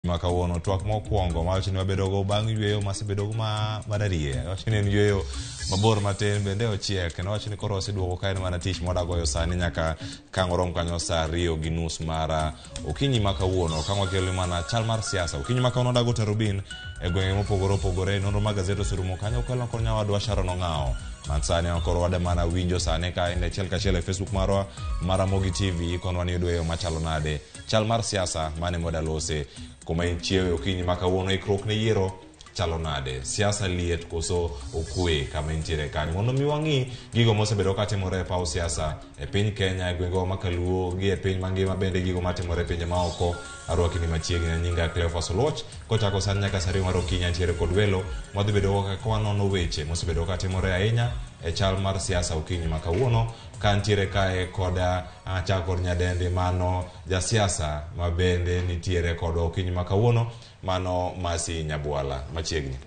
Ma kawuono twak mokwongo mawacho ni wabedogo bang' yweyo masebedogo ma mararie wacho ni en yweyo mabor matin bende ochiek kendo wacho ni koro oseduogo ka en mana tich mwadagoyo sani nyaka kang' orom kanyo saa 2:30 mar okinyi ma kawuono kang' wakelo mana chal mar siasa okinyi ma kawuono wadago Tarubin e gwenge mopogore opogore. Nonro mag gazet oserumo kanyo kelo kod nyawadwa Sharon Ong'awo man sani koro wada mana winjo sani ka en achiel kachiel e Facebook marwa mar Ramogi TV konwa ni idwa yo machalo nade chal mar siasa mane mwada lose kuma intie okinyi ma kawuono. Ikruok ne yiero chalo nade? Siasa liet koso okwe kama intiere kanyo? Mondo mi wang'i gigo mosebedo katimore e paw siasa e piny Kenya, e gwengewa ma Kaluo gi e piny mangima, bende gigo matimore e pinje maoko. Arwaki ni machiegni, nyinga Cleophas Oluoch. Kochako sani nyaka saa 2 mar okinyi antiere kod welo mwadhi bedo ka wanono weche mosebedo katimore ahinya e chal mar siasa okinyi ma kawuono. Ka ntiere kae koda achako kod nyadendi mano jasiasa ma bende nitiere kodwa okinyi ma kawuono, mano Masi Nyabwala machiegni.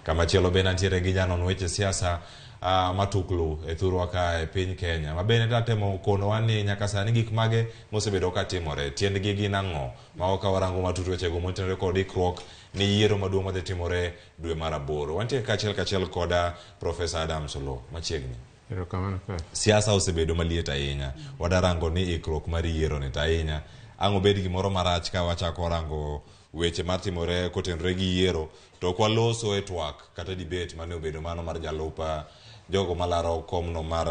Kamachielo bende antiere gi janon weche siasa matuklu e thurwa ka e piny Kenya ma bende tatemo konowa ni nyaka sani gik mage mosebedo katimore, tiendgi gin ang'o, mago ka warango matut wechego motenore kod ikruok ne yiero maduong' madhi timore dwe mar 8. Wantie kaachiel kachiel koda Profesa Adams Oloo machiegni. Siasa osebedo maliet ahinya. Wadarango ni ikruok mar yiero ni to ahinya ang' obed gimoro marach ka wachako rango weche matimore kotenore gi yiero to ok waloso e twak kata debate mane obedo mano mar jalup jogo malaro komno mar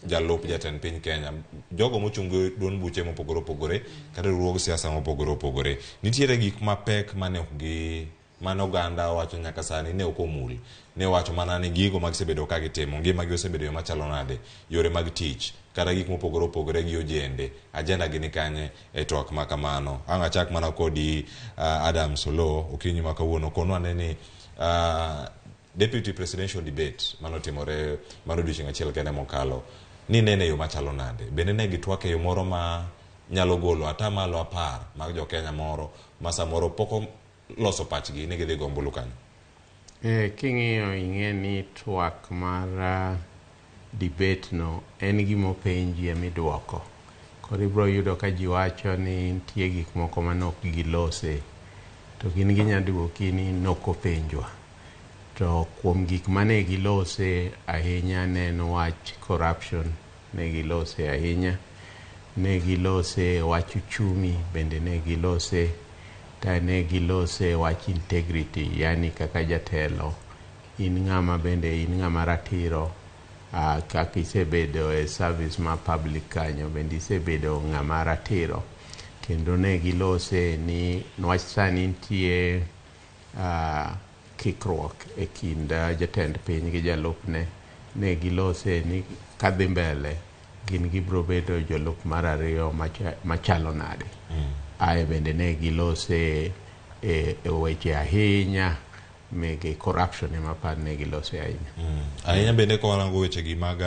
jalup jatend piny Kenya, jogo mochung' gi duond buche mopogore opogore kata riwruog siasa mopogore opogore. Nitiere gik mapek mane ok gi mane oganda owacho nyaka sani ne ok omul. Ne owacho mana ni gigo magisebedo ka gitimo, ngimagi osebedo yo machalo nade, yore mag tich, kata gik mopogore opogore gi ojende, agenda gi ni kanye e twak ma kamano. Ang' achak mana kodi Adams Oloo okinyi ma kawuono, konwa ane ni deputy presidential debate manotimore mar odiochieng' achiel kende mokalo, ni nene yo machalo nade? Bende ne gitwak e yo moro ma nyalo golo 10% mag jo Kenya moro ma samoro pok loso pachgi ni gidhi go ombulu kanyo? King'iyo ing'e ni twak mar debate no en gima openji emiduoko. Koro ibiro yudo ka ji wacho ni nitie gik moko mane ok gilose, to gin ginya duoki ni nok openjwa. To kuom gik mane gilose ahinya ne en wach corruption, ne gilose ahinya, ne gilose wach uchumi bende ne gilose, ta ne gilose wach integrity, yani kaka jatelo in ng'ama bende in ng'ama ratiro, kaka isebedo e service ma public kanyo bende isebedo ng'ama ratiro. Kendo ne gilose ni nwach sani nitie kikruok e kind jatend piny gi jalupne, ne gilose ni kadhi mbele gin gibiro bedo jolup mar ariyo machalo nade. Ae bende ne gilose e weche ahinya mege corruption ema par ne gilose ahinya. Ahinya bende ka warango weche gi mag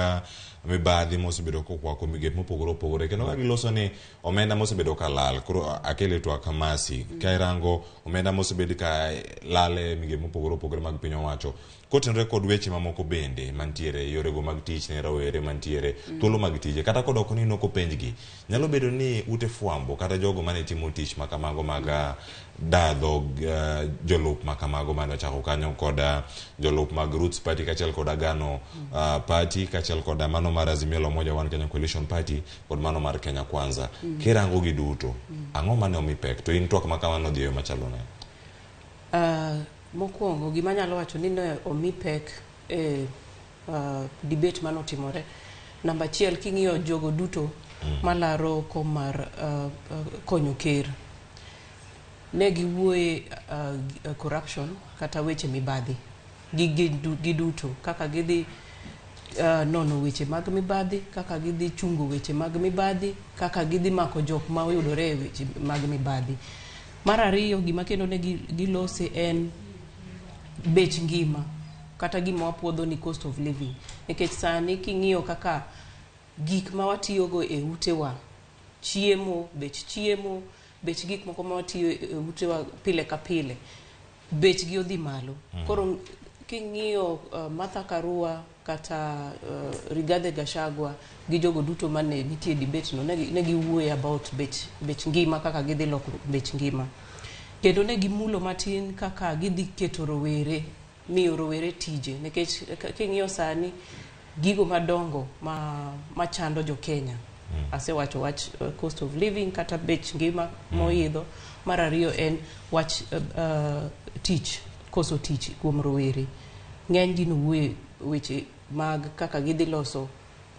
mibadhi mosebedo kokwako migepe mopogore opogore, kendo ka giloso ni omenda mosebedo ka lal, koro akele twak Masi, ka irango omenda mosebed ka lal e migepe mopogore opogore mag piny owacho, kotenore kod weche mamoko bende mantiere yorego mag tich ne rawere mantiere, thuolo mag tije, kata kodoko ni nok openjgi, nyalo bedo ni ute fwambo kata jogo mane timo tich makamago mag dadho jolup makamago mane ochako kanyo kod jolup mag Roots Party kaachiel kod Agano Party kaachiel kod mano mar Azimio la Umoja One Kenya Coalition Party kod mano mar Kenya Kwanza. Kirango gi duto, ang'o mane omi pek? To in twak makamano odhi e yo machalo nade? Mokwongo gima anyalo wacho ni ne omi pek e debate manotimore. Namba achiel, king'iyo jogo duto malaro kom mar konyo ker, ne giwuoye corruption kata weche mibadhi gi duto, kaka gidhi nono weche mag mibadhi, kaka gidhi chungo weche mag mibadhi, kaka gidhi mako jok ma oyudore e weche mag mibadhi. Mar ariyo, gima kendo ne gilose en bech ngima kata gima wapuodho ni cost of living, nikech sani king'iyo kaka gik ma watiyogo e utewa, chiemo, bech chiemo, bech gik moko ma watiyo e utewa pile ka pile, bechgi odhi malo. Koro king'iyo Martha Karua kata Rigathi Gachagua gi jogo duto mane nitie debate no, ne giwuoyo about bech ngima, kaka gidhi loko bech ngima. Kendo ne gimulo matin kaka gidhi keto rowere, miyo rowere tije, nikech king'iyo sani gigo madongo machando jo Kenya. Asewacho wach cost of living kata bech ngima moidho. Mar ariyo en wach tich, koso tich kuom rowere. Ng'eny gi nowuoye weche mag kaka gidhi loso,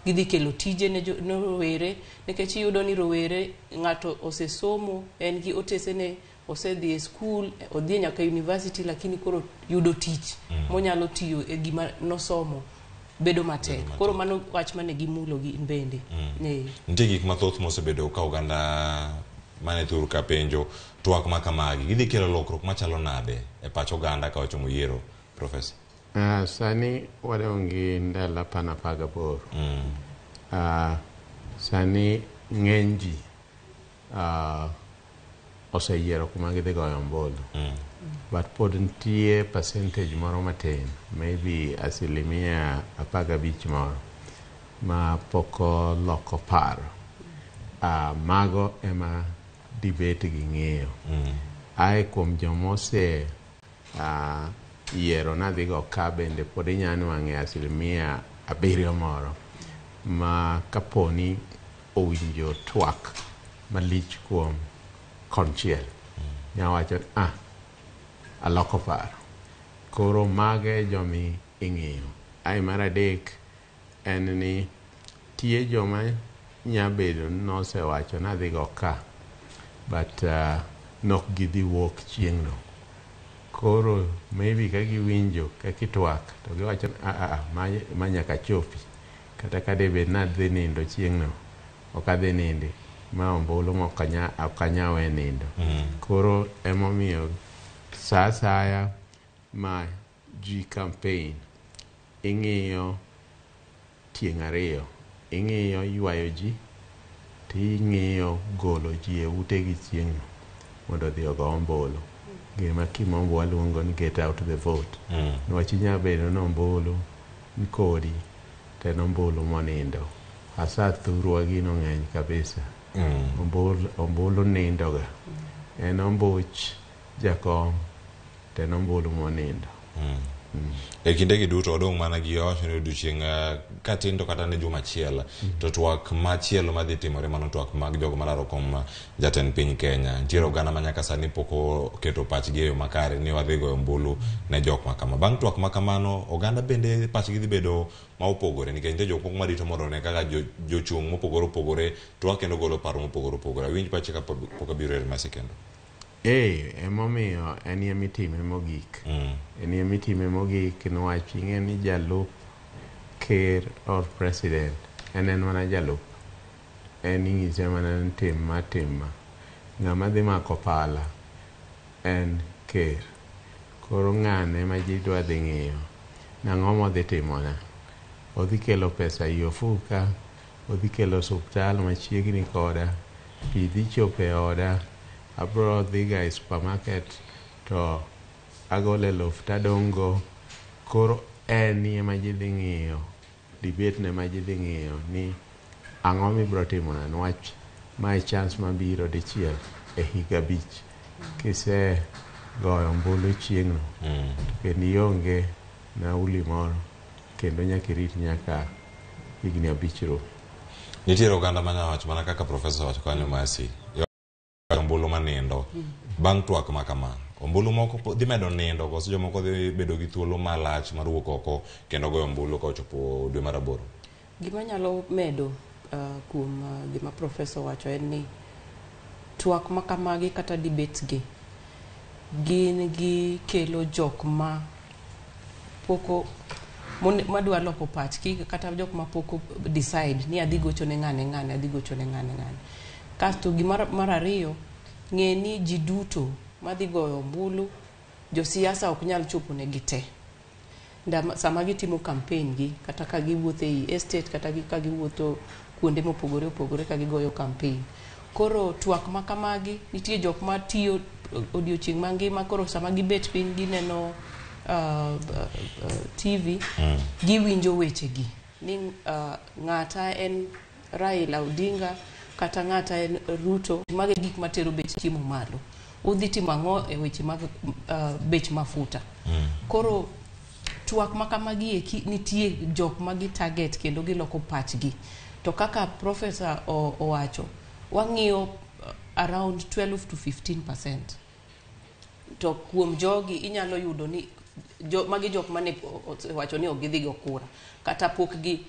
gidhi kelo tije ne rowere, nikech iyudo ni rowere ng'ato osesomo, en gi otesene, osedhi e skul, odhi nyaka university, lakini koro yudo tich monyalo tiyo e gima nosomo bedo matek. Koro mano wach mane gimulo gin bende. Nitie gik mathoth mosebedo ka oganda mane thur ka penjo twak ma kamagi gidhi kelo lokruok machalo nade e pach oganda ka ochomo yiero, Professor? Sani wadong' gi ndalo 18. Sani ng'eny ji oseyiero kuma gidhi goyo ombulu. But pod nitie percentage moro matin, maybe 15% moro, ma pok oloko paro. Mago ema debate gi ng'iyo. Ae kuom joma ose yiero nadhi go ka bende pod inya nwang'e 7% moro ma kaponi owinjo twak malich kuom konchiel nya wacho ni aloko paro. Koro mage jomi ing'iyo. Ae mar adek en ni tie joma nya bedo ni nosewacho nadhi go ka but nok gidhi wuok chieng'no. Koro maybe ka giwinjo kaka itwak to giwacho ni ma nyaka chopi kata ka debed ni adhi nindo chieng'no ok adhi nindi ma ombulu ma ok anya we nindo. Koro emomiyo sa asaya ma ji campaign ing'iyo tieng' ariyo, ing'iyo ywayo ji ting'iyo golo ji e utegi chieng'no mondo odhi ogo ombulu. Gima kimombo waluongo ni get out the vote. Niwach inya bedo ni ombulu ni kodi to en ombulu monindo. Hasa thurwa gino ng'eny kabisa. Ombulu nindoga. En ombuch jakom to en ombulu monindo. E kindegi duto wadong' mana gi wawacho ni odiochieng' katin to kata ne juma achiel to twak machielo madhi timore mano twak mag jogo malaro kom jatend piny Kenya. Nitiere oganda ma nyaka sani pok oketo pachgi e yo makare ni wadhi goyo ombulu ne jok ma kama. Bang' twak ma kamano oganda bende pachgi dhi bedo ma opogore nikech nitie jok moko marito mondo one kaka jochung' mopogore opogore twak kendo golo paro mopogore opogore. Awinj pachi kapok abiro ir Mercy kendo. Emomiyo en emitime mogik. En emitime mogik niwach ing'e ni jalup ker or president en mana jalup. En ing'ise mana ni tim ma tim ma. Ng'ama dhi mako pala en ker. Koro ng'ane ma ji dwa dhi ng'iyo nang'o modhi timona. Odhi kelo pesa ei ofuka, odhi kelo osuptal machiegni koda, pi dhi chopo e oda, abro dhiga e supermarket to agolo eluf tadong' go. Koro en ema ji dhi ng'iyo, debate ne ema ji dhi ng'iyo ni ang'o mibro timona niwach mae chance mabiro dichiel e higa 5. Kise goyo ombulu chieng'no to kendo ionge nauli moro kendo nyaka irit nyaka higni 5 rum. Nitiere oganda manya wacho mana kaka Professor wacho kanyo Mercy. Ombulu manindo bang' twak ma kama ombulu moko dhi medo nindo koso jomoko dhi bedo gi thuolo malach mar wuok oko kendo goyo ombulu ka ochopo dwe mar 8. Gima nyalo medo kuom gima Professor wacho en ni twak ma kamagi kata debates gi gin gikelo jok ma poko madwa loko pachgi kata jok ma pok decide ni adhi gocho ne ng'ane ng'ane adhi gocho ne ng'ane ng'ane. Kasto gima mar ariyo, ng'e ni ji duto madhi goyo ombulu josiasa ok nyal chopo negi te. Sama gitimo campaign gi kata ka giwuotho ei estate kata ka giwuotho kuonde mopogore opogore ka gigoyo campaign. Koro twak ma kamagi nitie jok matiyo odiochieng' mangima koro sama gibet piny gineno TV giwinjo wechegi ni ng'ata en Raila Odinga kata ng'ata en Ruto. Mago e gik matero bech chiemo malo. Udhi timo ang'o e weche mag bech mafuta? Koro twak ma kamagi eki nitie jok ma gi target kendo giloko pachgi. To kaka professor owacho, wang'iyo around 12 to 15%. To kuom jogi inyalo yudo ni magi jok mane owacho ni ok gidhi go kura kata pok gi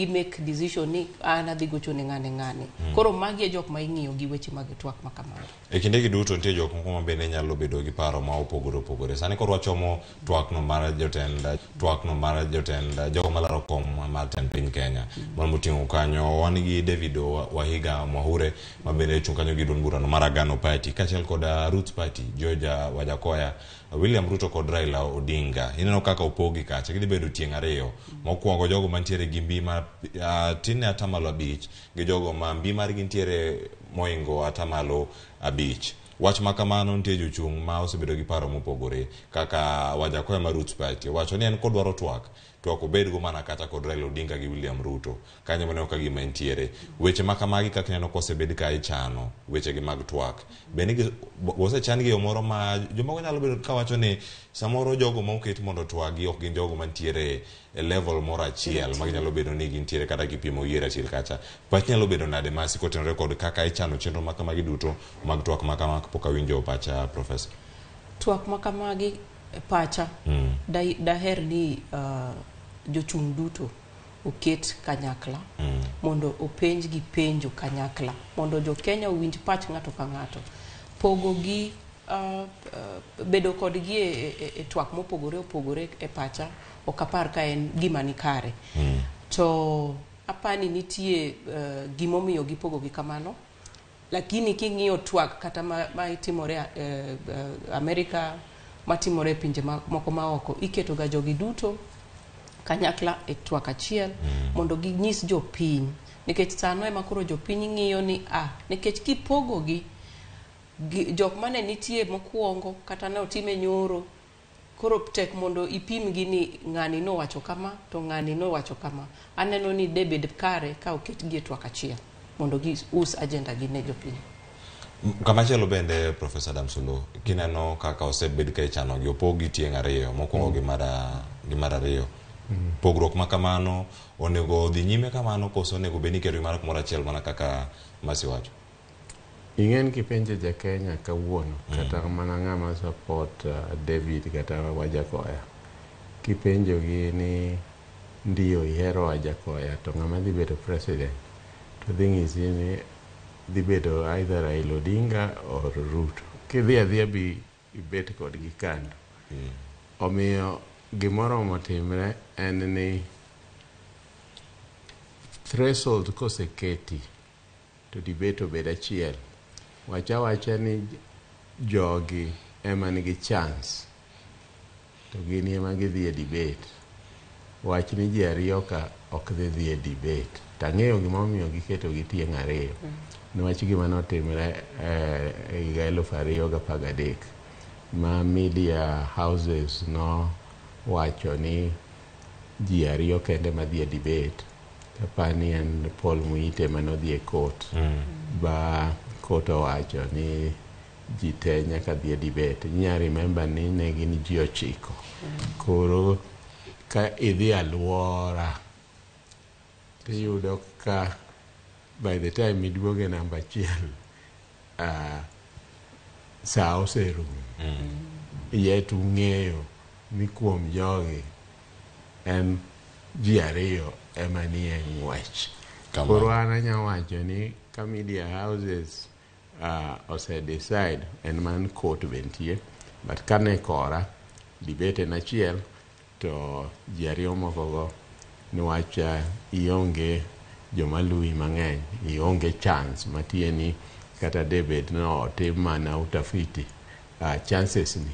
make decision ni an adhi gocho ne ng'ane ng'ane. Koro magi e jok ma ing'iyo gi weche mag twak ma kamagi. E kindegi duto nitie jok moko ma bende nyalo bedo gi paro ma opogore opogore. Sani koro wachomo twak no mar jotend, twak no mar jotend jogo malaro kom mar tend piny Kenya. Mano moting'o kanyo wan gi David Wahiga Mwahure ma bende chung' kanyo gi duond burano mar Agano Party kaachiel kod Roots Party, George Wajackoyah, William Ruto kod Raila Odinga. Ineno kaka opogi kacha, gidhi bedo tieng' ariyo. Mokwongo jogo mantiere gi mbi ma tin ne 5% gi jogo ma mbi margi nitiere moingo 5%. Wach ma kamano nitie jochung' ma osebedo gi paro mopogore kaka Wajackoyah mar Roots Party owacho ni en kodwaro twak, twak obedgo mana kata kod Raila Odinga gi William Ruto. Kanyo maneno ka gima entiere. Weche ma kamagi kaka ineno kosebed ka ichano weche gi mag twak. Bende osechan gi yo moro ma jomoko nyalo bedo kawacho ni samoro jogo ma oket mondo otwagi ok gin jogo mantiere e level moro achiel ma ginyalo bedo ni gintiere kata kipimo gi achiel kacha. Pach nyalo bedo nade masi kotenore kod kaka ichano chenro ma kamagi duto mag twak ma kama pok awinjo pacha professor. Twak ma kamagi pacha daher ni jochung' duto oket kanyakla mondo openj gi penjo kanyakla mondo jo Kenya owinj pach ng'ato ka ng'ato. Pogo gi bedo kodgi e twak mopogore opogore e pacha ok apar ka en gima ni kare. To apani nitie gimomiyo gipogo gi kamano. Lakini king'iyo twak kata ma itimore Amerika, matimore e pinje moko maoko, iketo ga jogi duto kanyakla e twak achiel mondo ginyis jopiny, nikech sano ema koro jopiny ng'iyo ni nikech kipogo gi jok mane nitie mokwongo kata ne otime nyoro, koro tek mondo ipim gi ni ng'ani nowacho kama to ng'ani nowacho kama. Aneno ni debed kare ka oketgi e twak achiel mondo gius agenda gi ne jopiny. Kamachielo bende Professor Damsolo, kineno kaka osebed ka ichano gi opog gi tieng' ariyo, mokwongo gi mar ariyo. Pogruok ma kamano onego odhi nyime kamano koso onego bed ni iketo gi mana kumoro achiel mana kaka Masi wacho? Ing'en kipenjo ja Kenya kawuono, kata mana ng'ama support David kata Wajackoyah, kipenjo gi ni ndiyo ihero Wajackoyah to ng'ama dhi bedo president, to dhi ng'isi ni dhi bedo either Raila Odinga or Ruto. Kidhi adhiya bi ibet kodgi kando. Omiyo gimoro motimre en ni threshold koseketi to debate obed achiel. Wacha wacha ni jogi ema nigi chance to gin ema gidhi e debate. Wach ni ji ariyo ka ok dhi dhi e debate. Tang'eyo gimomiyo giketo gi tieng' ariyo. Niwach gima notimre e higa 2013 ma media houses no wacho ni ji ariyo kende madhi e debate. Apani en Paul Muite manodhi e court. Ba court owacho ni ji te nyaka dhi e debate. Inya remember ni ne gin ji 9. Koro ka idhi aluora tiyudo ka by the time iduogo e namba achiel sa oserumo. Yet ung'eyo ni kuom jogi en ji ariyo ema nie ng'wech. Koro an anya wacho ni ka media houses ose decide en man court be nitie, but kane kora debate en achiel to ji ariyo moko go niwach ionge joma luwi mang'eny, ionge chance matie ni kata debed no otim mana utafiti, chances ni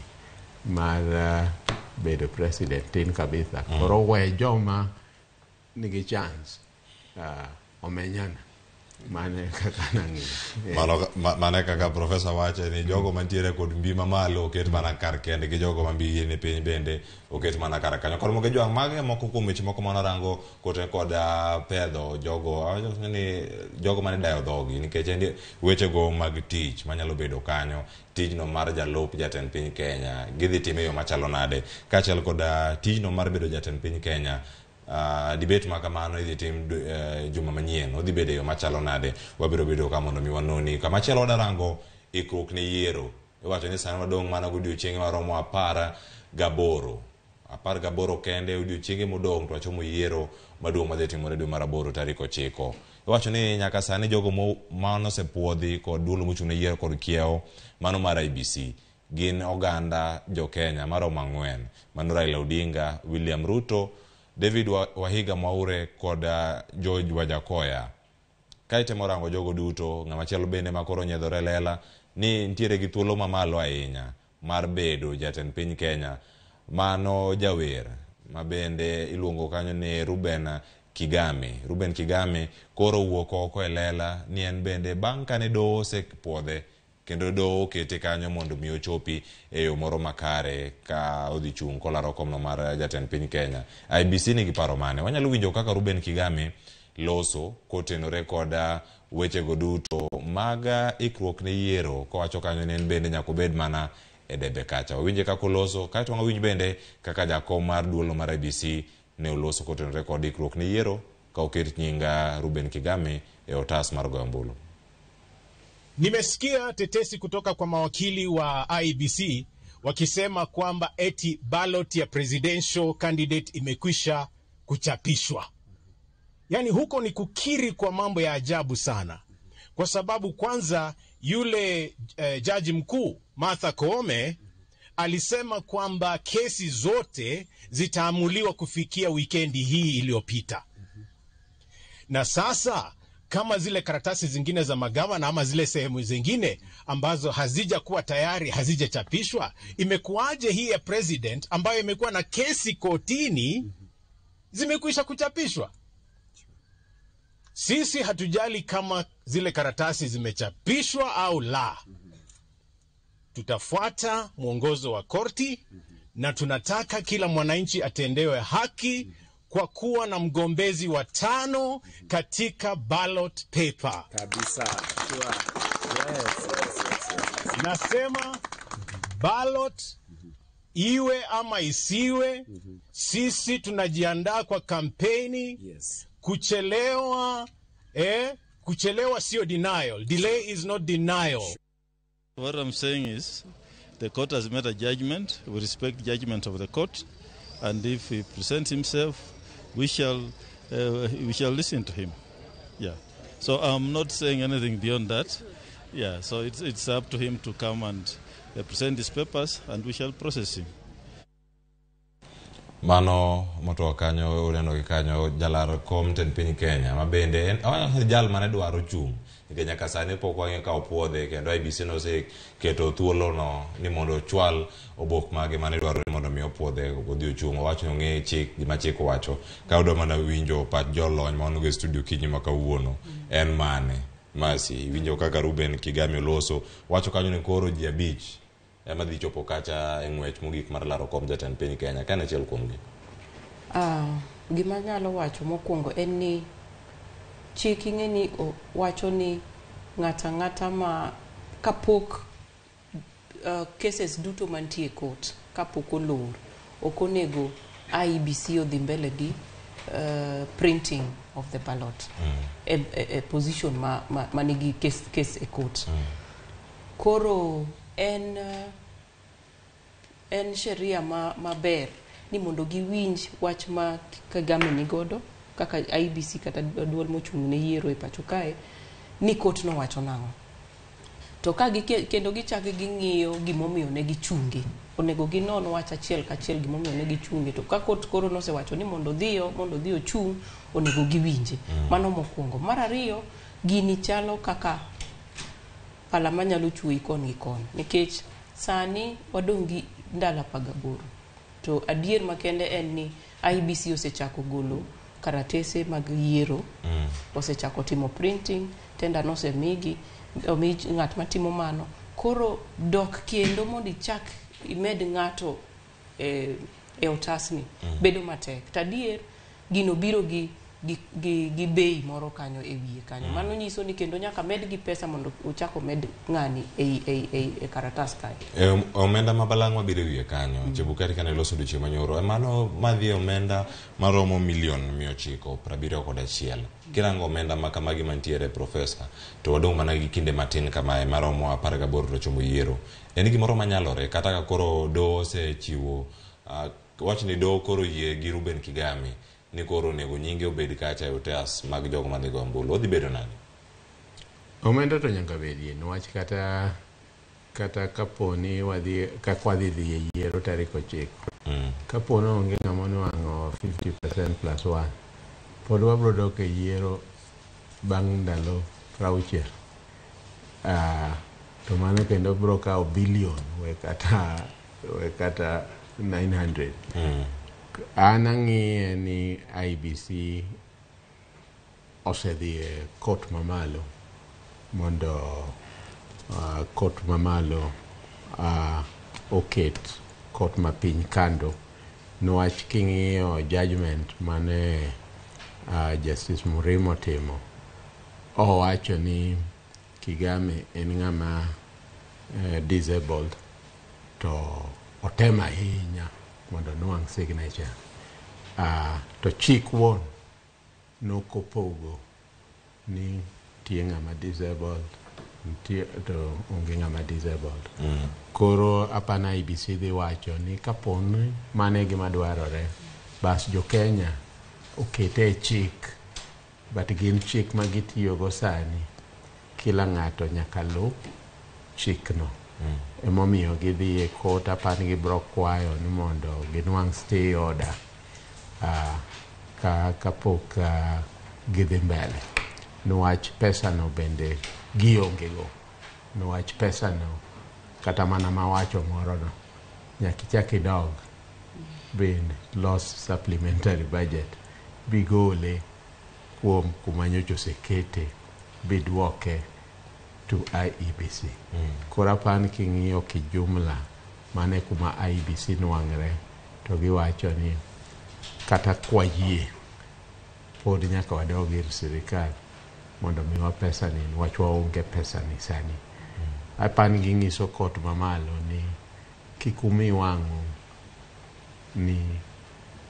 mar bedo president tin kabisa. Koro we joma nigi chance omenyana. Mano e kaka nang'iyo. Mano mano e kaka profesa wacho ni jogo mantiere kod mbi mamalo oket mana kar kendgi, jogo ma mbigi ni piny bende oket mana kar kanyo. Koro moke jwang' mage moko kuom weche moko manorango kote kod pedho jogo awacho ni jogo mane dayo dhogi nikech en wechego mag tich manyalo bedo kanyo, tijno mar jalup jatend piny Kenya gidhi time e yo machalo nade, kaachiel kod tijno mar bedo jatend piny Kenya. Debate ma kamano idhi tim juma manyien, odhi bedo e yo machalo nade, wabiro bedo ka mondo mi wanoni. Kamachielo wadarango ikruok ne yiero. Iwacho ni sani wadong' mana godiochienge maromo 18. 18 kende odiochienge modong' to wachomo yiero maduong' madhi timore dwe mar aboro tarik 9. Iwacho ni nyaka sani jogo manosepuodhi kod duol mochung' ne yiero kod kiewo mano mar IEBC gin oganda jo Kenya maromo 4. Mano Raila Odinga, William Ruto, David Wahiga Mwaure kod George Wajackoyah. Ka itemo rango jogo duto, ng'ama chielo bende makoro onyiedhore lela ni nitiere gi thuolo mamalo ahinya mar bedo jatend piny Kenya. Mano jawer ma bende iluongo kanyo ni Ruben Kigame. Ruben Kigame koro owuok oko e lela ni en bende bang' kane doho osepuodhe kendo doho okete kanyo mondo mi ochopi e yo moro makare ka odhi chung' kolaro komno mar jatend piny Kenya. IEBC nigi paro mane? Wanyalo winjo kaka Ruben Kigame loso kotenore kod wechego duto mag ikruok ne yiero kowacho kanyo ni en bende nyaka obed mana e debe kacha. Wawinje kaka oloso, kaeto wawinj bende kaka jakom mar duolno mar IEBC ne oloso kotenore kod ikruok ne yiero ka oket nying Ruben Kigame e otas mar goyo ombulu. Nimesikia tetesi kutoka kwa mawakili wa IEBC wakisema kwamba eti ballot ya presidential candidate imekwisha kuchapishwa. Yaani huko ni kukiri kwa mambo ya ajabu sana, kwa sababu kwanza yule jaji mkuu Martha Koome alisema kwamba kesi zote zitaamuliwa kufikia wikendi hii iliyopita. Na sasa kama zile karatasi zingine za magavana ama zile sehemu zingine ambazo hazijakuwa tayari, hazijachapishwa, imekuwaje hii ya president ambayo imekuwa na kesi kotini zimekwisha kuchapishwa? Sisi hatujali kama zile karatasi zimechapishwa au la. Tutafuata mwongozo wa korti na tunataka kila mwananchi atendewe haki kwa kuwa na mgombezi wa 5 katika ballot paper. Kabisa. Sure. Yes. Nasema ballot iwe ama isiwe, sisi tunajiandaa kwa kampeni. Yes. Kuchelewa sio denial. Delay is not denial. What I'm saying is the court has made a judgment. We respect judgment of the court, and if he presents himself, we shall listen to him. Yeah. So I'm not saying anything beyond that. Yeah. So it's up to him to come and present his papers, and we shall process him. Mano motoka kanyo uneno gi kanyo jalar kom tend piny Kenya ma bende en jal mane dwaro chung' nikech nyaka sani pok wang'eyo ka opuodhe kendo IEBC noseketo thuolono ni mondo ochwal obok mage mane dwaro ni mondo mi opuodhe odhi ochung'. Owacho ni ong'e chik gima chik owacho. Ka udwa mana winjo pach jolony ma wan go e studio kinyi ma kawuono en mane? Masi iwinjo kaka Ruben Kigame oloso wacho kanyo ni koro ji 5 ema dhi chopo kacha e ng'wech mogik mar laro kom jatend piny Kenya. Ka en achiel kuomgi. Gima anyalo wacho mokwongo en ni chik ing'e ni wacho ni ng'ato ang'ata ma kapok cases duto mantie e court kapok olor ok onego IEBC odhi mbele gi printing of the ballot e position ma nigi case e court. Koro en sheria maber ni mondo giwinj wach ma Kagame nigodo kaka IEBC kata duol mochung' ne yiero e pacho kae ni court nowacho nang'o. To ka kendo gichako ging'iyo gimomiyo ne gichunge, onego ginon wach achiel kachiel gimomiyo ne gichunge. To ka court koro nosewacho ni mondo odhi ochung', onego giwinje. Mano mokwongo. Mar ariyo, gini chalo kaka pala manyalo chuoyi koni gi koni, nikech sani wadong' gi ndalo 18 to adier makende en ni IEBC osechako golo karatese mag yiero, osechako timo printing Tender nosemigi, omi ng'at matimo mano. Koro dok kendo mondo ichak imed ng'ato e otasni bedo matek. To adier gino biro gi bei moro kanyo e wiye kanyo. Mano nyiso ni kendo nyaka med gi pesa mondo ochak omed ng'ani ei karatas kae. E omenda ma balang' mabiro e wiye kanyo, Chebukati kane loso odiochieng' manyoro, mano madhi e omenda maromo milion 971. Kirango omenda ma kamagi mantiere, Profesa, to wadong' mana gi kinde matin kamae maromo 18 to chomo yiero. En gimoro manyalore kata ka koro doho osechiwo wach ni doho koro yie gi Ruben Kigame ni koro onego nyinge obed kacha e otas mag jogo madhi goyo ombulu. Odhi bedo nade? Omenda to nyaka bedie niwach kata kapo ni wadhi kaka wadhi dhi e yiero tarik 9, kapo ni onge ng'ama onwang'o 50% plus 1, pod wabro dok e yiero bang' ndalo 60. To mano kendo bro kawo billion we kata 900. An ang'iye ni IEBC osedhi e court mamalo mondo court mamalo oket court mapiny kando, niwach king'iyo judgment mane Justice Murimo timo, owacho ni Kigame en ng'ama disabled to otem ahinya mondo onwang' signature, to chik wuon nokopogo ni nitie ng'ama disabled nitie to onge ng'ama disabled. Koro apana IEBC dhi wacho ni kapo ni mano e gima dwarore, bas jo Kenya okete e chik, but gin chik ma gitiyogo sani, kila ng'ato nyaka luw chikno. Emomiyo gidhi e court, apani gibro kwayo ni mondo ginwang' stay order ka kapok gidhi mbele, niwach pesa no bende gionge go, niwach pesa no kata mana mawacho moro no nyaka ichak idog bende los supplementary budget bigole kuom kuma nyocha osekete bidwoke to IEBC. Koro apani king'iyo kijumla mane kuma IEBC nwang're to giwacho ni kata kwayie pod nyaka wadog ir sirikal mondo miwa pesa ni niwach waonge pesa ni sani. Apani ging'iso court mamalo ni kik umi wang'u ni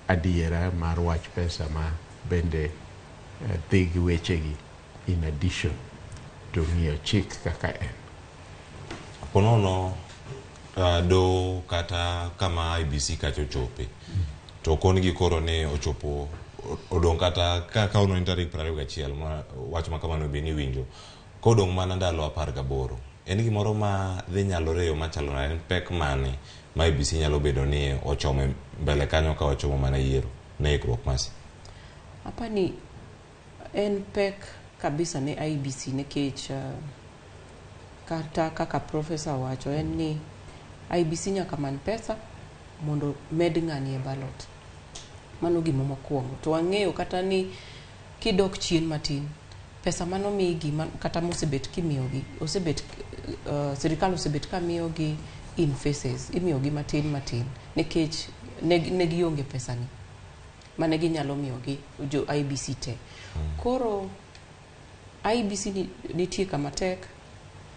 adiera mar wach pesa ma bende dhi gi wechegi in addition to ng'iyo chik kaka en. Ponono doho kata kama IEBC kacha ochope to konigi koro ni ochopo odong' kata ka ono en tarik 21 ma wach ma kamano be niwinjo kodong' mana ndalo 18, en gimoro ma dhi nyalore e yo machalo nade? En pek mane ma IEBC nyalo bedo ni ochomo e mbele kanyo ka wachomo mana yiero ne ikruok masi? Apani en pek kabisa ne IEBC nikech kata kaka profesa wacho en ni IEBC nyaka many pesa mondo med ng'ani e ballot. Mano gima mokwongo. To wang'eyo kata ni kidok chien matin, pesa manomigi kata mosebet kimiyogi, osebet sirikal osebet ka miyogi in phases, imiyogi matin matin nikech ne gionge pesa ni mane ginyalo miyogi jo IEBC te. Koro IEBC nitie kama tek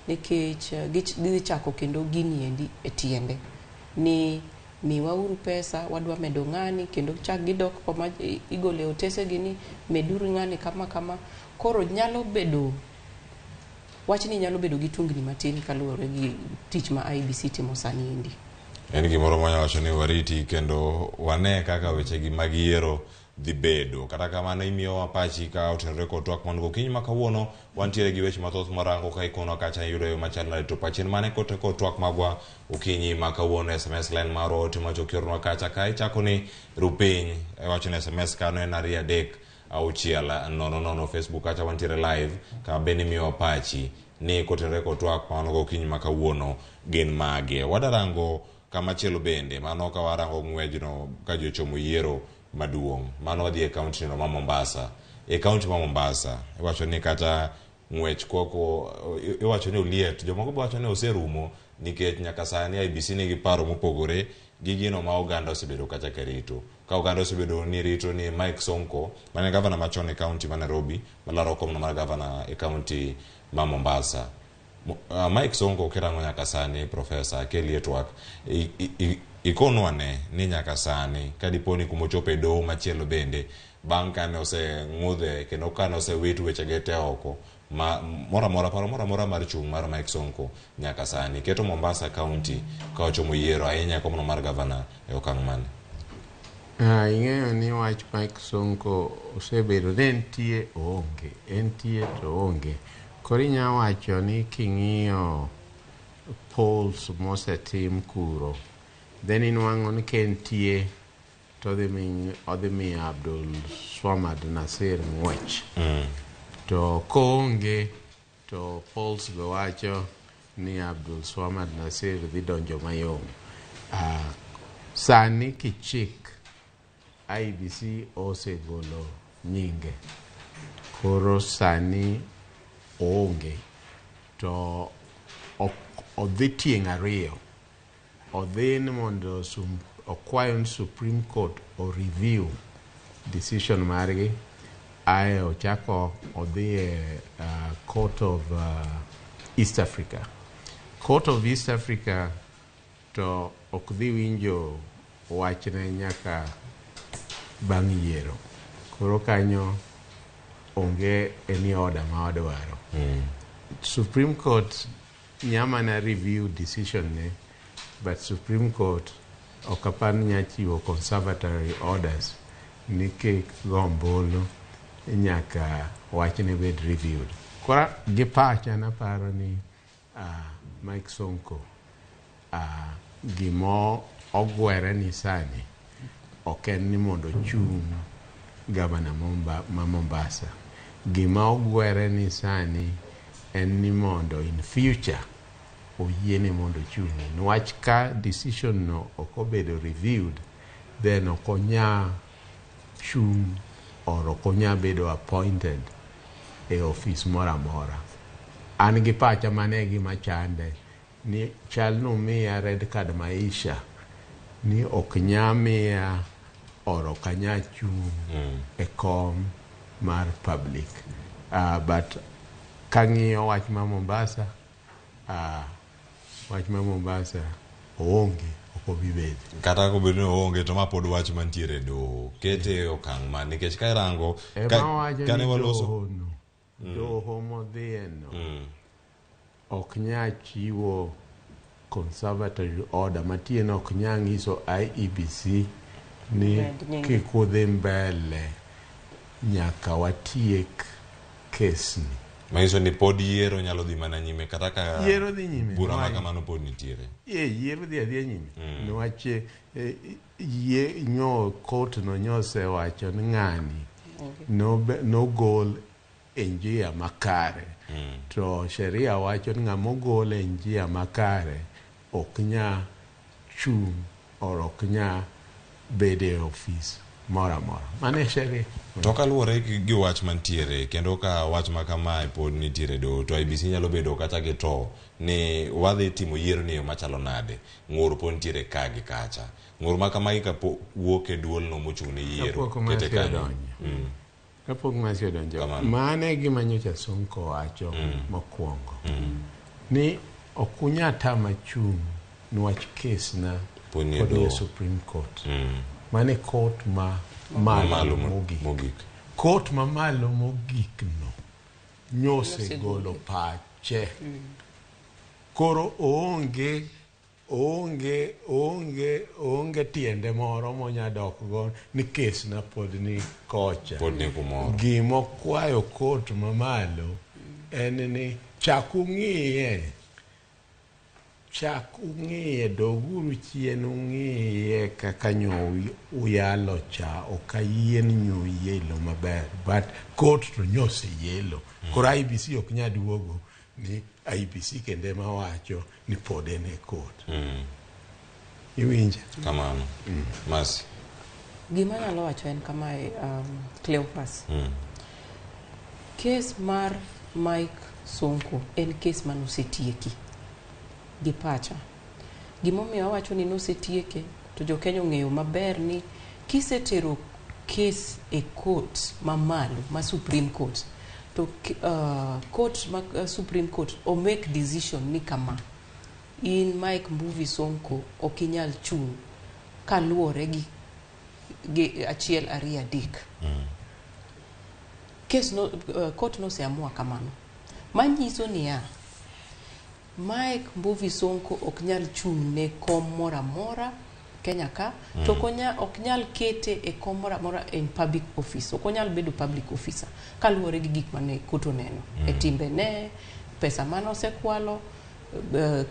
nikech gidhi chako kendo gini endi e tiende ni miwauru pesa, wadwa medo ng'ani, kendo chak gidok koma igole otese gi ni meduru ng'ani kama kama. Koro nyalo bedo wachni nyalo bedo gi tungni matin kaluwore gi tich ma IEBC timo sani endi. En gimoro manya wacho ni wariti kendo wane kaka wechegi mag yiero dhi bedo. Kata kamano imiyowa pachi ka otenore kod twak man gokinyi ma kawuono. Wantiere gi weche mathoth marango ka ikono kacha iyudo yo machal nade, to pachi en mane kote kod twak magwa okinyi ma kawuono? SMS line marwa otimo chokiornwa kacha ka ichako ni rupiny iwacho ni SMS kano en 23600. Facebook kacha wantiere live kama bende imiyowa pachi ni kotenore kod twak ma wan go okinyi ma kawuono gin mage. Wadarango kamachielo bende mano ka warango ng'wejno ka ji ochomo yiero maduong', mano wadhi e kaunti no ma Mombasa. E kaunti ma Mombasa iwacho ni kata Ng'wech koko iwacho ni oliet, jomoko be wacho ni oserumo nikech nyaka sani IEBC nigi paro mopogore gi gino ma oganda osebedo kacha ka rito. Ka oganda osebedo ni rito ni Mike Sonko mane gavana machon e kaunti ma Nairobi malaro komno mar gavana e kaunti ma Mombasa. Mike Sonko kirango nyaka sani, Profesa Kelly e twak ikonwa ne ni nyaka sani ka dipo ni kumochopo e doho machielo bende bang' kane oseng'udhe kendo kane osewit wechege te oko ma moro amora paro moro amora mar chung' mar Mike Sonko nyaka sani keto Mombasa County ka ochomo yiero ahinya komno mar gavana e okang' mane? Ing'eyo ni wach Mike Sonko osebedo ne entie oonge, entie to oonge. Koro inya wacho ni king'iyo polls mosetim kuro, then inwang'o ni ka entie to odhi miyo Abdul Swamad Nasir ng'wech. To koonge to polls go wacho ni Abdul Swamad Nasir dhi donjo mayom. Sani kichik IEBC osegolo nyinge. Koro sani oonge to odhi tieng' ariyo. Odhi ni mondo okwayo ni Supreme Court o review decision margi ae ochako odhi e Court of East Africa. Court of East Africa to ok dhi winjo wachne nyaka bang' yiero. Koro kanyo onge any order ma wadwaro. Supreme Court nyamana review decision ne, but Supreme Court ok apar ni nya chiwo conservatory orders ni kik go ombulu nyaka wachne bed reviewed. Koro gi pacha naparo ni Mike Sonko gimo ogwere ni sani ok en ni mondo ochung' gavana ma Mombasa. Gima ogwere ni sani en ni mondo in future oyiene mondo ochung'. Niwach ka decision no ok obedo reviewed, then ok onya chung' or ok onya bedo appointed e ofis moro amora. An gi pacha mane e gima chande ni chal nomiya red card maisha ni ok nya miya or ok anya chung' e kom mar public. But kang'iyo wach ma Mombasa, wach ma Mombasa oonge, ok obi bedo. Kata kobedo ni oonge to ma pod wach mantiere e doho kete e okang' ma nikech ka irango Ema wacho kane ni waloso doho no, doho modhiye no ok nya chiwo conservatory order matiende ok nya nyiso IEBC ni Med nyinge. kik udhi mbele nyaka watiek kesni. Manyiso ni pod yiero nyalo dhi mana nyime kata ka Yiero dhi nyime, bura ma why? kamano pod nitiere. E yiero dhi adhiya nyime niwach yie nyo court no nyosewacho ni ng'ani nogol e njia makare to sheria wacho ni ng'ama ogol e njia makare ok nya chung' or ok nya bedo e ofis moro amora. Mano e sheria. To kaluwore gi wach mantiere kendo ka wach ma kamae pod nitiere doho to IEBC nyalo bedo kata gi to ni wadhi timo yiero ni e yo machalo nade ng'ur pod nitiere ka gi kacha ng'ur ma kamagi ka wuok e duolno mochung' ne yiero Kapok kete Mercy kanyo. odonjo. Kapok Mercy odonjo, Kamano. mano e gima nyocha Sonko wacho mokwongo. Ni ok unya tama chung' niwach kes na Pod nie pod nie doho. Supreme Court. Mano e court ma Mamalo malo mogik. Mogik. Court mamalo mogik no nyosegolo pache. Koro oonge tiende moro monya dok go ni kes na pod ni kocha. Pod ni kumoro. Gimokwayo court mamalo en ni chak ung'iye, doguru chien ung'iye kaka nyo uyalo cha, ok ayie ni nyo yelo maber, but court to nyoseyelo. Koro IEBC ok nya duogo ni IEBC kende ema wacho ni pod en e court. Iwinja? Kamano. Mercy. Gima anyalo wacho en kamae, Cleopas. Kes mar Mike Sonko en kes manosetieki gi pacha. Gimomiyo awacho ni nosetieke to jo-Kenya ong'eyo maber ni kisetero kes e court mamalo ma Supreme Court to court ma Supreme Court o make decision ni kama in Mike Mbuvi Sonko ok inyal chung' kaluwore gi achiel ariyo adek. Kes no, court noseamua kamano. Manyiso niya, Mike Mbuvi Sonko ok nyal chung' ne kom moro amora Kenya ka to ok nyal kete e kom moro amora in public office. Ok onyal bedo public officer kaluwore gi gik mane court oneno e timbene, pesa mane osekwalo,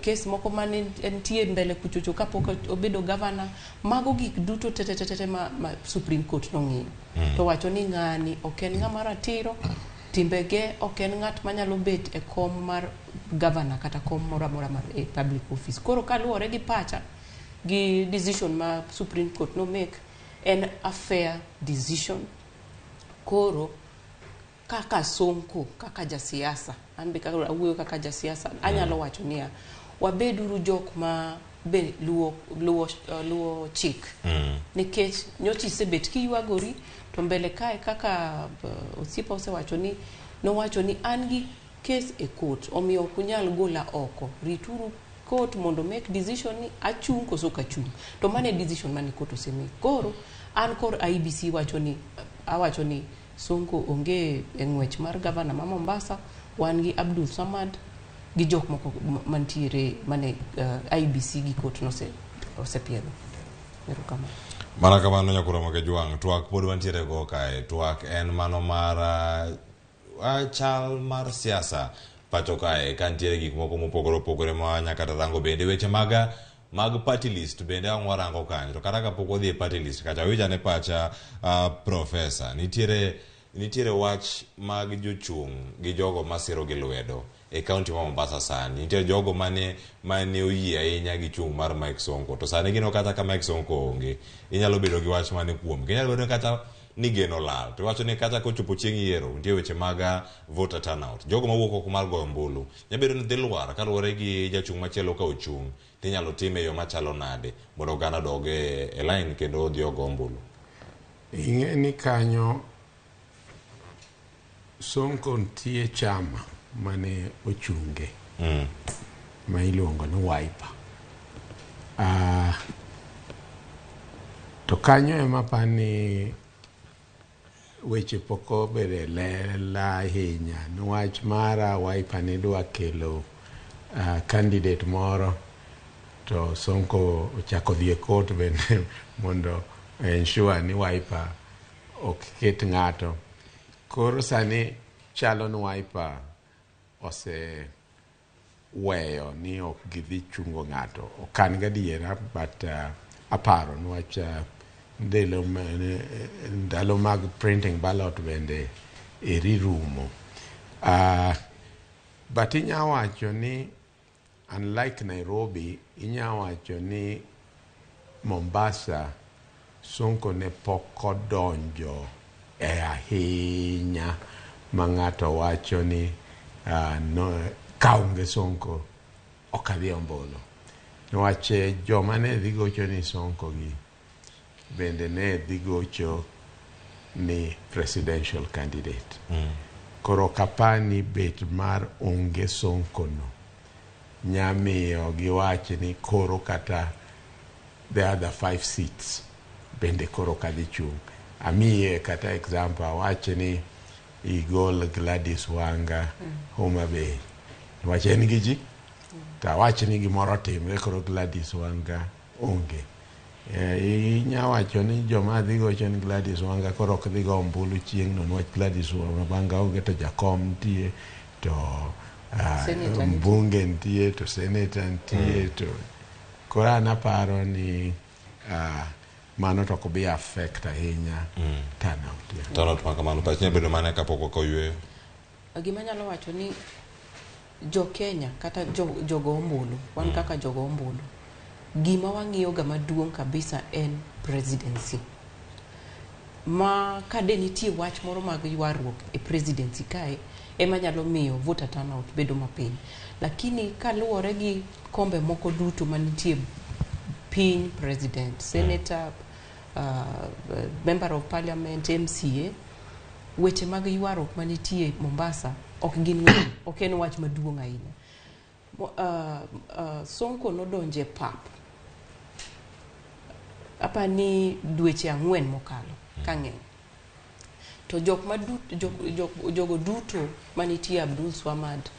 kes moko mane nitie mbele kuchocho kapok obedo governor. Mago gik duto te te te te ma Supreme Court nong'iyo to wacho ni ng'ani ok en ng'ama ratiro, timbege ok en ng'at manyalo bet e kom mar governor kata kom moro amora mar e public office. Koro kaluwore gi pacha gi decision ma Supreme Court no make en a fair decision. Koro kaka Sonko, kaka jasiasa, an be kaka awuoyo kaka jasiasa, anyalo wacho niya, wabeduru jok ma be luwo chik. Nikech nyocha isebet kiywagori to mbele kae kaka osiepa osewacho ni nowacho ni an gi kes e court omiyo ok unyal gola oko rituru court mondo make decision ni achung' koso ok achung' to mano e decision mane court osemake. Koro an kor IEBC wacho ni awacho ni Sonko onge e ng'wech mar gavana ma Mombasa, wan gi Abdul Samad gi jok moko mantiere mane IEBC gi court nose osepiedho. Erokamano. Mana kamano nyakura Kejwang', twak pod wantiere go kae. Twak en mano mar chal mar siasa pacho kae ka nitiere gik moko mopogore opogore ma nyaka rango bende weche mag party list bende ang' warango kanyo. To kata kapok wadhi e party list kacha awinj ane pacha professor nitiere wach mag jochung' gi jogo masiro gi lwedo e kaunti ma Mombasa sani. Nitiere jogo mane oyie ahinya gi chung' mar Mike Sonko to sani gino kata ka Mike Sonko onge inyalo bedo gi wach mane kuom inyalo bedo kata ni geno lal to iwacho ni kata kochopo chieng' yiero nitie weche mag voter turnout jogo mawuok oko mar goyo ombulu nyalo bedo ni dhi lwar kaluwore gi jachung' machielo ka ochung' tinyalo time e yo machalo nade mondo oganda odog e line kendo odhi ogo ombulu. Ing'e ni kanyo Sonko nitie chama mane ochunge ma iluongo ni Wiper. To kanyo ema apani weche pok obedo e lela ahinya niwach mara Wiper ne dwa kelo candidate moro to Sonko ochako dhi e court bende mondo ensure ni Wiper ok ket ng'ato. Koro sani chalo ni Wiper ose weyo ni ok gidhi chungo ng'ato. Ok an gadiera but aparo niwach ndalo mag printing ballot bende eri rumo. But inya wacho ni unlike Nairobi, inya wacho ni Mombasa Sonko ne pok odonjo e ahinya ma ng'ato wacho ni no, ka onge Sonko ok adhi ombulu. Niwach joma ne dhi gocho ni Sonko gi bende ne dhi gocho ni presidential candidate. Koro ok apar ni bet mar onge Sonko no nyamiyo giwach ni koro kata the other 5 seats bende koro ok adhi chung'. Amiye kata example awach ni igol Gladys Wanga Homa Bay. Niwach en gi ji to awach ni gimoro otimre koro Gladys Wanga onge. Inya wacho ni joma dhi gocho ni Gladys Wanga koro ok dhi go ombulu chieng' no niwach Gladys Wanga onge to jakom nitie to Senator nitie. Mbunge nitie to senator nitie to koro an aparo ni mano to ok bi affect ahinya turnout. Yeah. Turnout ma kamano pach nyalo bedo mane kapok wakawo yueyo. Gima anyalo wacho ni jo Kenya kata jogo ombulu, wan kaka jogo ombulu, gima wang'iyo ga maduong' kabisa en presidency. Ma kade nitie wach moro mag ywaruok e presidency kae, ema nyalo miyo voter turnout bedo mapiny. Lakini kaluwore gi kombe moko duto manitie piny, president, senator, member of parliament, MCA, weche mag ywaruok manitie Mombasa ok gin ok en wach maduong' ahinya. Sonko nodonje pap apani dweche 4 mokalo kang'eny. To jok ma jogo duto manitie Abdul Swamad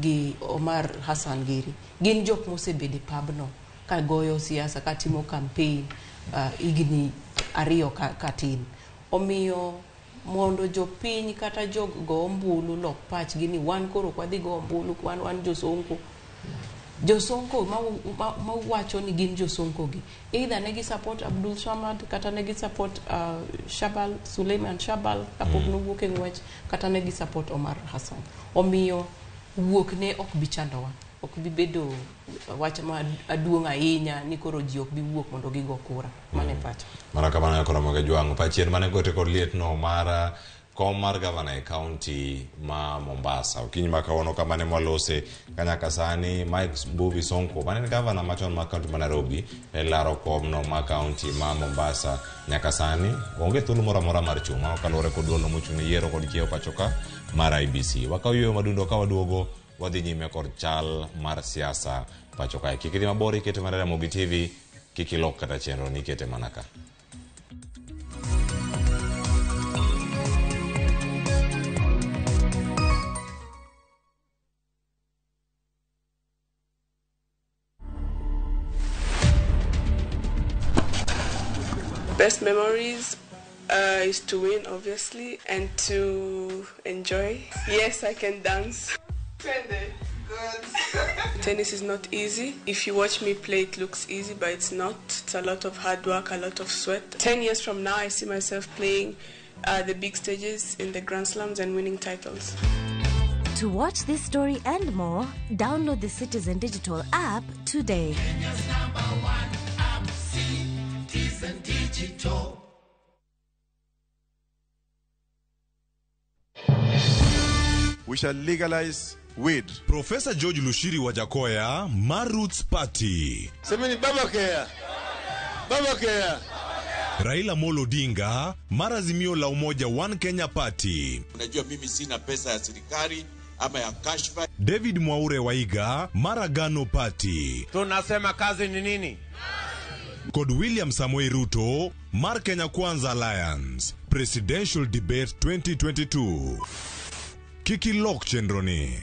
gi Omar Hassan Giri gin jok mosebedo e pabno ka goyo siasa, ka timo campaign higni 2 katin. Omiyo mondo jopiny kata jogo ombulu lok pachgi ni wan koro ok wadhi go ombulu, wan josonko. Josonko ma wacho ni gin josonko gi either ne gi support Abdul Swamad kata ne gi support Shabal Suleiman Shabal kapok nowuok e ng'wech, kata ne gi support Omar Hassan. Omiyo wuok ne ok bi chandowa, ok bi bedo wach maduong' ahinya ni koro ji ok bi wuok mondo gigo kura. Mano e pacha. Mana kamano koro moge jwang'o pachien mane gote kod lietno mar kom mar gavana e kaunti ma Mombasa. Okinyi ma kawuono kama ne mwalose kanyaka sani Mike Mbuvi Sonko mane en gavana machon ma kaunti ma Nairobi e laro komno ma kaunti ma Mombasa. Nyaka sani onge thuolo moro amora mar chung' mano kaluwore kod duol mochung' ne yiero kod kiewo pacho ka mar IBC. Wakaw yueyo madundo ka waduogo wadhi nyime kod chal mar siasa pacho kae. Kik idhi mabor, ikete mana Ramogi TV, kik ilok kata chenro ni ikete mana ka. Best memories is to win, obviously, and to enjoy. Yes, I can dance. Good. Tennis is not easy. If you watch me play, it looks easy, but it's not. It's a lot of hard work, a lot of sweat. 10 years from now, I see myself playing the big stages in the Grand Slams and winning titles. To watch this story and more, download the Citizen Digital app today. Kenya's #1 app, Citizen Digital. We shall legalize weed. Professor George Lushiri Wajakoya, Maroots Party. Semeni baba kea. Baba kea. Raila Molo Odinga, Marazimio la Umoja One Kenya Party. Unajua mimi sina pesa ya serikali ama ya kashfa. David Mwaure Waiga, Maragano Party. Tunasema kazi ni nini? Kod William Samoei Ruto, Mar Kenya Kwanza Alliance. Presidential Debate 2022. Kiki lok chenroni.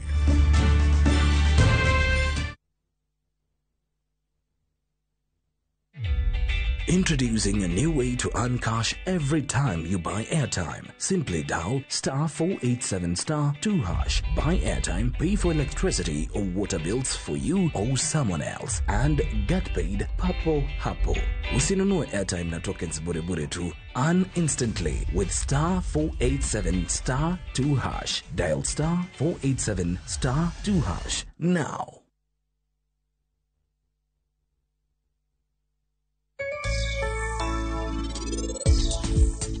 Introducing a new way to earn cash every time you buy airtime. Simply dial *487*2#. Buy airtime, pay for electricity or water bills for you or someone else, and get paid papo hapo. Usinunue airtime na tokens bure bure tu. Earn instantly with *487*2#. Dial *487*2# now.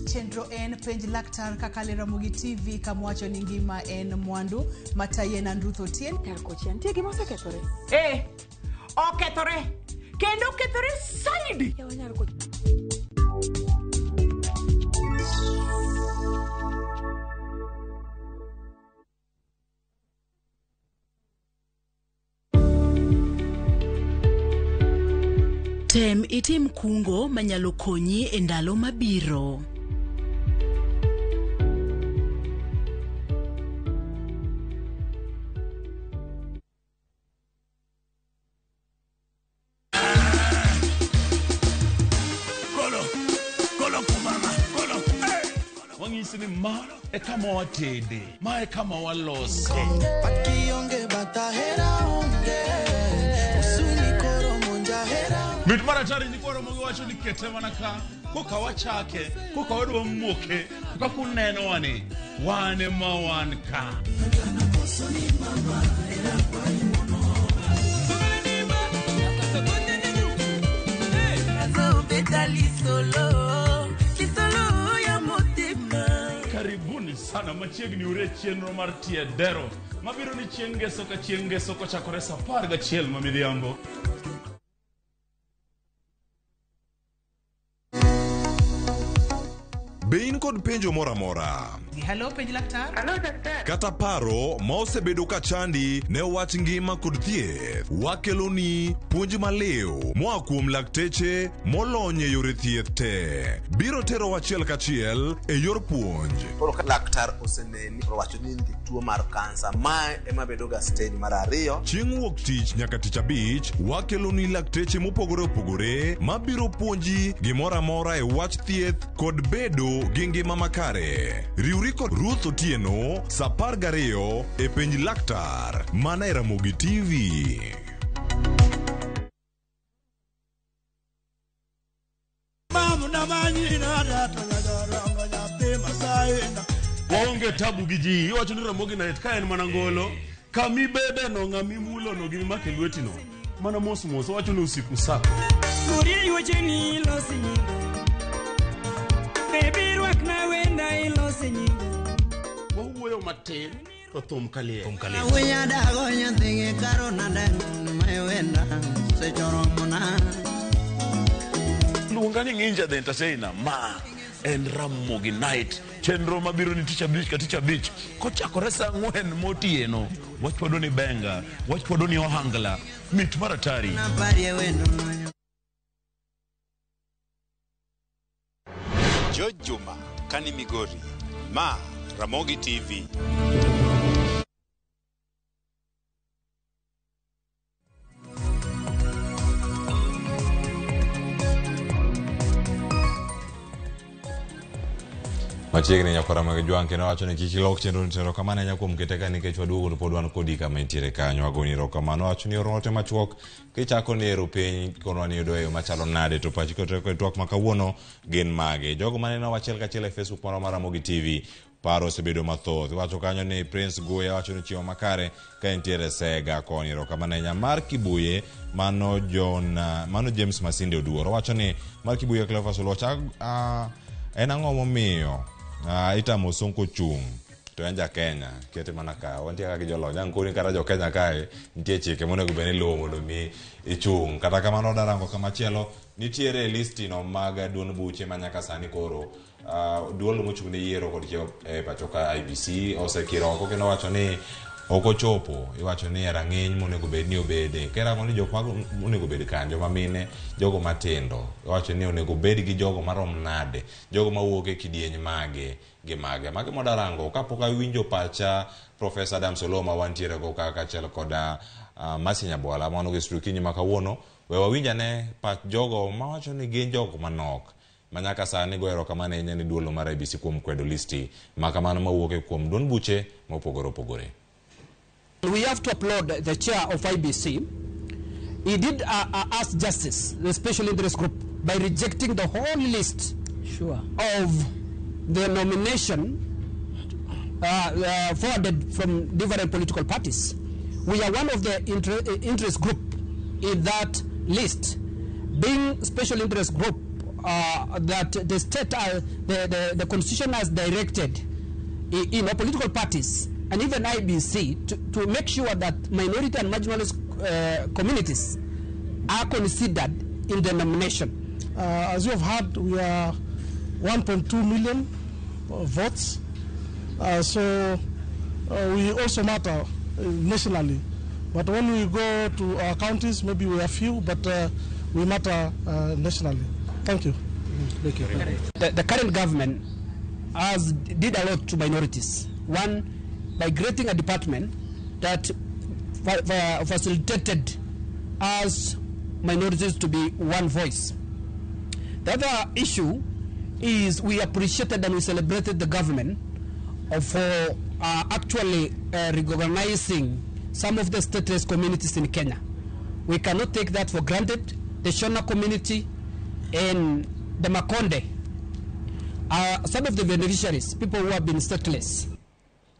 Chenro en penj laktar kaka Ramogi TV kamwacho ni ngima en mwandu matayen Andrew Otieno. Kocha nitie gima osekethore. Okethore kendo okethore saidi. Tem itim kungo manyalo konyi e ndalo mabiro. Wang'isi ni ma e kama watede, ma e kama walose. Mit maratari ni kwaro mogi wacho ni kete mana ka, koka wachake, koka wadwa moke, koka kuneno wani, wane ma wan ka. Karibuni sana Turkana machiegni ure chenro mar tie dero mabiro ni chieng' ngeso ka chieng' ngeso kochakore sa 11 ma midhiambo. Be in kod penjo moro amora? Hello, penj laktar. Hello, daktari. Kata paro ma osebedo ka chandi ne wach ngima kod thieth, wakeloni puonj maliw moa kuom lakteche molony e yore thieth te. Biro tero achiel kachiel e yor puonj. Koro ka laktar oseneni to owacho ni in gi tuo mar kansa, mae ema bedo ga stage mar ariyo. Chieng' wuok tich nyaka tich abich, wakeloni lakteche mopogore opogore mabiro puonji gimoro amora e wach thieth kod bedo gi ngima makare. Riwri kod Ruth Otieno sa 12 e penj laktar mana e Ramogi TV. Waonge tabu gi ji iwacho ni Ramogi night ka en mana ngolo kamibede no ng'amimulo no gi mimako e lweti no mana mos mos owacho ni usiku sako Lurie wecheni ilosi nyinga. Baby rwakna wenda ilosi nyinga. Wawuoyo matin to thum kaliel. Thum Winya dago nyathigi karo nade mewenda sechoromona. Luonga ni Nginja the Entertainer ma en Ramogi Night chenro mabiro ni tich abich ka tich abich kochakore saa 4 motieno wachwado ni benga wachwado ni ohangla mit mar atari. Naparie wendo George Juma, Kani Migori, ma Ramogi TV. Machiegni nyakwara mag jwang' kendo wacho ni kik ilok chenro ni tero kamano ahinya kuom kete ka nikech waduogo to pod wan kodi kama intiere kanyo wagoni erokamano wacho ni or ote machuok kichako ni ero piny konwa ni yudo e yo machalo nade to pachi kotere kod twak ma kawuono gin mage jogo maneno achiel kachiel e Facebook marwa mar Ramogi TV paro osebedo mathoth iwacho kanyo ni Prince Guya wacho ni chiemo makare ka entiere Sega koni erokamano ahinya mar Kibuye mano John mano James Masinde Oduor owacho ni mar Kibuye Cleophas Oluoch en ang'o momiyo itamo Sonko chung' to en ja Kenya kete mana ka wantie kaka gi jolony ang' koni kata jo Kenya kae nitie chike monego bed ni iluwo mondo mi ichung' kata kamano darango kamachielo nitiere listino mag duond buche ma nyaka sani koro duol mochung' ne yiero kod kiewo e pacho ka IBC osekiro oko kendo wacho ni ok ochopo iwacho ni e rang'iny monego bed ni obede kerango ni jok monego bed kanyo joma mine jogo matindo iwacho ni onego bed gi jogo marom nade jogo mawuok e kidieny mage gi mage mage modarango kapok awinjo pacha Professor Adams Oloo ma wantiere go kaka achiel koda Mercy Nyabwala mano gi studio kinyi ma kawuono we wawinj ane pach jogo mawacho ni gin jogo manok manyaka sani go erokamano ahinya ne duolo mar IBC kuom kwedo listi ma kamano mawuok e kuom duond buche mopogore opogore. We have to applaud the chair of IBC. He did us justice, the special interest group, by rejecting the whole list of the nomination forwarded from different political parties. We are one of the interest group in that list, being special interest group that the state, the constitution has directed in our political parties and even IBC to make sure that minority and marginalized communities are considered in the nomination. As you have heard, we are 1.2 million votes, so we also matter nationally. But when we go to our counties, maybe we are few, but we matter nationally. Thank you. Thank you. The current government has did a lot to minorities. One, by creating a department that facilitated us minorities to be one voice. The other issue is we appreciated and we celebrated the government for actually recognizing some of the stateless communities in Kenya. We cannot take that for granted. The Shona community and the Makonde are some of the beneficiaries, people who have been stateless.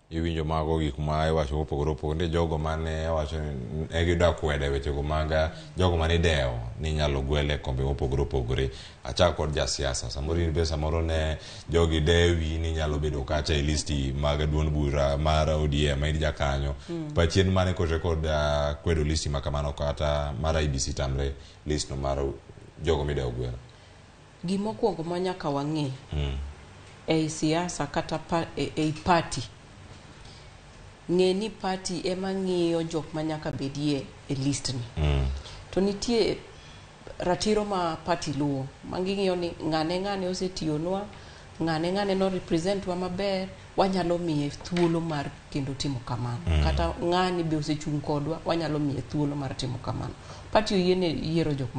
Iwinjo mago gik ma iwacho mopogore opogore. Nitie jogo mane wacho ni ne gidwa kwede wechego mag jogo mane idewo ni inyalo gwel e kombe mopogore opogore. Achak kod jasiasa. Samoro in be samoro ne jogi dewi ni inyalo bedo kacha e listi mag duond bura mar ODM ma in jakanyo. Pachien mane kote kod kwedo listi ma kamano kata mar IEBC tamre list no mar jogo midewo gwel. Gimokwongo ma nyaka wang'e ei siasa kata ei party, ng'e ni party ema ng'iyo jok ma nyaka bedie e list ni. To nitie ratiro ma party luwo ma ging'iyo ni ng'ane ng'ane osetiyonwa, ng'ane ng'ane no represent wa maber, wanyalo miye thuolo mar kendo timo kamano. Kata ng'ani be osechung' kodwa, wanyalo miye thuolo mar timo kamano. Party oyiene yiero jok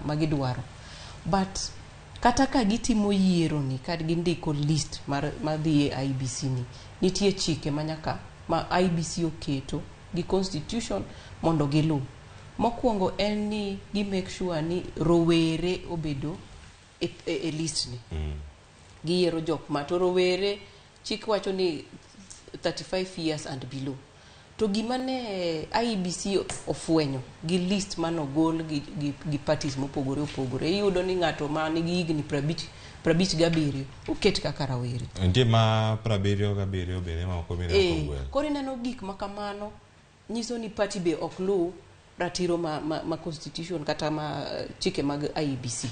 ma gidwaro. But kata ka gitimo yiero ni ka gindiko list mar madhi e IEBC ni, nitie chike ma nyaka ma IEBC oketo gi constitution mondo giluw. Mokwongo en ni gi make sure ni rowere obedo e list ni. Giyiero jok ma to rowere chik wacho ni 35 years and below. To gima ne IEBC ofwenyo gi list manogol gi parties mopogore opogore, iyudo ni ng'ato ma nigi higni 57 oket kaka rawere. Nitie ma 77 bende ma ok obed ogwel. Koro ineno gik ma kamano nyiso ni party be ok luw ratiro ma constitution kata ma chike mag IEBC.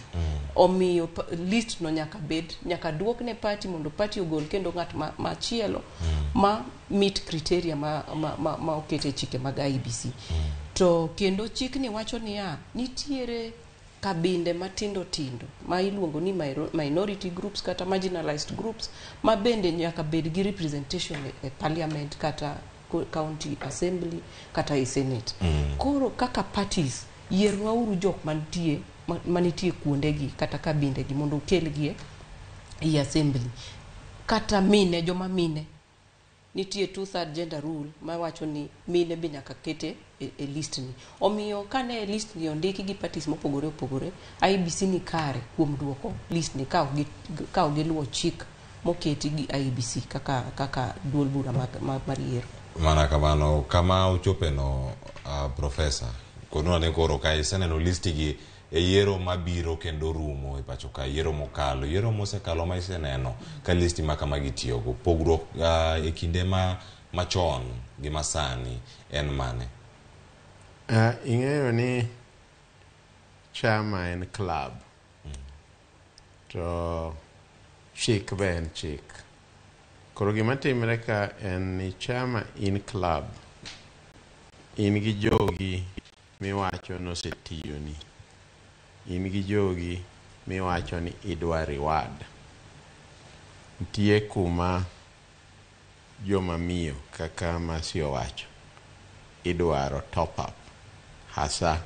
Omiyo list no nyaka bed, nyaka duok ne party mondo party ogol kendo ng'at machielo ma meet criteria ma okete chike mag IEBC. To kendo chikni wacho niya, nitiere kabinde matindo tindo ma iluongo ni minority groups kata marginalized groups ma bende nyaka bed gi representation e parliament kata county assembly kata e senate. Koro kaka parties, yiernwauru jok manitie kuondegi kata kabindegi mondo okelgi e assembly. Kata mine, joma mine, nitie 2/3 gender rule mawacho ni mine be nyaka kete e list ni. Omiyo kane list ni ondiki gi parties mopogore opogore, IEBC ni kare kuom duoko list ni ka ok giluwo chik moketi gi IEBC kaka duol bura mar yiero. Mana kamano, kama ochope no, professor, kono ne koro ka iseneno listi gi e yiero mabiro kendo rumo e pacho ka, yiero mokalo, yiero mosekalo ma iseneno ka listi ma kama gitiyogo, pogruok e kinde machon gi masani en mane? Ing'eyo ni chama en club, to chik be en chik. Koro gima timre ka en ni chama in club, in gi jogi miwacho nosetiyoni, in gi jogi miwacho ni idwa reward. Nitie kuma joma miyo kaka Mercy owacho idwaro top up, hasa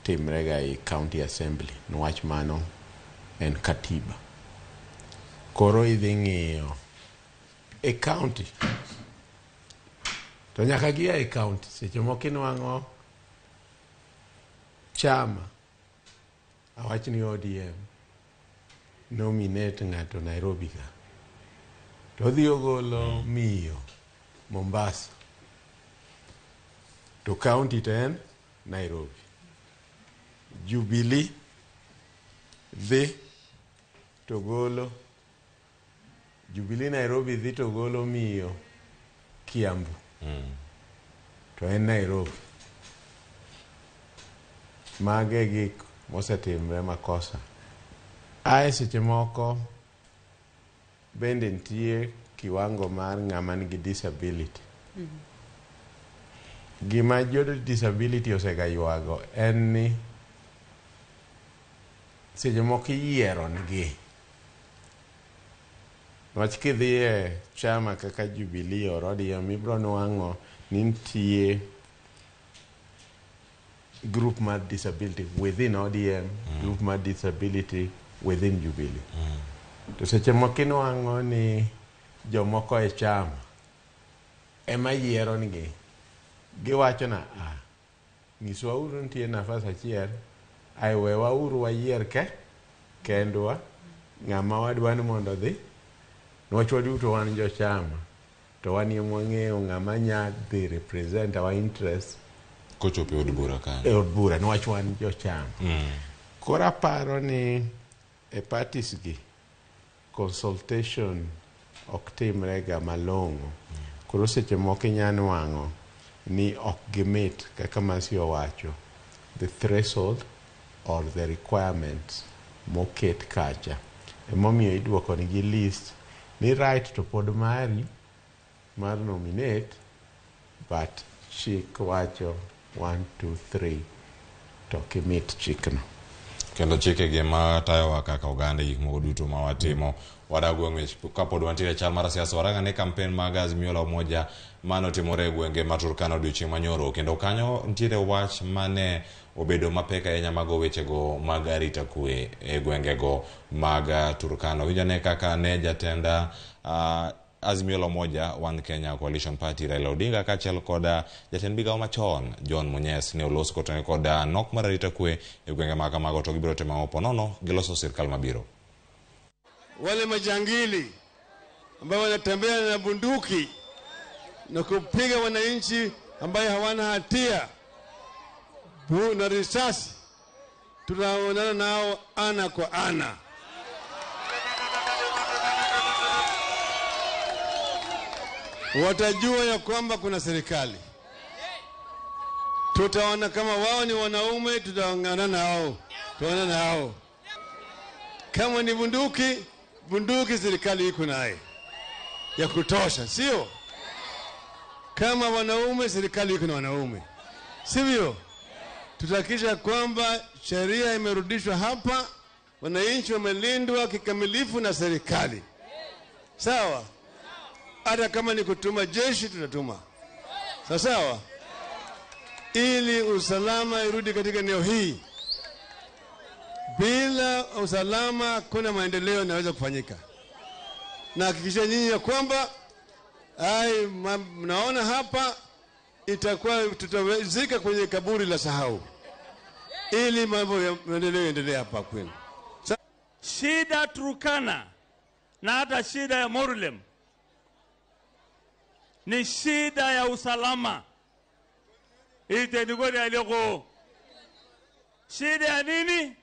timre ga e county assembly, niwach mano en katiba. Koro idhi ng'iyo e county, to nyaka gia e county. Seche moko inwang'o chama, awach ni ODM nominate ng'ato Nairobi ka, to odhi ogolo miyo Mombasa, to county to en Nairobi. Jubilee dhi to golo Jubilee Nairobi dhi to golo miyo Kiambu, to en Nairobi. Mage gik mosetimre makosa. Ae seche moko bende nitie kiwango mar ng'ama nigi disability. Gima jo disability osega ywago en ni seche moko iyiero nigi. Niwach kidhi e chama kaka Jubilee or ODM, ibiro nwang'o ni nitie group mar disability within ODM, group mar disability within Jubilee. To seche moko inwang'o ni jomoko e chama ema yiero nigi. Giwacho na, nyiswauru nitie nafas achiel, ai wewauru wayier kendwa, ng'ama wadwa ni mondo odhi, niwach waduto wan jochama. To wan ema wang'eyo ng'ama nya dhi represent our interest kochopo e od bura kanyo. E od bura niwach wan jochama. Koro aparo ni e parties gi consultation ok timre ga malong'o. Koro seche moko inya nwang'o ni ok gimit kaka Mercy owacho the threshold or the requirements moket kacha. Emomiyo iduoko nigi list ni right to pod mari mar nominate but chik wacho 1 2 3 to ok imit chikno. Kendo chikegi ema tayowa kaka oganda e gik moko duto ma watimo. Wadag gweng' kapod wantiere e chal mar siasa, warang ane kampen mag Azimio la Umoja mane otimore e gwenge ma Turkana odiochieng' manyoro. Kendo kanyo nitiere wach mane obedo mapek ahinya mago wechego mag arita kwe e gwengego mag Turkana. Winj ane kaka ne jatend Azimio la Umoja One Kenya Coalition Party Raila Odinga kaachiel kod jatend migawo machon John Munyes ne olos kotenore kod nok mar arita kwe e gwenge ma kamago to gibiro timo ang'o ponono giloso sirkal mabiro. Wale majangili ambao wanatembea na bunduki na kupiga wananchi ambaye hawana hatia na risasi, tutaonana nao ana kwa ana. Watajua ya kwamba kuna serikali. Tutaona kama wao ni wanaume, tutaongana nao, tutaona nao. Kama ni bunduki, bunduki serikali iko naye ya kutosha, sio? Kama wanaume, serikali iko na wanaume, sivyo? Tutahakikisha kwamba sheria imerudishwa hapa, wananchi wamelindwa kikamilifu na serikali. Sawa? Hata kama ni kutuma jeshi tutatuma. Sawa sawa? Ili usalama irudi katika eneo hii. Bila usalama kuna maendeleo yanaweza kufanyika. Na hakikisha nyinyi ya kwamba mnaona hapa itakuwa tutawezeka kwenye kaburi la sahau. Ili mambo ya maendeleo yaendelee hapa kwenu. Shida Turkana na hata shida ya Morlem ni shida ya usalama. Itenigori aliyoko. Shida ya nini?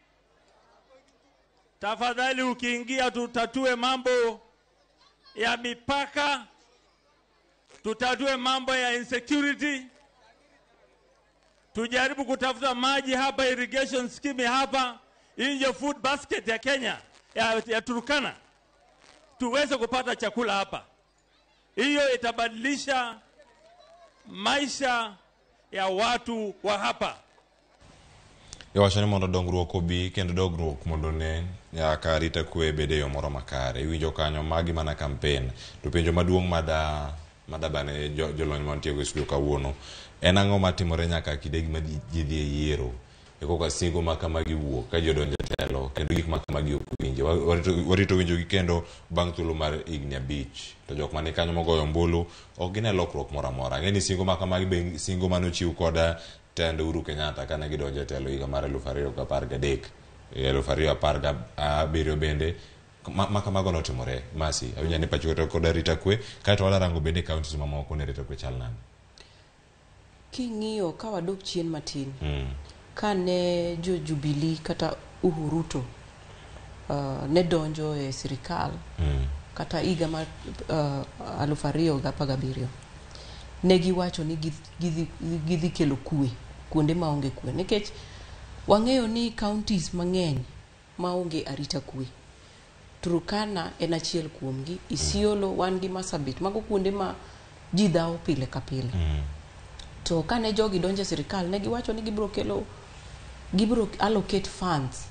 Tafadhali ukiingia tutatue mambo ya mipaka, tutatue mambo ya insecurity, tujaribu kutafuta maji hapa, irrigation scheme hapa, inje food basket ya Kenya, ya Turkana, tuweze kupata chakula hapa. Hiyo itabadilisha maisha ya watu wa hapa. Iwacho ni mondo dongruok obi kendo dongruok mondo ne nyaka arita kwe bede yo moro makare. Iwinjo kanyo magi mana kampen. To penjo maduong' mada bane jolony mantie e studio kawuono en ang'o matimore nyaka kinde ma ji dhi e yiero e koka singo ma kamagi wuok ka ji odonjo e telo kendo gik ma kamagi ok winji. Warito winjogi kendo bang' thuolo mar higni 5 to jok mani kanyo mogoyo ombulu ok gine lokruok moro amora. Ang'e ni singo ma kamagi be singo manochiw kod tend Uhuru Kenyatta kane gidonjo e telo higa mar 2013, 2017 bende ma kamago notimore. Mercy, awinjo ni pacho to kod arita kwe, kaeto wadarango bende counties mamoko ni arita kwe chal nade. King'iyo ka wadok chien matin, kane jo Jubilee kata Uhuru Ruto ne donjo e sirikal kata higa mar 2017, ne giwacho ni gidhi kelo kwe kuonde maonge kwe, nikech wang'eyo ni counties mang'eny maonge arita kwe. Turkana en achiel kuomgi, Isiolo wan gi Marsabit, mago kuonde ma ji dhawo pile ka pile. To kane jogi donjo e sirikal ne giwacho ni gibiro allocate funds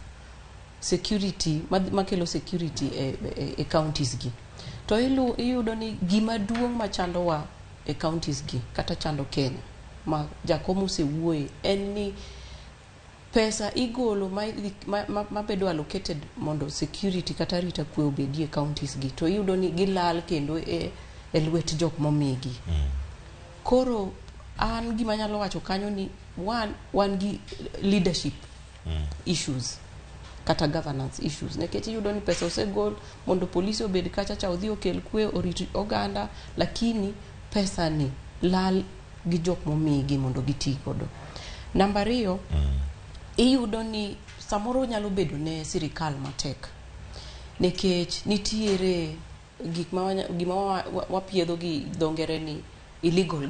security makelo security e counties gi. To iyudo ni gima duong' machandowa e counties gi kata chando Kenya ma Jakom osewuoye en ni pesa igolo mabedo allocated mondo security kata arita kwe obedie e counties gi, to iyudo ni gilal kendo e lwet jok momigi. Koro an gima anyalo wacho kanyo ni wan gi leadership issues. kata governance issues nikech iyudo ni pesa osegol mondo polisi obed kacha cha odhi okel kwe orit oganda lakini pesa ni lal gi jok momigi mondo giti godo. Namba ariyo, iyudo ni samoro nyalo bedo ne sirikal matek nikech nitiere gik ma gima wapiedho gi dho ngere ni illegal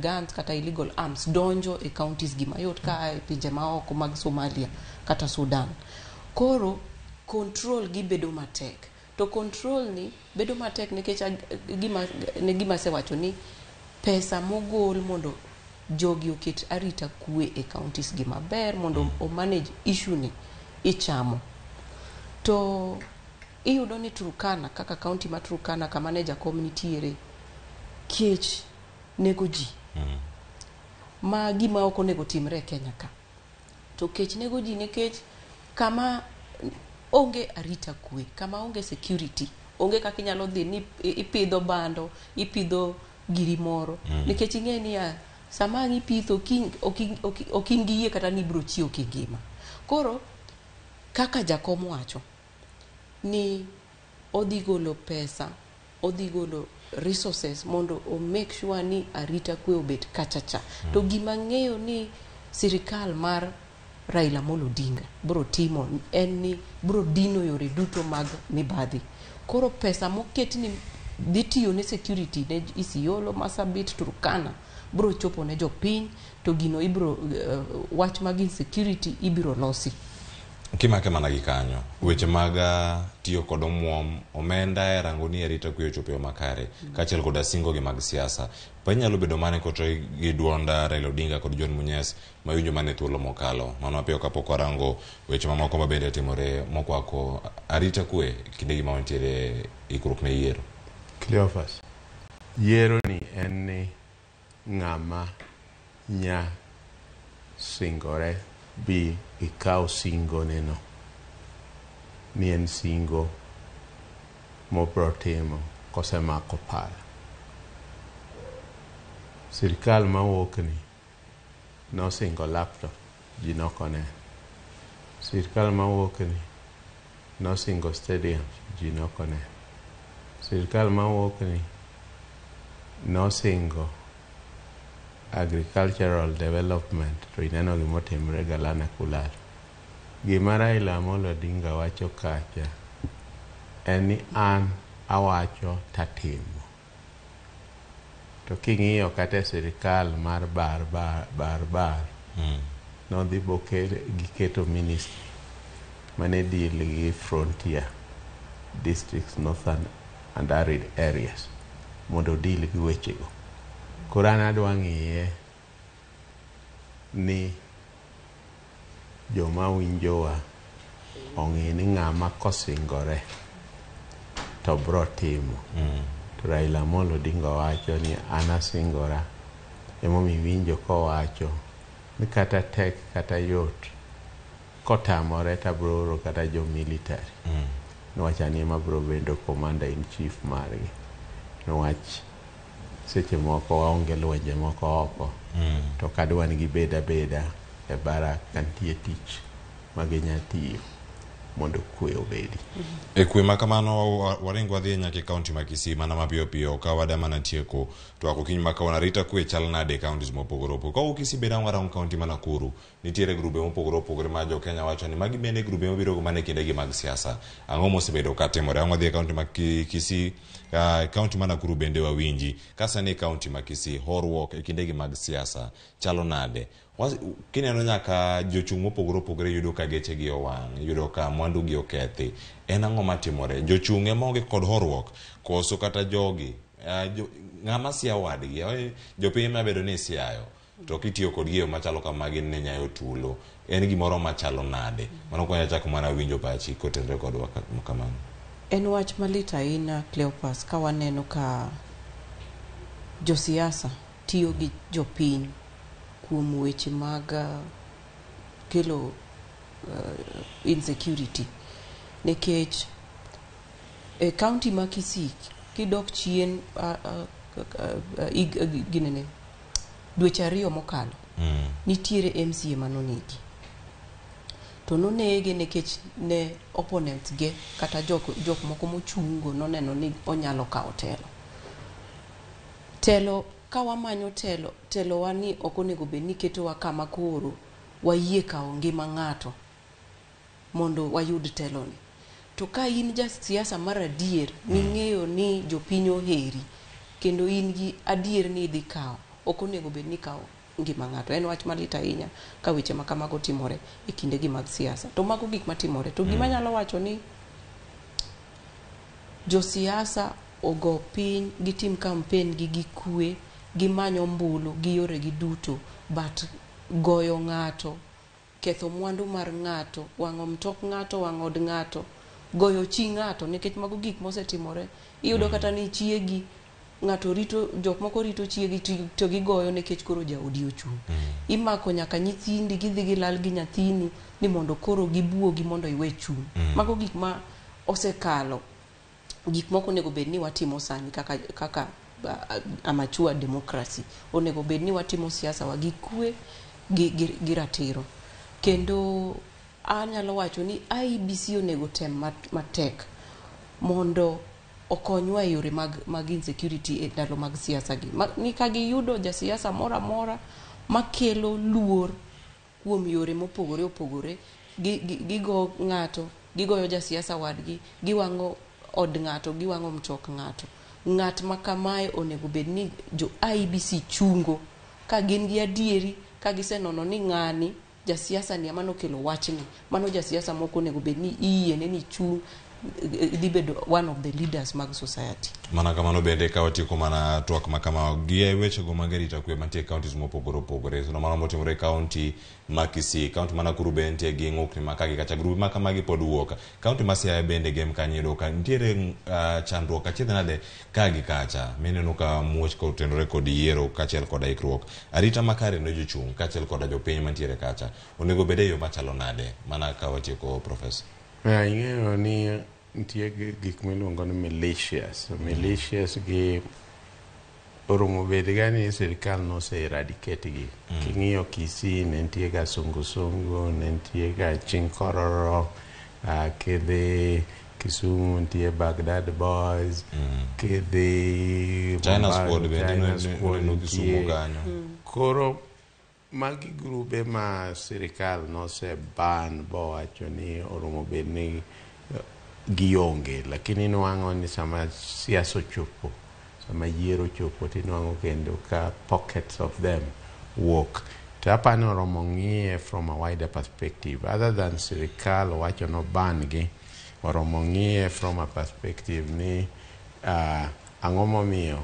guns kata illegal arms donjo e counties gi mayot ka a e pinje maoko mag Somalia kata Sudan. Koro control gi bedo matek. To control ni bedo matek nikech gima ne gima asewacho ni pesa mogol mondo jogi oket arita kwe e counties gi maber mondo o manage issue ni ichamo. To iyudo ni Turkana kaka county ma Turkana kama ne jakom nitiere kech nego ji ma gima ok onego timre e Kenya ka. To kech nego ji nikech kama onge arita kwe, kama onge security, onge kaka inyalo dhi ni ipidho bando, ipidho giri moro. Nikech ing'e niya, sama ang' ipitho kiny ok in gi yie kata ni ibiro chiewo kingima. Koro kaka jakom wacho ni odhi golo pesa, odhi golo resources mondo o make sure ni arita kwe obet kacha cha. To gima ng'eyo ni sirikal mar Raila Amolo Odinga bro timo en ni bro dino yore duto mag mibadhi. Koro pesa moket ni dhi tiyo ne security ne Isiolo, Marsabit, Turkana bro chopo ne jopiny to gino ibro wach mag insecurity ibiro losi. Kimake mana gi kanyo, weche mag tiyo kod omuom, omenda e rango ni arita kwe ochopo e yo makare, kaachiel koda singo gi mag siasa. Pa inyalo bedo mane koto gi duond Raila Odinga kod John Munyes ma winjo mane thuolo mokalo. Mano mapiyo kapok warango weche mamoko ma bende timore mokwako arita kwe kinde gi ma wantiere ikruok ne yiero. Cleophas, yiero ni en ni ng'ama nya singore bi ikaw singo neno ni en singo mobro timo kosemako pala. Sirikal mawuok ni nosingo laptop, ji nokoneno. Sirikal mawuok ni nosingo stadium, ji nokoneno. Sirikal mawuok ni nosingo agricultural development to ineno gimotimre Galana Kulalu. Gima Raila Amolo Odinga wacho kacha en ni an awacho tatimo. To king'iyo kata e sirikal mar bar bar bar bar nodhi bokel giketo ministry mane deal gi frontier districts, northern and arid areas mondo deal gi wechego. Koro an adwa ng'iye ni joma winjowa ong'e ni ng'ama kosingore to bro timo. To Raila Amolo Odinga wacho ni an asingora emomiyo iwinjo kowacho ni kata tek kata yot kotamore to abro oro kata jo military niwach an ema abro bedo commander in chief margi niwach seche moko waonge lwenje moko oko to kadwa ni gibed abeda e barak ka nitie tich ma ginya tiyo mondo kwe obedi. E kwe ma kamano waring wadhi nyaka e kaunti ma Kisii mana mapiyo piyo ka wada mana tieko twak okinyi ma kawuono arita kwe chal nade e counties mopogore opogore. Kawuok Kisii bende ang' warango kaunti ma Nakuru nitiere grube mopogore opogore ma jo Kenya wacho ni magi bende grube mabiro go mana e kindegi mag siasa. Ang'o mosebedo ka timore? Ang' wadhi e kaunti ma Kisii, kaunti ma Nakuru bende wawinji. Ka sani e kaunti ma Kisii horuok e kindegi mag siasa chalo nade? Kineno nyaka jochung' mopogore opogore yudo ka gechegi owang', yudo ka mwandu gi okethi. En ang'o matimore? Jochung' ema onge kod horuok koso kata jogi ng'ama siya wadgi? Jopiny ema bedo ni isiayo to kitiyo kodgi e yo machalo kama gin ne nyayo tulo. En gimoro machalo nade? Mano konya chako mana winjo pachi kotenore kodwa kamano. En wach malit ahinya Cleopas ka waneno ka josiasa tiyo gi jopiny kuom weche mag kelo insecurity nikech e county ma Kisii kidok chien ginene dweche ariyo mokalo nitiere MCA manonegi. To nonege nikech ne opponents ge kata jok, jok moko mochungo noneno ni onyalo kawo telo. Telo ka wamanyo telo, telowa ni ok onego bed ni ketowa kama koro wayie kawo ngima ng'ato mondo wayud teloni. To ka in jasiasa mar adier ming'eyo ni jopiny oheri kendo in gi adier ni idhi kawo, ok onego bed ni ikawo ngima ng'ato. En wach malit ahinya ka weche ma kamago timore e kindegi mag siasa. To mago gik matimore. To gima anyalo wacho ni josiasa ogo piny gitim campaign gi gi kwe, gimany ombulu gi yoregi duto but goyo ng'ato, ketho mwandu mar ng'ato, wang'o mtok ng'ato, wang'o od ng'ato, goyo chi ng'ato nikech mago gik mosetimore. Iyudo kata ni chiegi ng'ato rito jok moko rito chiegi to gigoyo nikech koro jaodi ochung'. Imako nyaka nyithindi gidhi gilal gi nyathini ni mondo koro gibuogi mondo iwe chung'. Mago gik ma osekalo gik moko onego bed ni watimo sani kaka, kaka a mature democracy. Onego bed ni watimo siasa wa gi kwe gi, gi ratiro. Kendo anyalo wacho ni IEBC onego tem matek mondo okonywa e yore mag, mag insecurity e ndalo mag siasa gi. Ma, ni ka giyudo jasiasa moro amora makelo luor kuom yore mopogore opogore, gigo ng'ato, gigoyo jasiasa wadgi, giwang'o od ng'ato, giwang'o mtok ng'ato. Ng'at ma kamae onego bed ni jo IEBC chungo ka gin gi adieri, ka gisenono ni ng'ani jasiasa ni ema nokelo wachni, mano jasiasa moko onego bed ni iyiene ni chung' dhi bedo one of the leaders mag society. Mana kamano bende ka watieko mana twak ma kama gi wechego mag arita kwe mantie e counties mopogore opogore. So mano motimore e county ma Kisii, county ma Nakuru bende nitie gi ng'ukni ma kagi kacha grube ma kamagi pod wuok. County ma Siaya bende gem kanyo iyudo ka nitiere chandruok achiedh nade ka gi kacha mineno ka muoch kotenore kod yiero kaachiel koda ikruok. Arita makare ne jochung' kaachiel koda jopiny mantiere kacha onego bed e yo machalo nade mana ka watieko professor. Ing'eyo ni nitie gik miluongo ni militias. Militias gi oromo bed ga ni sirikal nose eradicate gi. King'iyo Kisii ne nitie ga sungusungu, ne nitie ga chinkororo, kidhi Kisumu nitie Baghdad Boys, kidhi China Mombasa, Squad bende China Squad neno Kisumu nitie. kanyo. Koro magi grube ma sirikal nose ban bowacho ni oromo bed ni gionge, lakini nwang'o ni sama siasa ochopo, sama yiero ochopo tinwang'o kendo ka pockets of them wuok. To apani oromo ng'iye from a wider perspective other than sirikal wacho no ban gi, oromo ng'iye from a perspective ni ang'o momiyo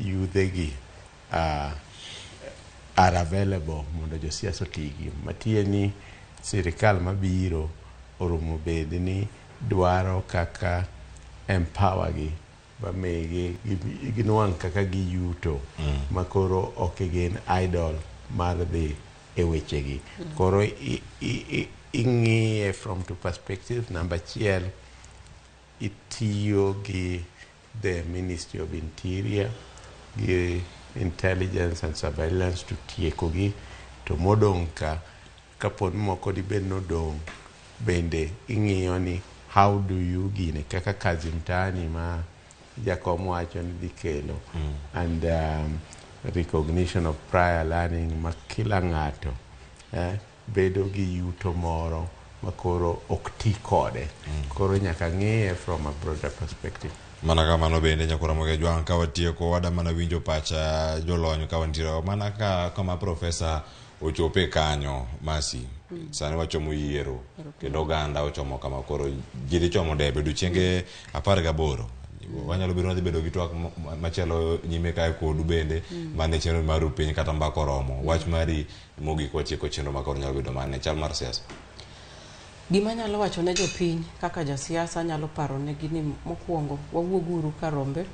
yudhe gi are available mondo josiasa otigi. Matiye ni sirikal mabiro oromo bed ni dwaro kaka empower gi bamigi ginwang' kaka giyuto makoro ok gin idle mar dhi e wechegi. Koro ing'iye from two perspectives. Number achiel, itiyo gi the Ministry of Interior gi intelligence and surveillance to tieko gi, to modong' ka kapo ni moko dibed nodong' bende ing'iyo ni how do you gine kaka kazi mtaani ma jakom wacho ni dhi kelo and recognition of prior learning ma kila ng'ato bedo gi yuto moro ma koro ok ti kode. Koro nyaka ng'iye from a broader perspective. Mana kamano bende nyakora Ramogi Ajwang' ka watieko wada mana winjo pacha jolony ka wantiere mana ka kama profesa ochope kanyo Masi. Sani wachomo yiero kendo oganda ochomo kama koro ji dhi chomo debe odiochienge 18. Wanyalo bedo wadhi bedo gi twak machielo nyime kae kodu bende mane chenro mar piny kata mbaka oromo. Wach mari mogik watieko chenro ma koro nyalo bedo mane chal mar siasa. Gima anyalo wacho ne jopiny kaka jasiasa anyalo paro negi ni mokwongo wawuog uru ka rombe,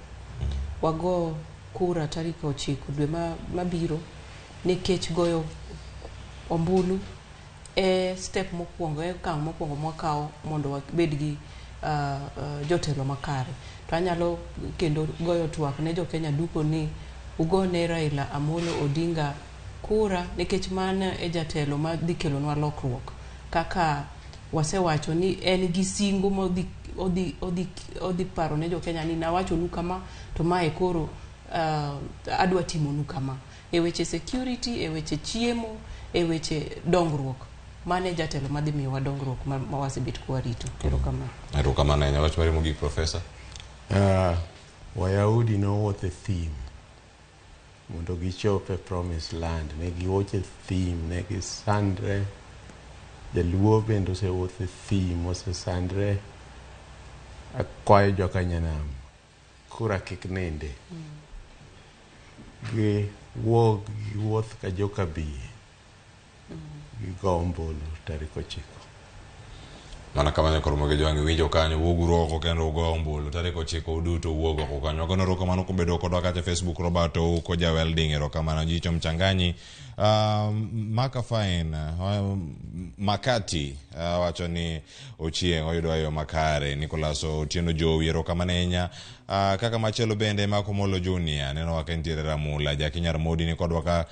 wago kura tarik 9 dwe mabiro nikech goyo ombulu e step mokwongo, e okang' mokwongo mwakawo mondo wabed gi jotelo makare. To anyalo kendo goyo twak ne jokenya duto ni ugone Raila Amolo Odinga kura nikech mano e jatelo madhi kelonwa lokruok kaka Wasewacho ni en gi singo modhi odhi odhi odhi paro ne jo-Kenya ni nawachonu kama to mae koro adwa timonu kama e weche security, e weche chiemo, e weche dongruok. Mane jatelo madhi miyowa dongruok ma wasebet kwarito. Erokamano. Erokamano ahinya. Wach mari mogik, Profesa? Wayahudi nowuotho e thim mondo gichop e promised land. Ne giwuotho e thim, ne gisandre. Jaluo bende osewuotho e thim, osesandre. Akwayo joka nyanam, kura kik ninde. Giwuog giwuoth ka joka biye. Gigo ombulu tarik 9. Mana kamano koro moge jwang' iwinjo kanyo, wuoguru oko kendo ugo ombulu tarik 9 uduto wuog oko kanyo. Wagono erokamano kuom bedo kodwa kacha e Facebook. Robert Ouko ja welding, erokamano. Jicho Mchanganyi, Maka Fine, Makati wacho ni Ochieng' oyudo e yo makare. Nicholas Otieno Jowi, erokamano ahinya. Kaka machielo bende Marco Molo Junior neno ka entiere Ramula. Jaki Nyar Modi ni kodwa ka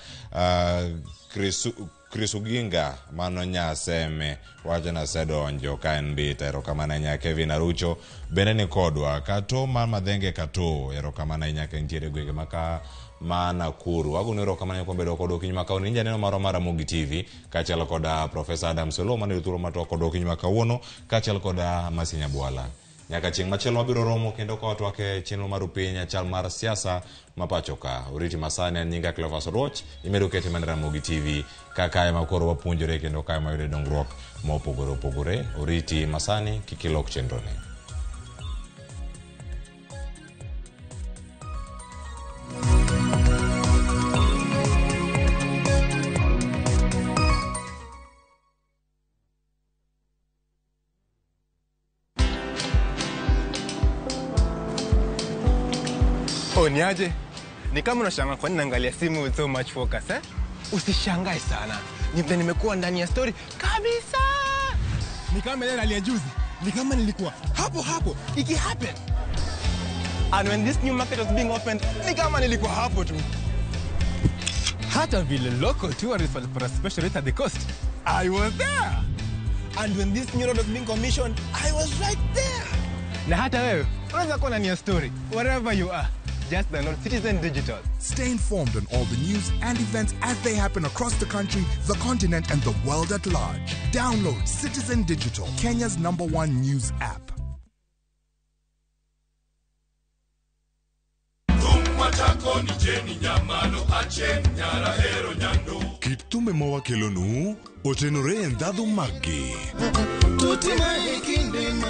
Chris Oginga mano Nyaseme wacho ni asedonjo ka en Mbita, erokamano ahinya. Kevin Arucho bende ni kodwa. Kato mar Madhenge Kato, erokamano ahinya ka entiere gwenge maka ma Nakuru. Wagonu erokamano kuom bedo kodwa okinyi ma kawuono. In janeno marwa mar Ramogi TV kaachiel kod Profesa Adams Oloo mane thuolo mar twak kodwa okinyi ma kawuono kaachiel kod Mercy Nyabwala. Nyaka chieng' machielo wabiro romo kendo ka watwak e chenro mar upiny chal mar siasa ma pacho ka. Oriti masani an nyinga Cleophas Oluoch, imedo kete mana Ramogi TV kaka ema koro wapuonjore kendo ka ema wayude dongruok mopogore opogore. Oriti masani kik ilok chenroni. Oh, niaje? Ni kama unashangaa kwa nini naangalia simu with so much focus, eh? Usishangae sana. Ni vile nimekuwa ndani ya story kabisa. Ni kama ile rally ya juzi. Ni kama nilikuwa hapo hapo iki happen. And when this new market was being opened, ni kama nilikuwa hapo tu. Hata vile local tourists walipata special rate at the coast, I was there. And when this new road was being commissioned, I was right there. Na hata wewe unaweza kuwa ndani ya story wherever you are. Just download Citizen Digital. Stay informed on all the news and events as they happen across the country, the continent, and the world at large. Download Citizen Digital, Kenya's #1 news app. Kit thumbe ma wakelonu otenore e ndhadhu maggi.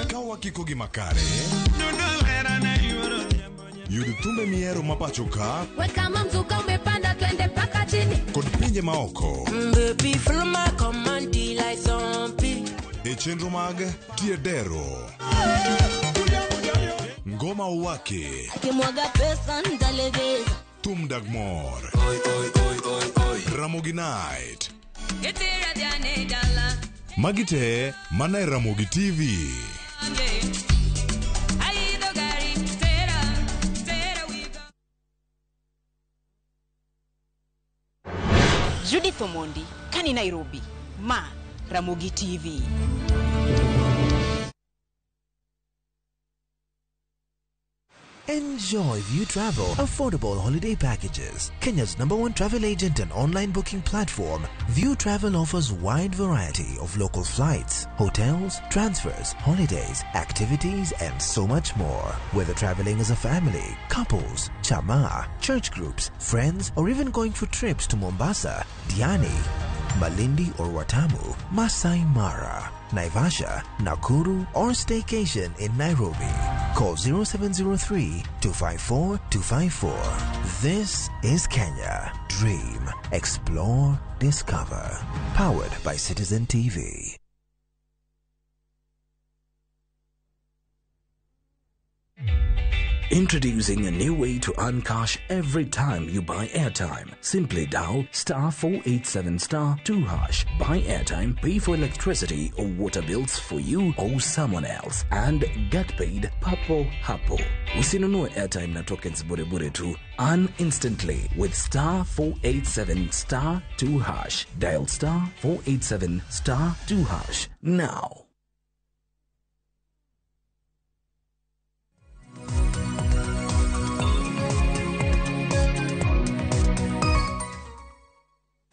Ka wakiko gi makare, yud thumbe mihero ma pacho ka We kama mzuka umepanda twende mpaka chini. kod pinje maoko. Baby, follow my command like zombie. E chenro mag Tiedero, Ngoma Uwake, Akimwaga pesa nitalegeza. Thum Dag Mor, Ramogi Night. Magi te mana e Ramogi TV. Judith Omondi, kani Nairobi, ma Ramogi TV. Enjoy View Travel affordable holiday packages. Kenya's #1 travel agent and online booking platform, View Travel offers wide variety of local flights, hotels, transfers, holidays, activities, and so much more. Whether traveling as a family, couples, chama, church groups, friends, or even going for trips to Mombasa, Diani, Malindi or Watamu, Masai Mara, Naivasha, Nakuru, or staycation in Nairobi. Call 0703 254 254. This is Kenya. Dream, explore, discover. Powered by Citizen TV. Introducing a new way to earn cash every time you buy airtime. Simply dial *487*2#. Buy airtime, pay for electricity or water bills for you or someone else, and get paid papo hapo. Usinunue airtime na tokens bure bure tu. Earn instantly with *487*2#. Dial *487*2# now.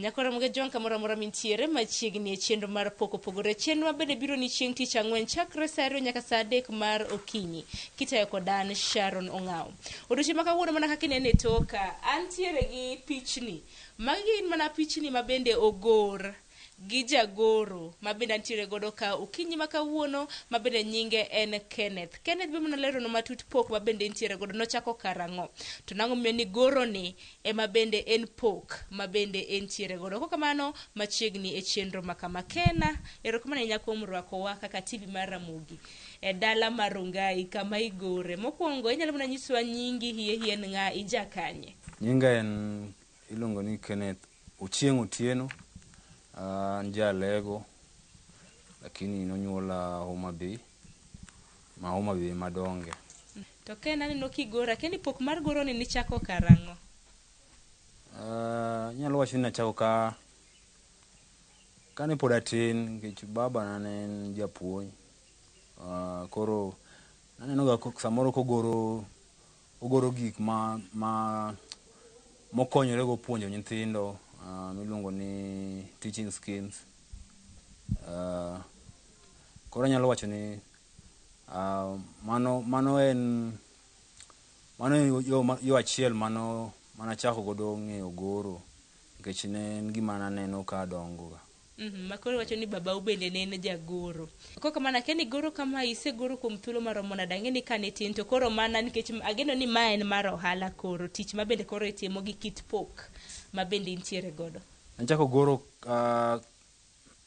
Nyakoro Ramogi Ojwang' kamoro amora mintiere machiegni e chenro mar pok opogore. Chenro mabende biro ni chieng' tich ang'wen chakre saa ariyo nyaka saa adek mar okinyi. Kitayo kod an Sharon Ong'aw. Odiochieng' ma kawuono mana kaka inene e toka, antiere gi pichni. Magi gin mana pichni mabende ogor gi jagoro ma bende antiere godo ka okinyi ma kawuono ma bende nyinge en Kenneth. Kenneth be mana leronwa matut pok ma bende entiere godo nochako karang'o to nang'o miyo ni goro ni ema bende en pok ma bende entiere godo. Kok kamano machiegni e chenro ma kama. Kena, erokamano ahinya kuom rwakowa kaka TV mar Ramogi e dala mar Rongai kama igore. Mokwongo inyalo mana nyisowa nyingi hie hie en ng'a ija kanye? Nyinga en iluongo ni Kenneth Ochieng' Otieno. An ja Alego lakini nonyuola Homa Bay, ma Homa Bay ema adonge. To Ken aneno kigoro, akia ni pok mar goro ni nichako karang'o? Anyalo wacho ni nachako ka kane pod atin nikech baba na ne en japuonj. Koro naneno ga samoro kogoro ogoro gik ma ma mokonyore go puonjo nyithindo miluongo ni teaching schemes. Koro anyalo wacho ni mano mano en mano yo, yo achiel mano manachako godo ng'eyo goro nikech ne en gima naneno ka adongo ga. Ma koro iwacho ni babau bende ne en jagoro. Kok kamano akia ni goro kama isegoro kuom thuolo maromo nade ang'e ni kane itin to koro mana nikech ageno ni ma en mar ohala koro tich ma bende koro itimo gi kit pok ma bende intiere godo. Nachako goro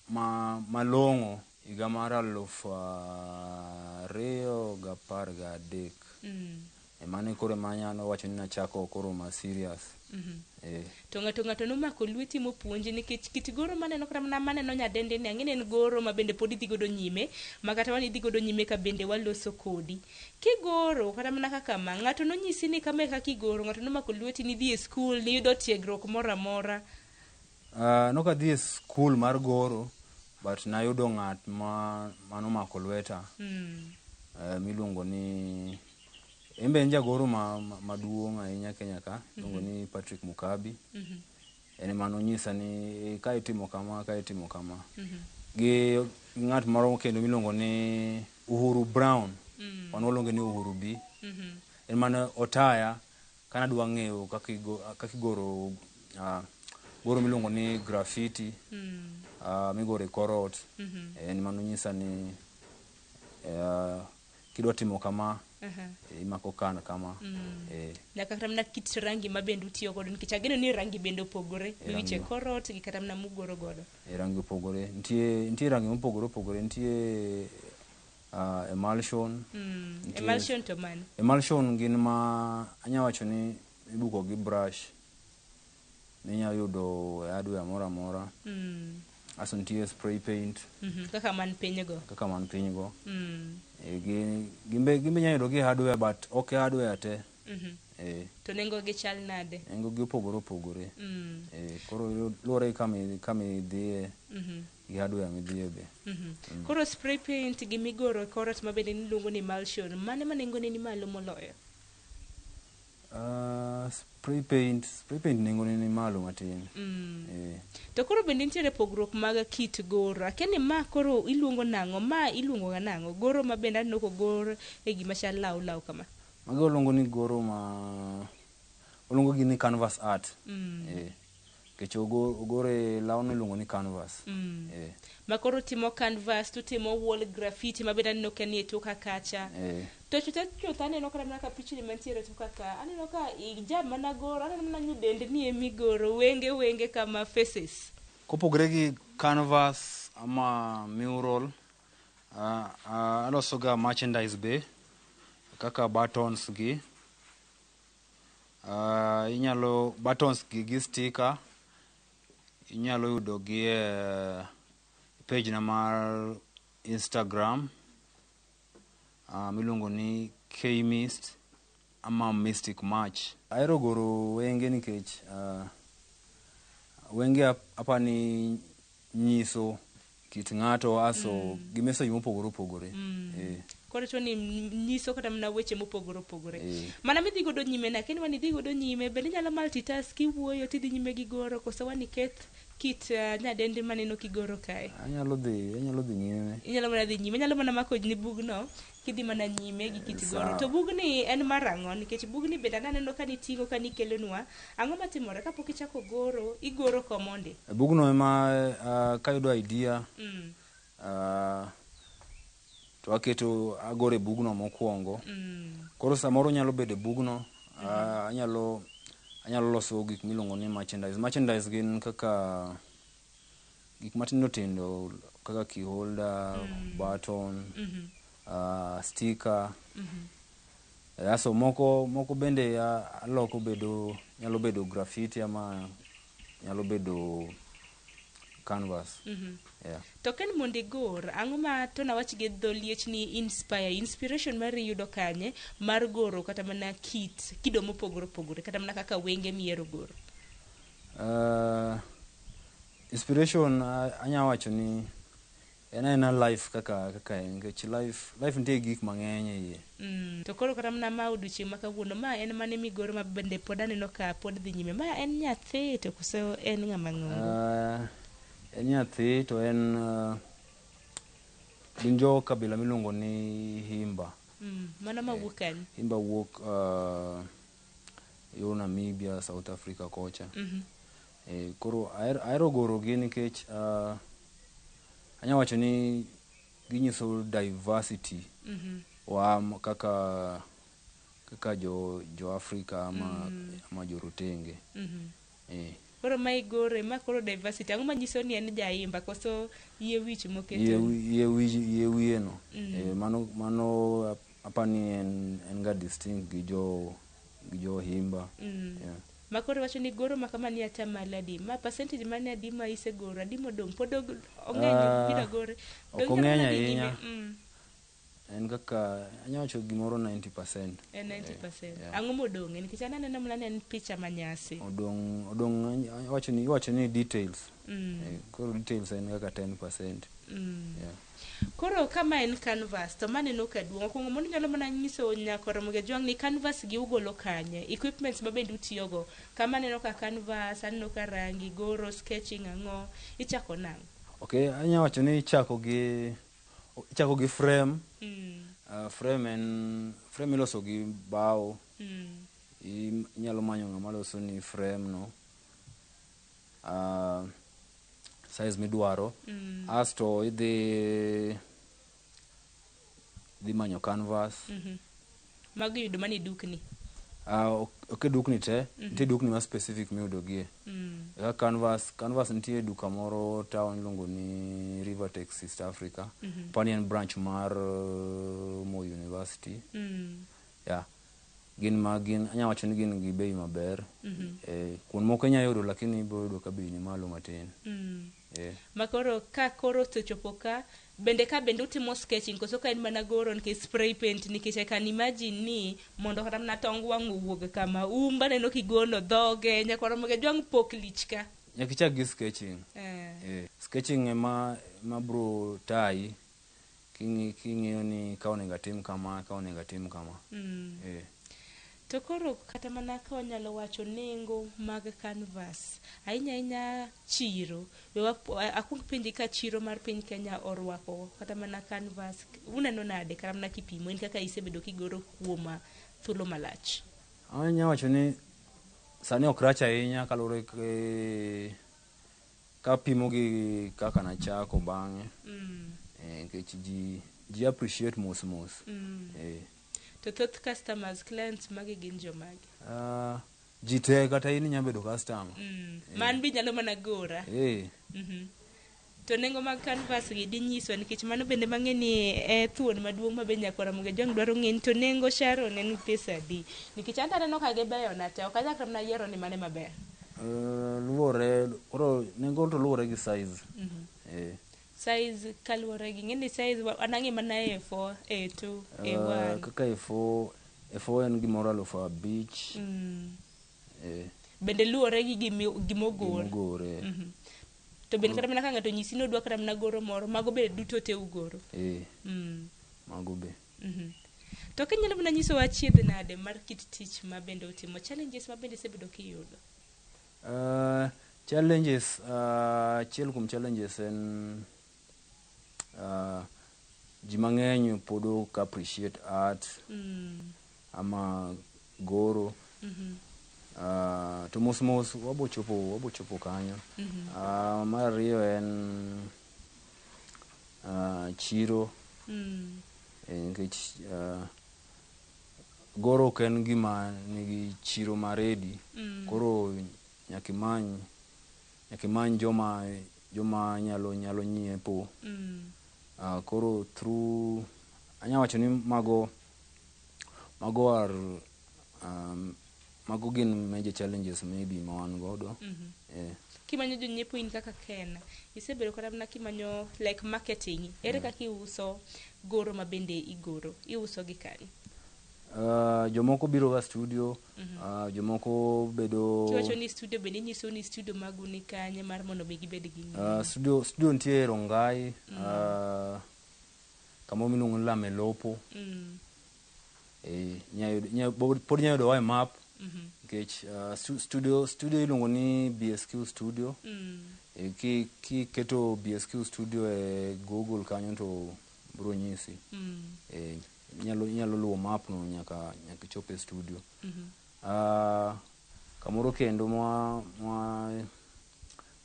ma malong'o higa mar 2013. Emane koro ema anyalo wacho ni nachako koro ma serious. To ng'ato ng'ato nomako lweti mopuonji nikech kit goro maneno kata mana maneno nyadendi ni ang'e ni en goro ma bende pod idhi godo nyime ma kata wan idhi godo nyime ka bende waloso kodi. Kigoro kata mana kaka ma ng'ato nonyisi ni kama e kaka igoro ng'ato nomako lweti nidhi e skul niyudo tiegruok moro amora. Nok adhi e skul mar goro but nayudo ng'at ma manomako lweta miluongo ni en be en jagoro maduong' ahinya Kenya ka iluongo ni Patrick Mukabi. En ema nonyisa ni ka itimo kama ka itimo kama. Gi ng'at moro kendo miluongo ni Uhuru Brown. Wan waluonge ni Uhuru B. En mane otaya kanadwa ng'eyo kaka igoro goro miluongo ni graffiti migoro e kor ot. En ema nonyisa ni kidwa timo kama imako kan kama. Nyaka kata mana kit rangi ma bende utiyo godo nikech ageno ni rangi bende opogore miwicho e kor ot gi kata mana mugoro godo. Rangi opogore. Nitie rangi mopogore opogore. Nitie emulsion. Emulsion to mane? Emulsion gin ma anya wacho ni ibuko gi brush. Minya yudo e hardware moro amora. Asto nitie spray paint. Kaka man piny go. Kaka man piny go. Gimbe inya yudo gi e hardware but ok e hardware te. To nengo gi chal nade? Nengo gi opogore opogore. Koro luwore gi kama idhiye. Gi hardware midhiye be. Koro spray paint gi migoro e kor ot ma bende niluongo ni emulsion, mane ma nengone ni malo moloyo? Spray paint nengo ne ni malo matin. To koro bende nitiere pogruok mag kit goro. Akia ni ma koro iluongo nang'o? Ma iluongo ga nang'o? Goro ma bende aneno kogor e gima chal law law kama. Magi waluongo ni goro ma waluongo gi ni canvas art. Nikech ogore lawno iluongo ni canvas. Ma koro timo canvas to timo wall graffiti ma bende aneno ka nie toka kacha. To chutho chutho aneno kata mana ka pichni mantiere toka ka. Aneno ka ija mana goro, aneno mana nyidendni emigoro, wenge wenge kama faces. Kopogore gi canvas ama mural, aloso ga merchandise be kaka buttons gi. Inyalo buttons gi sticker inyalo yudo gi e page na mar Instagram miluongo ni Kmist ama Mystic Match. Ahero goro wenge nikech wenge apani nyiso kit ng'ato aso gi message mopogore opogore. Koro to ni nyiso kata mana weche mopogore opogore. Mana midhi godo nyime na, kendo wan idhi godo nyime, bende inyalo multitask kiwuoyo tidhi nyime gi goro koso wan iketh kit nyadendi maneno kigoro kae? Anyalo dhi nyime. Inyalo mana dhi nyime, inyalo mana mako ni bugno kidhi mana nyime gi kit goro. Sawa. To bugni en mar ang'o? Nikech bugni bende aneno ka niting'o ka nikelonwa. Ang'o matimore kapok ichako goro? Igoro komondi. Bugno ema kayudo idea to aketo, agoro e bugno mokwongo. Koro samoro nyalo bedo e bugno, anyalo loso gik miluongo ni merchandise. Merchandise gin kaka gik matindo tindo kaka key holder, button, sticker. Aso moko bende aloko bedo, nyalo bedo graffiti ama nyalo bedo canvas. Yeah. To ka en mondo igor, ang'o ma to nawach gi dho liech ni inspire, inspiration mari yudo kanye mar goro kata mana kit kido mopogore opogore, kata mana kaka wenge mihero goro? Inspiration anya wacho ni en aena life kaka en, nikech life nitie gi gik mang'eny e iye. To koro kata mana ma odiochieng' ma kawuono, ma en mane migoro ma bende pod aneno ka pod dhi nyime? Ma en nyathi to koso en ng'ama ng'ongo? En nyathi to en gin jo kabila miluongo ni Himba. Mano mawuok kanye? Himba wuok yo Namibia, South Africa kocha. Koro ahero goro gi nikech anya wacho ni ginyiso diversity wa kaka jo Afrika ama, ama jorotenge. Koro ma igore, ma koro diversity, ang'o manyiso ni en jaimba koso yie wich moketo? Yie wiye no. Mano apani en ga distinct gi jo Himba. Yeah. Ma koro wacho ni goro ma kama ni atamalo adi? Ma percentage mane adi ma isegoro? Adi modong'? Pod ong'eny biro gore? Ok Dong' inyalo ong'eny mana dhi nyime? ahinya. En kaka anya wacho gimoro 90%. En 90%. Yeah. Ang'o modong'? Nikech an aneno mana ni en picha manyasi. Odong' iwacho ni details. Koro details en kaka 10%. Yeah. Koro kama en canvas to maneno ka duong'. Okwongo mondo inyalo mana nyiso nyako Ramogi Ajwang' ni canvas gi ugolo kanye? Equipments ma bende utiyogo. Kama aneno ka canvas, aneno ka rangi, goro, sketching ang'o. Ichako nang'o? Okay, anya wacho ni ichako gi frame. Frame en frame iloso gi bao. Inyalo manyo ng'ama loso ni frame no. Size midwaro. Asto idhi dhi manyo canvas. Mago iyudo mana e dukni. Ok e dukni te, nitie dukni ma specific miyudo gie. Kaka canvas nitie duka moro town iluongo ni Rivertex East Africa. Apani en branch mar Moi University. Yeah. Gin ma gin anya wacho ni gin gi bei maber. Kuond moko inya yudo, lakini ibiro yudo ka bei ni malo matin. Ma koro ka koro osechopo ka bende, ka bende utimo sketching koso ka en mana goro nikech spray paint? Nikech I can imagine ni mondo kata mana tong wang' owuog kama umba aneno kigolo dhoge nyaka Ramogi Ajwang' pok lich ka. Nyaka ichak gi sketching. Sketching ema bro tayi king'iyo ni ka onego atim kama, ka onego atim kama. To koro kata mana ka wanyalo wacho nengo mag canvas ahinya ahinya chiro, we akuong penji ka chiro mar piny Kenya orwako kata mana canvas, uneno nade kata mana kipimo in kaka isebedo kigoro kuom thuolo malach? Anya wacho ni sani ok rach ahinya kaluwore gi kapimo gi kaka nachako bang'e. Nikech ji appreciate mos mos. To thoth customers, clients magi gin jomage? Ji te, kata in inya bedo customer. Man be nyalo mana gora. To nengo mag canvas gi dinyiswa, nikech mano bende mang'e ni e thuon maduong' ma be nyaka Ramogi Ajwang' dwaro ng'e ni to nengo Sharon en pesa adi, nikech an to aneno ka gibeyona te, ok anyal kata mana yiero ni mane maber. Luwore koro nengo to luwore gi size. Size kaluwore gi ng'e ni size an ang'e mana A4, A2, A1. Kaka A4, A4 en gimoro 5,000. Bende luwore gi gimogor. Gimogor. To bende kata mana ka ng'ato onyisi ni odwa kata mana goro moro, mago be duto te ugoro? Mago be. To kinyalo mana nyisowa achiedh nade mar kit tich ma bende utimo, challenges ma bende isebedo kiyudo? Challenges, achiel kuom challenges en ji mang'eny pod ok appreciate art ama goro. To mos mos wabo chopo kanyo. Mar ariyo en chiro. Nikech goro ok en gima nigi chiro ma ready. Koro nyaka imany joma nyalo nyiepo. Koro through anya wacho ni mago are mago gin major challenges maybe ma wan godo. Kimanyo jonyiepo in kaka Ken, isebedo kata mana kimanyo like marketing, ere kaka iuso goro ma bende igoro, iuso gi kanye? Jomoko biro ga studio, jomoko bedo. Kiwacho ni studio bende inyiso ni studio magu ni kanye mar mondo mi gibed gi ng'eyo? Studio nitie Rongai, kamoro miluongo ni Lamelopo. Pod inyalo yudowa e map. Nikech studio iluongo ni BSQ Studio. Kiketo BSQ Studio e Google kanyo to biro nyisi. Inyalo luwo map no nyaka ichop e studio. Kamoro kendo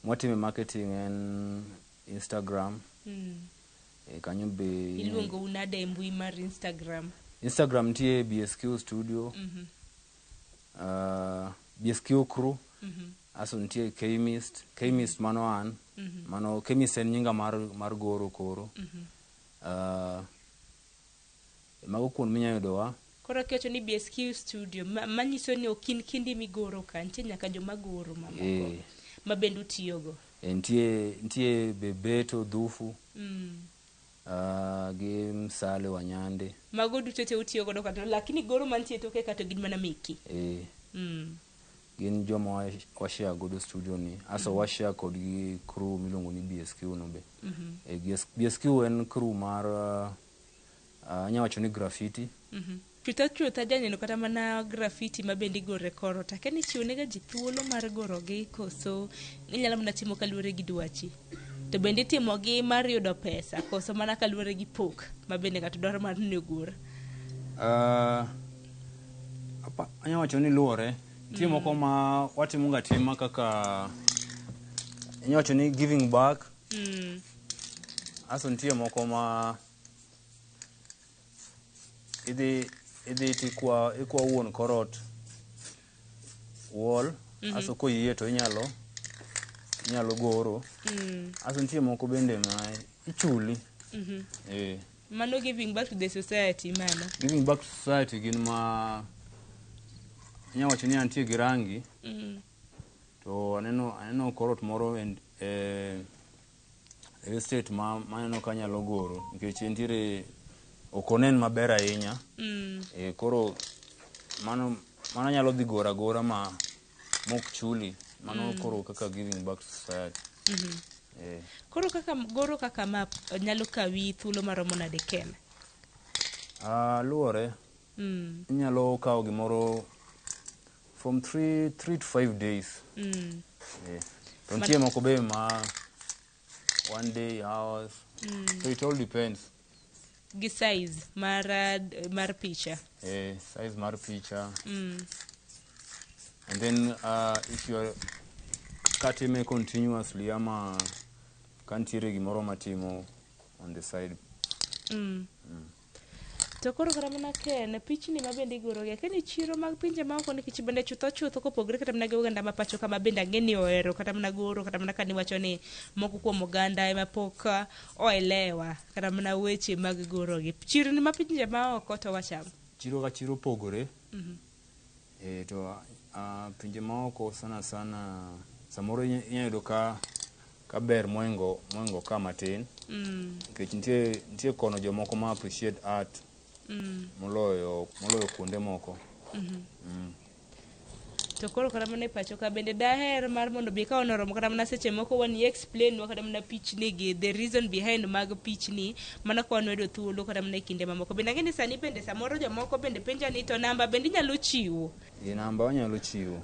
mwatime marketing en Instagram. Kanyo be iluongo unade e mbui mar Instagram? Instagram nitie BSQ Studio. BSQ Crew. Aso nitie Chemist. Chemist mano an. Mano Chemist en nyinga mar goro koro. Mago kuond minyalo yudowa. Koro kiwacho ni BSQ Studio, manyiso ni ok in kindi migoro ka, nitie nyaka joma goro mamoko ma bende utiyogo. Nitie Bebeto Dhufu. Gi Msale Wanyande. Mago duto te utiyo godo kata, lakini goro mantie toke kata gin mana meki. Gin joma washare godo studio ni. Aso washare kodgi crew miluongo ni BSQ no be. BSQ en crew mar anya wacho ni graffiti. Chutha janeno kata mana graffiti ma bende igoro e kor ot. Akia ni ichiwo nega ji thuolo mar gorogi koso inyalo mana timo kaluwore gi dwachi. To bende itimogi mar yudo pesa koso mana kaluwore gi pok ma bende ng'ato dwaro mar ni ogor. Anya wacho ni luwore. Nitie moko ma watimo ga tima kaka anya wacho ni giving back. Aso nitie moko ma idhi tikwa ikwa wuon korot wall. Aso koyie to inyalo goro. Aso nitie moko bende ma ichuli. Mano giving back to the society mano. Giving back to society gin ma inyalo wacho ni antie gi rangi. To aneno korot moro e estate ma aneno ka anyalo goro nikech entiere ok onen maber ahinya. Koro mano nyalo dhi goro agora ma mok chuli. Mano koro kaka giving back to society. Koro kaka goro kaka map nyalo kawi thuolo maromo nade Ken? Luwore. Inyalo kawo gimoro from 3 to 5 days. To nitie moko be ma 1 day, hours. So it all depends. Gi size mar picha. Size mar picha. And then if you are katime continuously ama kantiere gimoro matimo on the side. To koro kata mana Ken, pichni ma bende igoro gi, akia ni chiro mag pinje maoko nikech bende chutho kopogore kata mana gi oganda ma pacho kama bende ang'e ni ohero kata mana goro kata mana kaniwacho ni moko kuom oganda ema pok oelewa kata mana weche mag goro gi. Chirni ma pinje maoko to wachamo. Chiro ka chiro pogore. To pinje maoko sana sana samoro inyalo yudo ka ber moingo ka matin. Nikech nitie kono jomoko ma appreciate art. Moloyo kuonde moko. To koro kata mana e pacho ka bende daher mar mondo bi ka onoromo kata mana seche moko wan explain wa kata mana pichni gi the reason behind mag pichni mana ka wan yudo thuolo kata mana e kinde mamoko. Bende ang'e ni sani bende samoro jomoko bende penja ni to namba bende inyalo chiwo. Namba wanyalo chiwo.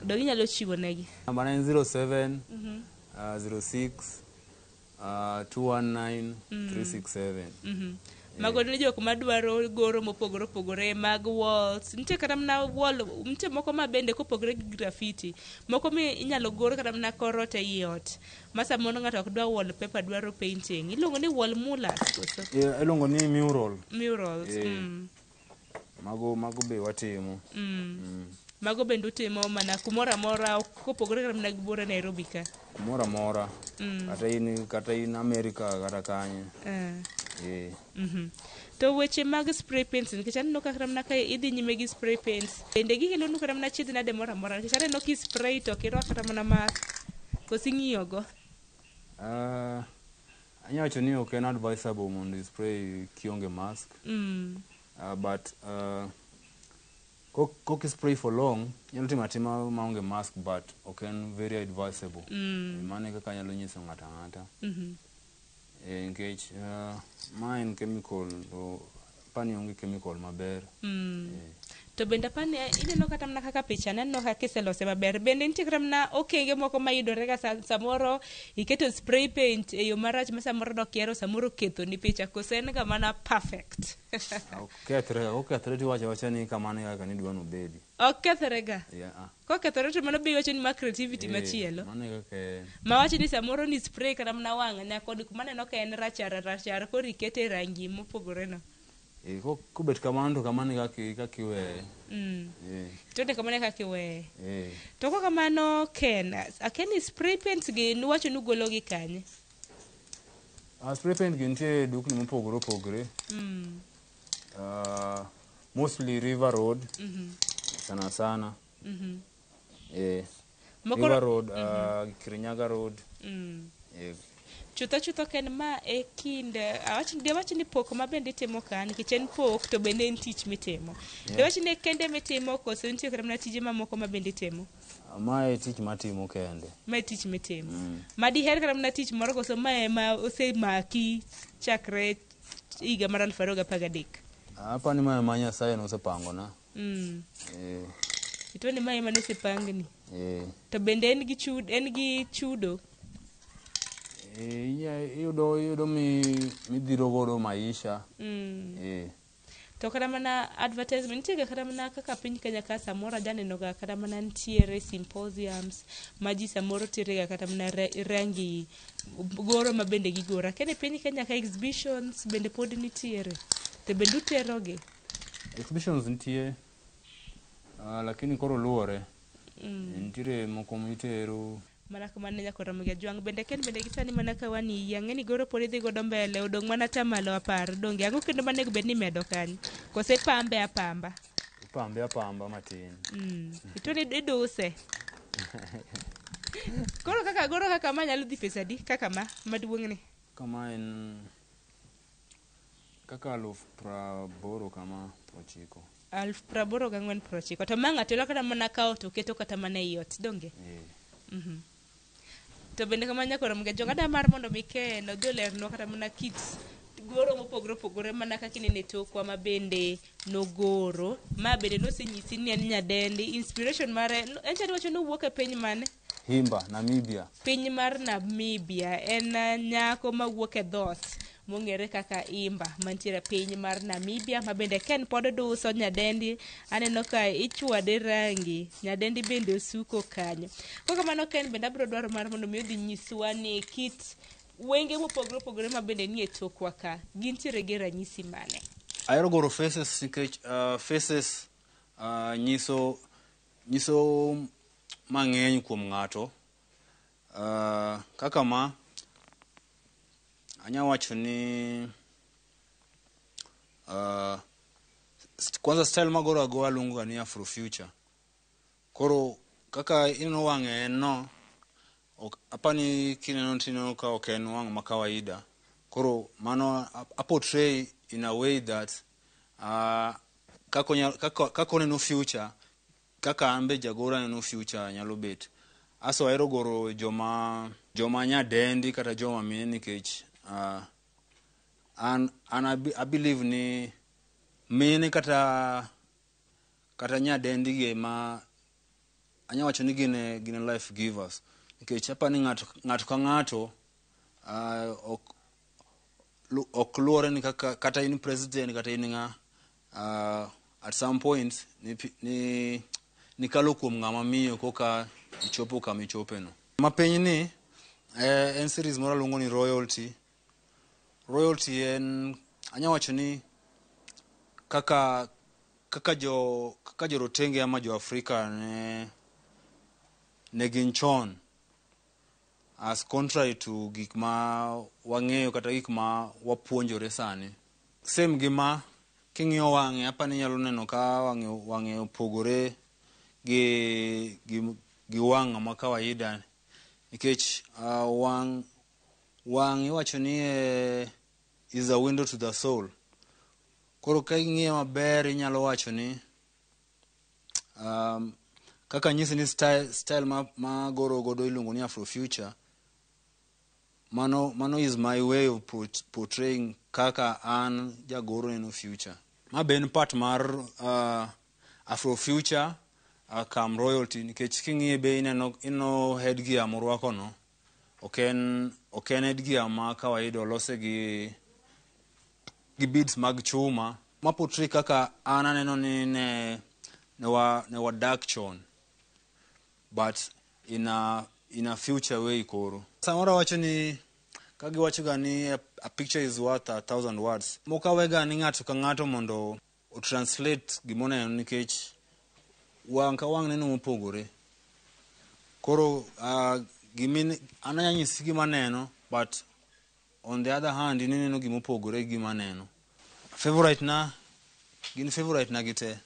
Dong inyalo chiwo negi. Namba na en 07 06 219 367. Mago ne jok madwaro goro mopogore opogore mag walls. Nitie kata mana wall, nitie moko ma bende kopogore gi graffiti. Moko mi inyalo gor kata mana kor ot ei ot. Ma samoro ng'ato ok dwa wallpaper dwaro painting. Iluongo ni wall murals koso? Yeah, iluongo ni mural. Murals. Mago be watimo. Mago bende utimo mana kumoro amora kopogore kata mana gi buore Nairobi ka. Kumoro amora. Kata in America kata kanye. To weche mag spray paints nikech aneno ka kata mana ka idhi nyime gi spray paints bende gikelonu kata mana chiedh nade moro amora nikech aneno ki spray to ok irwak kata mana mask koso ing'iyogo. Anyalo wacho ni ok en advisable mondo i spray kionge mask. But kok i spray for long, inyalo timo atima maonge mask but ok en very advisable. Mano e kaka anyalo nyiso ng'ato ang'ata. Nikech ma en chemical to apani onge chemical maber. To bende apani ineno kata mana kaka picha naneno ka kiselose maber bende nitie kata mana okenge moko mayudore ga samoro iketo spray paint e yo marach ma samoro dokiero samoro okethoni picha koso en ga mana perfect. Ok kethre tiwacho awacha ni kamano e kaka nidwa nobedi. Ok kethre ga. Yeah. Kokethore to mano be iwacho ni ma creativity machielo. Mano e kaka en. Mawacho ni samoro ni spray kata mana wang' nyakoni kuma aneno ka en rachar rachar koro ikete rangi mopogore no. Kobet kamano to kamano e kaka iweye. To ne kamano e kaka iweye. To kok kamano Ken, akia ni spray paints gi nuwacho ni ugolo gi kanye? Spray paint gi nitie dukni mopogore opogore. Mostly River Road. Sana sana. River Road, Kirinyaga Road. Chutho chutho Ken ma e kind awach ni pok ma bende itimo ka nikech en pok to bende en tich mitimo. Dewach ni kende mitimo koso nitie kata mana tije mamoko ma bende itimo? Ma e tich matimo kende. Ma e tich mitimo. Ma diher kata mana tich moro koso ma ema osemaki chakre higa mar 2013? Apani ma ema Nyasaye nosepangona. Ituo ni ma ema nosepangni. To bende en gi chudo? Iyudo midhiro godo maisha. To kata mana advertisement nitie kata mana kaka piny Kenya ka samoro ajaneno ga kata mana nitiere symposiums ma ji samoro terega kata mana rangi goro ma bende gigoro. Akia ni piny Kenya ka exhibitions bende pod nitiere. To bende uterogi? Exhibitions nitie, lakini koro luwore. Nitiere moko mitero. Mana kamano nyaka Ramogi Ajwang' bende Ken bende gisani mana ka wan iyi ang'e ni goro pod idhi godo mbele odong' mana tamalo 10 donge ang'o kendo manego bed ni imedo kanyo kose ipambe apamba? Ipambe apamba matin. Ituo ni iduse. Koro kaka goro kaka ma nyalo dhi pesa adi kaka ma maduong' ni? Kama en kaka 80,000 kama 90. 84,900 to ma ng'ato nyalo kata mana kawo to keto kata mana ei ot donge? To bende kamano nyaka Ramogi Ajwang' ada mar mondo mi Ken odhi olernwa kata mana kit goro mopogore opogore mana kaka ineno e tokwa ma bende nogoro ma bende nosenyisi ni en nyadendi inspiration mare en chal iwacho ni owuok e piny mane? Himba, Namibia. Piny mar Namibia en nyako mawuok e dhoot mong'ere kaka Imba mantiere e piny mar Namibia ma bende Ken pod duso nyadendi aneno ka ichwade rangi nyadendi bende osuko kanyo. Kok kamano Ken bende abiro dwaro mar mondo mi odhi nyiswa ni kit wenge mopogore opogore ma bende nie tokwa ka gintiere gi ranyisi mane? Ahero goro faces nikech faces nyiso mang'eny kuom ng'ato. Kaka ma anya wacho ni kwanza style magoro agoa luongo ga ni Afrofuture. Koro kaka ineno wang'e en no, apani kineno tineno ka ok en wang' ma kawaida. Koro mano a portray in a way that kaka oneno future, kaka an be jagoro aneno future nyalo bet. Aso ahero goro joma nyadendi kata joma mine nikech an I believe ni mine kata nyadendi gi ma anya wacho ni gin life givers nikech apani ng'ato ka ng'ato ok luwore ni kaka kata in president kata in ng'a, at some point ni nikalo kuom ng'ama miyo koka ichopo kama ichope no. Mapiny ni en series moro aluongo ni Royalty. Royalty en anya wacho ni kaka jorotenge ama jo Afrika ne gin chon, as contrary to gik ma wang'eyo kata gik ma wapuonjore sani. Same gima king'iyo wang'e, apani inyalo neno ka wang'e opogore gi wang' ma kawaida nikech wang' iwacho ni is a window to the soul. Koro ka ing'iye maber inyalo wacho ni kaka nyisi ni style ma goro godo iluongo ni Afrofuture. Mano is my way of portraying kaka an jagoro neno future. Ma be en part mar Afrofuture kam royalty nikech king'iye be ineno headgear morwako no ok en headgear ma kawaida, olose gi beads mag chuma ma portray kaka an aneno ni ne wadak chon but in a future way. Koro samoro wacho ni kagiwacho ga ni a picture is worth 1,000 words. Moko awega ni ng'ato ka ng'ato mondo o translate gimoneno nikech wang' ka wang' neno mopogore. Koro an anya nyisi gima aneno, but on the other hand ineno gimopogore gi gima aneno. Favorite na gin favorite na gite.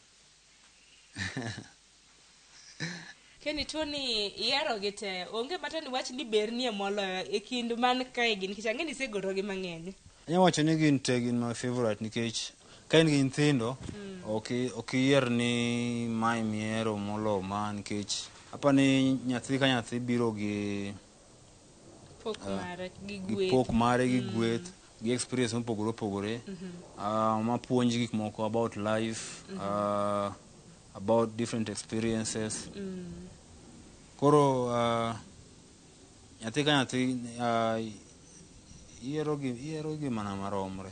Keni tuoni ihero gi te, onge mata ni wach ni bernie moloyo e kind man kae gi nikech ang'e ni isegoro gi mang'eny. Anya wacho ni gin te gin my favorite nikech ka in gi nyithindo ok iyier ni mae mihero molo ma nikech apani nyathi ka nyathi biro gi pok mare gi gweth, pok mare gi gweth gi experience mopogore opogore, ma puonji gik moko about life, about different experiences. Koro nyathi ka nyathi yiero gi mana maromre.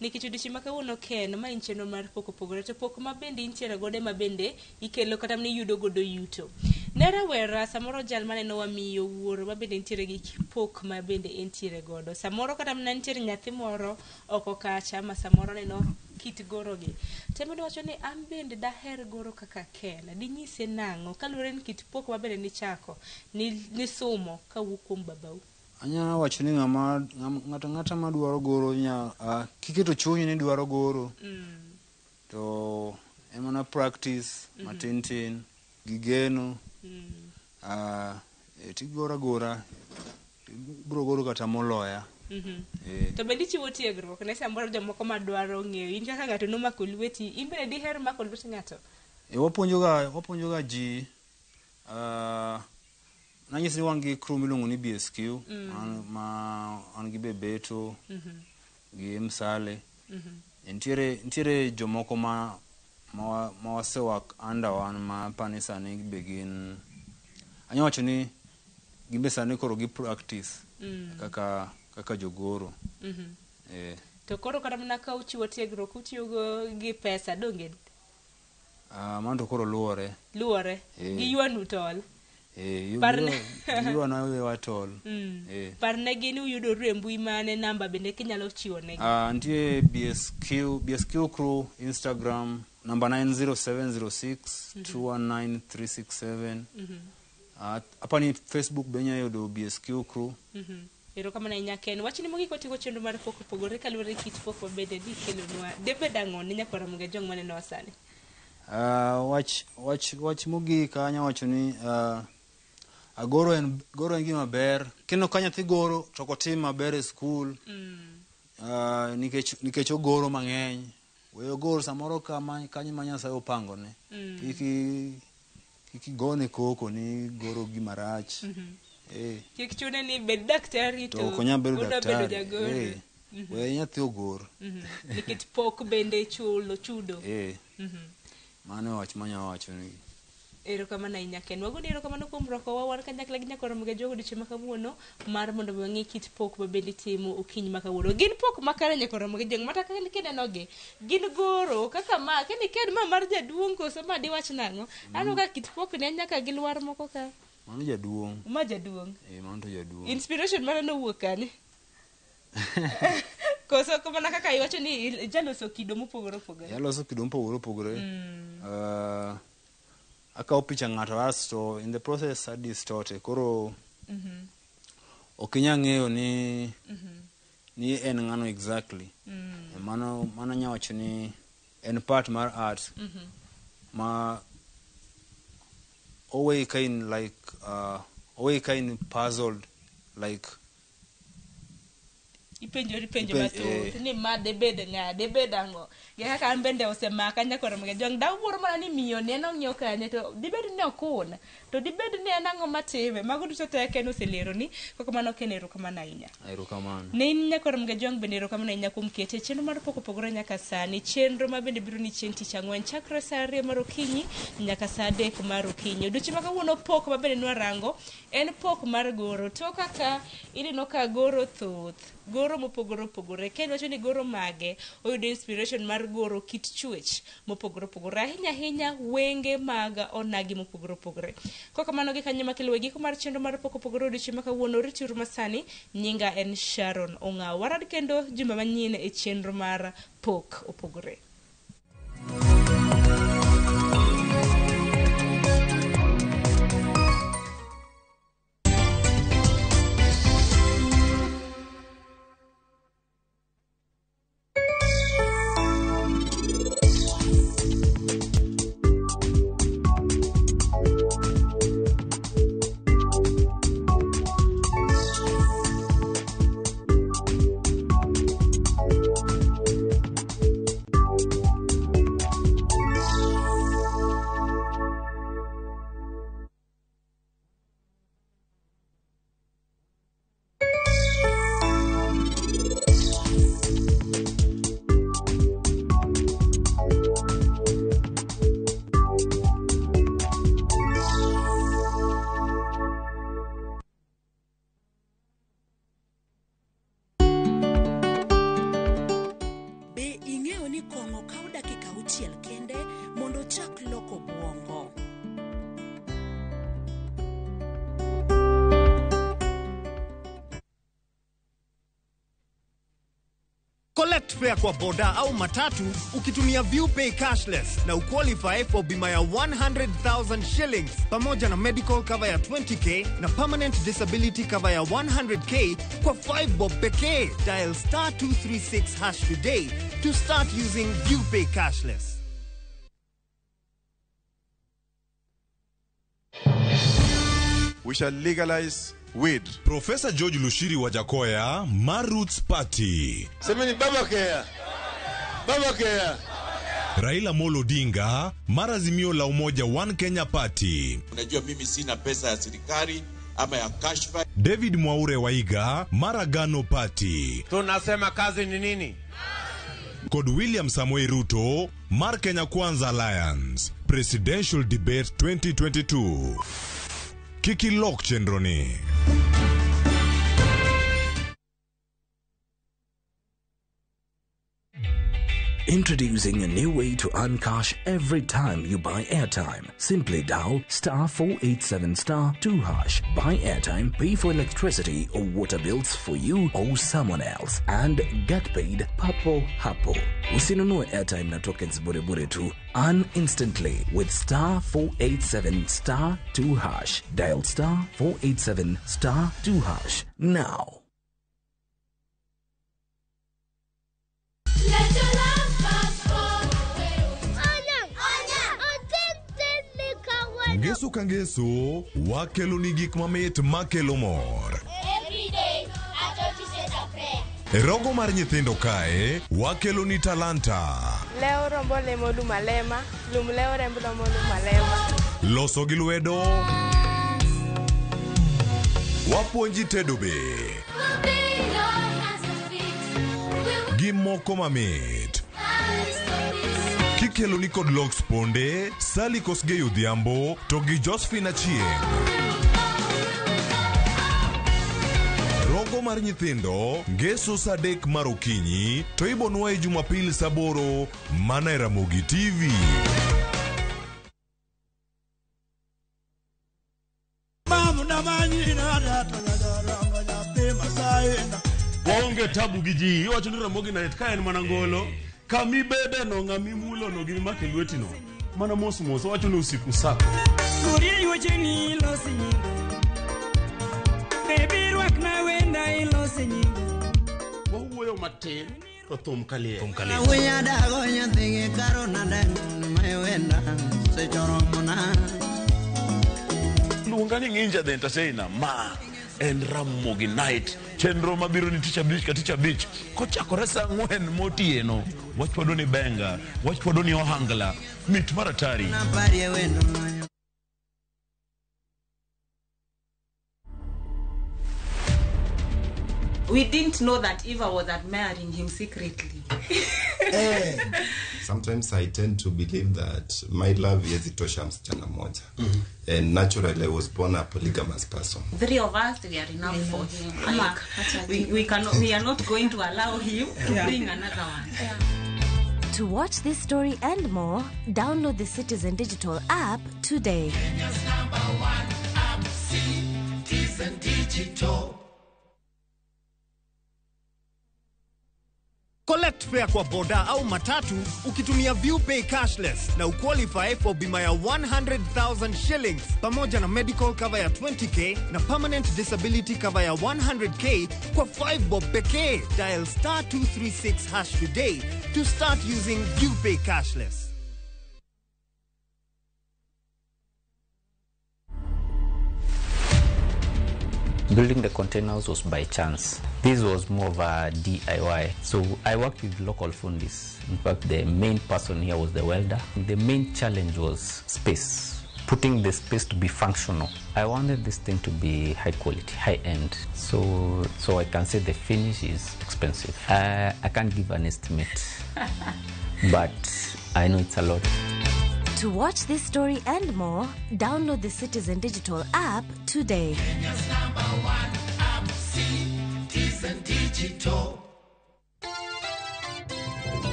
Nikech odiochieng' ma kawuono Ken, ma en chenro mar pok opogore, to pok ma bende intiere godo ema bende ikelo kata mana iyudo godo yuto. Ne rawera samoro jal maneno wamiyo wuoro ma bende nitiere gi pok ma bende entiere godo. Samoro kata mana nitiere nyathi moro oko kacha ma samoro neno kit goro gi. Temo wacho ni an bende daher goro kaka Ken. Dinyise nang'o kaluwore ni kit pok ma bende nichako ni somo kawuok kuom babau? Anya wacho ni ng'ato ang'ata madwaro goro kiketo chunyi ni dwaro goro, to en mana practice matin tin gi geno, tigoro agora, ibiro goro kata moloya. To bende ichiwo tiegruok ne samoro jomoko madwaro ng'eyo in kaka ng'ato nomako lweti, in bende diher mako lwet ng'ato? Wapuonjoga ji. Nanyisi ni wan gi crew miluongo ni BSQ, ma an gi Bebeto, gi Msale. Nitiere jomoko ma wasewak under wan ma apani sani be gin, anya wacho ni gin be sani koro gi practice kaka jogoro. To koro kata mana ka uchiwo tiegruok utiyo gi pesa donge? Mano to koro luwore. Luwore? Giywanu tol? Giywana wewa tol. Parnegi ni uyudoru e mbui mane, namba bende kinyalo chiwo negi. Nitie BSQ crew Instagram namba 90706 219367. Apani Facebook be inyalo yudo BSQ crew. Erokamano ahinya Ken. Wachni mogik watieko chenro mar pok opogore kaluwore gi kit pok mabende dikelonwa. Debed ang'o ne nyakwar Ramogi Ajwang' manenowa sani? Wach mogik anya wacho ni goro en gima ber. Kendo ka nyathi goro to ok otim maber e skul, nikech ogoro mang'eny. We ogor samoro kanyo ma Nyasaye opangone. Kik igone koko ni goro gima rach. Kik chune ni bed daktari to ok onyal bedo daktari. We nyathi ogor. Nikech pok bende chulo chudo. Mano wach manya wacho ni. Erokamano ahinya Ken. Wagoni erokamano kuom rwakowa wan kanyakla gi nyakwar Ramogi Ajuoga odiochieng' ma kawuono mar mondo mi wang'e kit pok ma bende itimo okinyi ma kawuono. Gin pok makare nyakwar Ramogi Ajuoga mata kaka kinenogi gin goro kaka ma kani ken ma mar jaduong' koso ma diwach nang'o? Aneno ka kit pok ne nyaka gi lwar moko ka. Mano jaduong'. Ma jaduong'. Eh, mano to jaduong'. Inspiration mare nowuok kanye? Koso mana kaka iwacho ni ijaloso kido mopogore opogore. Aloso kido mopogore opogore. Akawo picha ng'ato asto in the process a distort koro ok inyal ng'eyo ni ni en ng'ano exactly. Mano mano anya wacho ni en part mar art ma oweyi ka in like oweyi ka in puzzled like Ipenjori penjo mathoth ni ma debed ng'a, debed ang'o. Gi kaka an bende osemaka nyakwar Ramogi Ajuoga. Dawuoro mana ni miyo ni en ong'iyo kanye to dibed ni okun. To dibed ni en ang'o matime. Mago duto te Ken oseleroni. Kok kamano Ken erokamano ahinya. Erokamano. Ne in nyakwar Ramogi Ajuoga bende erokamano ahinya kuom kete chenro mar pok opogore nyaka sani. Chenro ma bende biro ni chieng' tich ang'wen chakre saa 2 mar okinyi nyaka saa 3 mar okinyi. Odiochieng' ma kawuono pok ma bende nwarango en pok mar goro. To kaka ineno ka goro thoth. Goro mopogore opogore. Ken wacho ni goro mage oyudo inspiration mar goro kit chwech mopogore opogore. Ahinya ahinya wenge mag onagi mopogore opogore. Kok kamano gi kanyo makelo giko mar chenro mar pok opogore odiochieng' ma kawuono. Rituru masani. Nyinga en Sharon Ong'aw. Warad kendo juma manyien e chenro mar pok opogore. Be ing'eyo ni kong'o kawo dakika 6 kende mondo ochak loko obwongo? Collect fare kwa boda au matatu ukitumia ViewPay cashless na uqualify for bima ya 100,000 shillings pamoja na medical cover ya 20k na permanent disability cover ya 100k kwa 5 bob pekee. Dial star 236 hash today to start using ViewPay cashless. We shall legalize weed. Professor George Lushiri Wajackoyah, mar Roots Party. Semeni baba kea. Baba kea. Raila Amolo Odinga, mar Azimio la Umoja One Kenya Party. Unajua mimi sina pesa ya serikali ama ya kashfa. David Mwaure Waiga, mar Agano Party. Tunasema kazi ni nini? Kod William Samoei Ruto, mar Kenya Kwanza Alliance. Presidential Debate 2022. Kiki lok chenro ni. Introducing a new way to earn cash every time you buy airtime. Simply dial star 487 star 2 hash. Buy airtime, pay for electricity or water bills for you or someone else, and get paid papo hapo. Usinunue airtime na tokens bure bure tu. Earn instantly with star 487 star 2 hash. Dial star 487 star 2 hash now. Ngeso ka ngeso, wakelo ni gik mamit makelo mor. E rogo mar nyithindo kae, wakelo ni talanta. Leo rombo lemo lum alema, lum leo rembo lemo lum alema. Loso gi lwedo. Wapuonji tedo be. Gi moko mamit. Kikeloni kod Lox Ponde, Sally Kosgei Odhiambo to gi Josephine Achieng'. Rogo mar nyithindo ngeso saa 3 mar okinyi to ibonwaye Jumapil saa 8 mana e Ramogi TV. Waonge tabu gi ji, iwacho ni Ramogi Night ka en mana ngolo, kamibede no ng'ama imulo no gi mimako e lweti no, mana mos mos, owacho ni usiku sako. Kurie wecheni ilosi nyinga. Baby rwakna wenda ilosi nyinga. Wawuoyo matin to thum kaliel. Thum Winya dago nyathigi karo nade ma wenda sechoromona. Luonga ni Nginja the Entertainer, ma en Ramogi Night, chenro mabiro ni tich abich ka tich abich kochakore saa 4 motieno. Wachwado ni benga, wachwado ni ohangla, mit mar atari. Naparie wendo manyo. We didn't know that Eva was admiring him secretly. Sometimes I tend to believe that my love haiwezi tosha msichana mmoja. And naturally I was born a polygamous person. Three of us, we are enough for him. Like, we are not going to allow him to bring another one. To watch this story and more, download the Citizen Digital app today. Kenya's number one app, Citizen Digital. Collect fare kwa boda au matatu ukitumia ViewPay cashless na uqualify for bima ya 100,000 shillings pamoja na medical cover ya 20k na permanent disability cover ya 100k kwa 5 bob pekee. Dial star 236 hash today to start using ViewPay cashless. Building the containers was by chance. This was more of a DIY. So I worked with local fundis. In fact, the main person here was the welder. The main challenge was space, putting the space to be functional. I wanted this thing to be high quality, high end. So I can say the finish is expensive. I can't give an estimate, but I know it's a lot. To watch this story and more, download the Citizen Digital app today. Kenya's number one app, Citizen Digital.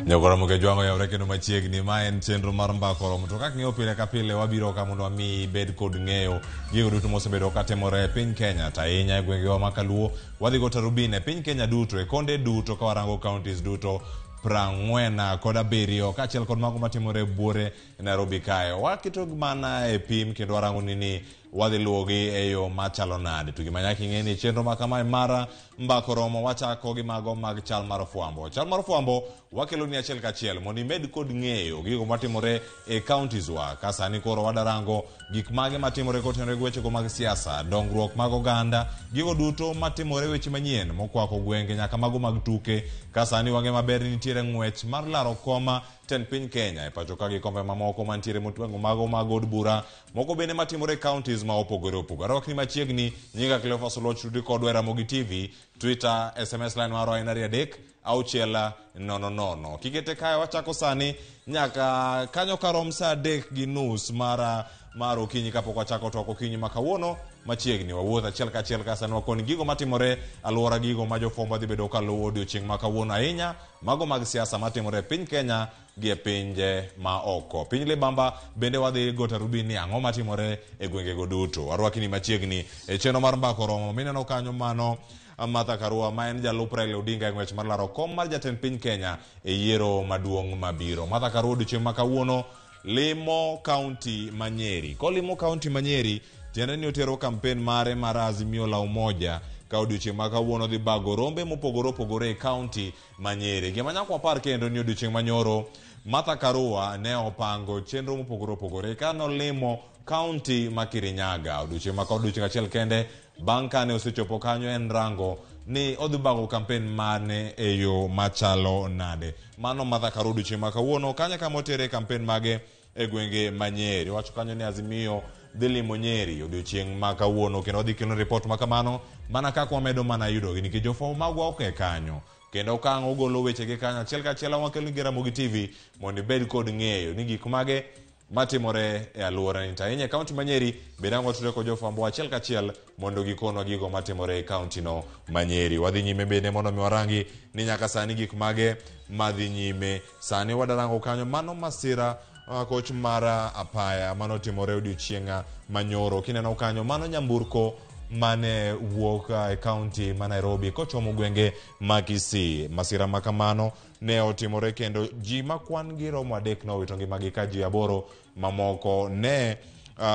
Jogoro Jwango yawre kendo machiegni ma en chenro mar Mbaka Oromo. To kaka ng'eyo pile ka pile wabiro ka mondo wami ibed kod ng'eyo gigo duto mosebedo katimore e piny Kenya to ahinya e gwengewa ma kaluo. Wadhi go tarubin e piny Kenya duto e konde duto ka warango counties duto 47 kaachiel kod mago matimore e buore Nairobi kae. Waketo mana e pim kendo warango ni wadhi luwogi e yo machalo nade. To gima nyaka ing'e ni chenro ma kamae mar Mbaka Oromo wachako gi mago mag chal mar fwambo. Chal mar fwambo wakelo ni achiel kachiel mondo imed kod ng'eyo gigo matimore e counties wa. Ka sani koro wadarango gik mage matimore kotenore gi wechego mag siasa, dongruok mag oganda, gigo duto matimore weche manyien mokwako gwenge nyaka mago mag tuke. Ka sani wang'e maber ni nitiere ng'wech mar laro koma tend piny Kenya e pacho ka gi kombe mamoko mantiere motweng'o mago mag od bura moko bende matimore e counties ma opogore opogore. Arwakni machiegni nyinga Cleophas Oluoch tudi kodwa e Ramogi TV, Twitter, SMS line marwa en 23 6 0 0. Kikete kae wachako sani nyaka kanyo karom saa 3:30 mar okinyi kapok wachako twak okinyi ma kawuono machiegni. Wawuoth achiel kachiel ka sani wakoni gigo matimore alwora gigo ma jofwambo dhi bedo kaluwo odiochieng' ma kawuono ahinya mago mag siasa matimore e piny Kenya gi e pinje ma oko. Piny Libamba bende wadhi go tarubin ni ang'o matimore e gwengego duto. Warwakni machiegni e chenro mar Mbaka Oromo mineno kanyo mano Martha Karua ma en jalup Raila Odinga e ng'wech mar laro kom mar jatend piny Kenya e yiero maduong' mabiro. Martha Karua odiochieng' ma kawuono limo kaunti ma Nyeri. Kolimo kaunti ma Nyeri, tiende ni otero kampen mare mar Azimio la Umoja ka odiochieng' ma kawuono dhi bago rombe mopogore opogore e kaunti ma Nyeri. Gima nyaka wapar kendo ni odiochieng' manyoro Martha Karua ne opango chenro mopogore opogore ka nolimo kaunti ma Kirinyaga odiochieng' ma ka odiochieng' achiel kende bang' kane osechopo kanyo en rango ni odhi bago kampen mane e yo machalo nade. Mano Martha Karua odiochieng' ma kawuono kanyo kama otere kampen mage e gwenge ma Nyeri. Owacho kanyo ni Azimio dhi limo Nyeri odiochieng' ma kawuono kendo wadhi kelo ripot ma kamano mana kaka wamedo mana yudogi nikech jofwambo magwa ok e kanyo. Kendo okang' ogolo wechegi kanyo achiel kachiel wakelo gi Ramogi TV mondo ibed kod ng'eyo ni gik mage matimore e alworani. To ahinya e kaunti ma Nyeri bende ang' watudre kod jofwambo achiel kachiel mondo gikonwa gigo matimore e kaunti no ma Nyeri. Wadhi nyime bende mondo mi warangi ni nyaka sani gik mage madhi nyime. Sani wadarango kanyo mano masira koch mar apaya manotimore odiochieng' manyoro. Kineno kanyo mano nyamburko mane wuok e kaunti ma Nairobi kochomo gwenge ma Kisii. Masira ma kamano ne otimore kendo ji ma kwan gi romo 3 nowito ngimagi ka ji 8 mamoko ne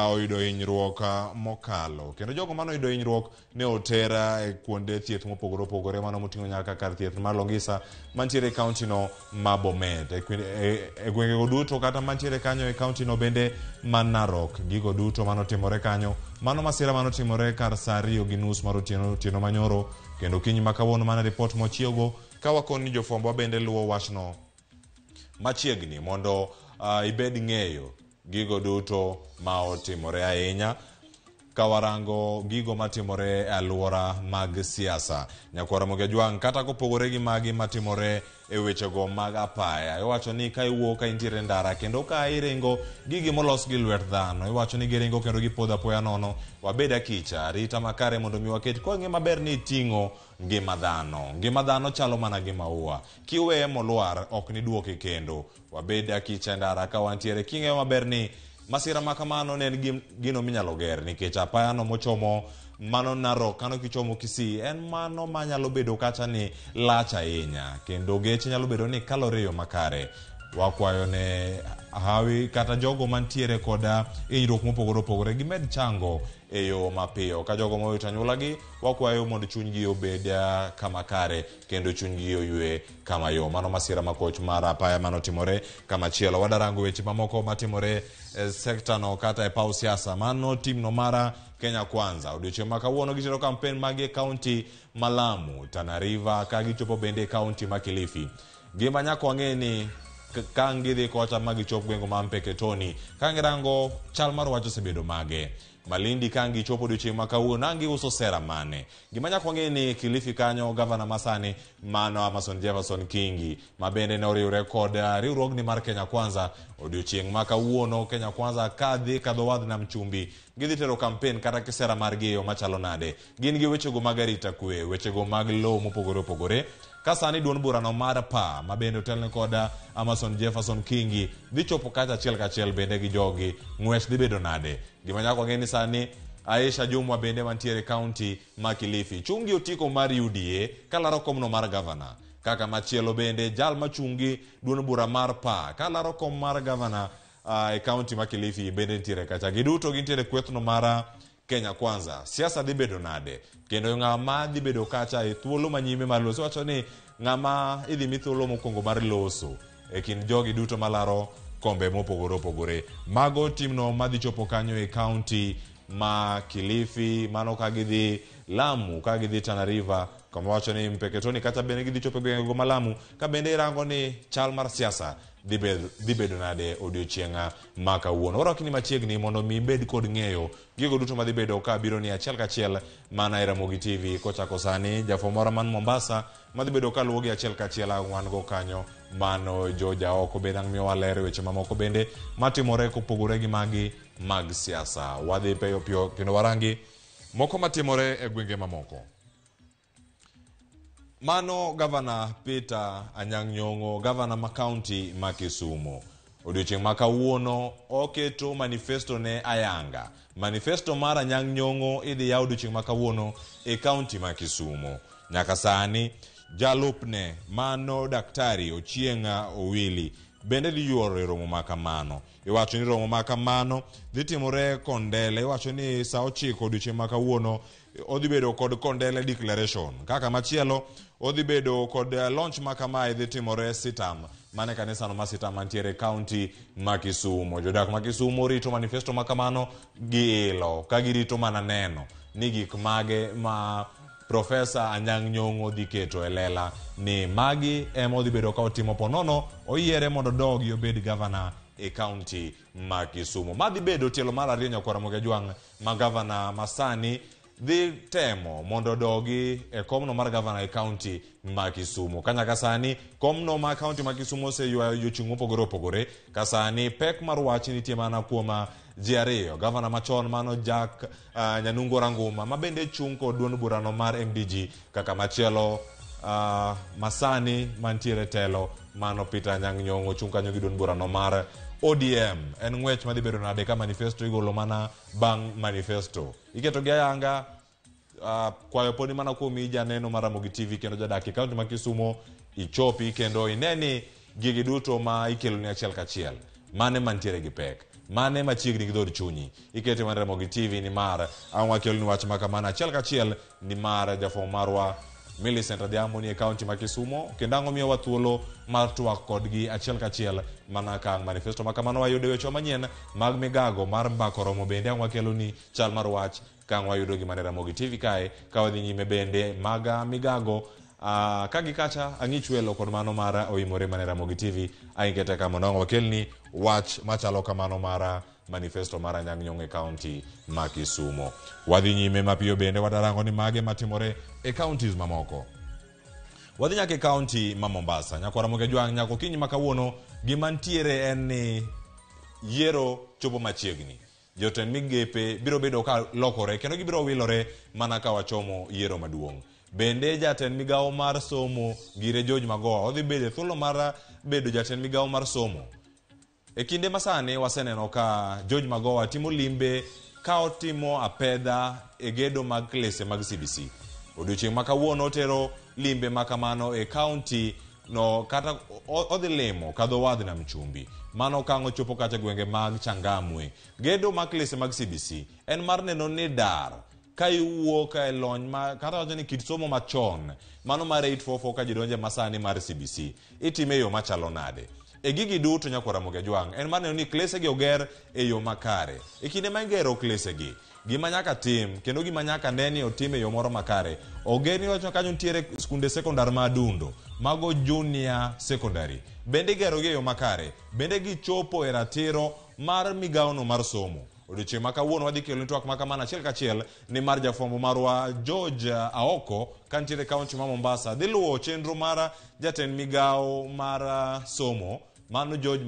oyudo hinyruok mokalo. Kendo jogo mane oyudo hinyruok ne oter e kuonde thieth mopogore opogore, mano moting'o nyaka kar thieth mar Longisa mantiere e kaunti no ma Bomet. E gwengego duto kata mantiere kanyo e kaunti no bende ma Narok, gigo duto manotimore kanyo, mano masira manotimore kar saa 2:30 mar otieno manyoro. Kendo okinyi ma kawuono mana ripot mochiego ka wakoni ni jofwambo bende luwo wachno machiegni mondo ibed ng'eyo gigo duto ma otimore ahinya. Ka warango gigo matimore e alwora mag siasa, Nyakwar Ramogi Ajwang', kata kopogore gi magi matimore e wechego mag apaya, iwacho ni ka iwuok ka intiere ndara kendo ka iringo gigi molos gi lwet dhano, iwacho ni giringo kendo gipodho apoya nono. Wabed akicha, arita makare mondo mi waket kwa ng'e maber ni iting'o ngima dhano. Ngima dhano chalo mana gi maua, kiweye molwar ok niduoke kendo. Wabed akicha ndara ka wantiere king'eyo maber ni masira ma kamano ne en gino minyalo ger, nikech apaya no mochomo mano Narok kano kichomo Kisii en mano manyalo bedo kacha ni lach ahinya kendo geche nyalo bedo ni kalore e yo makare. Wakwayo ne hawi kata jogo mantiere koda hinyruok mopogore opogore gimed chango e yo mapiyo. Ka jogo mowito anyuolagi wakwayo mondo chunygi obed kama kare kendo chunygi oywe kama yo. Mano masira makoch mar apaya manotimore kama chielo. Wadarango weche mamoko matimore e sekta no kata e paw siasa. Mano timno mara Kenya Kwanza odiochieng' ma kawuono gitero kampen magi e kaunti ma Lamu, Tana River ka gichopo bende e kaunti ma Kilifi. Gima nyaka wang'e ni ka gidhi kocha ma gichop gwenge ma Mpeketoni, ka girango chal mar wach osebedo mage. Malindi ka gichopo odiochieng' ma kawuono ang' giuso sera mane. Gima nyaka wang'e ni Kilifi kanyo gavana masani mano Amason Jefferson Kingi ma bende ne oriwre kod riwruogni mar Kenya Kwanza odiochieng' ma kawuono. Kenya Kwanza kadhi kadho wadh nam chumbi gidhi tero kampen kata kisera margi e yo machalo nade. Gin gi wechego mag arita kwe, wechego mag lowo mopogore opogore. Ka sani duond burano mar PA ma bende otelne kod Amason Jefferson Kingi dhi chopo kacha achiel kachiel bende gi jogi, ng'wech dhi bedo nade. Gima nyaka wang'e ni sani Aisha Jumwa bende mantiere kaunti ma Kilifi chung' gi otiko mar UDA kalaro komno mar gavana. Kaka machielo bende jal machungi duond bura mar PA kalaro kom mar gavana e kaunti ma Kilifi bende nitiere kacha. Giduto gintiere kwethno mar Kenya Kwanza. Siasa dhi bedo nade? Kendo ng'ama dhi bedo kacha e thuolo manyime mar loso? Wacho ni ng'ama idhi mi thuolo mokwongo mar loso e kind jogi duto malaro kombe mopogore opogore. Mago timno madhi chopo kanyo e kaunti ma Kilifi, mano ka gidhi Lamu, ka gidhi Tana River, kama wacho ni Mpeketoni kata bende gidhi chopo e gwengego ma Lamu, ka bende irango ni chal mar siasa dhi bedo nade odiochieng' ma kawuono. Warwakni machiegni mondo mi ibed kod ng'eyo gigo duto madhi bedo ka biro ni achiel kachiel mana e Ramogi TV kochako sani. Jafwambo moro man Mombasa madhi bedo ka luwogi achiel kachiel wan go kanyo mano jo jaoko bende ang' miyowa ler weche mamoko bende matimore kopogore gi magi mag siasa. Wadhi piyo piyo kendo warangi moko matimore e gwenge mamoko. Mano gavana Peter Anyang' Nyong'o, gavana ma kaunti ma Kisumu. Odiochieng' ma kawuono oketo manifesto ne ayanga. Manifesto mar Anyang' Nyong'o idhi yaw odiochieng' ma kawuono e kaunti ma Kisumu. Nyaka sani jalupne mano Daktari Ochieng' Owili Bende dhi yuoro e romo ma kamano. Iwacho ni romo ma kamano dhi timore Kondele. Iwacho ni sa 9 odiochieng' ma kawuono odhi bedo kod Kondele Declaration. Kaka machielo odhi bedo kod launch ma kamae dhi timore Sitam, mane kanisano ma Sitam mantiere e kaunti ma Kisumu. Jodak ma Kisumu rito manifesto ma kamano gi ilo ka girito mana neno ni gik mage ma Profesa Anyang' Nyong'o dhi keto e lela ni magi ema odhi bedo ka otimo ponono oyiere mondo odogi obed gavana e kaunti ma Kisumu. Ma dhi bedo tielo mar 2 nyakwar Ramogi Ajwang' ma gavana masani dhi temo mondo odogi e komno mar gavana e kaunti ma Kisumu. Ka nyaka sani komno ma kaunti ma Kisumu oseywayo jochung' mopogore opogore, ka sani pek mar wach nitie mana kuom ji 2, gavana machon mano Jack Nyanungo Ranguma ma bende chung' kod duond burano mar MDG, kaka machielo masani mantiere telo mano Peter Anyang' Nyong'o chung' kanyo gi duond burano mar ODM. En ng'wech madhi bedo nade ka manifesto igolo mana bang' manifesto iketo gi ayanga. Kwayo podi mana kuom janeno mar Ramogi TV kendo jadak e kaunti ma Kisumu, ichopi kendo ine ni gigi duto ma ikelo ni achiel kachiel mane mantiere gi pek, mane machiegni gi dhood chunyi, ikete mana Ramogi TV ni mar ang' wakelo ni wach ma kamano achiel kachiel ni mar jafwambo marwa Millicent Adhiambo ni e kaunti ma Kisumu kendo ang' omiyowa thuolo mar twak kodgi achiel kachiel mana ka manifesto ma kamano wayudo weche manyien mag migago mar mbako romo. Bende ang' wakelo ni chal mar wach ka ang' wayudo gima ne Ramogi TV kae ka wadhi nyime bende maga migago ka gi kacha ang'ichwelo kod mano mar oimore mane Ramogi TV aikete ka mondo ang' wakelni wach machalo kamano mar manifesto mar Anyang' Nyong'o e kaunti ma Kisumu. Wadhi nyime mapiyo bende wadarango ni mage matimore e counties mamoko. Wadhi nyaka e kaunti ma Mombasa. Nyakwar Ramogi Ajwang' nyaka okinyi ma kawuono gima ntiere en ni yiero chopo machiegni. Jotend migepe biro bedo ka lokore kendo gibiro wilore mana ka wachomo yiero maduong'. Bende jatend migawo mar somo Ngire George Magoha odhi bedo e thuolo mar bedo jatend migawo mar somo. E kinde masani waseneno ka George Magoha timo limbe ka otimo apedha e gedo mag klese mag CBC. Odiochieng' ma kawuono otero limbe ma kamano e kaunti no kata odhi limo kadho wadh Nam Chumbi. Mano okang' ochopo kacha gwenge mag Changamwe. Gedo mag klese mag CBC en mar neno ni dar ka iwuok e lony ma kata wacho ni kit somo machon mano mar 844 ka ji donje masani mar CBC itime e yo machalo nade. E gigi duto nyakwar Ramogi Ajwang' en mar neno ni klese gi oger e yo makare. E kinde ma igero klese gi, gima nyaka tim kendo gima nyaka ne ni otim e yo moro makare, oger ni wacho kanyo nitiere skunde sekondar ma Adundo, mago junior secondary, bende igero gi e yo makare, bende gichopo e ratiro mar migawono mar somo. Odiochieng' ma kawuono wadhi kelo ni twak ma kamano achiel kachiel ni mar jafwambo marwa George Aoko kantiere e kaunti ma Mombasa dhi luwo chenro mar jatend migawo mar somo mano George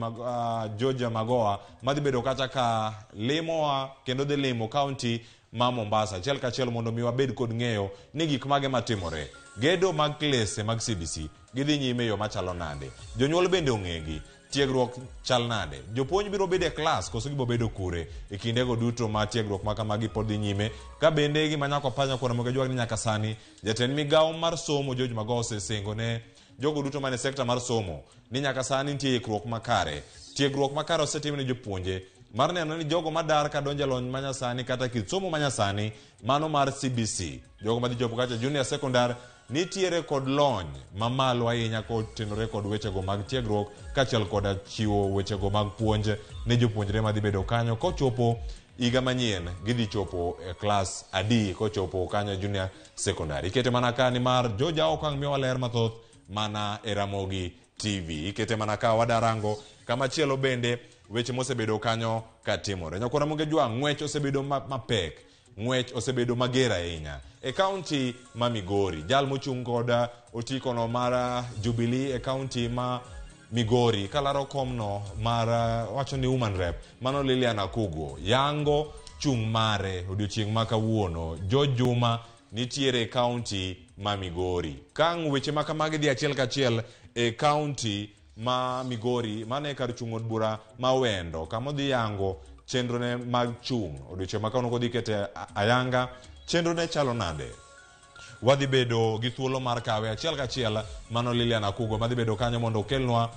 Magoha madhi bedo kacha ka limowa kendo dhi limo kaunti ma Mombasa achiel kachiel mondo mi wabed kod ng'eyo ni gik mage matimore. Gedo mag klese mag CBC gidhi nyime e yo machalo nade, jonyuol bende ong'egi, tiegruok chal nade, jopuonj biro bedo e klas koso gibo bedo kure e kindego duto ma tiegruok ma kamagi pod dhi nyime. Ka bende gima nyaka wapar nyakwar Ramogi Ajwang' ni nyaka sani jatend migawo mar somo George Magoha osesingo ne jogo duto mane sekta mar somo ni nyaka sani nitie ikruok makare, tiegruok makare osetim ne jopuonje mar neno ni jogo madar kadonjo e lony manyasani kata kit somo manyasani mano mar CBC, jogo madhi chopo kacha junior secondary nitiere kod lony mamalo ahinya kotenore kod wechego mag tiegruok kaachiel koda chiwo wechego mag puonj ne jopuonjre madhi bedo kanyo kochopo higa manyien gidhi chopo e klas adi kochopo kanyo junior secondary. Ikete mana ka ni mar George Aoko ang' miyowa ler mathoth mana e Ramogi TV. Ikete mana ka wadarango kama chielo bende weche mosebedo kanyo katimore. Nyakwar Ramogi Ajwang' ng'wech osebedo mapek, ng'wech osebedo mager ahinya e kaunti ma Migori. Jal mochung' kod otikono mar Jubilee e kaunti ma Migori kalaro komno mar wacho ni woman rep mano Lilian Akugo yango chung' mare odiochieng' ma kawuono. George Juma nitiere e kaunti ma Migori. Kang' weche ma kamagi dhi achiel kachiel e kaunti ma Migori, mano e kar chung' od bura ma Wendo kama odhi yango chenrone mag chung' odiochieng' ma kawuono kodhi kete ayanga chenrone chalo nade. Wadhi bedo gi thuolo mar kawe achiel kachiel, mano Lilian Akugo madhi bedo kanyo mondo okelnwa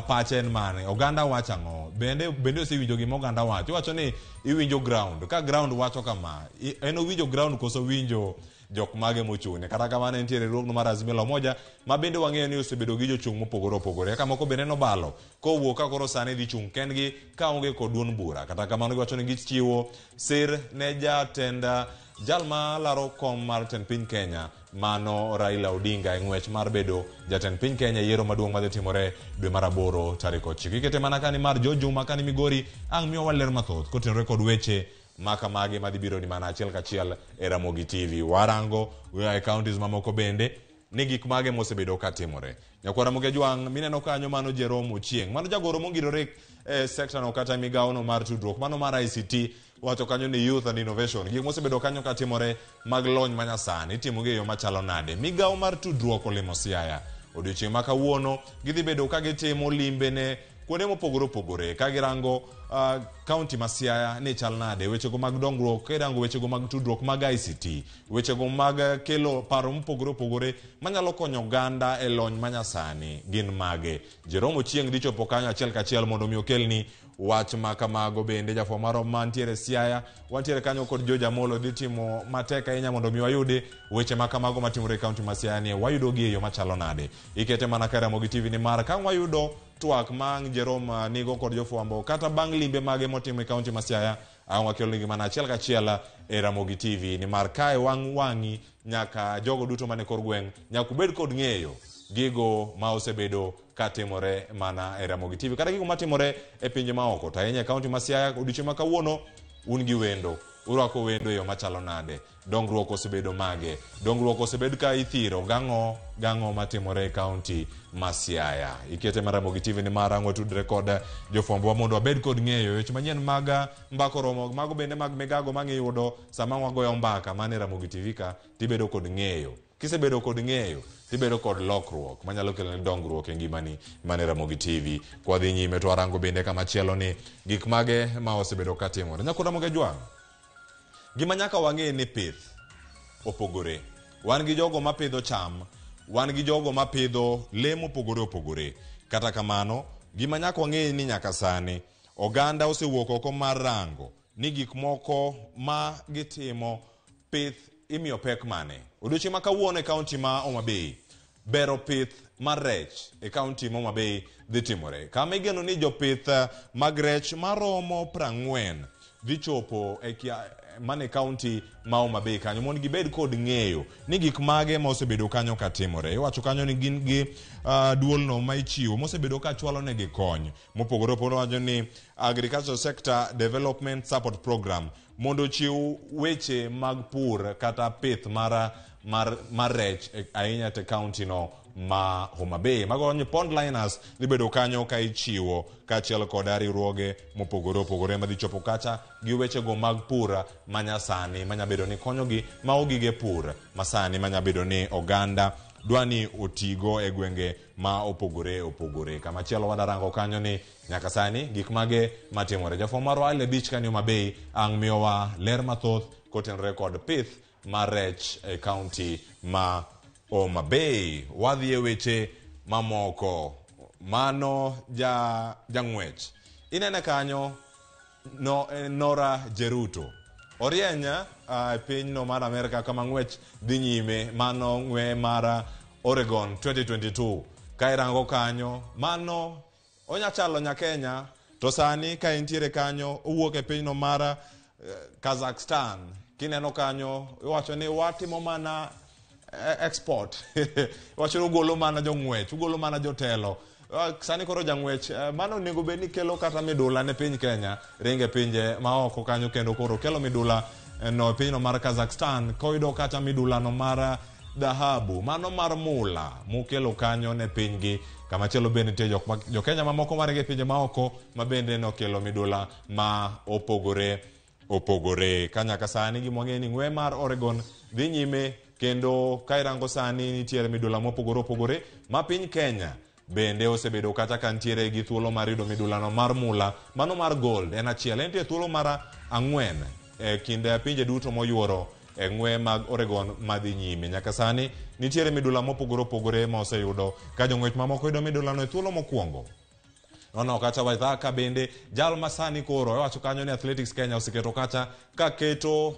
pache en mane, oganda wacho ang'o, bende bende osewinjo gima oganda wacho. Iwacho ni iwinjo ground, ka ground wacho kama, en owinjo ground koso winjo jok mage mochung'ne. Kata kamano nitiere riwruogno mar Azimio la Umoja ma bende wang'eyo ni osebedo gi jochung' mopogore opogore, kaka moko bende nobalo kowuok ka koro sani dhi chung' kendgi kaonge kod duond bura. Kata kamano giwacho ni gichiwo sir ne jatend jal ma laro kom mar tend piny Kenya mano Raila Odinga e ng'wech mar bedo jatend piny Kenya e yiero maduong' madhi timore dwe mar 8 tarik 9. Ikete mana kani mar George Juma kani Migori ang' miyowa ler mathoth kotenore kod weche makamagi madhi biro ni mana achiel kachiel e Ramogi TV. Warango e counties mamoko bende ni gik mage mosebedo katimore. Nyakwar Ramogi Ajwang' mineno kanyo mano Jerome Ochieng', mano jagoro mongirore e sekta no kata migawo no mar tudruok, mano mar ICT, wacho kanyo ni Youth and Innovation, gik mosebedo kanyo katimore mag lony manyasani itimo gi e yo machalo nade. Migawo mar tudruok olimo Siaya odiochieng' ma kawuono, gidhi bedo ka gitimo limbe ne kuonde mopogore opogore ka girango kaunti ma Siaya ni chal nade, wechego mag dongruok, irango wechego mag tudruok mag ICT, wechego mag kelo paro mopogore opogore manyalo konyo oganda e lony manyasani gin mage. Jerome Ochieng' dhi chopo kanyo achiel kachiel mondo mi okelni wach ma kamago. Bende jafwambo marwa mantiere Siaya, wantiere kanyo kod George Amolo, dhi timo matek ahinya mondo mi wayudi weche ma kamago matimore e kaunti ma Siaya ni wayudo gi e yo machalo nade. Ikete mana ka Ramogi TV nimar ka wayudo twak ma Jerome nigo kod jofwambo kata bang' limbe mage motimo e kaunti ma Siaya, ang' wakelonigi mana achiel kachiel e Ramogi TV nimar kae wang' wang'i nyaka jogo duto mane kor gweng' nyaka ubed kod ng'eyo gigo ma osebedo katimore mana e Ramogi TV kata gigo matimore e pinje maoko, to ahinya e kaunti ma Siaya. Odiochieng' ma kawuono un gi wendo, urwako wendo e yo machalo nade, dongruok osebedo mage, dongruok osebed ka ithiro gang'o gang'o matimore e kaunti ma Siaya. Ikete mar Ramogi TV nimar ang' watudre kod jofwambowa mondo wabed kod ng'eyo weche manyien mag mbaka oromo mago bende mag migago ma ng'iyudo sama wagoyo mbaka mana e Ramogi TV ka tibedo kod ng'eyo. Kisebedo kod ng'eyo tibedo kod lokruok manyalo kelo ni dongruok e ngimani mana e Ramogi TV. Kwadhi nyime to warango bende kamachielo ni gik mage ma osebedo katimore. Nyakwar Ramogi Ajwang', gima nyaka wang'e ni pith opogore. Wan gi jogo mapidho cham, wan gi jogo mapidho lee mopogore opogore. Kata kamano, gima nyaka wang'e ni nyaka sani oganda osewuok oko mar rango ni gik moko ma gitimo pith imiyo pek mane. Odiochieng' ma kawuono e kaunti ma Homa Bay, bero pith mar rech e kaunti ma Homa Bay dhi timore. Kama igeno ni jopith mag rech maromo 40 dhi chopo e mane kaunti ma Homa Bay kanyo mondo gibed kod ng'eyo ni gik mage ma osebedo kanyo katimore. Iwacho kanyo ni gin gi duolno ma ichiwo mosebedo ka chwalo negi kony mopogore opogore. Wacho ni Agriculture Sector Development Support Program mondo ochiw weche mag pur kata pith mar rech ahinya te kaunti no ma Homa Bay. Mago ni pond liners dhi bedo kanyo ka ichiwo kaachiel kod riwruoge mopogore opogore madhi chopo kacha gi wechego mag pur manyasani manyabedo ni konyogi mago gige pur masani manyabedo ni oganda dwa ni otigo e gwenge ma opogore opogore. Kamachielo wadarango kanyo ni nyaka sani gik mage matimore. Jafwambo marwa Ale Beach kanyo Homa Bay ang' miyowa ler mathoth kotenore kod pith mar rech e kaunti ma Homa Bay. Wadhi e weche mamoko. Mano jang'wech. Inene kanyo no, Nora Jeruto. Orieny e pinyno mar Amerka kama ng'wech dhi nyime, mano ng'we mar Oregon 2022. Ka irango kanyo, mano onya chalo nya Kenya, to sani ka entiere kanyo owuok e pinyno mar Kazakhstan. Kineno kanyo iwacho ni watimo mana export. Iwacho ni ugolo mana jong'wech, ugolo mana jotelo. Sani koro jang'wech mano onego bed ni kelo kata midula ne piny Kenya, ringe pinje maoko kanyo kendo koro kelo midula no e pinyno mar Kazakhstan koyudo kata midula no mar dhahabu, mano mar mula mokelo kanyo ne pinygi. Kamachielo bende nitie jo Kenya mamoko maringo e pinje maoko ma bende nokelo midula ma opogore opogore. Ka nyaka sani gima wang'eyo ni ng'we mar Oregon dhi nyime kendo ka irango sani nitiere midula mopogore opogore ma piny Kenya bende osebedo kata ka nitiere gi thuolo mar yudo midulano mar mula, mano mar gold en achiel. Entie thuolo mar 4 e kind pinje duto moyuoro e ng'we mag Oregon madhi nyime. Nyaka sani nitiere midula mopogore opogore ma oseyudo ka jong'wech mamoko yudo midulano e thuolo mokwongo. Nono kacha Waithaka bende jal ma sani koro iwacho kanyo ni Athletics Kenya oseketo kacha ka keto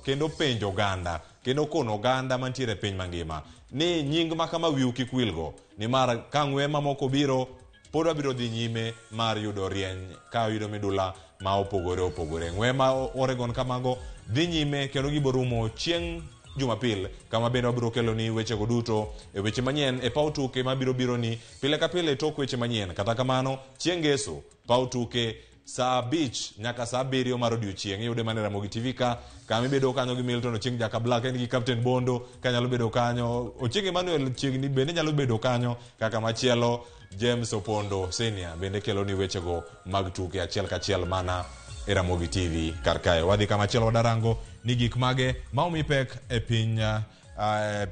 kendo penjo oganda kendo kono oganda mantiere e piny mangima ni nying ma kama wiu kik wilgo nimar ka ng'we mamoko biro pod wabiro dhi nyime mar yudo rieny ka yudo midula ma opogore opogore. Ng'we ma Oregon kamago dhi nyime kendo giborumo chieng' Jumapil kama bende wabiro kelo ni wechego duto e weche manyien e paw tuke mabiro biro ni pile ka pile tok weche manyien. Kata kamano chieng' ngeso paw tuke saa 5 nyaka saa 7 mar odiochieng' iyude mana e Ramogi TV ka kama ibedo kanyo gi Milton Ochieng Jaka Black en gi Captain Bondo kanyalo bedo kanyo Ochieng Emmanuel chiegni bende nyalo bedo kanyo kaka machielo James Opondo Senior bende kelo ni wechego mag tuke achiel kachiel mana e Ramogi TV kar kae. Wadhi kama chielo wadarango ni gik mage ma omi pek e piny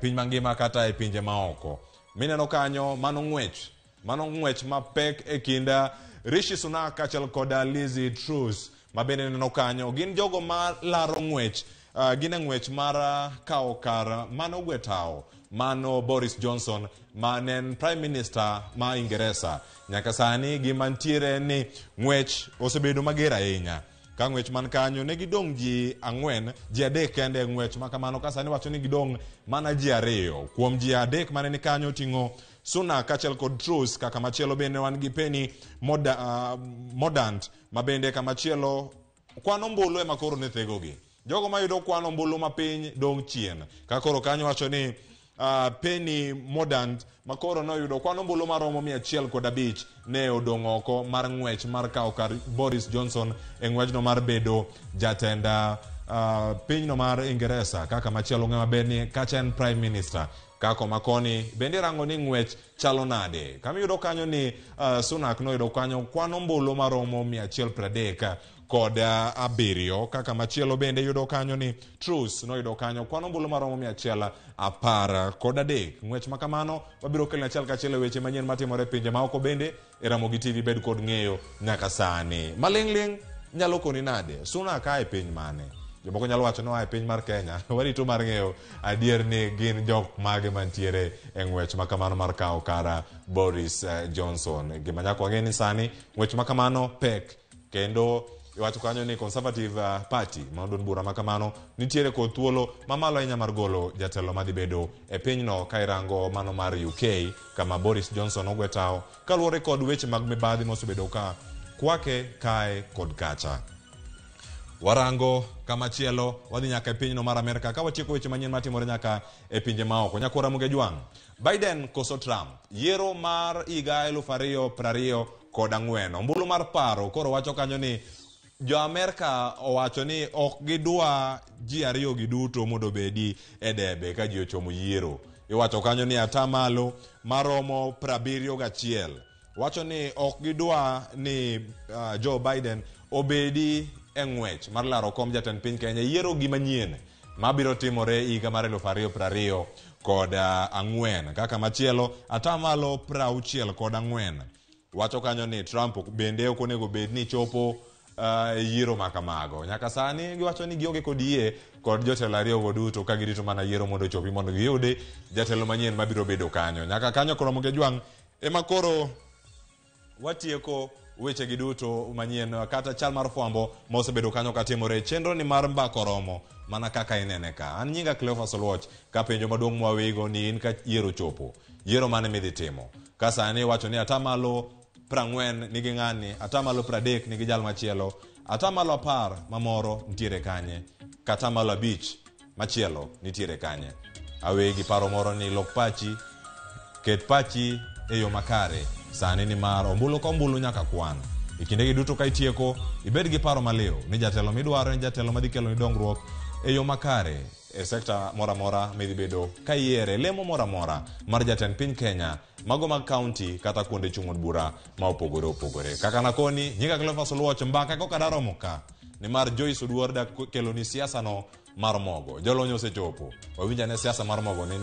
piny mangima kata e pinje maoko. Mineno kanyo mano ng'wech mapek e kind Rishi Sunak kaachiel kod Liz Truss ma bende neno kanyo gin jogo ma laro ng'wech gin e ng'wech mar kawo kar mano gwe tawo mano Boris Johnson ma ne en Prime Minister ma Ingeresa. Nyaka sani gima ntiere ni ng'wech osebedo mager ahinya. Ka ng'wech man kanyo ne gidong' ji ang'wen, ji adek kende e ng'wech ma kamano ka sani wacho ni gidong' mana ji ariyo. Kuom ji adek mane ni kanyo oting'o Sunak kaachiel kod Truss, kaka machielo bende wan gi Penny Mordaunt ma bende kamachielo kwan ombulu ema koro ne thegogi. Jogo mayudo kwan ombulu mapiny dong' chien. Ka koro kanyo wacho ni Penny Mordaunt makoro noyudo kwan ombulu maromo 105 ne odong' oko mar ng'wech mar kawo kar Boris Johnson e ng'wechno mar bedo jatend pinyno mar Ingeresa. Kaka machielo ng'e maber ni kacha en Prime Minister. Kako makoni bende rango ni ng'wech chalo nade. Kama iyudo kanyo ni Sunak noyudo kanyo kwan ombulu maromo 137 kaka machielo bende yudo kanyo ni Truss noyudo kanyo kwan ombulu maromo 113. Ng'wech ma kamano wabiro kelo achiel kachiel e weche manyien matimore e pinje maoko bende e Ramogi TV bed kod ng'eyo nyaka sani. Maling'ling' nyalo koni nade? Sunak ae piny mane? Jomoko nyalo wacho ni oa e piny mar Kenya. Warito mar ng'eyo adier ni gin jok mage mantiere e ng'wech ma kamano mar kawo kar Boris Johnson. Gima nyaka wang'e ni sani ng'wech ma kamano pek kendo iwacho kanyo ni Conservative Party ma duond bura ma kamano nitiere kod thuolo mamalo ahinya mar golo jatelo madhi bedo e pinyno ka irango mano mar UK kama Boris Johnson ogwe tawo kaluwore kod weche mag mibadhi mosebedo ka kwake kae kod kacha. Warango kamachielo wadhi nyaka e pinyno mar Amerka ka watieko weche manyien matimore nyaka e pinje maoko. Nyakwara Ramogi Jwang', Biden koso Trump, yiero mar higa 2024. Ombulu mar paro koro wacho kanyo ni jo Amerka owacho ni ok gidwa ji ariyo gi duto mondo obedi e debe ka ji ochomo yiero. Iwacho kanyo ni atamalo maromo 71 wacho ni ok gidwa ni Joe Biden obedi e ng'wech mar laro kom jatend piny Kenya yiero gima nyien mabiro timore higa mar 2024. Kaka machielo atamalo 64 wacho kanyo ni Trump bende ok onego bed ni chopo yiero makamago. Nyaka sani giwacho ni gionge kod yie kod jotelo ariyogo duto ka girito mana yiero mondo ochopi mondo giyudi jatelo manyien mabiro bedo kanyo. Nyaka kanyo koro Ramogi Jwang' ema koro watieko weche gi duto manyien kata chal mar fwambo mosebedo kanyo katimore. Chenro ni mar mbaka oromo mana kaka inene ka. An nyinga Cleophas Oluoch ka penjo maduong' mwawego ni in ka yiero chopo, yiero mane midhi timo? Ka sani iwacho ni atamalo 40 nigi ng'ani, atamalo 30 nigi jal machielo, atamalo 10 mamoro nitiere kanye, kata atamalo 5 machielo nitiere kanye. Awegi paro moro ni lok pachi, ket pachi e yo makare sani ni mar ombulu ka ombulu nyaka kwan. E kindegi duto ka itieko, ibed gi paro maliw ni jatelo midwaro en jatelo madhi keloni dongruok e yo makare e sekta moro amora midhi bedo ka iyiere lemo moro amora mar jatend piny Kenya, mago mag kaunti kata kuonde chung' od bura ma opogore opogore. Kaka nakoni, nyinga Cleophas Oluoch, mbaka koka daromo ka nimar Joyce Oduor dak keloni siasa no mar mogo. Jolony osechopo, wawinj ane siasa mar mogo ni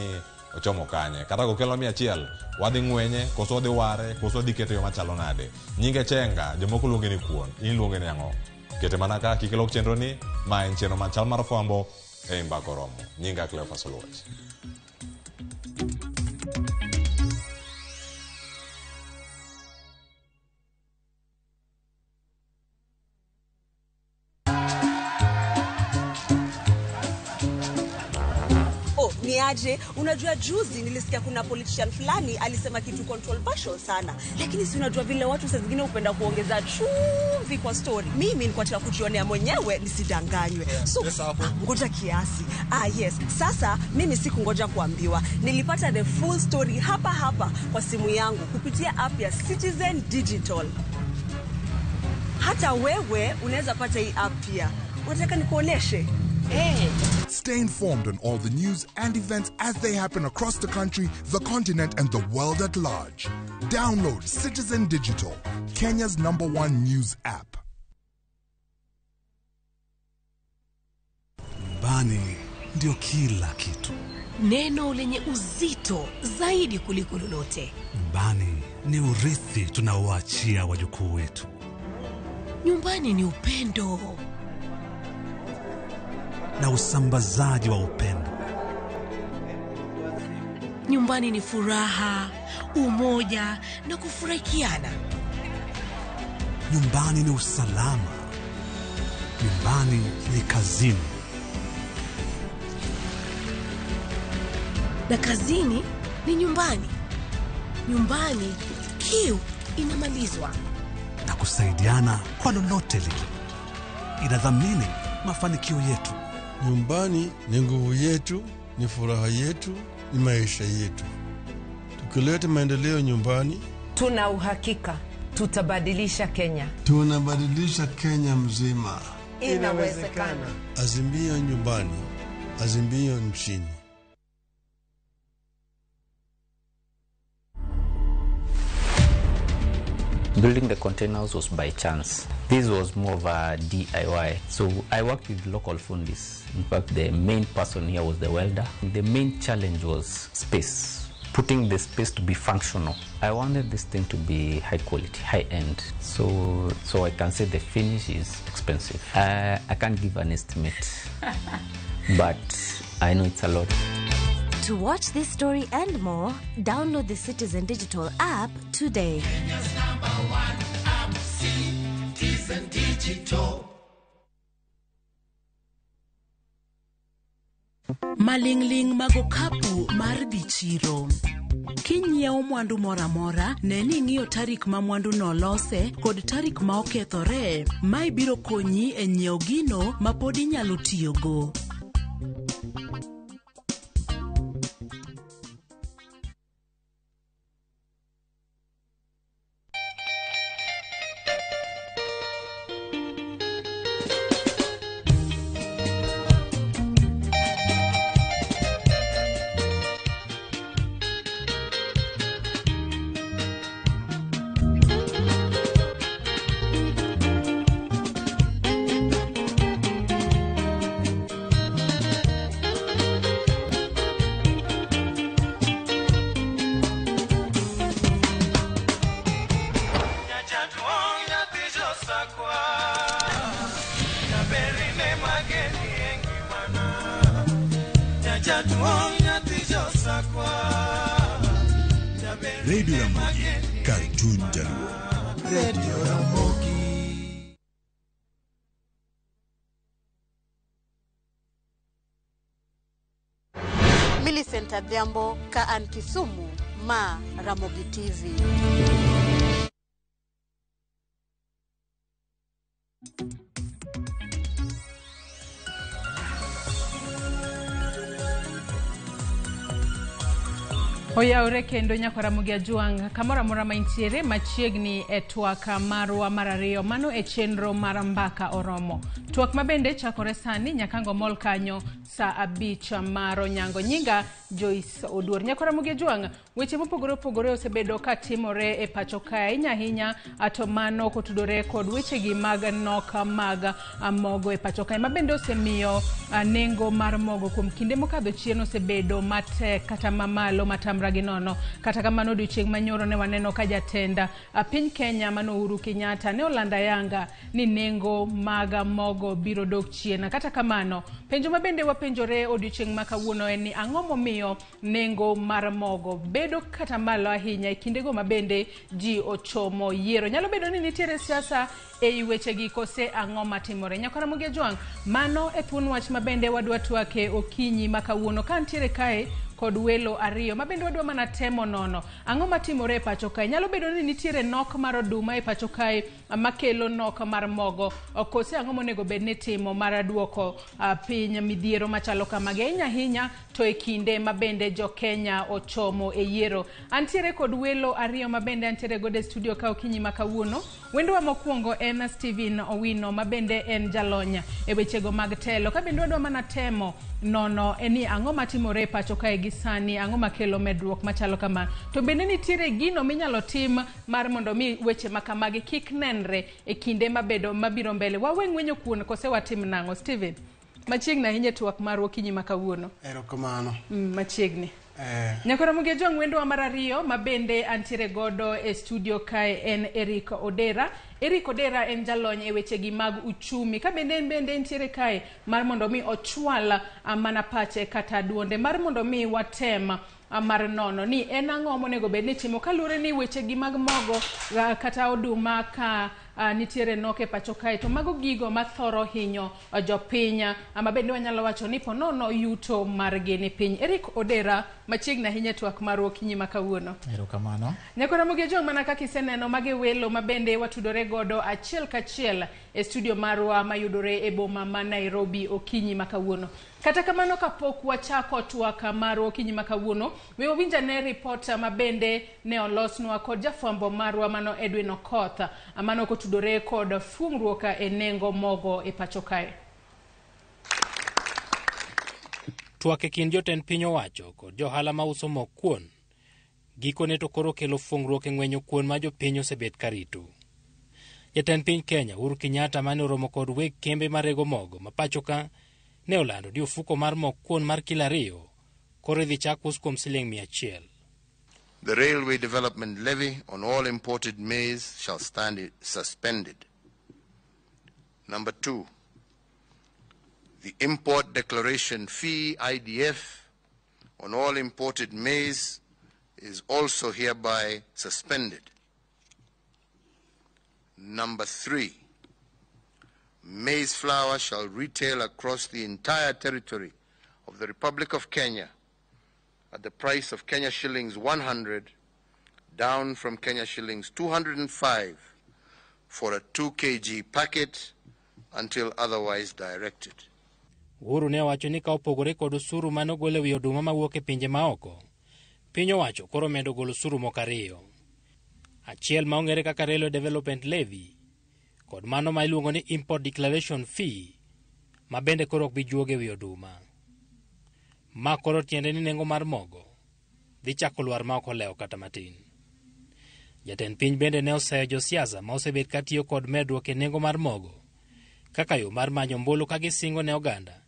ochomo kanye. Kata kokelo 100, wadhi ng'wenye, koso wadhi ware, koso wadhi kete yo machalo nade. Nyinge Chenga, jomoko luonge ni kuon, in iluonge ni ang'o? Kete mana ka kik ilok chenro ni, ma en chenro machal mar fwambo E Mbaka Oromo. Nyinga Cleophas Oluoch. Oh, ni aje? Unajua juzi nilisikia kuna politician fulani alisema kitu controversial sana. Lakini si unajua vile watu saa zingine hupenda kuongeza chumvi kwa story. Mimi nilikuwa nataka kujionea mwenyewe nisidanganywe. So ngoja kiasi. Yes. Sasa mimi sikungoja kuambiwa. Nilipata the full story hapa hapa kwa simu yangu kupitia app ya Citizen Digital. Hata wewe unaweza pata hii app pia. Unataka nikuoneshe? Hey. Stay informed on all the news and events as they happen across the country, the continent, and the world at large. Download Citizen Digital, Kenya's #1 news app. Nyumbani ndio kila kitu. Neno lenye uzito zaidi kuliko lolote. Nyumbani ni urithi tunaoachia wajukuu wetu. Nyumbani ni upendo na usambazaji wa upendo. Nyumbani ni furaha, umoja na kufurahikiana. Nyumbani ni usalama. Nyumbani ni kazini. Na kazini ni nyumbani. Nyumbani kiu inamalizwa. Na kusaidiana kwa lolote lile. Inadhamini mafanikio yetu. Nyumbani ni nguvu yetu, ni furaha yetu, ni maisha yetu. Tukileta maendeleo nyumbani, tuna uhakika tutabadilisha Kenya. Tunabadilisha Kenya mzima. Inawezekana. Azimio nyumbani, azimio nchini. Building the containers was by chance. This was more of a DIY. So I worked with local fundis. In fact, the main person here was the welder. The main challenge was space, putting the space to be functional. I wanted this thing to be high quality, high end. So I can say the finish is expensive. I can't give an estimate, but I know it's a lot. To watch this story and more, download the Citizen Digital app today. Kenya's #1 app, Citizen Digital. Malingling mago kapu mar dhi chiro. Kinyiewo mwandu moro amora, ne ni ing'iyo tarik ma mwandu no lose kod tarik ma okethore. Mae biro konyi e nyiewo gino ma pod inyalo tiyogo. Radio Ramogi, Cartoon Jaluo. Radio Ramogi. Millicent Adhiambo ka an Kisumu, ma Ramogi TV. Oyawre kendo nyako Ramogi Ajwang' kamoro amora ma intiere machiegni e twak marwa mar ariyo mano e chenro mar Mbaka Oromo. Twak mabende chakore sani nyakango mol kanyo saa 5 mar onyango. Nyinga Joyce Oduor. Nyako Ramogi Ajwang', weche mopogore opogore osebedo ka timore e pacho kae ahinya ahinya ato mano kotudore kod wechegi mag nok mag mogo e pacho kae mabende osemiyo nengo mar mogo kuom kinde mokadho chien osebedo matek kata mamalo matamra gi nono. Kata kamano odiochieng' manyoro ne waneno ka jatend piny Kenya mano Uhuru Kenyatta ne olando ayanga ni nengo mag mogo mogo biro dok chien. Kata kamano, penjo ma bende wapenjore odiochieng' ma kawuono en ni ang'o momiyo nengo mar mogo bedo kata malo ahinya e kindego ma bende ji ochomo yiero. Nyalo bedo ni nitiere siasa ei wechegi kose ang'o matimore. Nyakora Ramogi Ajwang', mano e thuon wach ma bende wadwa twake okinyi ma kawuono ka ntiere kae kod welo ariyo ma bende wadwa mana temo nono ang'o matimore e pacho kae. Nyalo bedo ni nitiere nok mar oduma e pacho kae makelo nok mar mogo, kose ang'o monego bed ni timo mar duoko piny midhiero machalo kamagi ahinya ahinya to e kinde ma bende jo Kenya ochomo e yiero. Antiere kod welo ariyo ma bende antiere godo e studio ka okinyi ma kawuono. Wendowa mokwongo en Stephen Owino ma bende en jalony e wechego mag telo. Ka bende wadwa mana temo nono ni ang'o matimore e pacho kae gi sani, ang'o makelo medruok machalo kama, to bende nitiere gino minyalo tim mar mondo mi weche ma kamagi kik nenre e kinde mabedo mabiro mbele. Wawe ng'wenyo kuon kose watim nang'o? Stephen, machiegni ahinya e twak marwa okinyi ma kawuono. Erokamano. Machiegni. Nyakora Ramogi Ajwang', wendowa mar ariyo ma bende antiere godo e studio kae en Eric Odera. Eric Odera en jalony e wechegi mag uchumi. Ka bende en bende nitiere kae mar mondo mi ochwal mana pache kata duonde mar mondo mi watem mar nono ni en ang'o monego bed ni timo kaluwore ni wechegi mag mogo kata oduma ka nitiere nok e pacho kae, to mago gigo mathoro hinyo jopiny ma bende wanyalo wacho ni ponono yuto margi ni piny. Eric Odera, machiegni ahinya e twak marwa okinyi ma kawuono. Erokamano. Nyakora Ramogi Ajwang', mana kaka iseneno mage welo ma bende watudore godo achiel kachiel e studio marwa mayudore e boma ma Nairobi okinyi ma kawuono. Kata kamano, kapok wachako twak marwa okinyi ma kawuono, we wawinj ane ripot ma bende ne olosnwa kod jafwambo marwa mano Edwin Okoth, mano kotudore kod fungruok e nengo mogo e pacho kae. Twak e kind jotend piny owacho kod johala mauso mok kuon gikone to koro kelo fungruok e ng'wenyo kuon ma jopiny osebet karito. Jatend piny Kenya Uhuru Kenyatta mane oromo kod weg kembe marego mogo ma pacho ka ne olando ni ofuko mar mok kuon mar kilo 2 koro idhi chak us kuom siling 100. The Railway Development Levy on all imported maize shall stand suspended. Number 2, the Import Declaration Fee, IDF, on all imported maize is also hereby suspended. Number 3, maize flour shall retail across the entire territory of the Republic of Kenya at the price of Kenya shillings 100, down from Kenya shillings 205 for a 2 kg packet until otherwise directed. Uhuru ne owacho ni ka opogore kod osuru mane ogol e wi oduma mawuok e pinje maoko, piny owacho koro medo golo osuru moko 2. Achiel ma ong'ere kaka Railway Development Levy kod mano ma iluongo ni Import Declaration Fee ma bende koro ok bi juogo e wi oduma. Ma koro tiende ni nengo mar mogo dhi chako lwar ma ok olewo kata matin. Jatend piny bende ne oseyo josiasa ma osebet ka tiyo kod medruok e nengo mar mogo kaka yo mar manyo ombulu ka gisingo ne oganda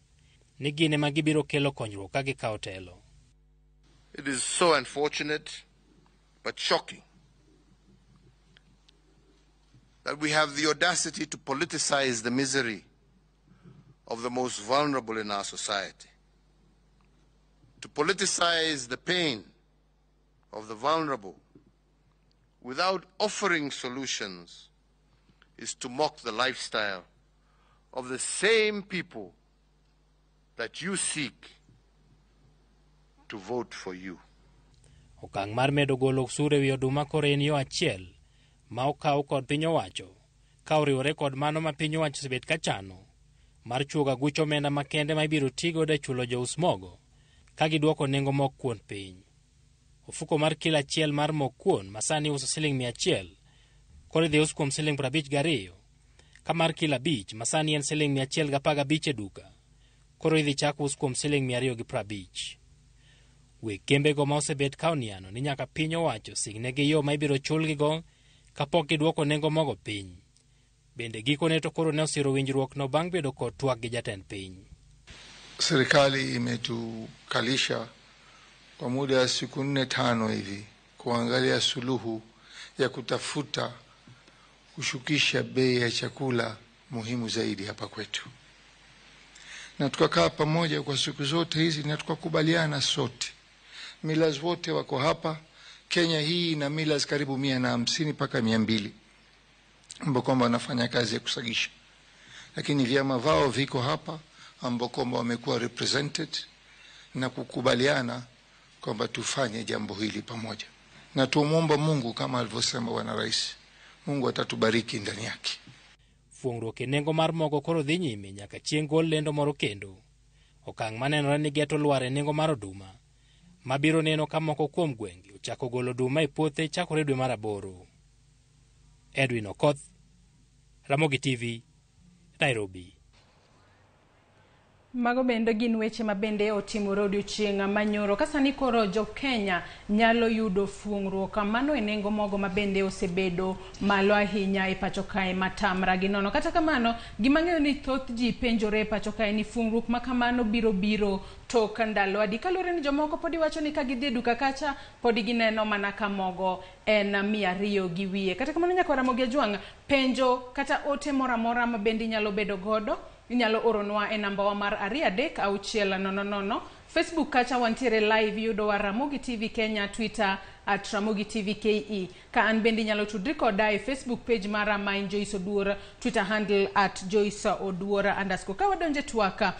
ni gin ema gibiro kelo konyruok ka gikawo telo. It is so unfortunate but shocking that we have the audacity to politicize the misery of the most vulnerable in our society, to politicize the pain of the vulnerable without offering solutions is to mock the lifestyle of the same people that you seek to vote for you. Okang' mar medo golo osuru e wi oduma koro en yo achiel ma okaw kod piny owacho ka oriwore kod mano ma piny owacho osebet ka chano mar chuogo aguch omenda makende ma ibiro tigodo e chulo jous mogo ka giduoko nengo mok kuon piny. Ofuko mar kilo 1 mar mok kuon ma sani uso siling 100 koro idhi us kuom siling 52, ka mar kilo 5 ma sani en siling 115 e duka koro idhi chak us kuom siling 250. Weg kembego ma osebet ka oniano ni nyaka piny owacho singnegi yo ma ibiro chulgigo kapok giduoko nengo mogo piny. Bende gikone to koro ne osiro winjruokno bang' bedo kod twak gi jatend piny. Serikali imetukalisha kwa muda wa siku 4-5 hivi kuangalia suluhu ya kutafuta kushukisha bei ya chakula muhimu zaidi hapa kwetu, na tukakaa pamoja kwa siku zote hizi na tukakubaliana sote. Millers wote wako hapa. Kenya hii ina millers karibu 150 mpaka 200 ambao kwamba wanafanya kazi ya kusagisha, lakini vyama vao viko hapa ambao kwamba wamekuwa represented na kukubaliana kwamba tufanye jambo hili pamoja, na tumwomba Mungu kama alivyosema Bwana Rais, Mungu atatubariki ndani yake. Fuong'ruok e nengo mar mogo koro dhi nyime nyaka chieng' gol lendo moro kendo. Okang' manenore ni geto lwar e nengo mar oduma, mabiro neno ka moko kuom gwenge ochako golo oduma e puothe chakore dwe mar aboro. Edwin Okoth, Ramogi TV, Nairobi. Mago bende gin weche ma bende otimore odiochieng' manyoro. Ka sani koro jo Kenya nyalo yudo fuong'ruok mano e nengo mogo ma bende osebedo malo ahinya e pacho kae matamra gi nono. Kata kamano, gima ng'eyo ni thoth ji penjore e pacho kae ni fuong'ruok ma kamano biro tok ndalo adi. Kaluwore ni jomoko podi wacho ni ka gidhi e duka kacha podi gineno mana ka mogo en 200 gi wiye. Kata kamano nyaka Ramogi Ajwang', penjo kata ote moro amora ma bende inyalo bedo godo inyalo oronwa e namba wa mar 236 000. Facebook kacha wantiere live, yudowa Ramogi TV Kenya, Twitter at Ramogi TV KE. Ka an bende inyalo tudri koda e Facebook page mara ma en Joyce Oduor, Twitter handle at Joyce Oduor _. Ka wadonje twaka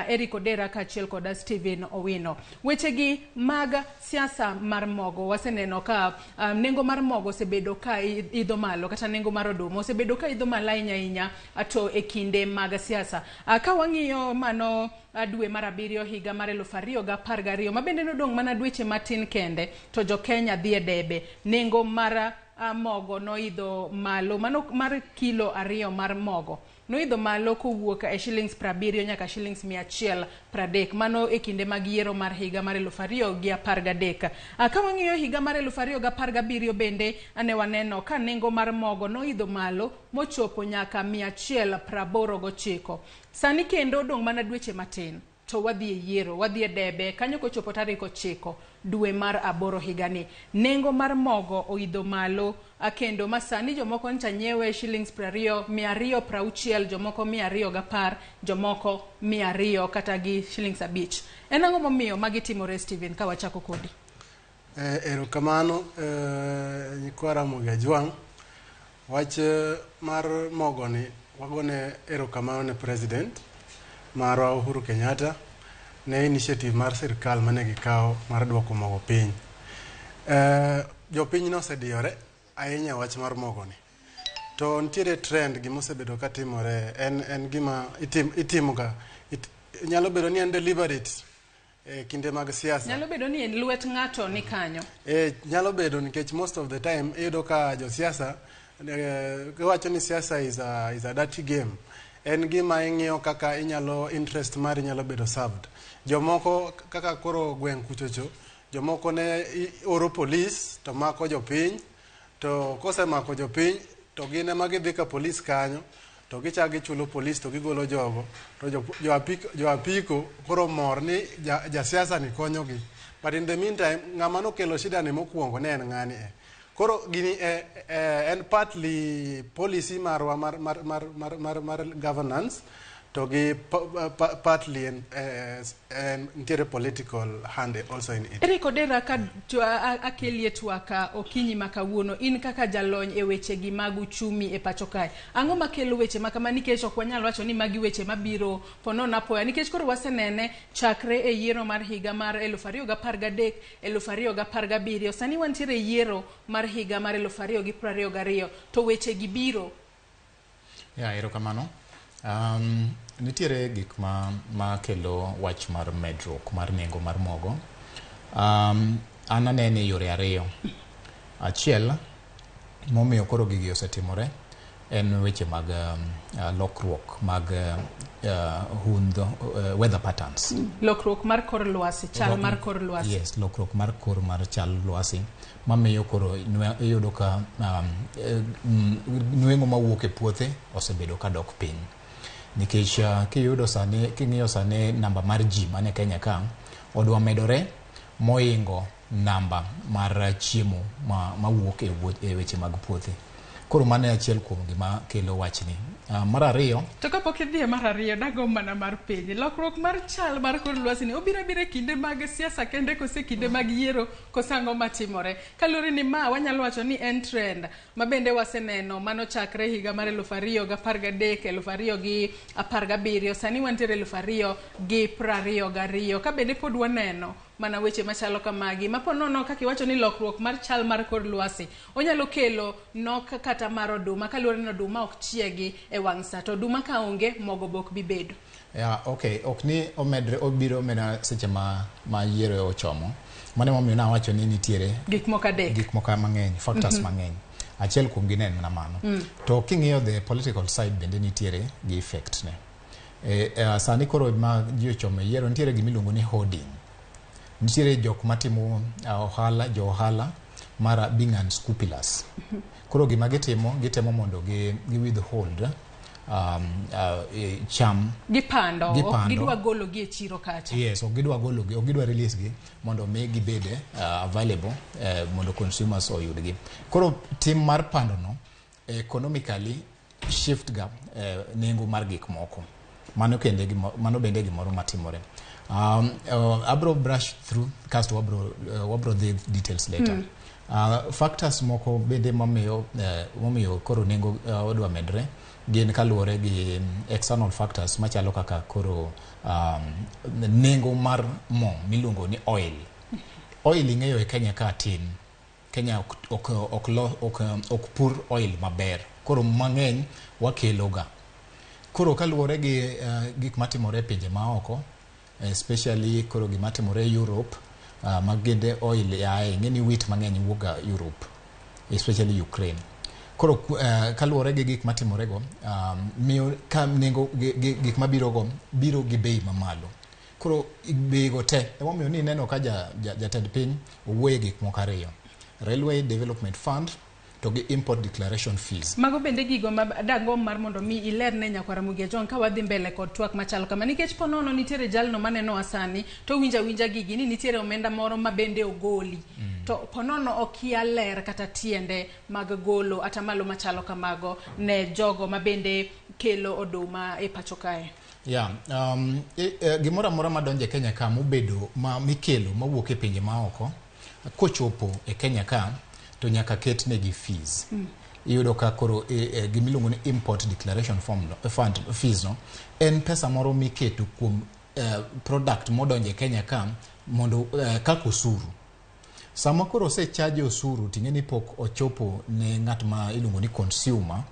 Eric Odera kaachiel koda Stephen Owino. Wechegi mag siasa mar mogo waseneno ka nengo mar mogo osebedo ka idho malo, kata nengo mar oduma osebedo ka idho malo ahinya ahinya to e kinde mag siasa. Ka wang'iyo mano dwe mar 7 higa mar 2012 ma bende nodong' mana dweche matin kende to jo Kenya dhi e debe, nengo mar mogo noidho malo, mano mar kilo 2 mar mogo noidho malo kowuok e shillings 70 nyaka shillings 130, mano e kinde mag yiero mar higa mar 2013. Ka wang'iyo higa mar 2017 bende ane waneno ka nengo mar mogo noidho malo mochopo nyaka 189. Sani kendo odong' mana dweche matin to wadhi e yiero, wadhi e debe kanyo kochopo tarik 9 dwe mar 8 higani. Nengo mar mogo oidho malo kendo masani jomoko ncha nyiewe shillings 20, 260, jomoko 210, jomoko 200 kata gi shillings 5. En ang'o momiyo magi timore, Stephen, ka wachako kodi? Erokamano nyikwa Ramogi Ajwang'. Wach mar mogo ni wagone erokamano ne President marwa Uhuru Kenyatta ne initiative mar sirkal mane gikawo mar duoko mogo piny. Jopiny nosediyore ahinya wach mar mogo ni. To nitiere trend gimosebedo katimore en gima itimoga. Nyalo bedo ni en deliberate kinde mag siasa. Nyalo bedo ni en lwet ng'ato ni kanyo. Nyalo bedo nikech most of the time iyudo ka josiasa giwacho ni siasa is a dirty game. En gima ing'iyo kaka inyalo interest mari nyalo bedo served. Jomoko kaka koro gweng' kuchocho, jomoko ne oro polis to mako jopiny, to kosemako jopiny to gin ema gidhi ka polis kanyo to gichako gichulo polis to gigolo jogo to jo apiko koro mor ni jasiasa ni konyogi. But in the meantime ng'ama nokelo shida ni mokwongo ne en ng'ani e. Koro gini en partly policy marwa mar governance to gi partly en nitiere political hand also in it. Eric Odera, ka akelie twaka okinyi ma kawuono, in kaka jalony e weche gi mag uchumi e pacho kae, ang'o makelo weche ma kama? Nikech ok wanyal wacho ni magi weche mabiro ponono apoya, nikech koro wasenene chakre e yiero mar higa mar 2013, 2017, sani wantiere e yiero mar higa mar 2022 to weche gi biro. Ya, erokamano. Nitiere gik ma kelo wach mar medruok mar nengo mar mogo. An anene yore ariyo. Achiel momiyo koro gigi osetimore en weche mag lokruok mag weather patterns. Lokruok mar kor lwasi, chal mar kor lwasi. Yes, lokruok mar kor mar chal lwasi mamiyo koro iyudo ka nweng'o mawuok e puothe osebedo ka dok piny. Nikech kiyudo sani, king'iyo sani namba mar ji mane Kenya ka odwa medore moingo namba mar chiemo mawuok e weche mag puothe. Koro mano e achiel kuom gima kelo wachni. Mar ariyo, To kapok idhi e mar ariyo, dagomb mana mar penji. Lokruok mar chal mar kor lwasi ni obiro abira e kinde mag siasa kende kose kinde mag yiero kose ang'o matimore? Kaluwore ni ma wanyalo wacho ni en trend ma bende waseneno mano chakre higa mar 2013, 2017, sani wantiere 2022. Ka bende pod waneno mana weche machalo kamagi ma po nono kaka iwacho ni lokruok mar chal mar kor lwasi onyalo kelo nok kata mar oduma kaluwore ni oduma ok chiegi e wang' sa to oduma ka onge mogo be ok bi bedo. Yeah, okay, ok ni omedre obiro mena seche ma yiero ochomo. Mano emomiyo nawacho ni nitiere gik moko adek. Gik moko mang'eny, factors mang'eny. Achiel kuom gi ne en mana mano. To king'iyo the political side bende nitiere gi effect ne. Sani koro ma ji ochomo e yiero nitiere gimiluongo ni hoarding. Nitiere jok matimo ohala, jo ohala mar being unscrupulous. Koro gima gitimo, gitemo mondo gi withhold cham. Gipando, ok Gipando. gidwa golo gi e chiro kacha. Yes, ok gidwa golo gi, ok gidwa release gi mondo mi gibed available mondo consumers oyudgi. Koro tim mar pando no economically shift ga nengo mar gik moko. Mano kende mano bende gimoro matimore. Abro brush through kasto wabro dhi details later. Factors moko bende momiyo koro nengo odwa medre gin kaluwore gi external factors machalo kaka koro nengo mar mo miluongo ni oil. Oil ing'eyo e Kenya ka tin. Kenya ok pur oil maber. Koro mang'eny wakeloga. Koro kaluwore gi gik matimore e pinje maoko, especially koro gima timore Europe, ma gende oil yae, ing'e ni wheat mang'eny wuok ga Europe, especially Ukraine. Koro kaluwore gi gik matimore go, miyo ka nengo gik mabiro go biro gi bei mamalo. Koro bei go te, emomiyo ni ineno ka jatend piny owuoye gik moko ariyo. Railway Development Fund to gi import declaration fees. Mago bende gigo ma dagomb mar mondo mi iler ne nyakwar Ramogi Ajwang' ka wadhi mbele kod twak machalo kama, nikech po nono nitiere jalno maneno wa sani to winjo awinja gigi ni nitiere omenda moro ma bende ogoli. To po nono okia ler kata tiende mag golo atamalo machalo kamago ne jogo ma bende kelo oduma e pacho kae. Yeah, gimoro amora madonjo e Kenya ka mobedo ma mikelo mawuok e pinje maoko kochopo e Kenya ka to nyaka ket negi fees. Iyudo ka koro gimiluongo ni import declaration form no, fund fees no en pesa moro miketo kuom product modonjo e Kenya ka mondo kaka osuru. Sama koro osechaje osuru ting'e ni pok ochopo ne ng'at ma iluongo ni consumer.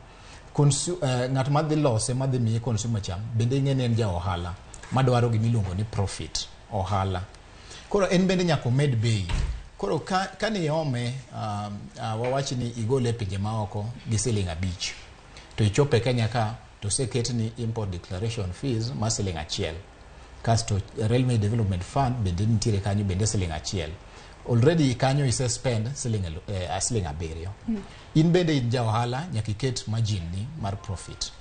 Ng'at madhi lose madhi miye consumer cha bende ing'e ni en ja ohala madwaro gimiluongo ni profit, ohala. Koro en bende nyaka omed bei. Koro ka niome, wawach ni igole e pinje maoko gi siling 5 to ichopo e Kenya ka to oseket ni import declaration fees mar siling 1, kasto Railway Development Fund bende nitiere kanyo bende siling 1. Already kanyo ise spend siling 7. In bende in ja ohala nyaka iket margin ni mar profit.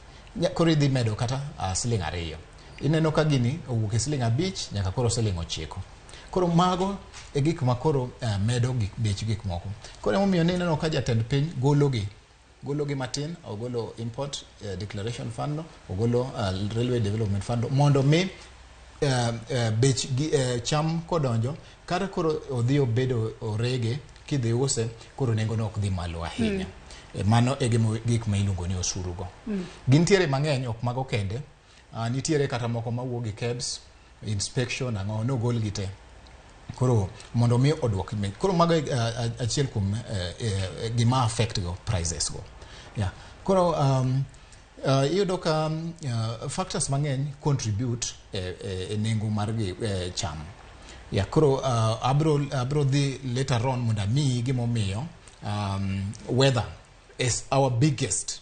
Koro idhi medo kata siling 2. Ineno ka gini owuok e siling 5 nyaka koro siling 9. Koro mago e gik ma koro medo bech gik moko. Koro emomiyo nineno ka jatend piny gologi matin, ogolo import declaration fund no, ogolo Railway Development Fund no, mondo mi bech gi, cham kodonjo kata koro odhi obedo orege kidhi use koro nengo no ok dhi malo ahinya. Mano e gik ma iluongo ni osuru go. Gintiere mang'eny, ok mago kende. Nitiere kata moko mawuok gi KEBS, inspection ang'o nogol gi te. Koro mondo mi oduok koro mago achiel kuom gima affect go prices go. Yeah. Koro iyudo ka factors mang'eny contribute e nengo mar gi cham. Yeah, koro abro dhi later on mondo amiyi gimomiyo weather is our biggest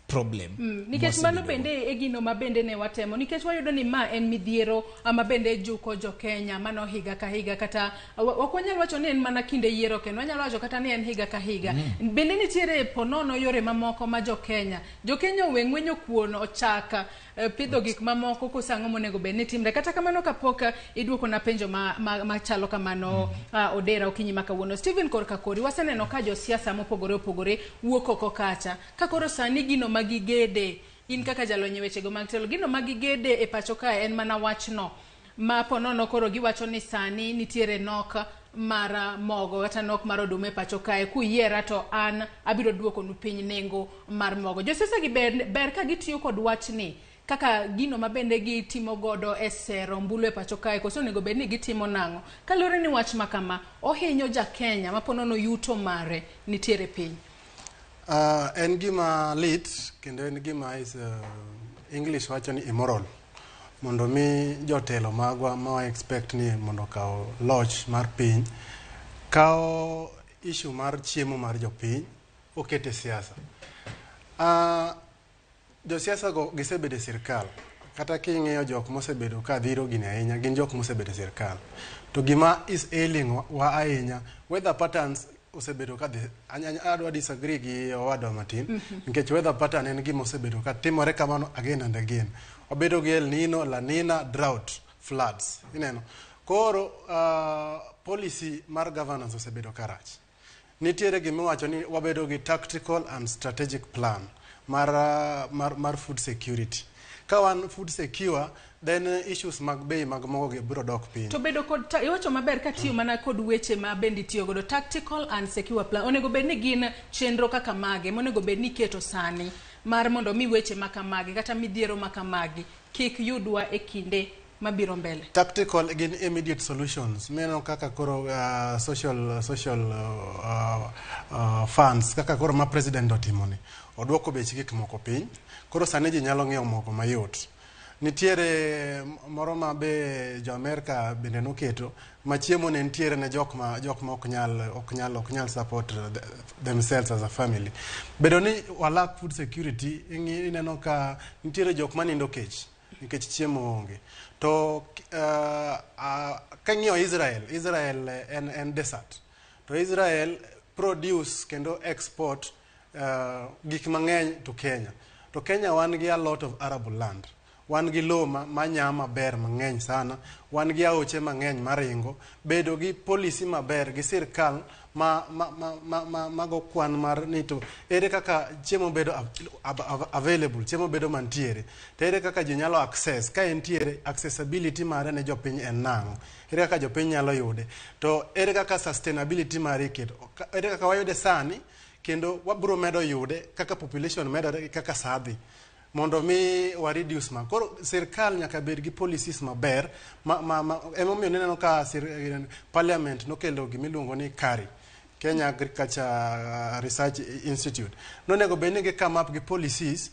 problem. Nikech mano bende e gino ma bende ne watemo, nikech wayudo ni ma en midhiero ama bende juko jo Kenya mano higa ka higa, kata ok wanyal wacho ni en mana kinde yiero kendo wanyalo wacho kata ni en higa ka higa. Bende nitiere ponono yore mamoko ma jo Kenya owe ng'wenyo kuon ochaka pidho gik mamoko koso ang'o monego bed ni timre. Kata kamano kapok iduoko na penjo machalo kamano, Odera okinyi ma kawuono. Stephen korka kori waseneno ka josiasa mopogore opogore wuok oko kacha ka koro sani gino ma gigede In kaka jalony e wechego mag telo, gino ma gigede e pacho kae en mana wachno ma ponono koro giwacho ni sani nitiere nok mar mogo kata nok mar oduma e pacho kae. Kuyiera to an abiro duokonu piny nengo mar mogo. Josiasa gi ber ka gitiyo kod wachni kaka gino ma bende gitimo godo e sero ombulu e pacho kae, koso onego bed ni gitimo nang'o? Kaluwore ni wach ma kama ohinyo ja Kenya ma ponono yuto mare nitiere piny. En gima lit kendo en gima is English wacho ni immoral mondo mi jotelo magwa ma expect ni mondo okaw loch mar piny kawo issue mar chiemo mar jopiny okete siasa. Josiasa go gisebedo e sirkal kata king'iyo jok mosebedo ka dhiro gini ahinya gin jok mosebedo e sirkal to gima is ailing wa ahinya weather patterns osebedo ka dhi adwa disagree gi owadwa matin nikech weather pattern en gima osebedo ka timore kamano again and again. Wabedo gi El Nino, La Nina, drought, floods ineno. Koro policy mar governance osebedo karach. Nitiere gimiwacho ni wabedo gi tactical and strategic plan mar food security. Ka wan food secure, then issues mag bei mag mogo gi biro dok piny. To bedo kod iwacho maber ka tiyo mana kod weche ma bende itiyo godo tactical and secure plan. Onego bed ni gin chenro kaka mage monego bed ni iketo sani mar mondo mi weche ma kamagi kata midhiero ma kamagi kik yudwa e kinde mabiro mbele. Tactical gin immediate solutions. Meno kaka koro social funds kaka koro ma president otimo ni. Oduoko bech gik moko piny. Koro sani ji nyalo ng'iewo mogo mayot. Nitiere moro ma be jo Amerika bende noketo ma chiemo ne nitiere ne jok ma ok nyal support themselves as a family. Bedo ni walak food security ineno ka nitiere jok ma nindo kech nikech chiemo onge. To kang'iyo Israel en desert. To Israel produce kendo export gik mang'eny to Kenya. To Kenya wan gi a lot of arable land. Wan gi lowo ma maber mang'eny sana. Wan gi aoche mang'eny maringo. Bedo gi policy maber gi sirkal ma go kwan mar ni to ere kaka chiemo bedo available, chiemo bedo mantiere. To ere kaka ji nyalo access, ka entiere accessibility mare ne jopiny en nang'o. Ere kaka jopiny nyalo yude. To ere kaka sustainability mare iketo. Ere kaka wayude sani kendo wabro medo yude kaka population medore kaka saa dhi. Mondo mi wa reduce ma. Koro sirkal nyaka bed gi policies maber emomiyo nineno ka parliament nokelo gimiluongo ni KARI, Kenya Agriculture Research Institute. Nonego bed ni gi come up gi policies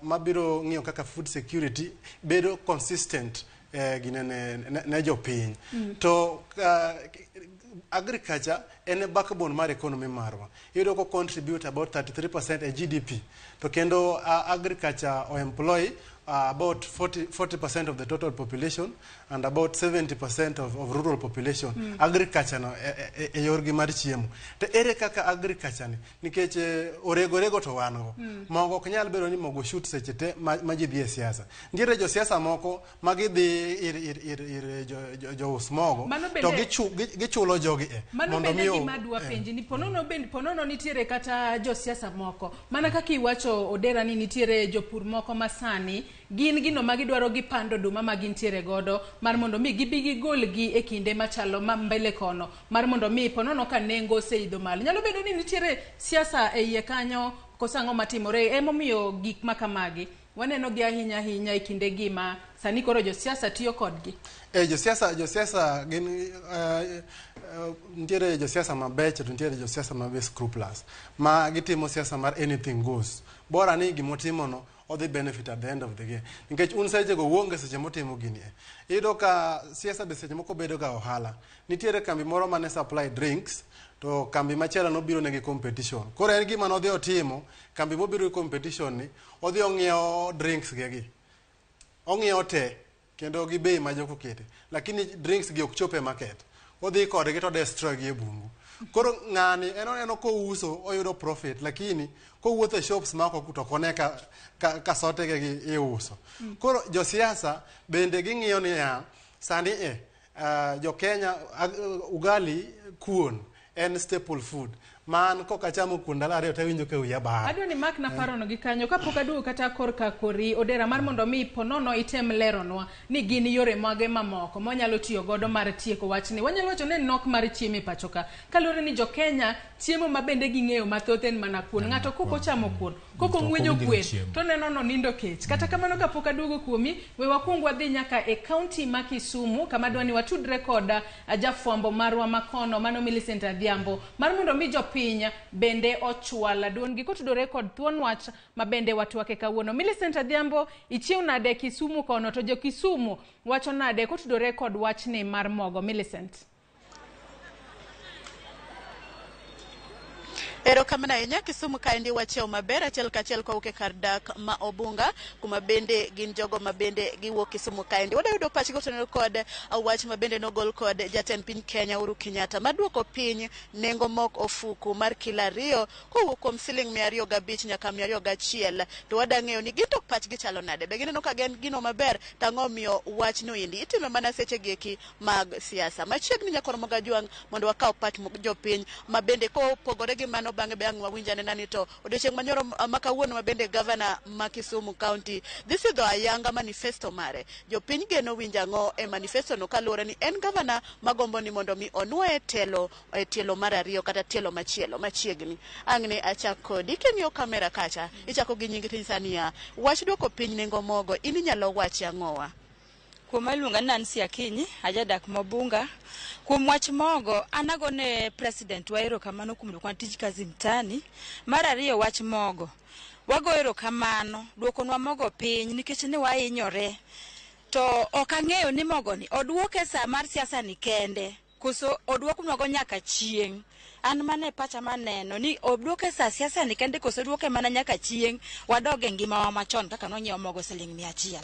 mabiro ng'iyo kaka food security bedo consistent ne jopiny. To agriculture en a backbone mar economy marwa. Iyudo ko contribute about 33% e GDP. To kendo agriculture o employ about 40% of the total population and about 70% of rural population. Agriculture no e yorgi mar chiemo. To ere kaka agriculture ni nikech orego to wan go. Mogo ok nyal bedo ni mogo shoot seche te ma ji dhi e siasa. Nitiere josiasa moko ma gidhi ir jous mogo to gichulo jogi e. Mano bende gima adwa penji ni ponono nitiere kata josiasa moko. Mana kaka iwacho Odera ni nitiere jopur moko ma sani gin gino ma gidwaro gipando oduma ma gintiere godo mar mondo mi gibi gigolgi e kinde machalo ma mbele kono mar mondo mi ponono ka nengo oseidho malo. Nyalo bedo ni nitiere siasa e iye kanyo koso ang'o matimore emomiyo gik ma kamagi waneno gi ahinya ahinya e kinde gi ma sani koro josiasa tiyo kodgi. Josiasa gin nitiere josiasa mabecho to nitiere josiasa mabe scrupulous ma gitimo siasa mar anything goes. Bora ni gimotimono odhi benefit at the end of the game. Nikech un seche go uonge seche motimo gini e. Iyudo ka siasa be seche moko bedo ga ohala. Nitiere kambi moro mane supply drinks to kambi machielo nobiro negi competition. Koro en gima nodhi otimo, kambi mobiro gi competition ni odhi ong'iewo drinks gegi. Ong'iewo te kendo gi bei ma joko kete. Lakini drinks gi ok chop e market. Odhi kodgi to destroy gi e bungu. Koro ng'ani en oneno kouso oyudo profit lakini kowuotho e shops ma oko to ok one ka sote gi iuso. Koro josiasa bende ging'iyo niya sani jo Kenya ugali kuon en staple food. Ma an kok achamo kuon ndalo 2 to awinjo ka wiya bar. Adwa ni mak na parono gi kanyo kapok aduogo kata korka kori Odera mar mondo mi ponono item leronwa ni gin yore mage mamoko mwanyalo tiyo godo mar tieko wachni. Wanyalo wacho ni nok mar chiemo e pacho ka. Kaluwore ni jo Kenya chiemo ma bende ging'eyo mathoth en mana kuon. Ng'ato kok ochamo kuon, kok ong'wenyo kwen, to neno nonindo kech. Kata kamano kapok aduogo kuomi, we wakuong wadhi nyaka e kaunti ma Kisumu kama dwa ni watudre kod jafwambo marwa makono mano Millicent Adhiambo mar mondo mi jopiny bende ochwal duondgi kotudore kod thuon wach ma bende watwake kawuono. Millicent Adhiambo, ichiew nade Kisumu kono to jo Kisumu wacho nade kotudore kod wachni mar mogo? Millicent. Erokamano ahinya. Kisumu kaendi wachiew maber achiel kachiel kowuok e kar dak ma Obunga kuma bende gin jogo ma bende giwuok Kisumu kaendi. Wadwa yudo pachgi kotenore kod wach ma bende nogol kod jatend piny Kenya Uhuru Kenyatta maduoko piny nengo mok ofuku mar kilo 2 kowuok kuom siling 205 nyaka 201. To wadwa ng'eyo ni gin to pachgi chalo nade, be gineno ka gen gino maber to ang'o miyo wachno endi itime mana seche gi eki mag siasa. Machiegni nyakor Mogajwang' mondo wakaw pach jopiny ma bende kopogore gi mano bang'e be ang' wawinj anena ni to odiochieng' manyoro ma kawuono ma bende gavana ma Kisumu County dhi sidho ayanga manifesto mare. Jopiny geno winjo ang'o e manifesto no kaluwore ni en gavana magombo ni mondo mi onwoye telo e tielo mar 2 kata tielo machielo machiegni. Ang' ne achak kodi king'iyo kamera kacha ichako gi nying tinyisa niya wach duoko piny nengo mogo in inyalo wachi ang'owa? Kuom iluonga ni Nancy Akinyi, ajadak Mobunga. Kuom wach mogo, an agone president wa erokamano kuom duoko tij kazi mtaani. Mar ariyo wach mogo, wago erokamano duokonwa mogo piny nikech ne wahinyore. To ok ang'eyo ni mogo ni oduoke sa mar siasa ni kende koso oduoknwago nyaka chieng'. An mane pacha maneno ni oduoke sa siasa ni kende koso oduoke mana nyaka chieng' wadog e ngimawa machon kaka nonyiewo mogo siling 100.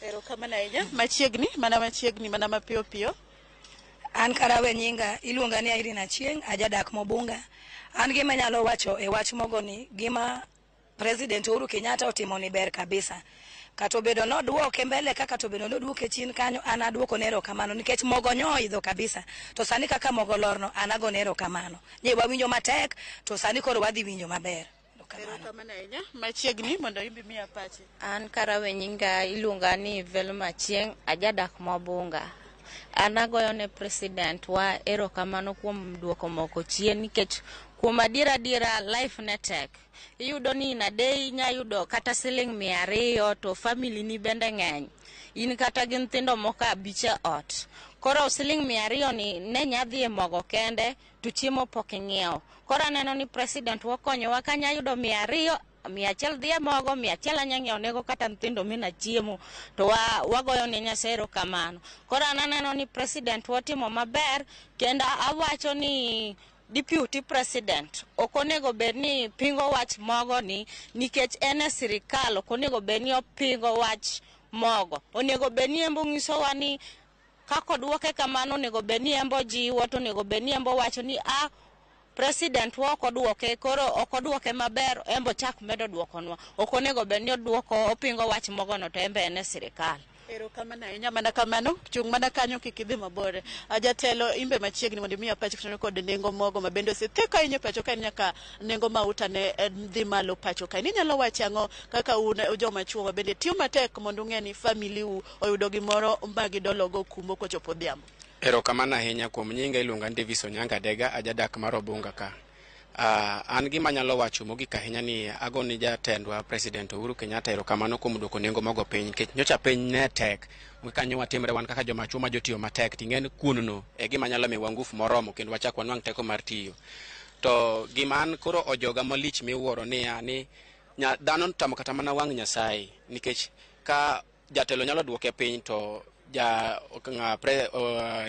Erokamano ahinya. Machiegni, mana machiegni, mana mapiyo piyo. An karawe nyinga iluonga ni Irene Achieng', ajadak Mobunga. An gima nyalo wacho e wach mogo ni gima President Uhuru Kenyatta otimo ni ber kabisa. Kata obedo noduoke mbele kaka to obedo noduoke chien kanyo, an aduoko ne erokamano nikech mogo nyo oidho kabisa. To sani kaka mogo lorno, an agone erokamano. Nye wawinjo matek, to sani koro wadhi winjo maber. Erokamano ahinya. Machiegni mondo imbi miya pachi. An karawe nyinga iluonga ni Velma Achieng', ajadak Mobunga. An agoyo ne president wa erokamano kuom duoko moko chien nikech kuom adiera life ne tek. Iyudo ni in a day inya yudo kata siling 200 to family ni bende ng'eny. In kata gi nyithindo moko 5 e ot. Koro siling 200 ni ne nya dhi e mogo kende to chiemo pok ing'iewo. Koro aneno ni president wakonyowa kanya yudo 200, 100 dhi e mogo, 100 anya ng'iewo nego kata nyithindo mina chiemo to wagoyo ne Nyasaye erokamano. Koro an aneno ni president watimo maber kendo awacho ni deputy president ok onego bed ni pingo wach mogo ni nikech en e sirikal, ok onego bed ni opingo wach mogo. Onego bed ni embo nyisowa ni kaka oduoke kamano, onego bed ni embo jiwo, to onego bed ni embo wacho ni a president wa ok oduoke, koro ok oduoke maber, embo chak medo duokonwa. Ok onego bed ni oduoko opingo wach mogono to embe en e sirikal. Erokamano ahinya. Mana kamano, chung' mana kanyo kik idhi mabor. Jatelo imbe machiegni mondo imiya pachi kotenore kod nengo mogo ma bende osetheko ahinya pacho ka nyaka nengo mauta ne dhi malo pacho ka. Inyalo wacho ang'o kaka un joma chuo ma bende tiyo matek mondo ung'e ni family u oyudo gimoro ma gidologo kumbo kochopo odhiambo? Erokamano ahinya. Kuom nyinga iluonga ni Davis Onyanga Adega, ajadak mar Obunga ka. An gima anyalo wacho mogik ahinya ni agoni jatendwa President Uhuru Kenyatta erokamano kuom duoko nengo mogo piny nikech nyocha piny ne tek. Kanyo watimre wan kaka joma chuo ma jotiyo matek ting'en kuon no e gima nyalo miyowa ngufu moromo kendo wachak wanwang' teko mar tiyo. To gima an koro ojoga malich miwuoro niya ni dhano tamo kata mana wang' Nyasaye nikech ka jatelo nyalo duoke piny to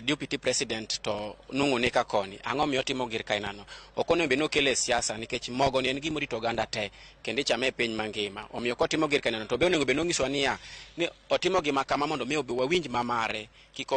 deputy president to nung'o ne ka koni. Ang'o miyo otimo gir kainano? Ok onego bed ni okele e siasa nikech mogo ni en gima orito oganda te kendo ichame e piny mangima. Omiyo kotimo gir kainano to be onego bed ni onyiswa niya ni otimo gima kama mondo mi wawinj mamare, kik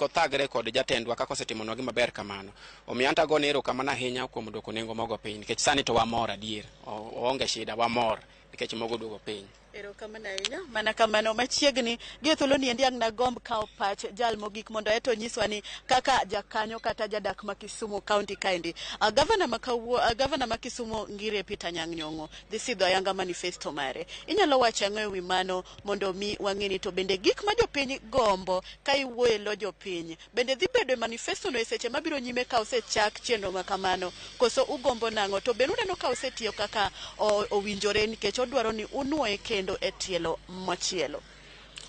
othagre kod jatendwa kaka osetimonwa gima ber kamano. Omiyo an to agone erokamano ahinya kuom duoko nengo mogo piny nikech sani to wamor adier, oonge shida, wamor nikech mogo oduogo piny. Erokamano ahinya. Mana kamano machiegni gi thuolo ni endi ang' nagomb kawo pach jal mogik mondo eto onyiswa ni kaka jakanyo kata jadak ma Kisumu County kaendi. Gavana ma gavana ma Kisumu Ngire Peter Anyang' Nyong'o dhi sidho ayanga manifesto mare. Inyalo wacho ang'o ewi mano mondo mi wang'e ni to bende gik ma jopiny gombo ka iwuoyo e lo jopiny bende dhi bedo e manifesto no e seche mabiro nyime ka osechak chenro ma kamano koso ugombo nang'o to bende uneno ka osetiyo kaka owinjore nikech odwaro ni unuoye kendo e tielo machielo.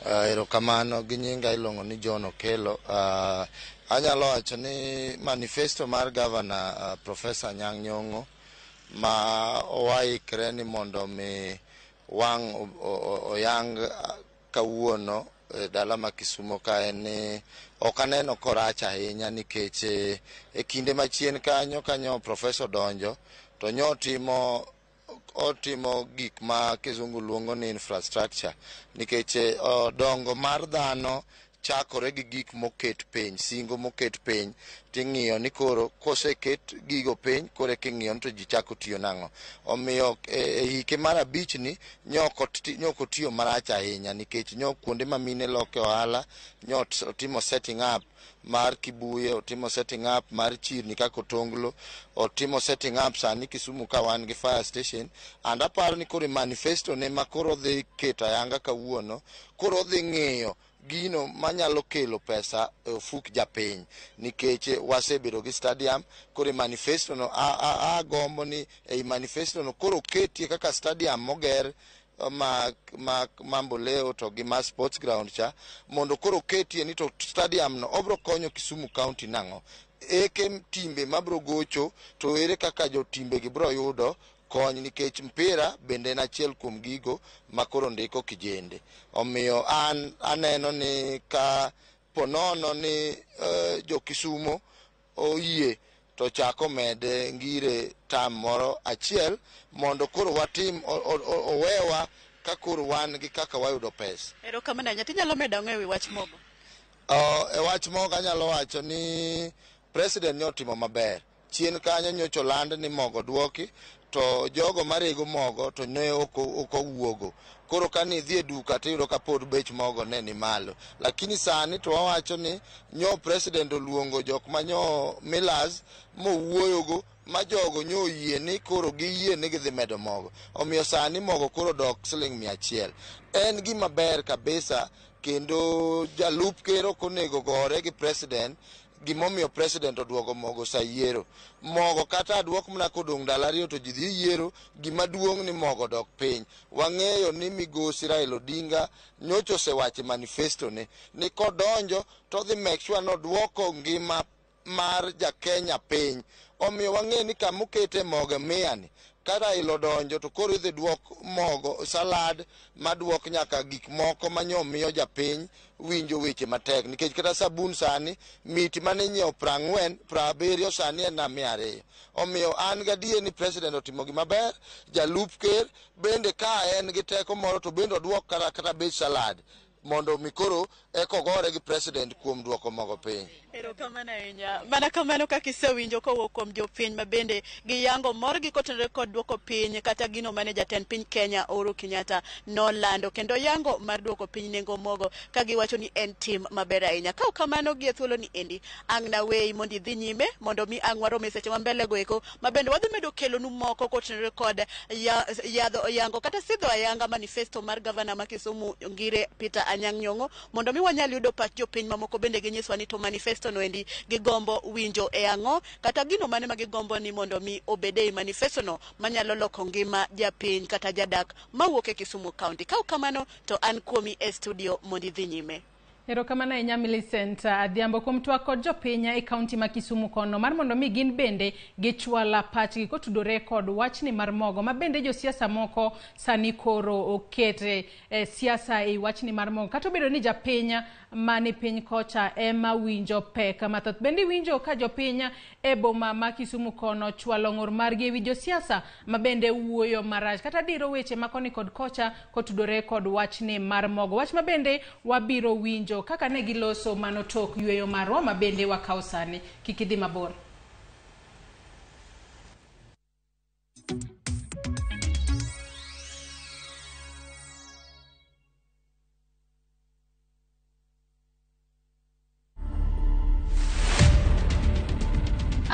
Erokamano gi nyinga iluongo ni John Okello. Anyalo wacho ni manifesto mar gavana Professor Anyang' Nyong'o ma owaikre ni mondo mi wang' oyang kawuono e dala ma Kisumo ka en ni ok aneno korach ahinya nikech e kinde machien kanyo kanyo Professor donjo to nyo otimo gik ma kizungu luongo ni infrastructure nikech dongo mar dhano chakore gi gik moket piny, singo moket piny ting'iyo ni koro koseket gigo piny koro eka ing'iyo ni to ji chako tiyo nang'o. Omiyo e hike mar abich ni nyok otiyo marach ahinya nikech nyo kuonde ma mine loke ohala nyo otimo setting up mar Kibuye, otimo setting up mar chirni kaka Otonglo, otimo setting up sani Kisumu ka wan gi fire station and aparo ni koro e manifesto ne ma koro odhi keto ayanga kawuono koro odhi ng'iyo gino manyalo kelo pesa e ofuk japiny nikech wasebedo gi stadium koro e manifesto no agombo ni ei manifesto no koro oketie kaka stadium moger ma Mamboleo to gi ma sports ground cha mondo koro oketie ni to stadium no obro konyo Kisumu County nang'o eke timbe mabro gocho to ere kaka jotimbe gi bro yudo kony nikech mpira bende en achiel kuom gigo ma koro ndiko kijende. Omiyo an aneno ni ka ponono ni jo Kisumo oyie to chako mede Ngire tam moro achiel mondo koro watim owewa ka koro wan gi kaka wayudo pesa. Erokamano ahinya. Tinyalo medo ang'o ewi wach mogo? E wach mogo anyalo wacho ni president ne otimo maber. Chien kanyo nyocha oland ni mogo duoki to jogo marego mogo to ne ok owuogo. Koro kane idhi e duka tiyudo ka pod bech mogo ne ni malo. Lakini sani to wawacho ni nyo president oluongo jok manyo millers mowuoyogo ma jogo nyo oyie ni koro giyie ni gidhi medo mogo. Omiyo sani mogo koro dok siling 100. En gima ber kabisa kendo jalup ker ok onego gore gi president gimomiyo president oduogo mogo sa yiero. Mogo kata aduok mana kodong' ndalo ariyo to ji dhi yiero, gima duong' ni mogo dok piny. Wang'eyo ni migosi Raila Odinga nyocha osewacho e manifesto ne ni kodonjo to odhi make sure noduoko ngima mar jakenya piny. Omiyo wang'eyo ni kamokete mogo mia ni ka Raila odonjo to koro idhi duok mogo salad maduok nyaka gik moko manyo miyo japiny winjo weche matek nikech kata sabun sani miti mane inyiewo 40 70 sani en 200. Omiyo an gadier ni president otimo gima ber, jalup ker bende ka en gi teko moro to bende oduok kata bech salad mondo mi koro eko gore gi president kuom duoko mogo piny. Erokamano ahinya. Mana kamano kaka isewinjo kowuok kuom jopiny ma bende giyango morgi kotenore kod duoko piny kata gino mane jatend piny Kenya Uhuru Kenyatta nolando kendo yango mar duoko piny nengo mogo ka giwacho ni en tim maber ahinya. Ka ok kamano gi e thuolo ni endi ang' naweyi mondo idhi nyime mondo mi ang' warom e seche ma mbele go eko ma bende wadhi medo kelonu moko kotenore kod yadho yango kata sidho ayanga manifesto mar gavana ma Kisumu Ngire Peter Anyang' Nyong'o mondo mi wanyal yudo pach jopiny mamoko bende ginyiswa ni to manifesto no endi gigombo winjo e ang'o kata gino mane ma gigombo ni mondo mi obed ei manifesto no manyalo loko ngima japiny kata jadak mawuok e Kisumu County. Ka ok kamano to an kuomi e studio mondo idhi nyime. Erokamano ahinya Millicent Adhiambo kuom twak kod jopiny e kaunti ma Kisumu kono mar mondo mi gin bende gichwala pachgi kotudore kod wachni mar mogo ma bende josiasa moko sani koro okete siasa e wachni mar mogo kata obedo ni japiny mani piny kocha ema winjo pek mathoth. Bende winjo ka jopiny e boma ma Kisumu kono chwalo ng'ur margi ewi josiasa ma bende wuoyo marach kata diro weche ma koni kod kocha kotudore kod wachni mar mogo. Wach ma bende wabiro winjo kaka ne giloso mano tok yweyo marwa ma bende wakawo sani. Kik idhi mabor.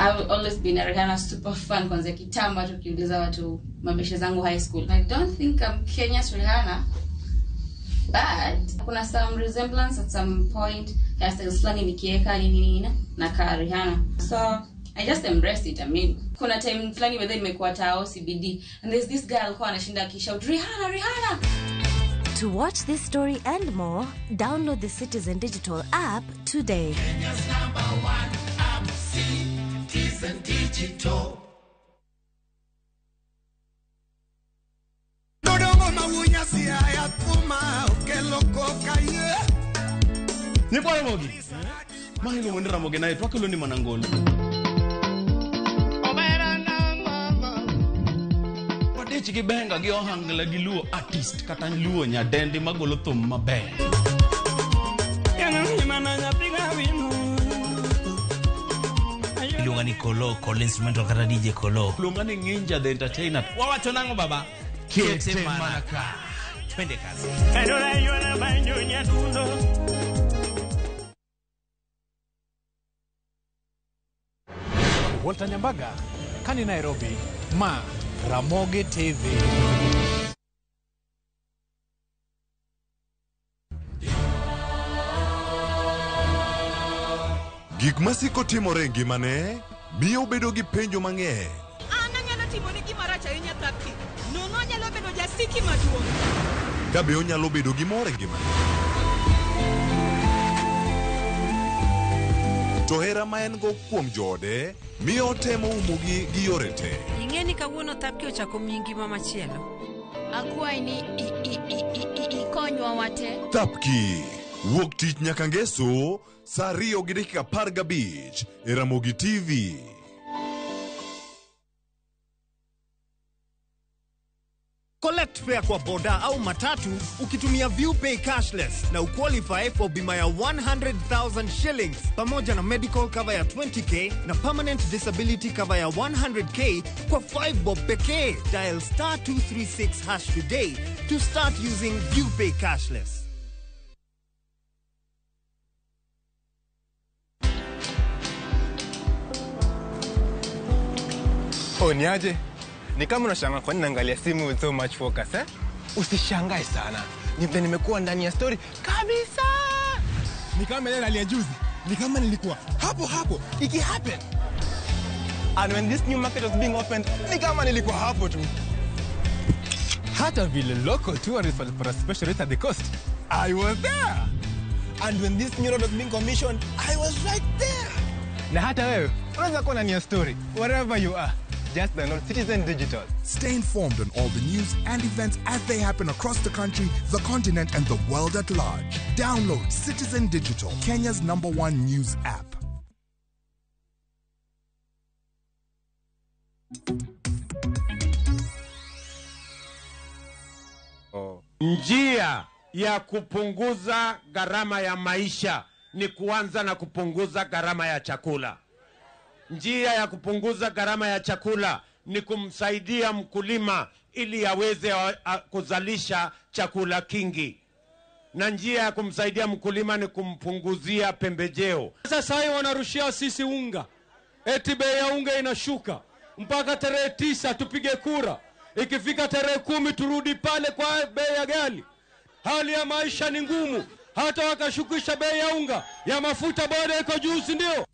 I've always been a Rihanna super fan kwanzia kitambo, hata ukiuliza watu mabeshe zangu high school. I don't think I'm Kenya's Rihanna, but kuna some resemblance at some point, hairstyles fulani nikieka nini nini na ka Rihanna. So I just embraced it. I mean, kuna time fulani whether nimekuwa tao CBD and there's this girl alikuwa anashinda akishout Rihanna Rihanna. To watch this story and more, download the Citizen Digital app today. Kenya's number one app, Citizen Digital. Nyikwa Ramogi. Ma iluongo ni Ramogi naye to akelo ni mana ngolo. Wadich gi benga gi ohangla gi luo artist kata luo nyadendi magolo thum maber. Iluonga ni Kolo, Kolo instrumental kata DJ Kolo. Iluonga ni Nginja the entertainer. Wawacho nang'o baba? Kete mana ka. Twende kazi. Walter Nyambaga, kani Nairobi, ma Ramogi TV. Gik masiko timore e ngimane miyo obedo gi penjo mang'eny. An anyalo timoni gima rach ahinya Thapki. Nono anyalo bedo jasiki maduong'. Ka be onyalo bedo gi mor e ngimane. To hera ma en go kuom joode miyo otemo umogi gi yore te. Ing'e ni kawuono Thapki ochako miyi ngima machielo. Akwayi ni ikonywa wate. Thapki wuok tich nyaka ngeso saa 2:15 e Ramogi TV. Collect fare kwa boda au matatu ukitumia ViewPay cashless na uqualify for bima ya 100,000 shillings pamoja na medical cover ya 20k na permanent disability cover ya 100k kwa 5 bob pekee. Dial star 236 hash today to start using ViewPay cashless. Oh, niaje? Ni kama unashangaa kwa nini naangalia simu with so much focus, eh? Usishangae sana. Ni vile nimekuwa ndani ya story kabisa. Ni kama ile ya juzi. Ni kama nilikuwa hapo hapo iki happen. And when this new market was being opened, ni kama nilikuwa hapo tu. Hata vile local tourists walipata special rate at the coast, I was there. And when this new road was being commissioned, I was right there. Na hata wewe unaweza kuwa ndani ya story wherever you are. Just download Citizen Digital. Stay informed on all the news and events as they happen across the country, the continent, and the world at large. Download Citizen Digital, Kenya's #1 news app. Njia ya kupunguza gharama ya maisha ni kuanza na kupunguza gharama ya chakula. Njia ya kupunguza gharama ya chakula ni kumsaidia mkulima ili aweze kuzalisha chakula kingi. Na njia ya kumsaidia mkulima ni kumpunguzia pembejeo. Sasa hivi wanarushia sisi unga. Eti bei ya unga inashuka. Mpaka tarehe 9 tupige kura. Ikifika tarehe 10 turudi pale kwa bei ya ghali. Hali ya maisha ni ngumu. Hata wakashukisha bei ya unga, ya mafuta bado iko juu, si ndio?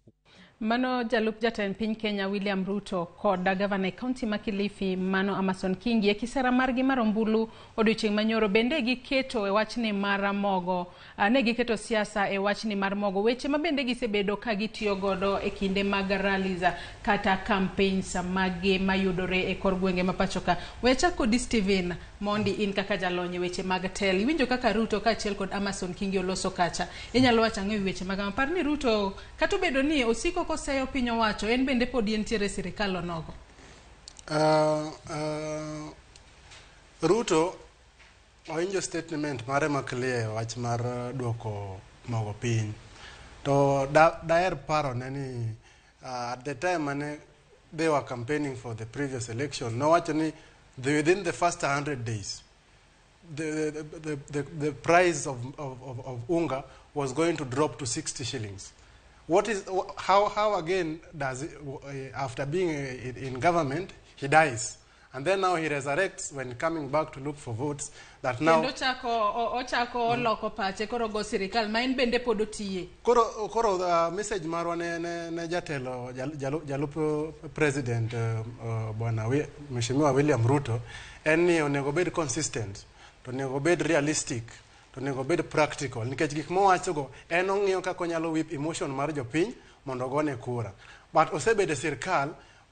Mano jalup jatend piny Kenya William Ruto kod gavana e kaunti ma Kilifi mano Amason Kingi e kisera margi mar ombulu odiochieng' manyoro bende giketo e wachni mar mogo, ne giketo siasa e wachni mar mogo, weche ma bende gisebedo ka gitiyo godo e kinde mag rallies kata campaigns magi mayudore e kor gwenge ma pacho ka. Wecha kodi Steven mondi in kaka jalony e weche mag tel, iwinjo kaka Ruto kaachiel kod Amason Kingi oloso kacha, inyalo wacho ang'o e weche mag par ni Ruto kata obedo ni osiko koseyo piny owacho en bende pod entiere sirikal onogo? Ruto owinjo statement mare ma clear wach mar duoko mogo piny. To daher paro ne ni at the time mane they were campaigning for the previous election, nowacho ni within the first 100 days the price of unga was going to drop to 60 shillings. What is how again does it, after being in government he dies and then now he resurrects when coming back to look for votes that now kendo ochako oloko pache koro go sirikal ma en bende pod otiye. Koro message marwa ne jatelo jalup president bwana Mheshimiwa William Ruto en ni onego bed consistent, to onego bed realistic, to onego bed practical nikech gik mowachogo en ong'iyo kaka onyalo whip emotion mar jopiny mondo ogone kura. But osebedo e sirkal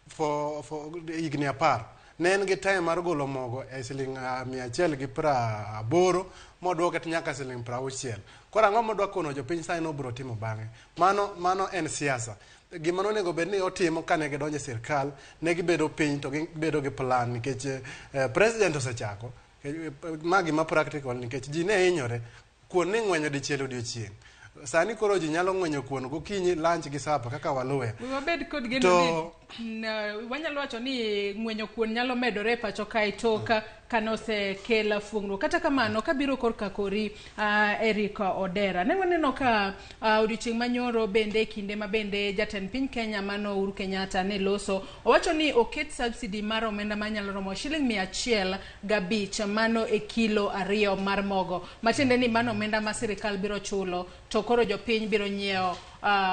for higni 10. Ne en gi time mar golo mogo e siling 180 moduoke to nyaka siling 60. Koro ang'o modwa kono jopiny sani nobiro timo bang'e? Mano en siasa. Gima nonego bed ni otimo kane gidonjo e sirkal, ne gibedo piny to gibedo gi plan nikech president osechako. Ma gima practical nikech ji ne hinyore. Kuon ne ng'wenyo dichiel odiochieng'. Sani koro ji nyalo ng'wenyo kuon gokinyi, lunch gi sapa kaka waluwe. Wabed kod geno ni wanyalo wacho ni ng'wenyo kuon nyalo medore e pacho kae tok kane osekel fuong'ruok. Kata kamano kabiro korka kori Eric Odera, ne waneno ka odiochieng' manyoro bende kinde ma bende jatend piny Kenya mano Uhuru Kenyatta ne loso, owacho ni oket subsidy mar omenda manyalo romo shiling 105 mano e kilo 2 mar mogo, matiende ni mano omenda ma sirikal biro chulo to koro jopiny biro nyiewo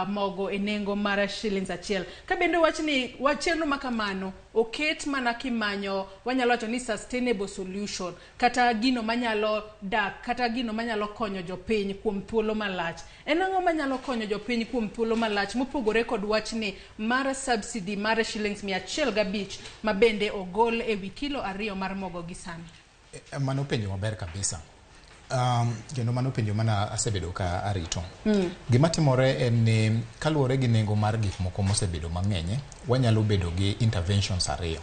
mogo e nengo mar shillings 1. Ka bende wach ni chenro ma kamano oket mana kimanyo, wanyalo wacho ni sustainable solution, kata gino manyalo dak, kata gino manyalo konyo jopiny kuom thuolo malach. En ang'o manyalo konyo jopiny kuom thuolo malach mopogore kod wachni mar subsidy mar shillings 105 ma bende ogol e wi kilo 2 mar mogo gi sani? Mano penjo maber kabisa. Kendo mano penjo mana asebedo ka arito. Gima timore en ni kaluwore gi nengo mar gik moko mosebedo mang'eny, wanyalo bedo gi interventions 2.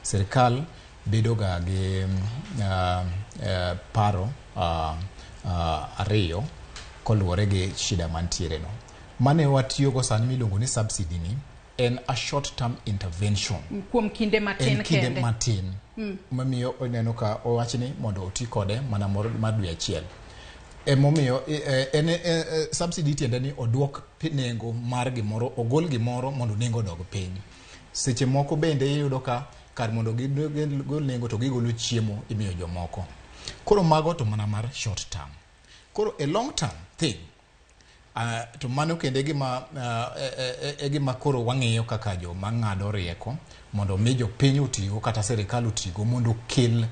Sirikal bedo ga gi paro 2 koluwore gi shida mantiere no. Mane watiyogo sani miluongo ni subsidy ni en a short term intervention. Kuom kinde matin kende. Kinde matin. Mamiyo oneno ka owachni mondo oti kode mana mar dwe achiel. Emomiyo en subsidy tiende ni oduok nengo mar gimoro, ogol gimoro mondo nengo odog piny. Seche moko bende iyudo ka kar mondo gigol nengo to gigolo chiemo imiyo jomoko. Koro mago to mana mar short term. Koro a long term thing, to mano kende gima koro wang'iyo kaka joma ng'ado rieko mondo mi jopiny otigo kata sirikal otigo mondo okel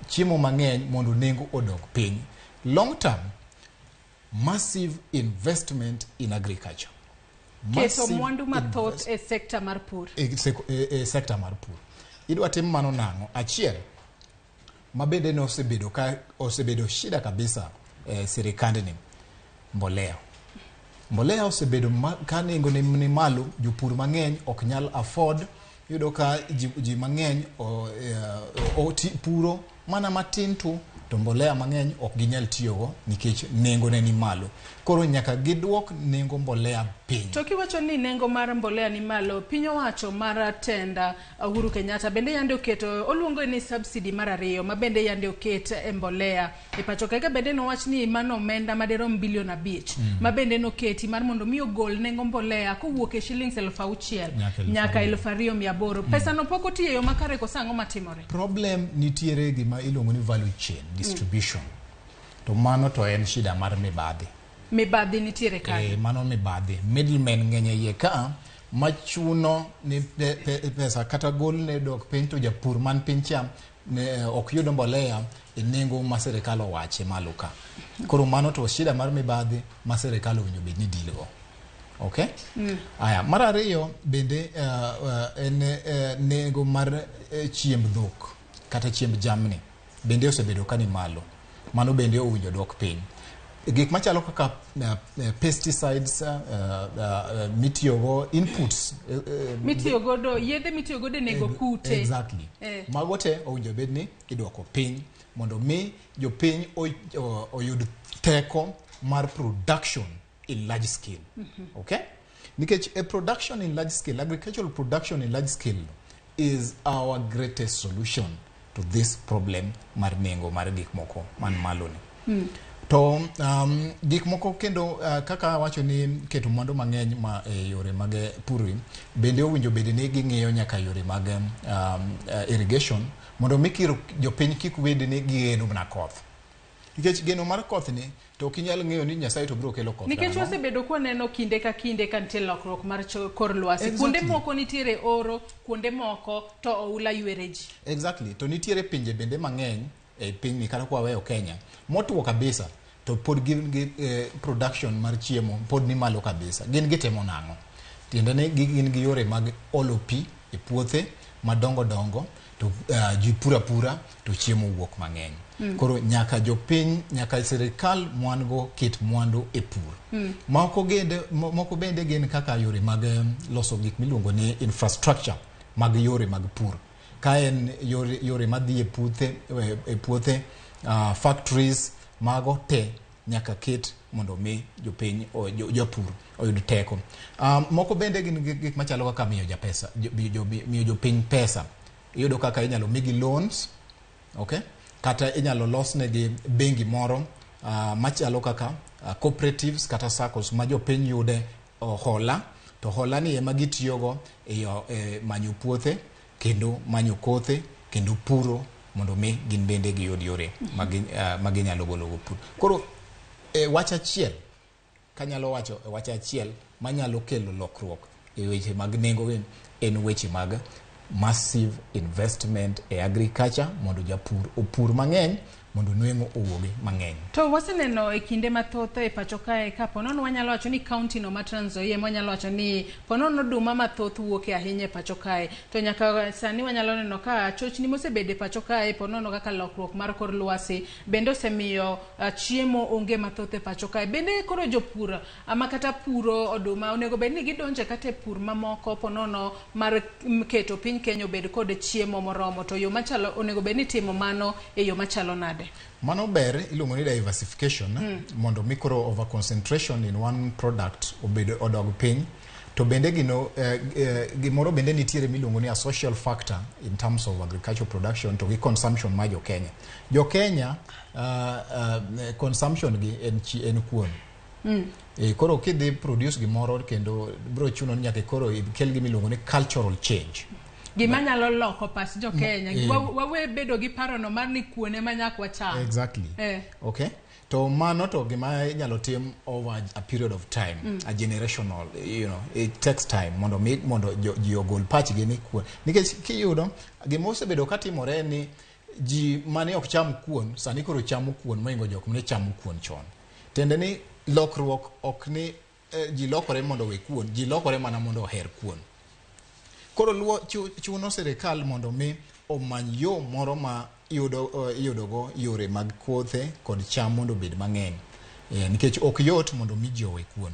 chiemo mang'eny mondo nengo odog piny. Long term, massive investment in agriculture. Keto mwandu mathoth e sekta mar pur. E sekta mar pur. Idwa tim mano nang'o? Achiel, ma bende ne osebedo shida kabisa sirikandni, mbolea. Mbolea osebedo ka nengo ni malo, jopur mang'eny ok nyal afford. Iyudo ka ji mang'eny puro mana matin tu to mbolea mang'eny ok ginyal tiyogo nikech nengo ne ni malo. Koro nyaka giduok nengo mbolea piny. To kiwacho ni nengo mar mbolea ni malo, piny owacho mar tenda Uhuru Kenyatta bende yande oketo, oluongo ni subsidy mar 2 ma bende yande oket e mbolea e pacho kae. Bende nowach ni mano omenda madirom bilion 5 ma bende noketi mar mondo mi ogol nengo mbolea kowuok e shillings 6,000 nyaka 2,800. Pesa no pok otiyo e yo makare, koso ang'o matimore? Problem nitiere gima iluongo ni value chain distribution. To mano to en shida mar mibadhi. Mibadhi nitiere kanyo. Mano mibadhi. Middlemen ng'eny e iye ka machuno ni pesa kata gol ne dok piny to japur man piny cha ok yudo mbolea e nengo ma sirikal owache malo ka. Koro mano to shida mar mibadhi ma sirikal owinjo bed ni deal go. Okay? Aya, mar ariyo bende en nengo mar chiemb dhok kata chiemb jamni bende osebedo ka ni malo. Mano bende owinjo dok piny. Gik machalo kaka pesticides mitiyogo, inputs mitiyogodo, yedhe mitiyogodo e nego kute. Exactly. Mago te owinjo bed ni idwoko piny mondo mi jopiny oyud teko mar production in large scale. Okay? Nikech a production in large scale, agricultural production in large scale is our greatest solution to this problem mar nengo mar gik moko man malo ni. To gik moko kendo kaka awacho ni keto mwandu mang'eny ma e yore mag pur bende owinjo bed ni ging'iyo nyaka yore mag irrigation mondo mi jopiny kik wed ni gigeno mana koth. Nikech geno mar koth ni to ok inyal ng'eyo ni Nyasaye to biro kelo koth. Nikech wasebedo kwaneno kinde ka kinde ka nitie lokruok mar kor lwasi. Exactly. Kuonde moko nitiere oro, kuonde moko to oula ywere ji. Exactly. To nitiere pinje bende mang'eny e pinyni kata kwa weyo Kenya motwo kabisa to pod gin gi production mar chiemo pod ni malo kabisa. Gin gitimo nang'o? Tiende ni gin gi yore mag olo pi e puothe madongo dongo to ji pura pura to chiemo wuok mang'eny. Koro nyaka jopiny, nyaka sirikal mwan go ket mwandu e pur. Moko bende gin kaka yore mag loso gik miluongo ni infrastructure mag yore mag pur. Ka en yore madhi e puothe, factories mago te nyaka ket mondo mi jopiny jopur oyud teko. Moko bende gin gik machalo kaka miyo japesa, miyo jopiny pesa. Iyudo kaka inyalo migi loans, okay? Kata inyalo losnegi bengi moro machalo kaka cooperatives kata SACCOs ma jopiny yude hola, to hola ni ema gitiyogo e manyo puothe kendo manyo kothe kendo puro mondo mi gin bende giyud yore ma ginyalo gologo pur. Koro wach achiel kanyalo wacho wach achiel manyalo kelo lokruok e weche mag nengo en weche mag massive investment e agriculture mondo japur opur mang'eny mondo nweng'o owuogi mang'eny. To waseneno e kinde mathoth e pacho kae ka ponono wanyalo wacho ni county no ma Trans Nzoia ema wanyalo wacho ni ponono oduma mathoth wuok ahinya e pacho kae. To nyaka sani wanyalo neno ka chochni mosebedo e pacho kae ponono kaka lokruok mar kor lwasi bende osemiyo chiemo onge mathoth e pacho kae. Bende koro jopur ama kata puro oduma onego bed ni gidonje kata e pur mamoko ponono mar keto piny Kenya obed kod chiemo moromo, to yo machalo onego bed ni timo mano e yo machalo nade? Mano ber iluongo ni diversification mondo mi koro over concentration in one product obed odog piny. To bende gino gimoro bende nitiere miluongo ni a social factor in terms of agricultural production to gi consumption mar jo Kenya. Jo Kenya consumption gi en kuon. Koro kidhi produce gimoro kendo bro chuno ni nyaka koro ikel gima iluongo ni cultural change. Gima nyalo loko pach jo Kenya. Wawe bedo gi parono mar ni kuon ema nyaka wacham. Exactly. Okay. To mano to gima inyalo tim over a period of time, a generational, you know, it takes time mondo mi mondo ji ogol pachgi ni kuon. Nikech kiyudo gima osebedo katimore ni ji mane ok cham kuon sani koro chamo kuon mohingo jok mane chamo kuon chon. Tiende ni lokruok ok ni ji lokore mondo owe kuon, ji lokore mana mondo oher kuon. Koro luo chuno sirikal mondo mi omany yo moro ma iyudogo yore mag kothe kod cham mondo obed mang'eny. Nikech ok yot mondo mi ji owe kuon.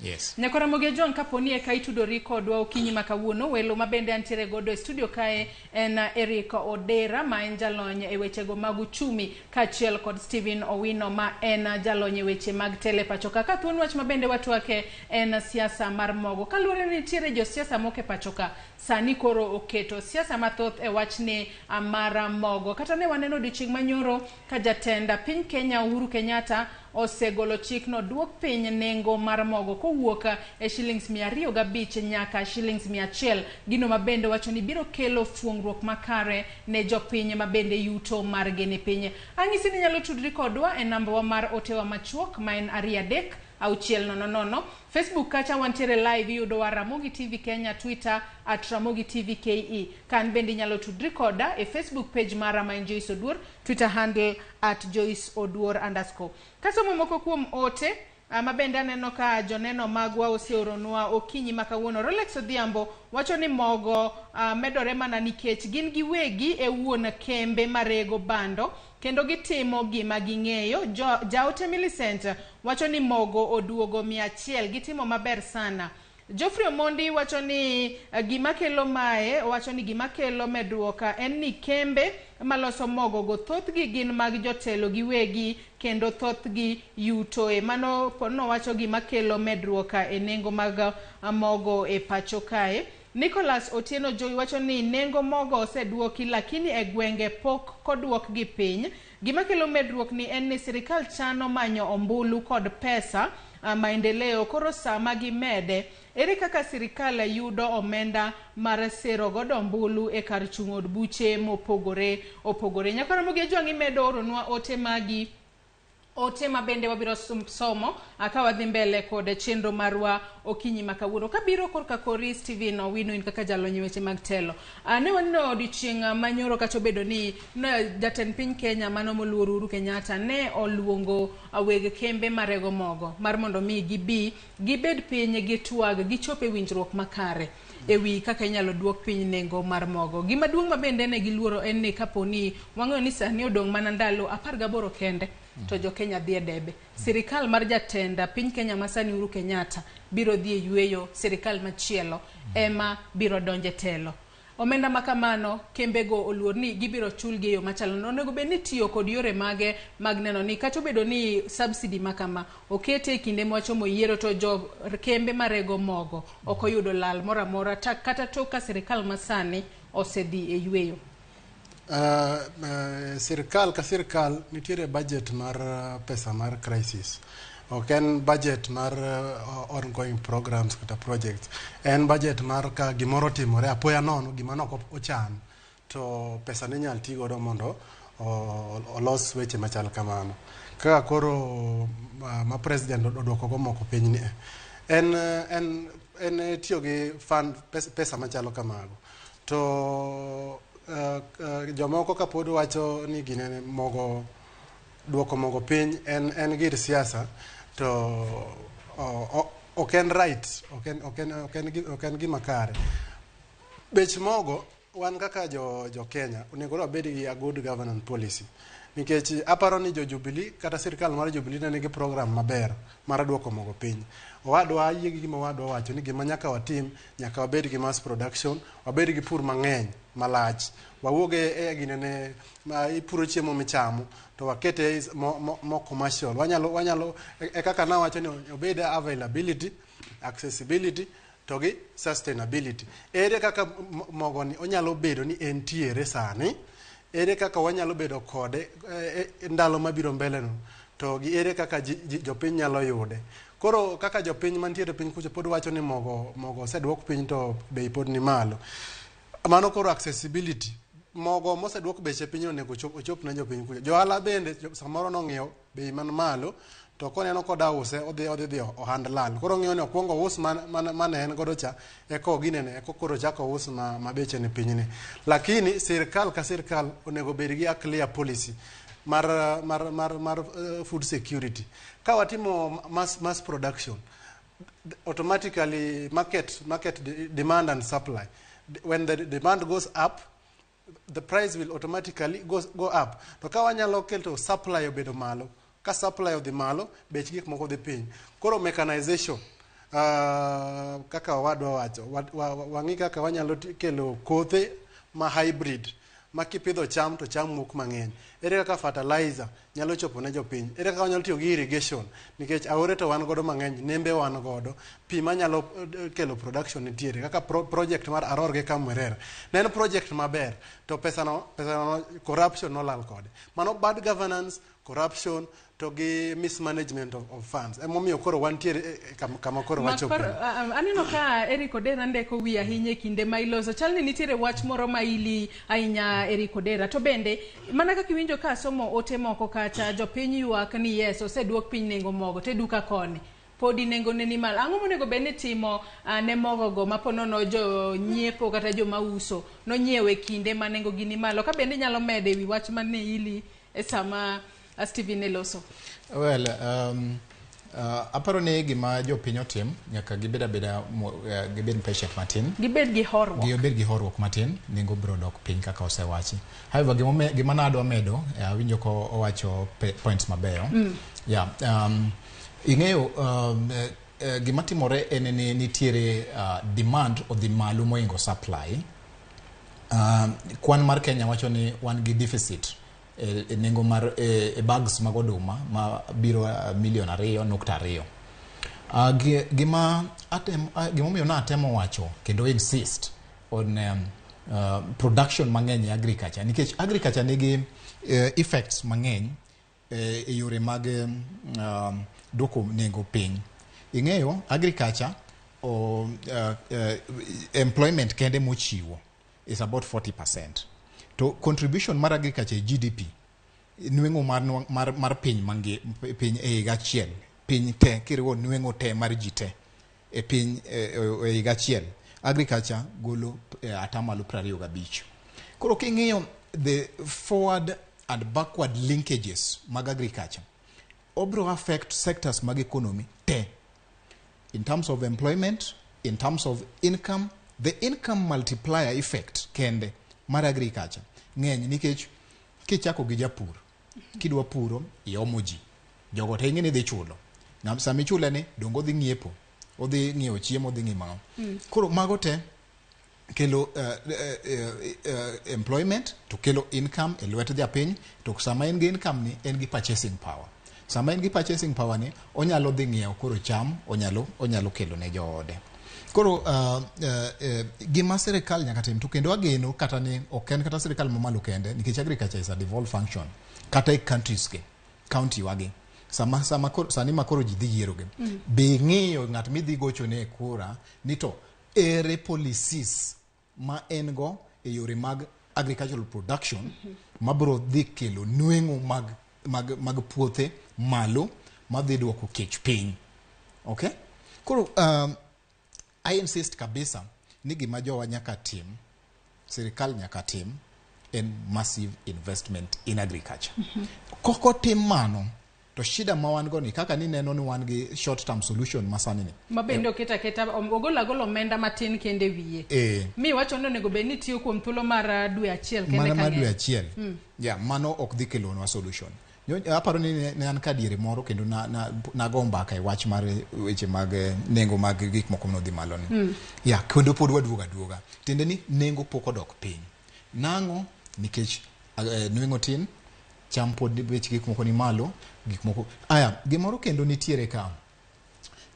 Yes. Nyakora Ramogi John, kaponi eka itudori kodwa okinyi ma kawuono, welo mabende antiere godo e studio kae en Eric Odera ma en jalony e wechego mag uchumi kaachiel kod Stephen Owino ma en jalony e weche mag tele pacho ka. Ka thuon wach mabende watwake en siasa mar mogo. Kaluwore ni nitiere josiasa moko e pacho ka sani koro oketo siasa mathoth e wachni mar mogo. Kata ne waneno odiochieng' manyoro ka jatend piny Kenya Uhuru Kenyatta osegolo chikno duok piny nengo mar mogo kowuok e shillings 205 nyaka shillings 100, gino mabende wacho ni biro kelo fuongruok makare ne jopiny mabende yuto margi ni piny. Ang'isi ni nyalo tudri kodwa e nambawa mar otewa machuok ma en 23 600. Facebook kacha wantiere live, iyudowa Ramogi TV Kenya, Twitter @Ramogi TV KE. Kan bende inyalo tudri koda e Facebook page mara ma en Joyce Oduor, Twitter handle @JoyceOduor_. Kasomo moko kuom ote mabende aneno ka joneno magwa oseoronwa okinyi ma kawuono. Rolex Odhiambo wacho ni mogo medore mana nikech gin giwegi e wuon kembe marego bando kendo gitimo gima ging'eyo. Jaote Millicent wacho ni mogo oduogo 100, gitimo maber sana. Geoffrey Omondi wacho ni gima kelo mae, wacho ni gima kelo medruok en ni kembe maloso mogo go thothgi gin mag jotelo giwegi kendo thothgi yutoe. Mano nowacho gima kelo medruok e nengo mag mogo e pacho kae. Nicholas Otieno Joy wacho ni nengo mogo oseduoki lakini e gwenge pok koduokgi piny. Gima kelo medruok ni en ni sirikal chano manyo ombulu kod pesa maendeleo koro sama gimede. Ere kaka sirikal yudo omenda mar sero godo ombulu e kar chung' od buche mopogore opogore. Nyakaramogi Ajwang' imedo oronwa ote magi ote ma bende wabiro somo ka wadhi mbele kod chenro marwa okinyi ma kawuono. Kabiro korka kori Steven Owino in kaka jalony e weche mag telo. Ne waneno odiochieng' manyoro kata obedo ni jatend piny Kenya mano moluor Uhuru Kenyatta ne oluongo weg kembe marego mogo mar mondo mi gibi gibed piny gitwag gichop e winjruok makare ewi kaka inyalo duok piny nengo mar mogo. Gima duong' ma bende ne giluoro en ni kapo ni wang'eyo ni sani odong' mana ndalo 18 kende to jo Kenya dhi e debe. Sirikal mar jatend piny Kenya masani Uhuru Kenyatta biro dhi e yueyo, sirikal machielo ema biro donje telo. Omenda ma kamano kembego oluor ni gibiro chulgi e yo machalo. Onego bed ni tiyo kod yore mage mag neno ni kata obedo ni subsidy ma kama okete e kinde mwachomo yiero to jo kembe marego mogo ok oyudo lal moro amora kata tok ka sirikal masani osedhi e yueyo. Sirikal ka sirikal nitiere budget mar pesa mar crisis. Ok en budget mar ongoing programs kata projects. En budget mar ka gimoro timore apoya nono gima nok ochan to pesa ne inyal ti godo mondo olos weche machal kamano. Kaka koro ma president oduoko go moko piny ni en tiyo gi fund pesa machalo kamago. To jomoko kapod wacho ni ginene mogo duoko mogo piny en gir siasa to ok en right, ok en gima kare. Bech mogo wan kaka jo Kenya onego wabed gi a good governance policy. Nikech aparo ni jo Jubilee kata sirkal mar Jubilee ne nigi program maber mar duoko mogo piny. Owadwa ayie gi gima owadwa wacho ni gima nyaka watim, nyaka wabed gi mass production, wabed gi pur mang'eny malach. Wawuog e ginene ma ipuro chiemo michamo to wakete mo commercial. Wanyalo e kaka nawacho ni obed availability, accessibility to gi sustainability. Ere kaka mogo ni onyalo bedo ni entiere sani, ere kaka wanyalo bedo kode ndalo mabiro mbele no, to gi ere kaka jopiny nyalo yude. Koro kaka jopiny mantiere piny kucho pod wacho ni mogo oseduok piny to bei pod ni malo. Mano koro accessibility. Mogo moseduok beche piny onego ochop ne jopiny kucho. Johala bende samoro nong'iewo bei man malo to koneno koda use odhi ohand lal. Koro ng'iyo ni okwongo us mane en godo cha eko ginene eko koro chako us ma beche ni piny ni. Lakini sirkal ka sirkal onego bed gi a clear policy mar food security. Ka watimo mass production, automatically market demand and supply. When the demand goes up, the price will automatically go up. To ka wanyalo keto supply obedo malo, ka supply odhi malo, bech gik moko dhi piny. Koro mechanization, kaka owadwa wacho, wang'i kaka wanyalo kelo kothe ma hybrid, ma kipidho cham to cham wuok mang'eny. Ere kaka fertilizer nyalo chopo ne jopiny? Ere kaka wanyalo tiyo gi irrigation? Nikech aore to wan godo mang'eny, nembe wan godo, pi manyalo kelo production nitiere. Kaka project mar Aror gi Kamwerer. Ne en project maber, to pesano corruption nolal kode. Mano bad governance, corruption, to gi mismanagement of funds. Emomiyo koro wantiere kama koro wachopo. Aneno ka Eric Odera ndeko wi ahinya e kinde ma iloso. Chal ni nitiere wach moro ma ili ahinya Eric Odera. To bende, mana kaka iwinjo ka somo ote moko kacha, jopiny ywak ni yes, oseduok piny nengo mogo, te duka koni. Podi nengo ne ni malo. Ang'o monego bed ni timo ne mogo go ma po nono jo nyiepo kata joma uso nonyiewe kinde ma nengo gi ni malo? Ka bende inyalo medo ewi wach mane ili e sama Steven Eloso? Well, aparo ni gima jopiny otim nyaka gibed abeda gibed patient matin. Gibed gi horuok. Gibed gi horuok matin, nengo biro dok piny kaka osewachi. However, gima nadwa medo, awinjo ko owacho points mabeyo. Yeah, ing'eyo gima timore en ni nitiere demand odhi malo moingo supply. Kwan mar Kenya wacho ni wan gi deficit e nengo mar e bags mag oduma ma biro milion 2.2. Gima atem, gimomiyo natemo wacho kendo insist on production mang'eny e agriculture, nikech agriculture nigi effects mang'eny e yore mag duoko nengo piny. Ing'eyo agriculture o, employment kende mochiwo is about 40%, to contribution mar agriculture e GDP, nweng'o mar piny mangi, piny e higa achiel, piny te kiriwo nweng'o te mar ji te e piny e higa achiel, agriculture golo 25%. Koro king'iyo the forward and backward linkages mag agriculture, obro affect sectors mag economy te in terms of employment, in terms of income. The income multiplier effect kende mar agriculture ng'eny, nikech kichako gi japur, kidwa puro, iomo ji, jogo te ing'e ni dhi chulo. Sama ichule ni dongo odhi ng'iepo, odhi ng'iewo chiemo, odhi ng'iewo ang'o. Koro mago te kelo employment to kelo income e lwet japiny. To sama en gi income ni, en gi purchasing power. Sama en gi purchasing power ni, onyalo dhi ng'iewo koro cham, onyalo kelo ne joode. Koro gima sirikal nyaka tim, to kendo ageno kata ni ok en kata sirikal mamalo kende, nikech agriculture is a devolved function kata e countries gi, county wagi, sama koro, sani ma koro ji dhi yiero gi, be ing'iyo ng'at midhi gochone e kura ni to ere policies ma en go e yore mag agricultural production mabiro dhi kelo nweng'o mag puothe malo madhi duoko kech piny. Okay, koro I insist kabisa ni gima jowa nyaka tim, sirikal nyaka tim, en massive investment in agriculture. Kok otim mano, to shida ma wan go ni, kaka nineno ni wan gi short term solution masani ni, ma bende oket aketa ogolo agola omenda matin kende e wiye, mi wacho ni onego bed ni tiyo kuom thuolo mar dwe achiel kende. Mana ka mar dwe ng'eny. achiel. Ya, mano ok dhi kelonwa solution. Aparo ni ne an ka diere moro kendo nago mbaka e wach mar weche mag nengo mag gik moko manodhi malo ni. Ya, kendo pod waduogo aduoga, tiende ni nengo pok odok piny. Nang'o? Nikech nweng'o tin, cham pod bech gik moko ni malo, gik moko aya. Gimoro kendo nitiere ka,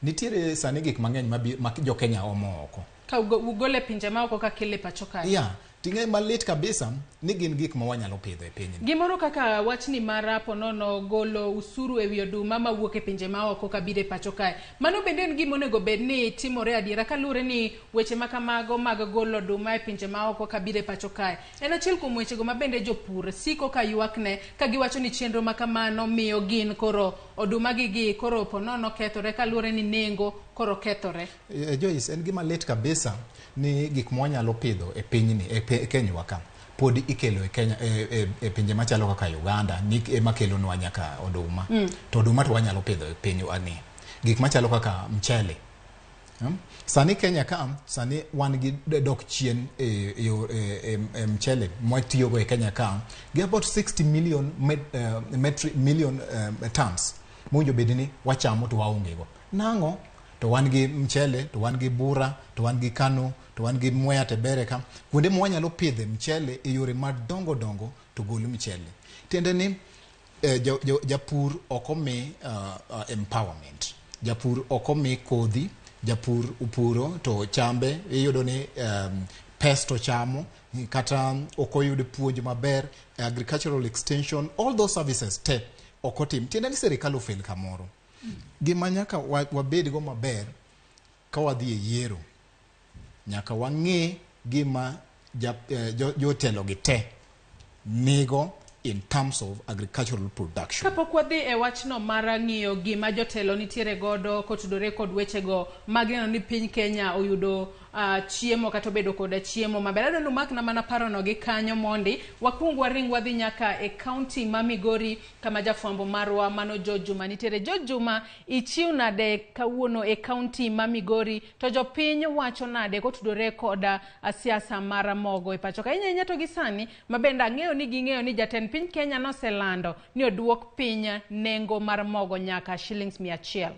nitiere sani gik mang'eny ma jo Kenya omo oko. Ka ugole pinje maoko ka kele pacho kae. Ya, ting'e malit kabisa ni gin gik ma wanyalo pidho e pinyni. Gimoro kaka wachni mar ponono golo usuru ewi oduma mawuok e pinje maoko kabiro e pacho kae, mano bende en gima onego bed ni timore adiera, kaluwore ni weche ma kamago mag golo oduma e pinje maoko kabiro e pacho kae en achiel kuom wechego ma bende jopur siko ka ywakne, ka giwacho ni chenro ma kamano miyo gin koro oduma gigi koro ponono kethore, kaluwore ni nengo koro kethore. Joyce, en gima lit kabisa ni gik mwanyalo pidho e pinyni, e Kenywa ka, pod ikelo e Kenya, e pinje machalo kaka Uganda ni ema kelonwa nyaka oduma. To oduma to wanyalo pidho e pinywa ni. Gik machalo kaka mchele. Sani Kenya ka sani wan gi dok chien e mchele mwatiyogo e Kenya ka gi about 60 million metric million tons mowinjo bed ni wachamo to waonge go. Nang'o? To wan gi mchele, to wan gi Bura, to wan gi Kano, to wan gi Mwea Tebere ka, kuonde ma wanyalo pidhe mchele e yore madongo dongo to gol mchele. Tiende ni japur ok omi empowerment, japur ok omi kodhi, japur upuro to chambe iyudo ni pest ochamo, kata ok oyud puonj maber, agricultural extension, all those services te ok otim. Tiende ni sirikal ofail kamoro. Gima nyaka wabedgo maber ka wadhi e yiero, nyaka wang'e gima jotelo gi te nigo in terms of agricultural production. Kapok wadhi e wachno mar ng'iyo gima jotelo nitiere godo kotudore kod wechego mag neno ni piny Kenya oyudo chiemo kata obedo koda chiemo maber, adwa ni umakna mana parono gi kanyo mondi wakwong waring wadhi nyaka e kaunti ma Migori, kama jafwambo marwa mano George Juma nitiere. George Juma, ichiw nade kawuono e kaunti ma Migori, to jopiny wacho nade kotudore koda siasa mar mogo e pacho ka? Ahinya ahinya to gi sani ma bende ang'eyo ni ging'eyo ni jatend piny Kenya noselando ni oduok piny nengo mar mogo nyaka shillings 100.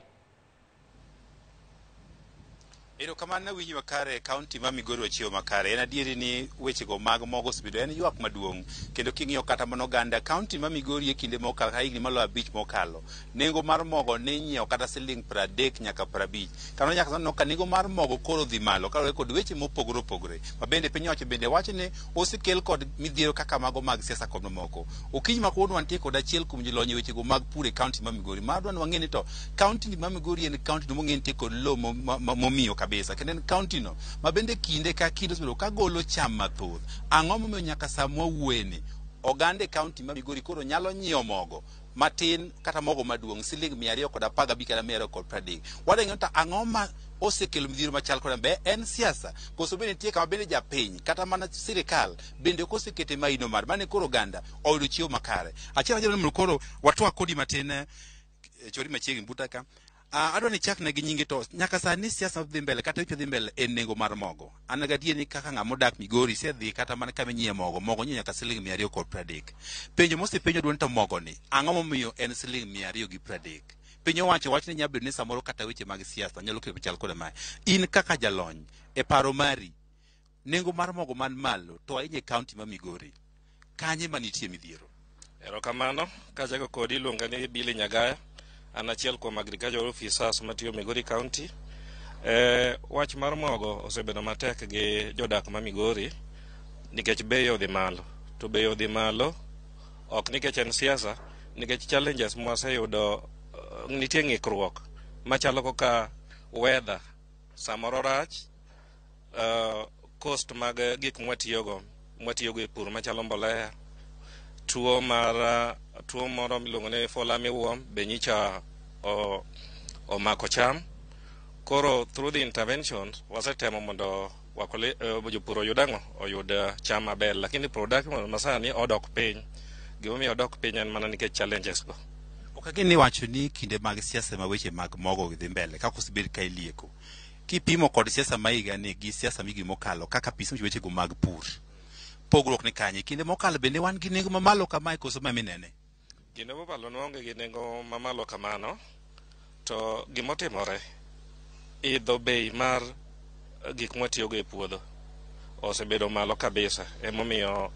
Erokamano winji makare kaunti ma Migori wachiwo makare. En adieri ni wechego mag mogo osebedo en ywak maduong' kendo king'iyo kata mana oganda kaunti ma Migori e kinde mokalo kata higni maloyo 5 mokalo, nengo mar mogo ne inyiewo kata siling 30 nyaka 50. Kano nyaka sani ka nengo mar mogo koro dhi malo kaluwore kod weche mopogore opogore. Ma bende piny owacho bende wacho ni osekel kod midhiero kaka mago mag siasa kod mamoko. Okinyi ma kawuono wantie kod achiel kuom jolony e wechego mag pur e kaunti ma Migori. Ma adwa ni wang'e ni to kaunti ma Migori en kaunti mong'e nitie kod lowo momiyo kabisa kendo en kaunti no ma bende kinde ka kinde osebedo ka golo cham mathoth. Ang'o momiyo nyaka sa mwawuoyeni oganda e kaunti ma Migori koro nyalo nyiewo mogo matin kata mogo maduong' siling 215 kata 230. Wadwa to ang'o ma osekelo midhiero machal koda be en siasa koso bende nitie kama bende japiny kata mana sirikal bende ok osekete maino mar mane koro oganda oyudo chiemo makare. Achiel achiel mondo koro watwak kodi matin chori machiegni buta ka. Adwa ni chakne gi nyinge to nyaka sani siasa dhi mbele kata weche dhi mbele en nengo mar mogo. An gadier ni kaka ng'ama odak Migori isedhi kata mana kama inyiewe mogo, mogo nyiewo nyaka siling 230. Penjo mosepenjo duond to mogo ni ang'o momiyo en siling 230? Piny owacho wach ni nyalo bedo ni samoro kata weche mag siasa nyalo kelo chal koda mae. In kaka jalony e paro mari nengo mar mogo man malo to ahinya e kaunti ma Migori kanye manitie midhiero? Erokamano, kachako kodi iluonga ni Billy Nyagaya. An achiel kuom agricultural officers matiyo Migori County. Wach mar mogo osebedo matek gi jodak ma Migori nikech bei odhi malo. To bei odhi malo ok nikech en siasa, nikech challenges mwaseyudo nitie ng'ikruok machalo kaka weather samoro rach, cost mag gik mwatiyogo e pur machalo mbolea, tuo mar tuo moro miluongo ni fall armyworm be nyicha omako cham. Koro through the interventions wasetemo mondo jopur oyud ang'o? Oyud cham maber, lakini production masani odok piny. Gimomiyo odok piny en mana nikech challenges go. Ok ageno ni wacho ni kinde mag siasa ma weche mag mogo dhi mbele kaka osebed ka ilieko. Kipimo kod siasa ma higa ni gi siasa migi mokalo kaka pimo weche go mag pur. Pogruok ni kanye? Kinde mokalo bende wan gi nengo mamalo kamae koso ma minene? Kinde mokalo ne waonge gi nengo mamalo kamano, to gimotimore idho bei mar gik mwatiyogo e puodho osebedo malo kabisa, emomiyo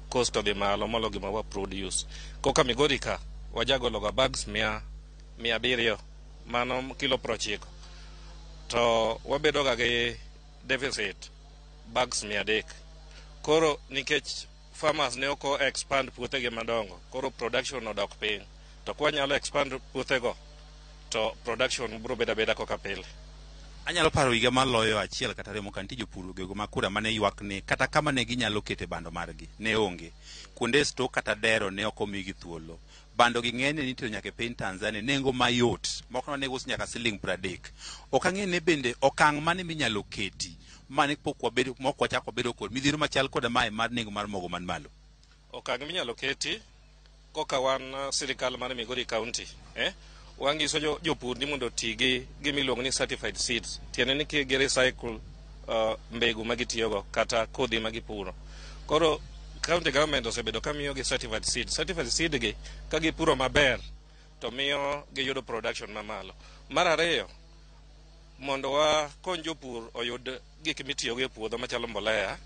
cost odhi malo molo gima wa produce. Koka Migori ka wajagologa bags 700, mano kilo 90, to wabedoga gi deficit bags 300. Koro nikech farmers ne ok expand puothegi madongo, koro production odok piny. To kwanyalo expand puothego, to production biro bedo abeda kaka pile. Anyalo paro higa maloyo achiel kata ariyo mokalo nitie jopur go ma kura mane ywak ni kata kama ne ginyalo kete bando margi ne onge. Kuonde store kata dero ne ok omigi thuolo. Bando gi ng'eny ne nitero nyaka e piny Tanzania nengo mayot. Moko ne uso nyaka siling 30. Ok ang'e ni bende okang' mane minyalo keti mane pok wabedo mok wachako wabedo kod midhiero machal koda mae mar nengo mar mogo man malo. Okang' minyalo keti koka wan sirikal mar Migori County, wangiso jopur ni mondo oti gi gima iluongo ni certified seeds. Tiende ni gi recycle mbegu ma gitiyogo kata kodhi ma gipuro. Koro county government osebedo ka miyogi certified seeds. Certified seed gi ka gipuro maber to miyo giyudo production mamalo. Mar ariyo, mondo wakony jopur oyud gik mitiyogo e puodho machalo mbolea,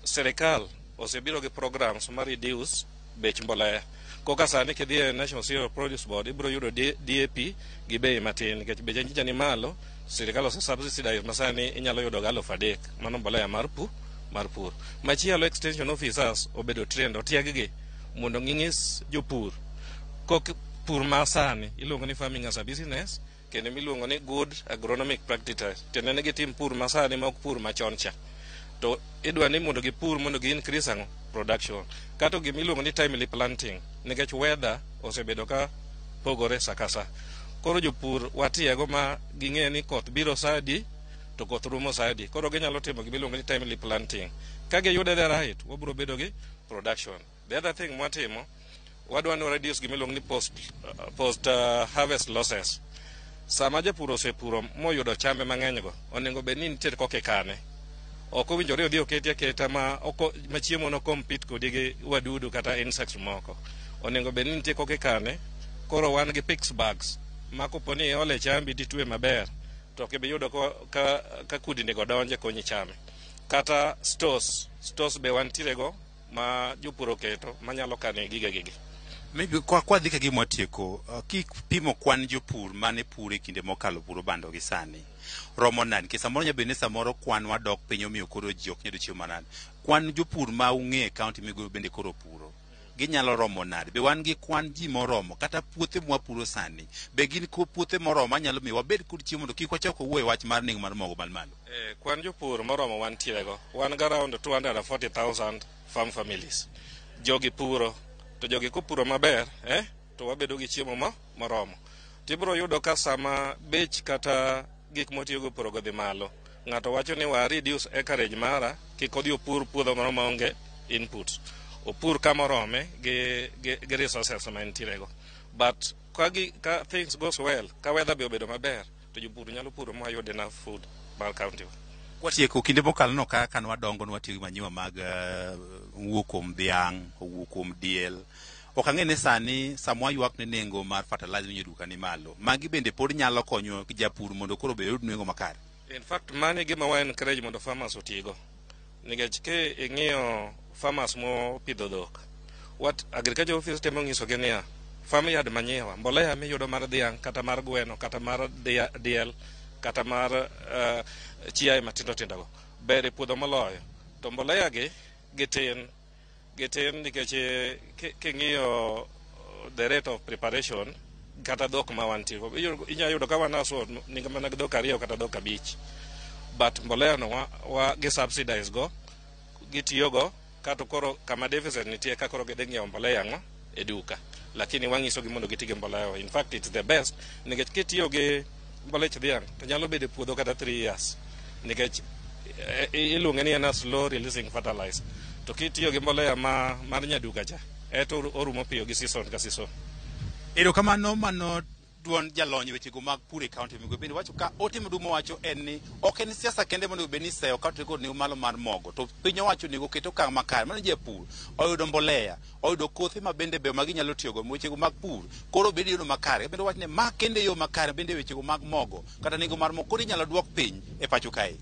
sirikal osebiro gi programs ma reduce bech mbolea. Koka sani kidhi e National Cereal Produce Board ibiro yudo DAP gi bei matin nikech beche nyicha ni malo, sirikal ose subsidize ma sani inyalo yudo ga 3,000 mano mbolea mar pur. Machielo, extension officers obedo trained, otieg-gi mondo ging'is jopur kok pur ma sani iluongo ni farming as a business kendo miluongo ni good agronomic practices. Tiende ni gitim pur ma sani ma ok pur machon cha. To idwa ni mondo gipur mondo gi increase ang'o? Production. Kato gima iluongo ni timely planting nikech weather osebedo ka pogore sa ka sa. Koro jopur watiego ma ging'e ni koth biro sa adi to koth rumo sa adi. Koro ginyalo timo gima iluongo ni timely planting. Ka giyude the right, wabiro bedo gi production. The other thing mwatimo, wadwa ni reduce gima iluongo ni post harvest losses. Sama japur osepuro moyudo chambe mang'eny go, onego bed ni nitie kaka ikane. Ok owinjore odhi oketi aketa ma chiemo no compete kodi gi wadudu kata insects moko. Onego bed ni nitie kaka ikane. Koro wan gi pix bags ma kopo ni iole chambi titwe maber, To ok ibi yudo ka kudni go donje konyi chame. Kata stores be wantiere go ma jopur oketo manyalo kane gigegi. Maybe kwa dhi ka gima watieko, kipimo kwan jopur mane pur e kinde mokalo puro bando gi sani romo nade? Nikech samoro nyalo bedo ni samoro kwan wadok piny omiyo koro ji ok nyal yudo chiemo manade. Kwan jopur ma ung'eyo e kaunti Migori bende koro puro ginyalo romo nade? Be wan gi kwan ji moromo kata puothe mwapuro sani be gin puothe moromo manyalo miyo wabed kod chiemo mondo kik wachak wawuo e wach mar nengo mar mogo man malo? Kwan jopur moromo wantiere go. Wan gi around 240,000 farm families. Jogi puro, to jogi kopuro maber, to wabedo gi chiemo moromo. Tibiro yudo ka sama bech kata gik motiyogo puro go dhi malo, ng'ato wacho ni wa reduce acreage mara, kik odhi opur puodho moro maonge input. Opur kama orome gi resources ma entiere go. But ka things goes well, ka weather be obedo maber, to jopur nyalo puro ma wayud enough food mar county wa. Kwatieko kinde mokalo no kaka nwadongo nwatiyo gi manyiwa mag wuok kuom dhiang', owuok kuom diel. Ok ang'e ni sani sama waywak ni nengo mar fertilizer minyiewo e duka ni malo, magi bende pod nyalo konyo japur mondo koro be oyud nengo makare. In fact, mano e gima wa encourage mondo farmers otigo. Nikech ki ing'iyo farmers mopidho dhok, what agriculture office temo nyisogi niya, farmyard manyiwa, mbolea miyudo mar dhiang' kata mar gweno kata mar diel kata mar chiaye matindo tindo go ber e puodho moloyo. To mbolea gi gitin nikech king'iyo the rate of preparation kata dhok ma wantie inyalo yudo ka wan household nigi mana dhok 2 kata dhok 5, but mbolea no wa gi subsidize go gitiyo go kato koro kama deficit nitie ka koro gidhi ng'iewo mbolea ng'o e duka, lakini wang'iso gi mondo giti gi mbolea. In fact it's the best nikech kitiyo gi mbolech dhiang' to nyalo bedo e puodho kata 3 years nikech iluonge ni en a slow releasing fertilizer. To kitiyo gi mbolea mar nyaduka cha eto orumo piyo gi season ka season. Erokamano mano duond jalony wechego mag pur e kaunti Migori bende wacho ka ote maduong' mowacho en ni ok en siasa kende monego bed ni seyo kaunti kod nengo malo mar mogo, to piny owacho onego oket okang' makare mano japur oyudo mbolea, oyudo kothe ma bende beyo ma ginyalo tiyogo wechego mag pur koro bende yudo makare. Bende wach ni ma kende yo makare bende wechego mag mogo kata nengo mar mogo koro inyalo duok piny e pacho kae.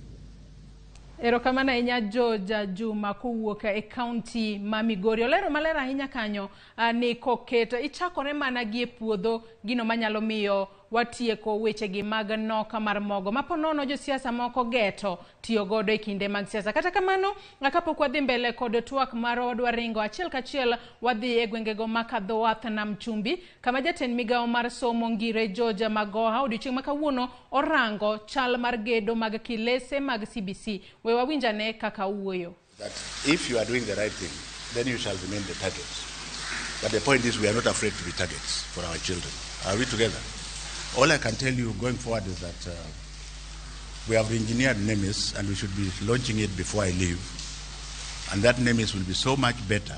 Erokamano ahinya George Juma kowuok e kaunti ma Migori. Olero maler ahinya kanyo ni koket ichakore mana gi e puodho gino manyalo miyo watieko wechegi mag nok mar mogo ma ponono josiasa moko geto tiyo godo e kinde mag siasa. Kata kamano, kapok wadhi mbele kod twak marwa wadwa ringo achiel kachiel wadhi e gwengego ma kadho wath Nam Chumbi kama jatend migawo mar somo Ngire George Magoha odiochieng' ma kawuono orango chal mar gedo mag kilese mag CBC. We wawinjane kaka owuoyo. That if you are doing the right thing, then you shall remain the target. But the point is we are not afraid to be targets for our children. Are we together? All I can tell you going forward is that we have engineered NEMIS and we should be launching it before I leave. And that NEMIS will be so much better.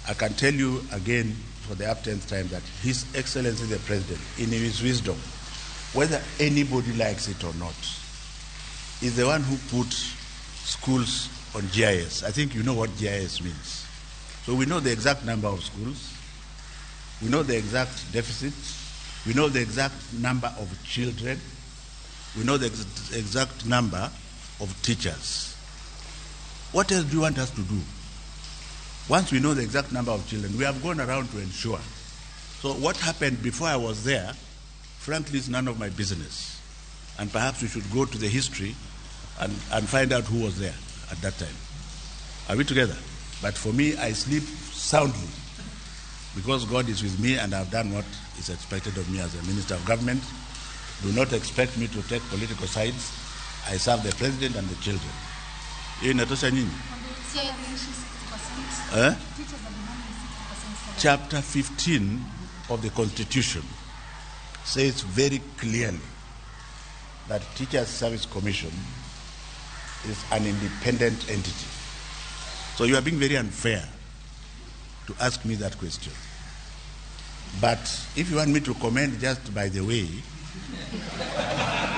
I can tell you again for the uptenth time that His Excellency the President, in his wisdom, whether anybody likes it or not, is the one who put schools on GIS. I think you know what GIS means. So we know the exact number of schools, we know the exact deficit, we know the exact number of children, we know the exact number of teachers. What else do you want us to do? Once we know the exact number of children, we have gone around to ensure. So what happened before I was there, frankly, is none of my business. And perhaps we should go to the history and find out who was there at that time. Are we together? But for me, I sleep soundly because God is with me and I've done what is expected of me as a minister of government. Do not expect me to take political sides. I serve the president and the children. Inatosha nini? Chapter 15 of the Constitution says very clearly that Teachers Service Commission is an independent entity. So you are being very unfair to ask me that question. But if you want me to comment just by the way,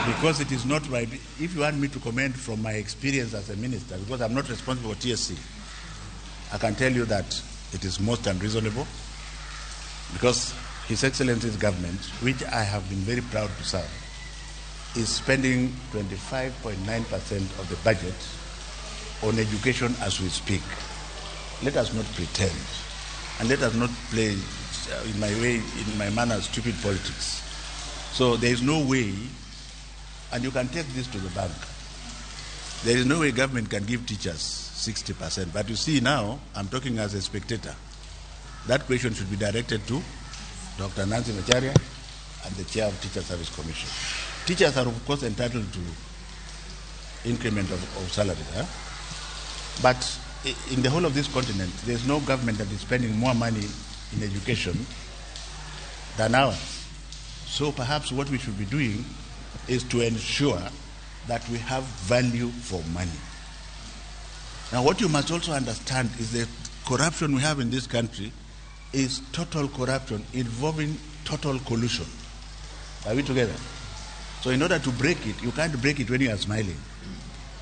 because it is not my, if you want me to comment from my experience as a minister, because I'm not responsible for TSC, I can tell you that it is most unreasonable, because His Excellency's government, which I have been very proud to serve, is spending 25.9% of the budget on education as we speak. Let us not pretend, and let us not play, in my way, in my manner, stupid politics. So there is no way, and you can take this to the bank, there is no way government can give teachers 60%. But you see now, I'm talking as a spectator. That question should be directed to Dr. Nancy Macharia and the chair of Teacher Service Commission. Teachers are, of course, entitled to increment of salary. Huh? But in the whole of this continent, there's no government that is spending more money in education than ours. So perhaps what we should be doing is to ensure that we have value for money. Now, what you must also understand is the corruption we have in this country is total corruption involving total collusion. Are we together? So in order to break it, you can't break it when you are smiling.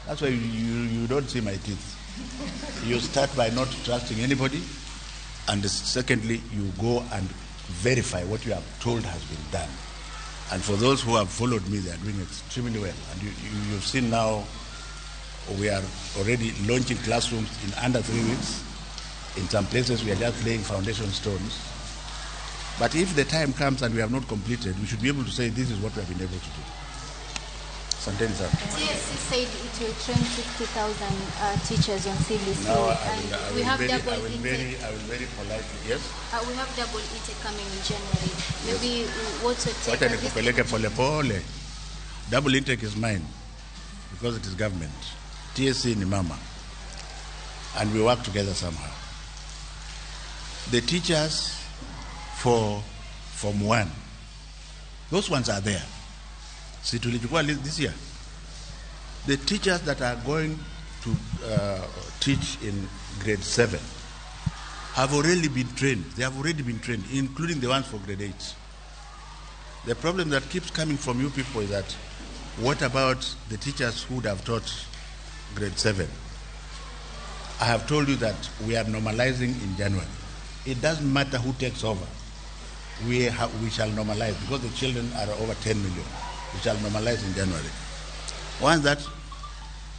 That's why you don't see my teeth. You start by not trusting anybody, and secondly, you go and verify what you are told has been done. And for those who have followed me, they are doing extremely well. And you've seen now we are already launching classrooms in under 3 weeks. In some places, we are just laying foundation stones. But if the time comes and we have not completed, we should be able to say this is what we have been able to do. Asanteni sana. TSC said it will train 50,000 teachers on CBC. Now, and we have double intake. I will very politely, yes? We have double intake coming in January. Maybe yes. What's your take? Wacha nikupeleke pole pole. Double intake is mine because it is government. TSC ni mama. And we work together somehow. The teachers for Form 1, those ones are there. Si tulichukua this year. The teachers that are going to teach in grade 7 have already been trained. They have already been trained, including the ones for grade 8. The problem that keeps coming from you people is that what about the teachers who would have taught grade 7? I have told you that we are normalizing in January. It doesn't matter who takes over. We shall normalize because the children are over 10 million. We shall normalize in January. Once that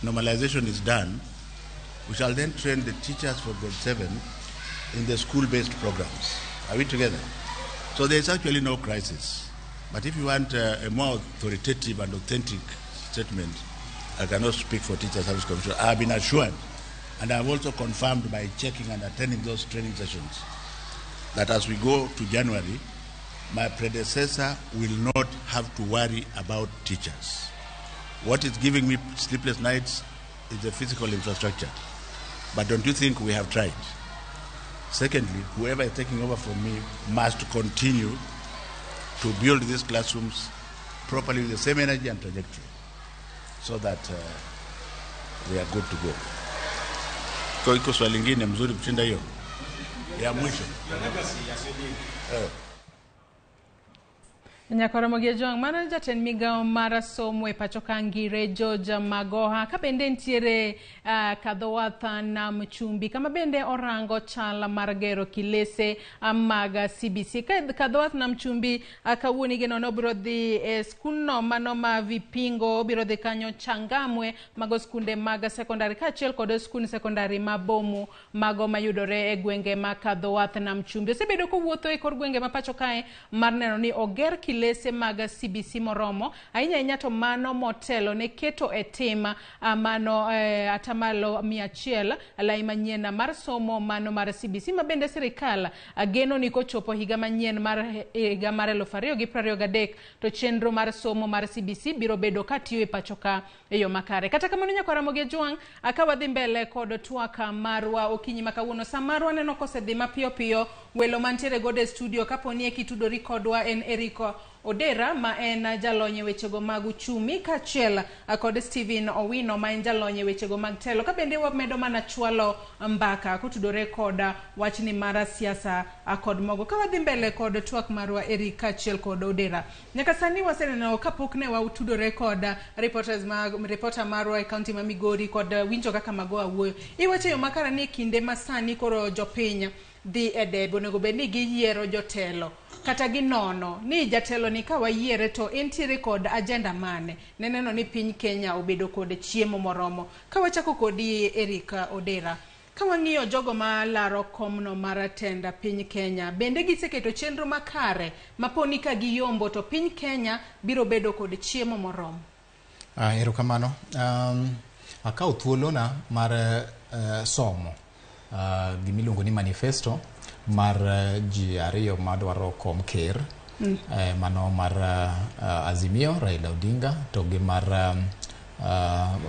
normalization is done, we shall then train the teachers for grade 7 in the school-based programs. Are we together? So there is actually no crisis. But if you want a more authoritative and authentic statement, I cannot speak for Teacher Service Commission. I have been assured, and I have also confirmed by checking and attending those training sessions, that as we go to January, my predecessor will not have to worry about teachers. What is giving me sleepless nights is the physical infrastructure. But don't you think we have tried? Secondly, whoever is taking over from me must continue to build these classrooms properly with the same energy and trajectory so that they are good to go. Kwa iko swali lingine mzuri kushinda hiyo ya mwisho. Nyakoromogi Ojwang' mano jatend migawo mar somo e pacho ka Ngire George Magoha ka bende nitiere Kadhowath Nam Chumbi kama bende orango chal mar gero kilese mag CBC. Kadhowath Nam Chumbi kawuono igeno ni obiro dhi e skundno mano ma Vipingo, obiro dhi kanyo Changamwe, mago skunde mag sekondari kaachiel kod skund sekondari ma Bomu mago mayudore e gwenge ma Kadhowath Nam Chumbi. Osebedo kowuotho e kor gwenge ma pacho kae mar neno ni oger kilese mag CBC moromo ahinya ahinya to mano motelo ne keto e tim mano atamalo 100 lai manyien mar somo mano mar CBC ma bende sirikal geno ni kochopo higa manyien mar higa mar 2023 to chenro mar somo mar CBC biro bedo katiyo e pacho ka e yo makare. Kata kamano Nyakoromogi Ojwang' ka wadhi mbele kod twak marwa okinyi ma kawuono, sa marwa neno kosedhi mapiyo piyo. Welo mantiere godo e studio kaponi e kitudori kodwa en Eriko Odera ma en jalony e wechego mag uchumi kaachiel kod Steven Owino ma en jalony e wechego mag telo, ka bende wamedo mana chwalo mbaka kotudore kod wachni mar siasa kod mogo. Ka wadhi mbele kod twak marwa Eric kaachiel kod Odera, nyaka sani waseneno kapok ne watudore kod reporters mag reporter marwa e kaunti ma Migori kod winjo kaka Magoha wuoyo, iwacho yo makare ni kinde ma sani koro jopiny dhi e debe onego bed ni giyiero jotelo kata ginono ni jatelo ni ka wayiere to entiere kod agenda mane ne neno ni piny Kenya obedo kod chiemo moromo. Ka wachako kodi Eric Odera, ka wang'iyo jogo ma laro komno mar tenda piny Kenya, bende giseketo chenro makare maponi ka giyombo to piny Kenya biro bedo kod chiemo moromo? Erokamano. Akawo thuolona mar somo gimiluongo ni manifesto mar ji ariyo madwaro kom ker. Mano mar Azimio, Raila Odinga, to gi mar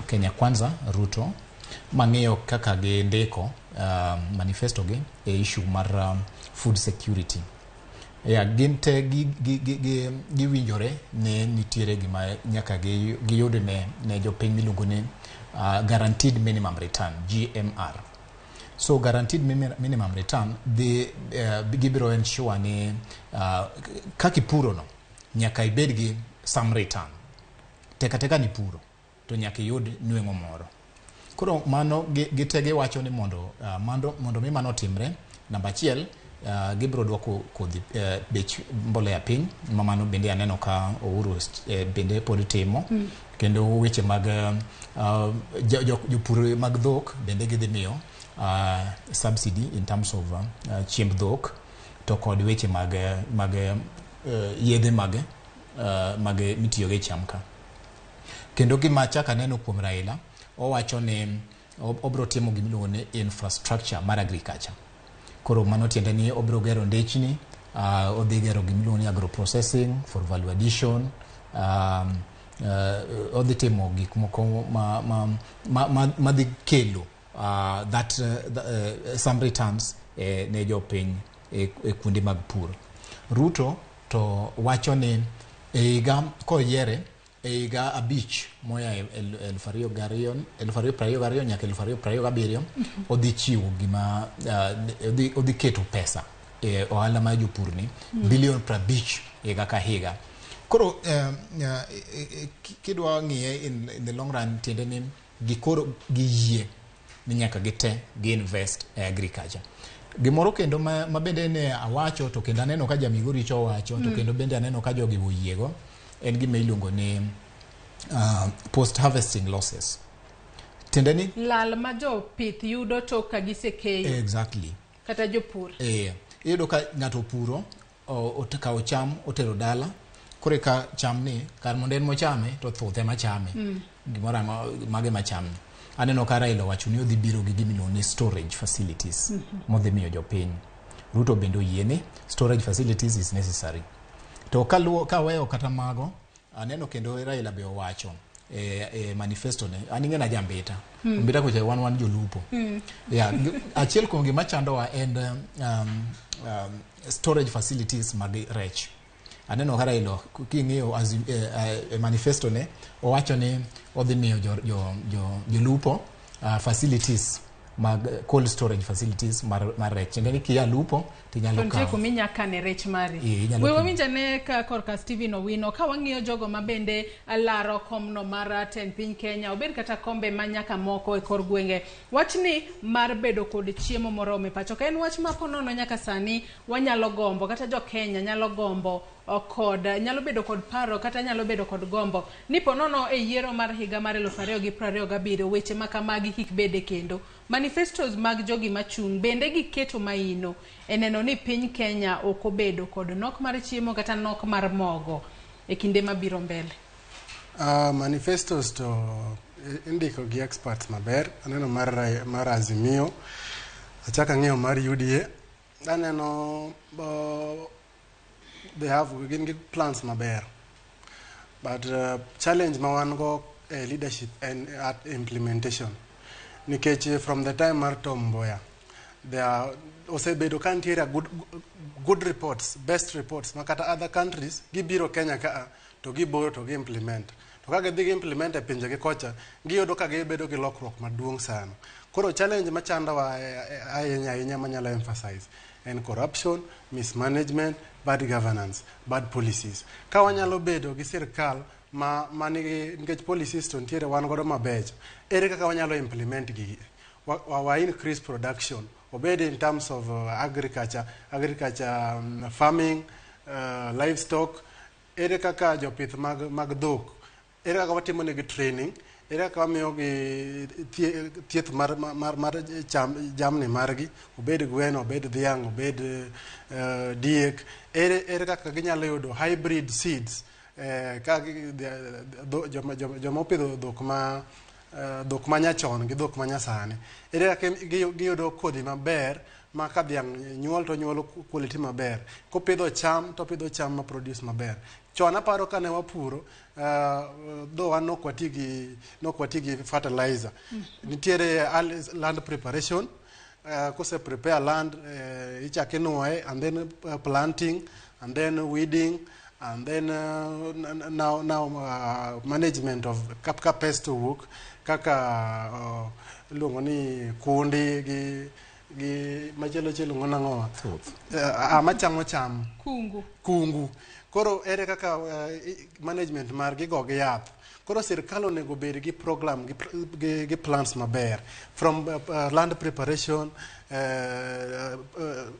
Kenya Kwanza, Ruto, mang'iyo kaka gindiko manifesto gi e issue mar food security. Yeah, gin te giwinjore ni nitiere gima nyaka giyud ne jopiny miluongo ni guaranteed minimum return, GMR. So guaranteed minimum return dhi gibiro ensure ni kaka ipuro no nyaka ibed gi some return. Teka teka ni puro to nyaka iyud nweng'o moro. Koro mano gite giwacho ni mondo mi mano otimre, namba achiel, gibiro duoko kodhi bech mbolea piny, ma mano bende aneno ka Uhuru bende pod timo. Kendo weche mag jopur mag dhok bende gidhi miyo subsidy in terms of chiemb dhok, to kod weche mag yedhe mag mitiyogo e cham ka. Kendo gima achako aneno kuom Raila, owacho ni obiro timo gimiluongo ni infrastructure mar agriculture. Koro mano tiende ni obiro gero ndechni, odhi gero gimiluongo ni agro processing for value addition, odhi timo gik moko ma dhi kelo that some returns ne jopiny e kuonde mag pur. Ruto to wacho ni e higa koyiere e higa 5 moya 2022 nyaka 2027 odhi chiwo gima odhi keto pesa e ohala mar jopur ni bilion 50 higa ka higa. Koro kidwa ng'iye in the long run, tiende ni gikoro giyie ni nyaka gite gi invest e agriculture. Gimoro kendo ma bende ne awacho to kendo aneno ka Jamigori cho owacho to kendo bende aneno ka jogi oyiego en gima iluongo ni post harvesting losses. Tiende ni lal ma jopith yudo tok ka gisekeyo. Exactly. Kata jopur. Iyudo ka ng'ato opuro, okawo cham otero dala, koro ka cham ni kar mondo en mochame to thuth ema chame. Gimoro mage machame. Aneno ka Raila owacho ni odhi biro gi gimiluongo ni storage facilities modhi miyo jopiny. Ruto bende oyie ni storage facilities is necessary. To kaweyo kata mago, aneno kendo Raila be owacho e manifesto ne, an ing'e na jambita. Mbita kocha wan jolupo. Yeah, achiel kuom gima chandowa en storage facilities mag rech. Aneno ka Raila king'iyo manifesto ne owacho ni odhi miyo jolupo facilities mag cold storage facilities mar rech. Tiende ni kia lupo tinyalo kawo. Nitie kuma inya kane rech mari. We wawinj ane ka korka Stephen Owino ka wang'iyo jogo ma bende laro komno mar tend piny Kenya, obed kata kombe ma nyaka moko e kor gwenge. Wachni mar bedo kod chiemo moromo e pacho ka en wach ma ponono nyaka sani wanyalo gombo, kata jo Kenya nyalo gombo kod nyalo bedo kod paro kata nyalo bedo kod gombo ni ponono e yiero mar higa mar 2027 weche ma kamagi kik bede kendo. Manifestos mag jogi machung' bende giketo maino e neno ni piny Kenya ok obedo kod nok mar chiemo kata nok mar mogo e kinde mabiro mbele. Manifestos to indiko gi experts maber. Aneno mar Azimio, achako ang'iyo mar UDA, aneno they have gin gi plans maber, but challenge ma wan go e leadership and at implementation, nikech from the time mar Tom Mboya there are osebedo ka nitiere good reports, best reports ma kata other countries gibiro Kenya ka to giboro to gi implement, to ka gidhi gi implement e pinje gi kocha giyudo ka gibedo gi lokruok maduong' sana. Koro challenge machandowa ahinya ahinya manyalo emphasize en corruption, mismanagement, bad governance, bad policies. Ka wanyalo bedo gi sirkal ma manigi, nikech policies to nitiere wan godo mabecho, ere kaka wanyalo implement gigi wa increase production, obed in terms of agriculture, farming, livestock, ere kaka jopith mag dhok, ere kaka watimo negi training, ere kaka wamiyogi thieth mar cham, jamni margi, obed gweno, obed dhiang', obed diek, ere kaka ginyalo yudo hybrid seeds, ka joma opidho dhok ma nyachon gi dhok ma nyasani, ere kaka giyudo kodhi maber ma ka dhiang' nyuol to nyuolo quality maber, kopidho cham to opidho cham ma produce maber. Chon aparo kane wapuro, dho wan nok wati gi fertilizer. Nitiere land preparation, kose prepare land, ichako inuoye, and then planting, and then weeding, and then now management of ka pest owuok kaka iluongo ni kundi gi machielo chielo iluongo nang'owa machamo cham. Kungu. Kungu. Koro ere kaka management margi go gi yath. Koro sirkal onego bed gi program gi plans maber from land preparation,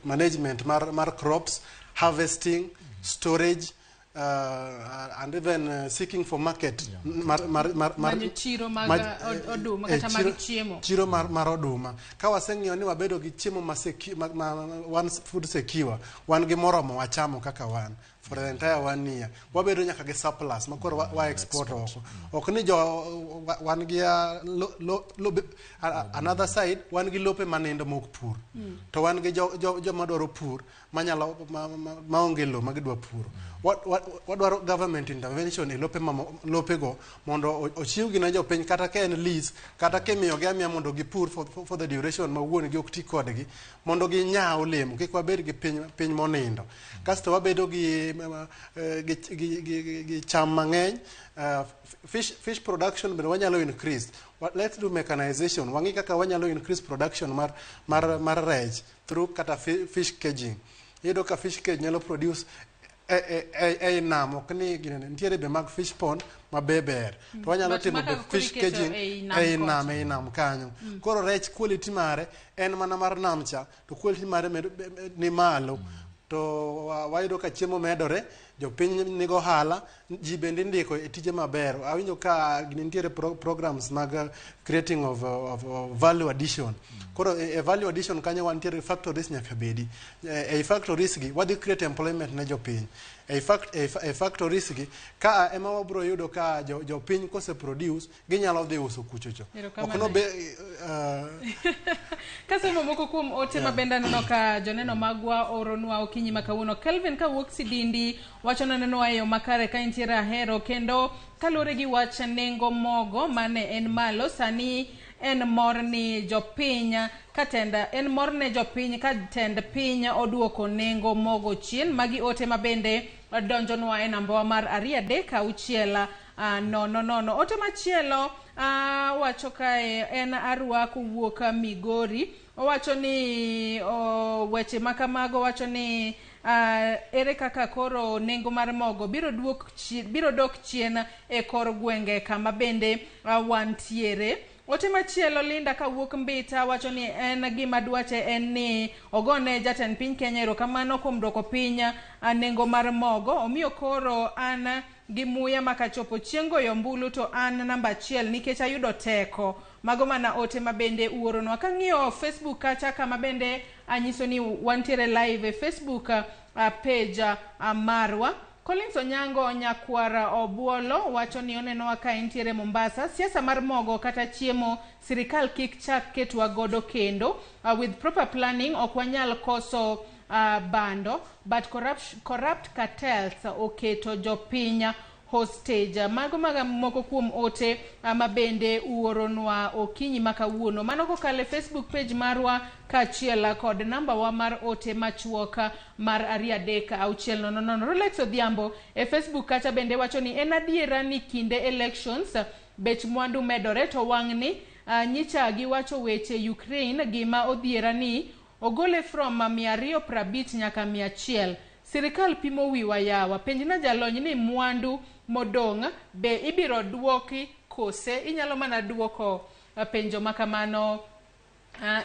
management mar crops, harvesting, storage, and even seeking for market mar Manyo chiro mag oduma kata mag chiemo. Chiro mar oduma. Ka waseng'iyo ni wabedo gi chiemo ma wan food secure, wan gi moromo wachamo kaka wan for the entire one year, wabedo nyaka gi surplus ma koro wa export oko. Ok ni jo wan gi another side, wan gi lope manindo mok pur, to wan gi joma dwaro pur manyalo maonge lo ma gidwa puro. Wadwaro government intervention e lope lopego mondo ochiwgi ne jopiny, kata ka en lease, kata kimiyogi amiya mondo gipur for the duration ma wuon gi ok ti kodgi, mondo ginyaa olemo, kik wabed gi piny monindo. Kasto wabedo gi cham mang'eny, fish production bende wanyalo increase. Let's do mechanization, wang'i kaka wanyalo increase production mar rech through kata fish caging. Iyudo ka fish cage nyalo produce e nam, ok ni ginene nitiere be mag fish pond ma be ber, to wanyalo But timo maka be koro fish iketo caging ei nam ei kocha. nam, ei nam kanyo. Koro rech quality mare en mana mar nam cha, to quality mare ni malo, to wayudo ka chiemo medore, jopiny nigo ohala, ji bende indiko e tije maber. Awinjo ka nitiere programs mag creating of value addition. Koro e value addition kanyo wantiere factories nyaka bedi. Ei factories gi wadhi create employment ne jopiny. Ei factories gi ka ema wabro yudo ka jopiny kose produce ginyalo dhi uso kuchocho. Erokamano. Ok nobe Kasomo moko kuom ote ma bende aneno ka joneno magwa oronwa okinyi ma kawuono. Kelvin kawuok Sidindi wacho nanenowa e yo makare ka intiere Ahero, kendo kaluwore gi wach nengo mogo mane en malo sani, en mor ni jopiny ka tend en mor ne jopiny ka tend piny oduoko nengo mogo chien. Magi ote ma bende donjonwa e nambawa mar 236 00. Ote machielo wacho kae en Arwa kowuok Migori, owacho ni weche ma kamago, wacho ni ere kaka koro nengo mar mogo biro dok chien e kor gwenge kama bende wantiere. Ote machielo, Linda kawuok Mbita wacho ni en gima dwache en ni ogone jatend piny Kenya erokamano kuom duoko piny nengo mar mogo. Omiyo koro an gi muya ma kachopo chieng' goyo ombulu to an namba 1 nikech ayudo teko. Mago mana ote ma bende uoronwa. Kang'iyo Facebook kacha kama bende anyiso ni wantiere live e Facebook page marwa. Collins Onyango nyakwara Obuolo wacho ni onenowa ka entiere Mombasa. Siasa mar mogo kata chiemo sirikal kik chak ketwa godo kendo. With proper planning ok wanyal koso bando, but corrupt cartels oketo jopiny hostage. Mago maga moko kuom ote ma bende uoronwa okinyi ma kawuono. Mano kokalo e Facebook page marwa kaachiel kod namba wa mar ote machuok mar 23600. Rolex Odhiambo e Facebook kacha bende wacho ni en adiera ni kinde elections bech mwandu medore, to wang'ni nyicha giwacho weche Ukraine, gima odhiera ni ogole from 250 nyaka 100. Sirikal pimo wiwa yawa. Penjna jalony ni mwandu modong' be ibiro duoki kose? Inyalo mana duoko penjo makamano.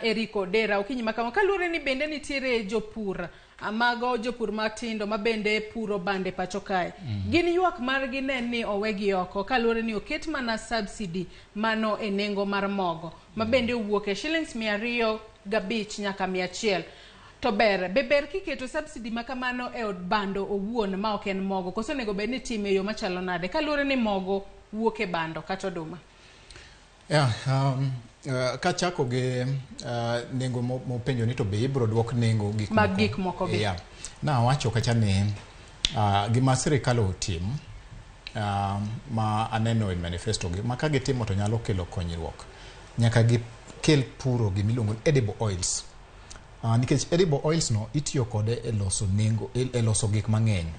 Eric Odera okinyi makama kaluwore ni bende nitiere jopur mago jopur matindo ma bende puro bande pacho kae. Gin ywak margi ne ni owegi oko kaluwore ni oket mana subsidy mano e nengo mar mogo ma bende owuok e shillings 205 nyaka 100. To ber, be ber kiketo subsidy ma kamano e od bando owuon ma ok en mogo koso onego bed ni itime e yo machalo nade kaluwore ni mogo wuok e bando kata oduma? Yeah, kachako gi nengo mopenjo ni to be ibiro duok nengo gik mag moko. Gik moko be. Yeah. Nawacho kacha ni gima sirikal otim ma aneno e manifesto gi ma ka gitimo to nyalo kelo konyruok. Nyaka gikel puro gimiluongo ni edible oils. Nikech edible oils no itiyo kode e loso nengo e loso gik mang'eny.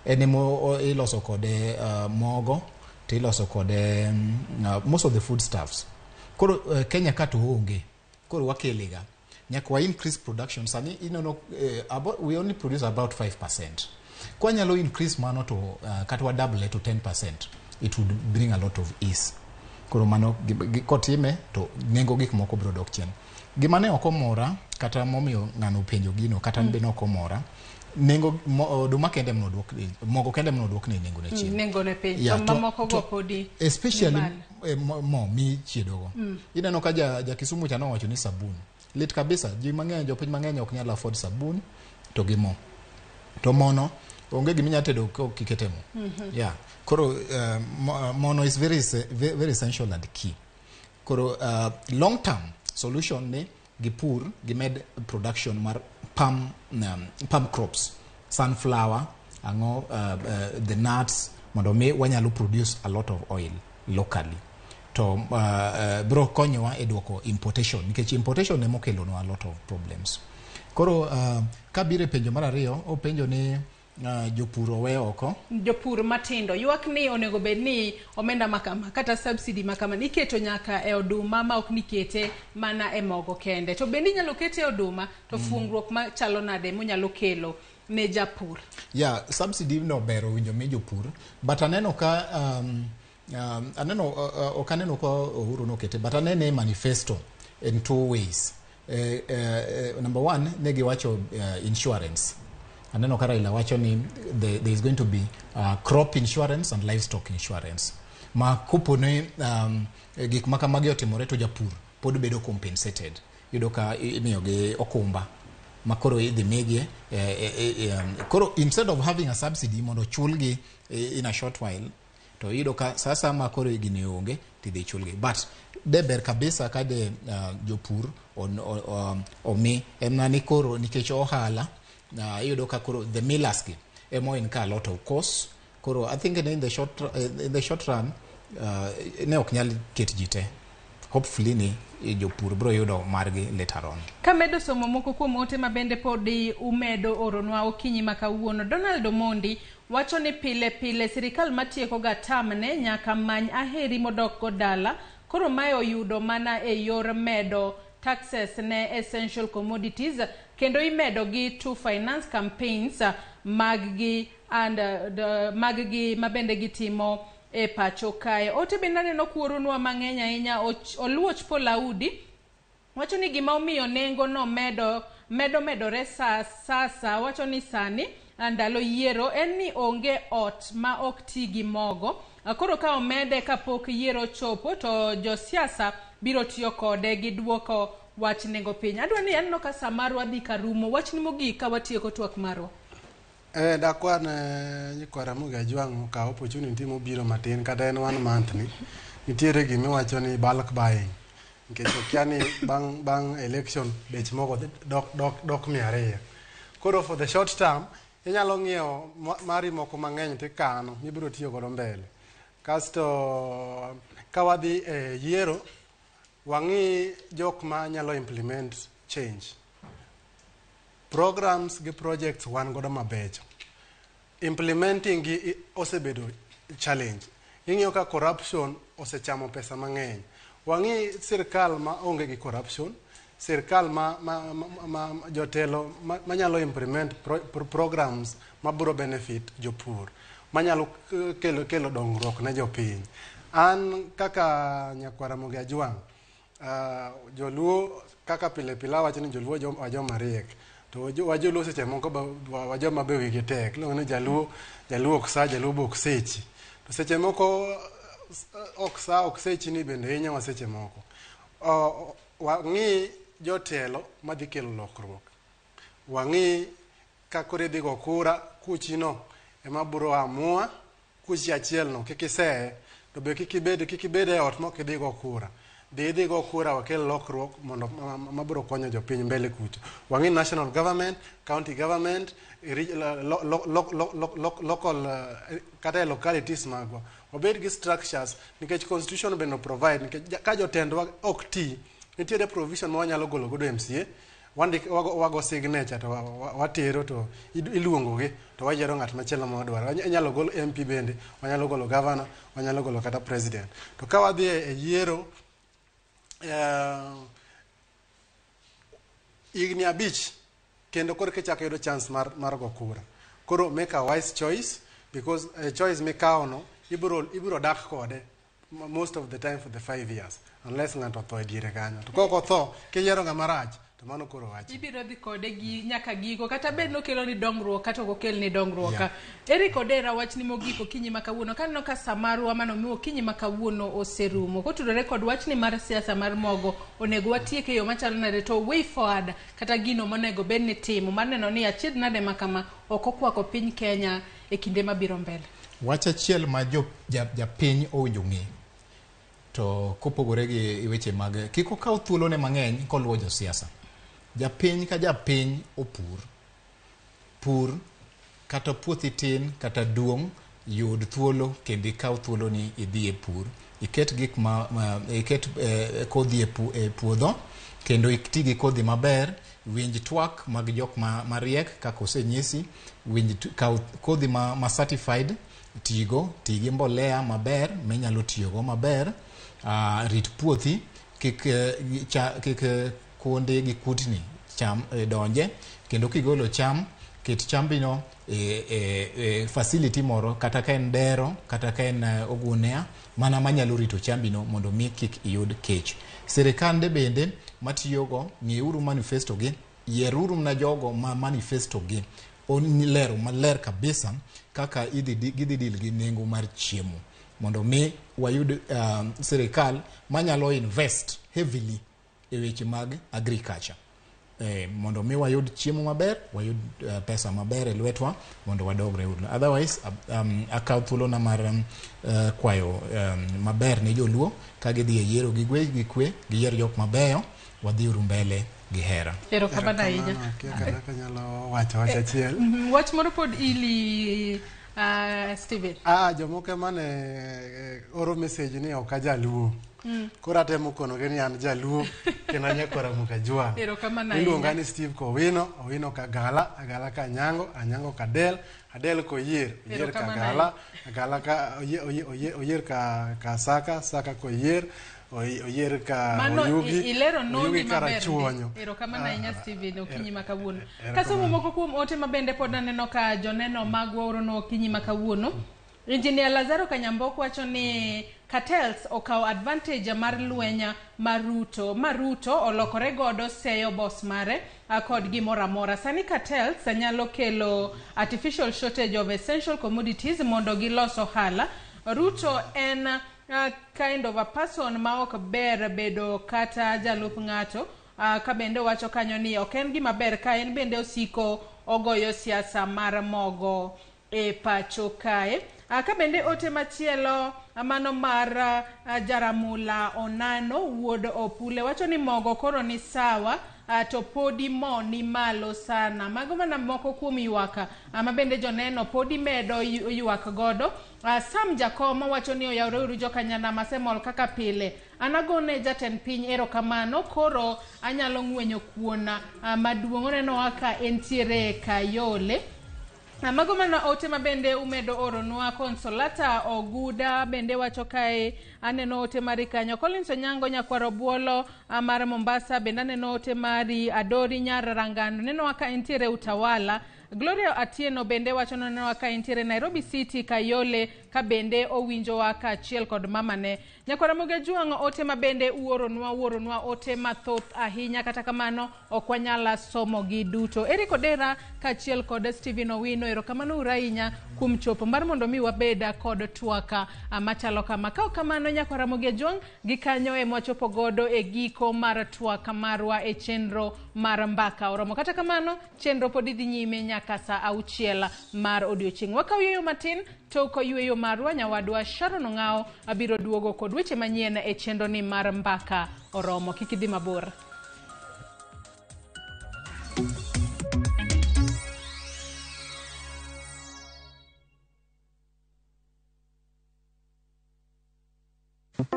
En emo iloso kode mogo to iloso kode most of the food stuffs. Koro Kenya ka to onge. Koro wakele ga. Nyaka wa increase production. Sani ineno about, we only produce about 5%. Kwanyalo increase mano to kata wa double to 10%, it would bring a lot of ease. Koro mano kotime to nengo gik moko biro dok chien. Gima ne ok omora kata momiyo ng'ano openjo gino kata an be ne ok omora nengo oduma kende mnoduok mogo kende mnoduok ne nengo ne chien. Nengo ne piny. Yeah, to mamoko go podi especially ni malo. Mo michiedogo. Ineno ka ja Kisumu cha nowacho ni sabun lit kabisa. Ji mang'eny, jopiny mang'eny ok nyal afford sabun to gi mo. To mono onge gima inyalo tedo ka ok ikete mo. Yeah. Koro mono is very, very essential and key. Koro long term solution ni gipur gimed production mar palm crops, sunflower, ang'o, the nuts mondo mi wanyalo produce a lot of oil locally. To bro konyowa e duoko importation nikech importation ema okelonwa a lot of problems. Koro kabiro e penjo mar ariyo, openjo ni jopur owe oko. Jopur matindo ywak ni onego bed ni omenda makama kata subsidy makama iketo nyaka e oduma ma ok nikete mana e mogo kende. To bende inyalo kete e oduma to fungruok machalo nade monyalo kelo ne japur? Yeah, subsidy no ber owinjo mi jopur, but aneno ka aneno ok aneno ka Uhuru nokete, but anene e manifesto in two ways. Number one, ne giwacho insurance. Aneno ka Raila wacho ni there is going to be crop insurance and livestock insurance. Ma kopo ni gik ma kamagi otimore to japur pod bedo compensated. Iyudo ka imiyogi okumba ma koro idhi migi koro instead of having a subsidy mondo chulgi in a short while to iyudo ka sasa ma koro gini onge tidhi chulgi, but de ber kabisa ka de jopur omi en ni koro nikech ohala iyudo ka koro the millers gi emo incur a lot of costs. Koro I think in the short run ne ok nyal ket ji te. Hopefully ni jopur biro yudo margi later on. Kamedo somo moko kuom ote ma bende podi umedo oronwa okinyi ma kawuono. Donald Omondi wacho ni pile pile sirikal matieko ga tamne nyaka many aheri modok go dala. Koro mae oyudo mana e yor medo taxes ne essential commodities kendo imedo gi to finance campaigns mag gi and mag gi mabende gitimo e pacho kae. Ote bende aneno kuoronwa mang'eny ahinya. Oluoch Polaudi wacho ni gima omiyo nengo no medo medore sa sasa, wacho ni sani ndalo yiero en ni onge ot ma ok ti gi mogo. Koro ka omede kapok yiero ochopo to josiasa biro tiyo kode gi duoko wach nengo piny. Adwa ni aneno ka sa marwa dhi karumo. Wachni mogik ka watieko twak marwa. Dakwan nyikwa Ramogi Ajwang' okaw opportunity mobiro matin kata en one month ni nitiere gimiwacho ni bulk buying nikech okia ni bang' election bech mogo dhi dok 200. Koro for the short term inyalo ng'iewo mari moko mang'eny tikano mibiro tiyo godo mbele. Kasto ka wadhi e yiero wang'i jok ma nyalo implement change. Programs gi projects wan godo mabecho. Implementing gi osebedo challenge. Ing'iyo ka corruption osechamo pesa mang'eny. Wang'i sirkal ma onge gi corruption, sirkal ma jotelo manyalo implement programs mabiro benefit jopur, manyalo kelo dongruok ne jopiny. An kaka nyakwar Ramogi Ajwang', joluo Kaka pile pile awacho ni joluo wajoma riek. To wajoluo seche moko wajoma be wigi tek. Iluongo ni jaluo, jaluo ok sa, jaluo be ok sechi. To seche moko ok sa ok sechi ni bende hinyowa seche moko. Wang'i jotelo madhi kelo lokruok. Wang'i ka koro idhi go kura, kuchino ema biro amua, kuchi achiel no kik iseye, to be kik ibed e ot mok idhi go kura. Dhi idhi go kura wakel lokruok mondo mabiro konyo jopiny mbele kucho. Wang'i national government, county government, local kata e localities magwa. Wabed gi structures nikech constitution bende provide nikech ka jotendwa ok ti, nitiere provision ma wanyalo golo godo MCA, wago signature to watero to iluongo gi to wayiero ng'at machielo ma wadwaro. Inyalo gol MP bende, wanyalo golo governor, wanyalo golo kata president. To ka wadhi e yiero higni 5 kendo koro kichako yudo chance mar go kura. Koro make a wise choice because a choice mikawo no ibiro dak kode most of the time for the 5 years unless ng'ato otho e diere kanyo. To kok otho kiyiero ng'ama rach to mano koro wach. Ibiro dhi kode gi nyaka giko kata bed nokelo ni dongruok kata ok okel ni dongruok. Yeah. Eric Odera wachni mogik okinyi ma kawuono kaneno ka samarwa mano miwo okinyi ma kawuono oserumo. Kotudore kod wachni mar siasa mar mogo onego watieke e yo machalo nade to way forward kata gino monego bed ni timo mar neno ni achiedh nade ma kama ok okwako piny Kenya e kinde mabiro mbele. Wach achiel ma japiny owinjo ng'e to kopogore gi weche mag kik okaw thuolone mang'eny koluwo josiasa. Japiny ka japiny opur. Pur kata puothi tin kata duong' yud thuolo kendo ikaw thuoloni idhi e pur. Iket gik ma iket kodhi e puodho kendo iti gi kodhi maber. Winj twak mag jok mariek kaka osenyisi. Winj kaw kodhi ma certified tigo, ti gi mbolea maber minyalo tiyogo maber. Rit puothi kik kuonde gi kutni cham donje kendo kigolo cham ket chambino e facility moro kata ka en dero kata ka en ogunia mana manyalo rito chambino mondo mi kik iyud kech. Sirikande bende matiyogo ng'iuru manifesto gi, yieruru na jogo ma manifesto gi olero maler kabisa kaka gidhi deal gi nengo mar chiemo mondo mi wayud sirikal manyalo invest heavily e weche mag agriculture. Mondo mi wayud chiemo maber, wayud pesa maber e lwetwa mondo wadogre. Otherwise akaw thuolona mar kwayo maber ne joluo ka gidhi e yiero gi gi kwe, giyier jok mabeyo, wadhi uru mbele gi hera. Erokamano ahinya. Kaka nyalo wacho wach achiel. Wach moro pod ili Steven. Jomoko mane oro message ni ok ajaluo. Koro atemo konogi ni an jaluo kendo anyakwara Mukajwang'. Erokamano ahinya. Iluonga ni Steve Kowino, Owino Kagala, Agala Kanyango, Anyango Kadel, Adel Koyier, Oyier Kagala, Agala ka Oyier ka Saka, Saka Koyier, Oyier ka Oyugi, Oyugi Karachuonyo. Erokamano ahinya Steven okinyi ma kawuono. Kasomo moko kuom ote ma bende pod aneno ka joneno magwa orono okinyi ma kawuono. Engineer Lazaro Kanyambok wacho ni cartels okawo advantage mar lweny mar Ruto olokore godo seyo boss mare kod gimoro amora. Sani cartels nyalo kelo artificial shortage of essential commodities mondo gilos ohala. Ruto en kind of a person ma ok ber bedo kata jalup ng'ato. Ka bende wacho kanyo ni ok en gima ber ka en bende osiko ogoyo siasa mar mogo e pacho kae. Ka bende ote machielo mano mar Jaramula Onano wuod Opule wacho ni mogo koro ni sawa to podi mo ni malo sana. Mago mana moko kuom ywak ma bende joneno podi medo ywak godo. Sam Jakomo wacho ni oyawre uru jokanyanam asemol kaka pile. An agone jatend piny erokamano koro anyalo ng'wenyo kuon maduong' oneno ka entiere Kayole. Mago mana ote ma bende umedo oronwa. Consolata Oguda bende wacho kae aneno ote mari kanyo. Collins Onyango nyakwaro Buolo mar Mombasa bende aneno ote mari. Adori Nyar Rangano neno ka entiere Utawala. Gloria Atieno bende wacho nonenowa ka entiere Nairobi City Kayole ka bende owinjowa kaachiel kod mamane. Nyakwar Ramogi Ajwang' ote ma bende uoronwa ote mathoth ahinya, kata kamano ok wanyal somogi duto. Eric Odera kaachiel kod Stephen Owino, erokamano uru ahinya kuom chopo mar mondo mi wabed kod twaka machalo kama. Ka ok kamano Nyakwar Ramogi Ajwang' gikanyo ema wachopo godo e giko mar twaka marwa e chenro mar Mbaka Oromo. Kata kamano chenro pod dhi nyime nyaka saa 6 mar odiochieng'. Wakaw yueyo matin tok yueyo marwa nyawadwa Sharon Ong'ao abiro duogo kod weche manyien e chenro ni mar Mbaka Oromo. Kik idhi mabor.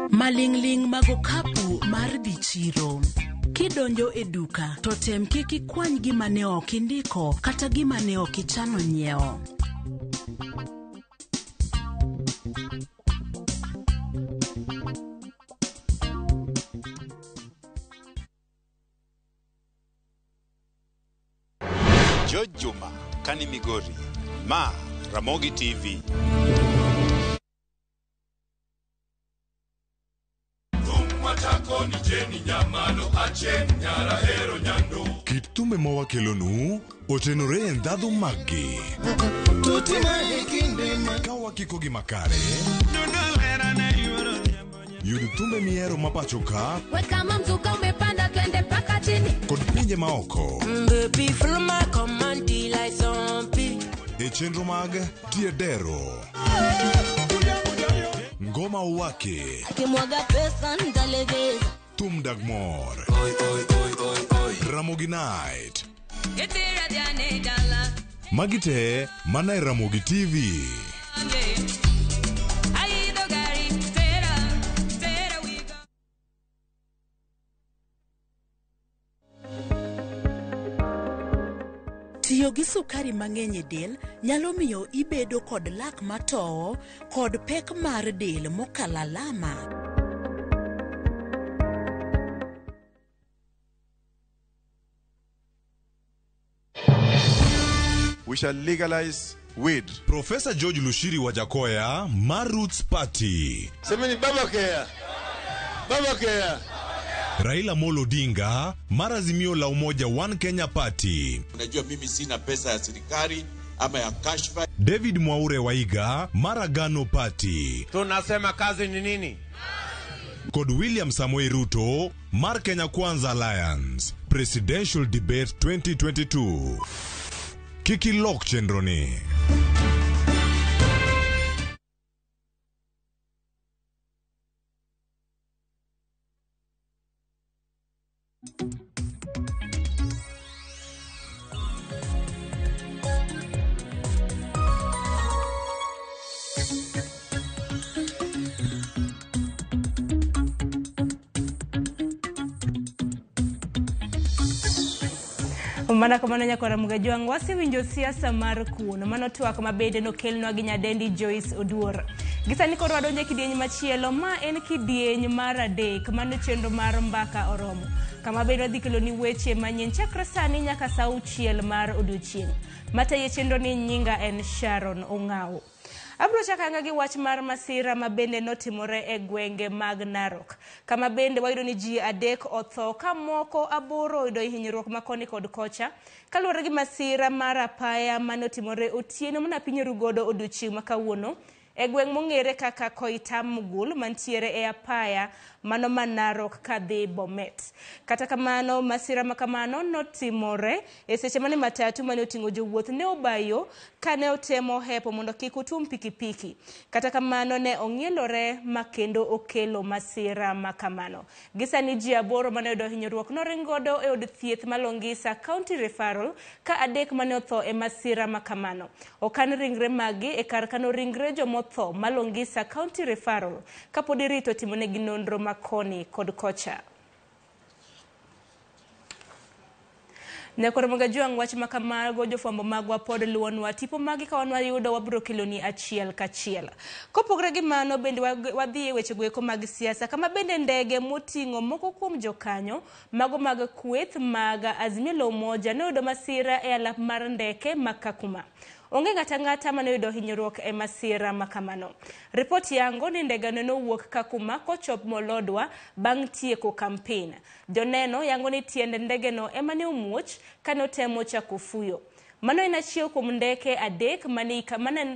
Maling'ling' mag okapu mar dhi chiro. Kidonjo e duka to tem kik ikwany gima ne ok indiko kata gima ne ok ichano nyiewo. George Juma, Kani Migori, Ma Ramogi TV. Kit thumbe ma wakelonu otenore e ndhadhu maggi. Ka wakiko gi makare, yud thumbe mihero ma pacho ka Kama mzuka umepanda twende mpaka chini. kod pinje maoko Baby, follow my command like zombie. e chenro mag Tiedero, Ngoma Uwake, Akimwaga pesa nitalegeza. Thum Dag Mor, Ramogi Night. Magi te mana e Ramogi TV. Tiyo gi sukari mang'eny e del nyalo miyo ibedo kod lak matowo kod pek mar del mokalo alama. We shall legalize weed. Professor George Lushiri Wajakoya mar Roots Party. Semeni baba kea. Baba kea. Raila Amolo Odinga mar Azimio la Umoja One Kenya Party. Unajua mimi sina pesa ya serikali ama ya kashfa. David Mwaure Waiga mar Agano Party. Tunasema kazi ni nini? Kod William Samoei Ruto mar Kenya Kwanza Alliance. Presidential Debate 2022. Kik ilok chenro ni. Mana kamano nyakwar Ramogi Ajwang' wasewinjo siasa mar kuon. Mano twak ma bende nokelnwa gi nyadendi Joyce Oduor. Gisani koro wadonjo e kidieny machielo, ma en kidieny mar 3, mano chenro mar Mbaka Oromo, kama bende wadhi keloni weche manyien chakre sani nyaka saa 6 mar odiochieng'. Mataye chenro ni nyinga en Sharon Ong'ao. Abro chako anga gi wach mar masira ma bende notimore e gwenge mag Narok, kama bende wayudo ni ji 3 otho ka moko 8 oyudo hinyruok ma koni kod kocha kaluwore gi masira mar apaya manotimore otieno mana piny Rugodo odiochieng' ma kawuono e gweng' mong'ere kaka Koitamgul mantiere e apaya mano ma Narok kadhi Bomet. Kata kamano masira ma kamano notimore e seche mane matatu mane oting'o jowuoth ne obayo kane otemo hepo mondo kik otum pikipiki. Kata kamano ne ong'ielore ma kendo okelo masira ma kamano. Gisani ji 8 mane oyudo hinyruok noring godo e od thieth ma Longisa County Referral ka 3 mane otho e masira ma kamano. Okan ringre magi e kar kano ringre jomotho ma Longisa County Referral kapod irito timonegi nonro ma koni kod kocha. Nyakoro Magajuang' wach ma kamago jofwambo magwa pod luwonwa tipo magi ka wan wayudo wabiro keloni achiel kachiel. Kopogore gi mano bende wadhi e weche goeko mag siasa kama bende ndege moting'o moko kuom jokanyo mago mag kweth mag Azimio la Umoja noyudo masira e alap mar ndeke ma Kakuma. Onge ng'ata ang'ata mane oyudo hinyruok e masira ma kamano. Ripot yango ni ndegeno nowuok Kakuma kochop Molodwa bang' tieko kampen. Joneno yango ni tiend ndegeno ema ne omuoch kane otemo chako fuyo. Mano en achiel kuom ndeke 3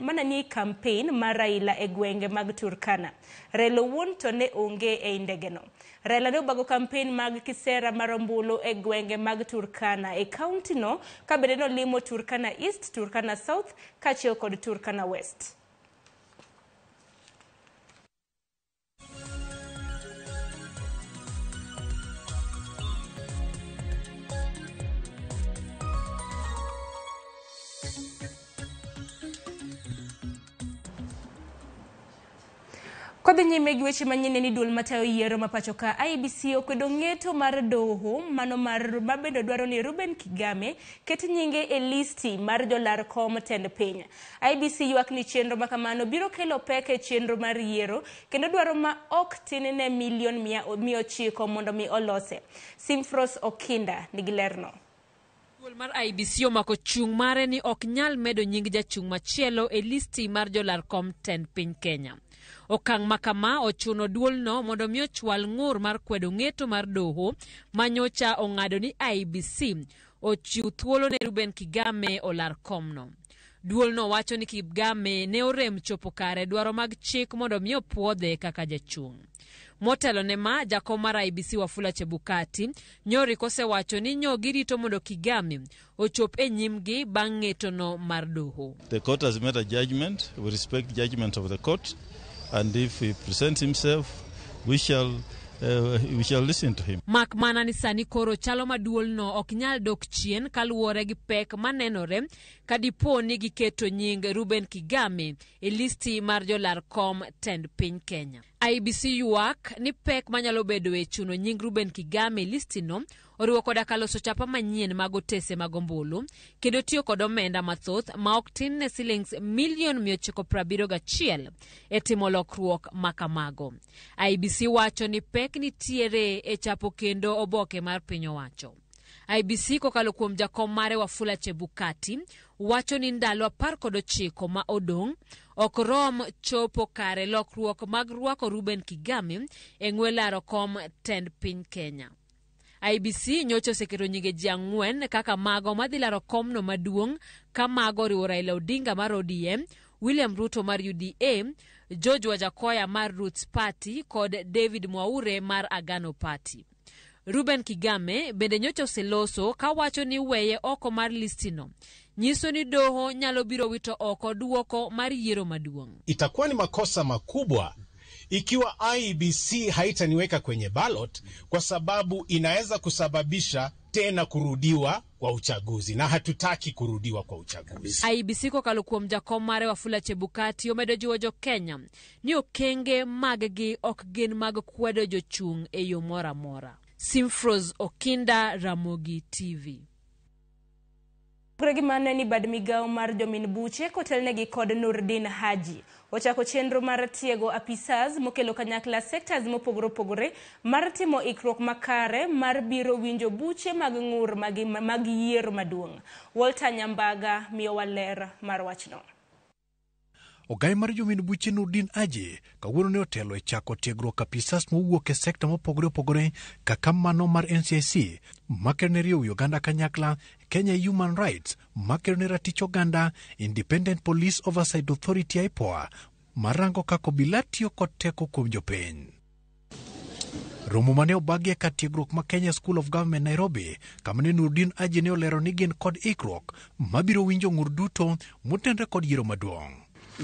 mane ni kampen mar Raila e gwenge mag Turkana. Raila owuon to ne onge ei ndegeno. Raila ne obago kampen mag kisera mar ombulu e gwenge mag Turkana e kaunti no ka bende nolimo Turkana East, Turkana South kaachiel kod Turkana West. Kodhi nyime gi weche manyien ni duol matayo yiero ma pacho ka IEBC okwedo ng'eto mar doho mano mar mabende dwaro ni Ruben Kigame ket nyinge e listi mar jolar kom tend piny. IEBC ywak ni chenro ma kamano biro kelo pek e chenro mar yiero kendo dwaro ma ok tin ne milion 900 mondo mi olose. Simfros Okinda nigi lerno. Duol mar IEBC omako chung' mare ni ok nyal medo nying jachung' machielo e listi mar jolar kom tend piny Kenya. Okang' ma kama ochuno duolno mondo mi ochwal ng'ur mar kwedo ng'eto mar doho manyocha ong'ado ni IEBC ochiw thuolo ne Ruben Kigame olar komno. Duolno wacho ni Kigame ne orem chopo kare dwaro mag chik mondo mi opuodhe kaka jachung'. Motelo ne ma, jakom mar IEBC Wafula Chebukati nyori kosewacho ni nyo girito mondo Kigame ochop e nyimgi bang' ng'etono mar doho. The court has made a judgment. We respect judgment of the court, and if he presents himself, we shall listen to him. Mak mana ni sani koro chalo ma duolno ok nyal dok chien kaluwore gi pek manenore ka dipo ni giketo nying Ruben Kigame e listi mar jolar kom tend piny Kenya. IEBC ywak ni pek manyalo bedo e chuno nying Ruben Kigame e listino oriwo koda ka loso chapa manyien mag otese mag ombulu kendo tiyo kod omenda mathoth ma ok tin ne silings milion 971 e timo lokruok ma kamago. IEBC wacho ni pek nitiere e chapo kendo oboke mar piny owacho. IEBC kokalo kuom jakom mare Wafula Chebukati wacho ni ndalo 19 ma odong' ok rom chopo kare lokruok mag rwako Ruben Kigame e ng'we laro kom tend piny Kenya. IEBC nyocha oseketo nyinge ji 4 kaka mago madhi laro komno maduong' ka mago oriwo Raila Odinga mar ODM, William Ruto mar UDA, George Wajakoya mar Roots Party kod David Mwaure mar Agano Party. Ruben Kigame bende nyocha oseloso kawacho ni weye oko mar listino nyiso ni doho nyalo biro wito oko duoko mar yiero maduong'. Itakuwa ni makosa makubwa ikiwa IEBC haitaniweka kwenye ballot, kwa sababu inaweza kusababisha tena kurudiwa kwa uchaguzi, na hatutaki kurudiwa kwa uchaguzi. IEBC kokalo kuom jakom mare Wafula Chebukati omedo jiwo jo Kenya ni okenge maggi ok gin mag kwedo jochung' e yo moro amora. Simfros Okinda, Ramogi TV. Gi mano ni bad migawo mar jomin buche kotelnegi kod Nurdin Haji ochako chenro mar tiego apisas mokelo kanyakla sectors mopogore opogore mar timo ikruok makare mar biro winjo buche mag ng'ur mag yiero maduong'. Walter Nyambaga miyowa ler mar wachno. Ogai mar jomin buche Nurdin Haji kawuono ne otelo e chako tiegruok apisas mowuok e sekta mopogore opogore kaka mano mar NCIC makelo ne riwo oganda kanyakla, Kenya Human Rights makelo ne ratich oganda, Independent Police Oversight Authority IPOA marango kaka obila tiyo kod teko kuom jopiny. Romo mane obagi e kar tiegruok ma Kenya School of Government Nairobi, kama ne Nurdin Haji ne olero ni gin kod ikruok mabiro winjo ng'ur duto motenore kod yiero maduong'.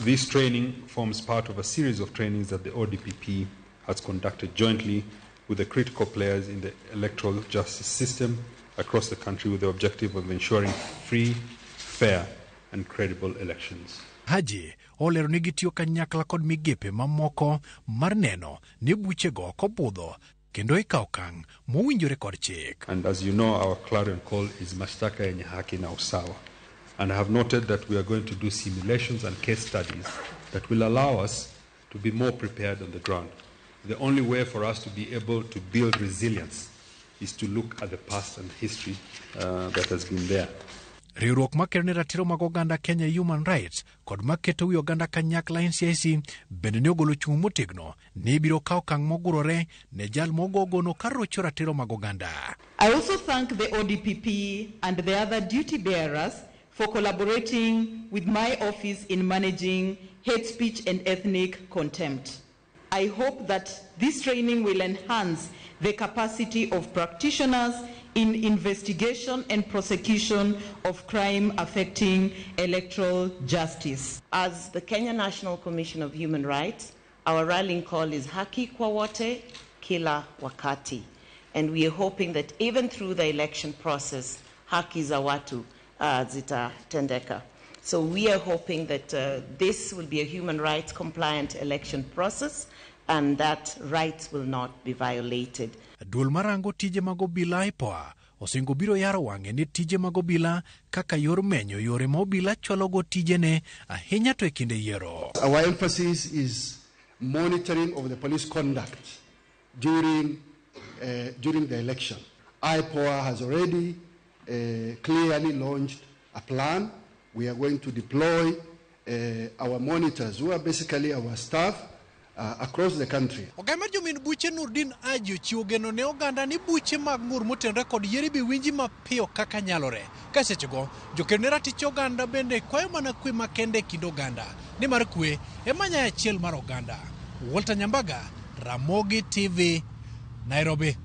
This training forms part of a series of trainings that the ODPP has conducted jointly with the critical players in the electoral justice system across the country with the objective of ensuring free, fair and credible elections. Haji olero ni gitiyo kanyakla kod migepe mamoko mar neno ni buchego ok obudho kendo ikawo okang' mowinjore kod chik. And as you know, our clarion call is mashtaka yenye haki na usawa. And I have noted that we are going to do simulations and case studies that will allow us to be more prepared on the ground. The only way for us to be able to build resilience is to look at the past and history that has been there. Riwruok makedo ne ratiro mag oganda Kenya Human Rights kod maketo wi oganda kanyakla NCIC bende ne ogolo chung' motegno ni ibiro kawo okang' mogurore ne jal mogogono ka rocho ratiro mag oganda. I also thank the ODPP and the other duty bearers for collaborating with my office in managing hate speech and ethnic contempt. I hope that this training will enhance the capacity of practitioners in investigation and prosecution of crime affecting electoral justice. As the Kenya National Commission of Human Rights, our rallying call is haki kwa wote, kila wakati. And we are hoping that even through the election process, haki za watu zitatendeka. So we are hoping that this will be a human rights compliant election process and that rights will not be violated. Duol marango tije mag obila IPOA osingo biro yaro wang'e ni tije mag obila kaka yor menyo yore ma obila chwalogo tijene ahinya to e kinde yiero. Our emphasis is monitoring of the police conduct during the election. IPOA has already clearly launched a plan. We are going to deploy our monitors, who are basically our staff, across the country. Ogai mar jomin buche Nurdin Haji ochiwo geno ne oganda ni buche mag ng'ur motenore kod yiero ibi winji mapiyo kaka nyalore. Ka sechego, jokedo ne ratich oganda bende kwayo mana kwe makende e kind oganda, nimar kwe ema nyayo achiel mar oganda. Walter Nyambaga, Ramogi TV, Nairobi.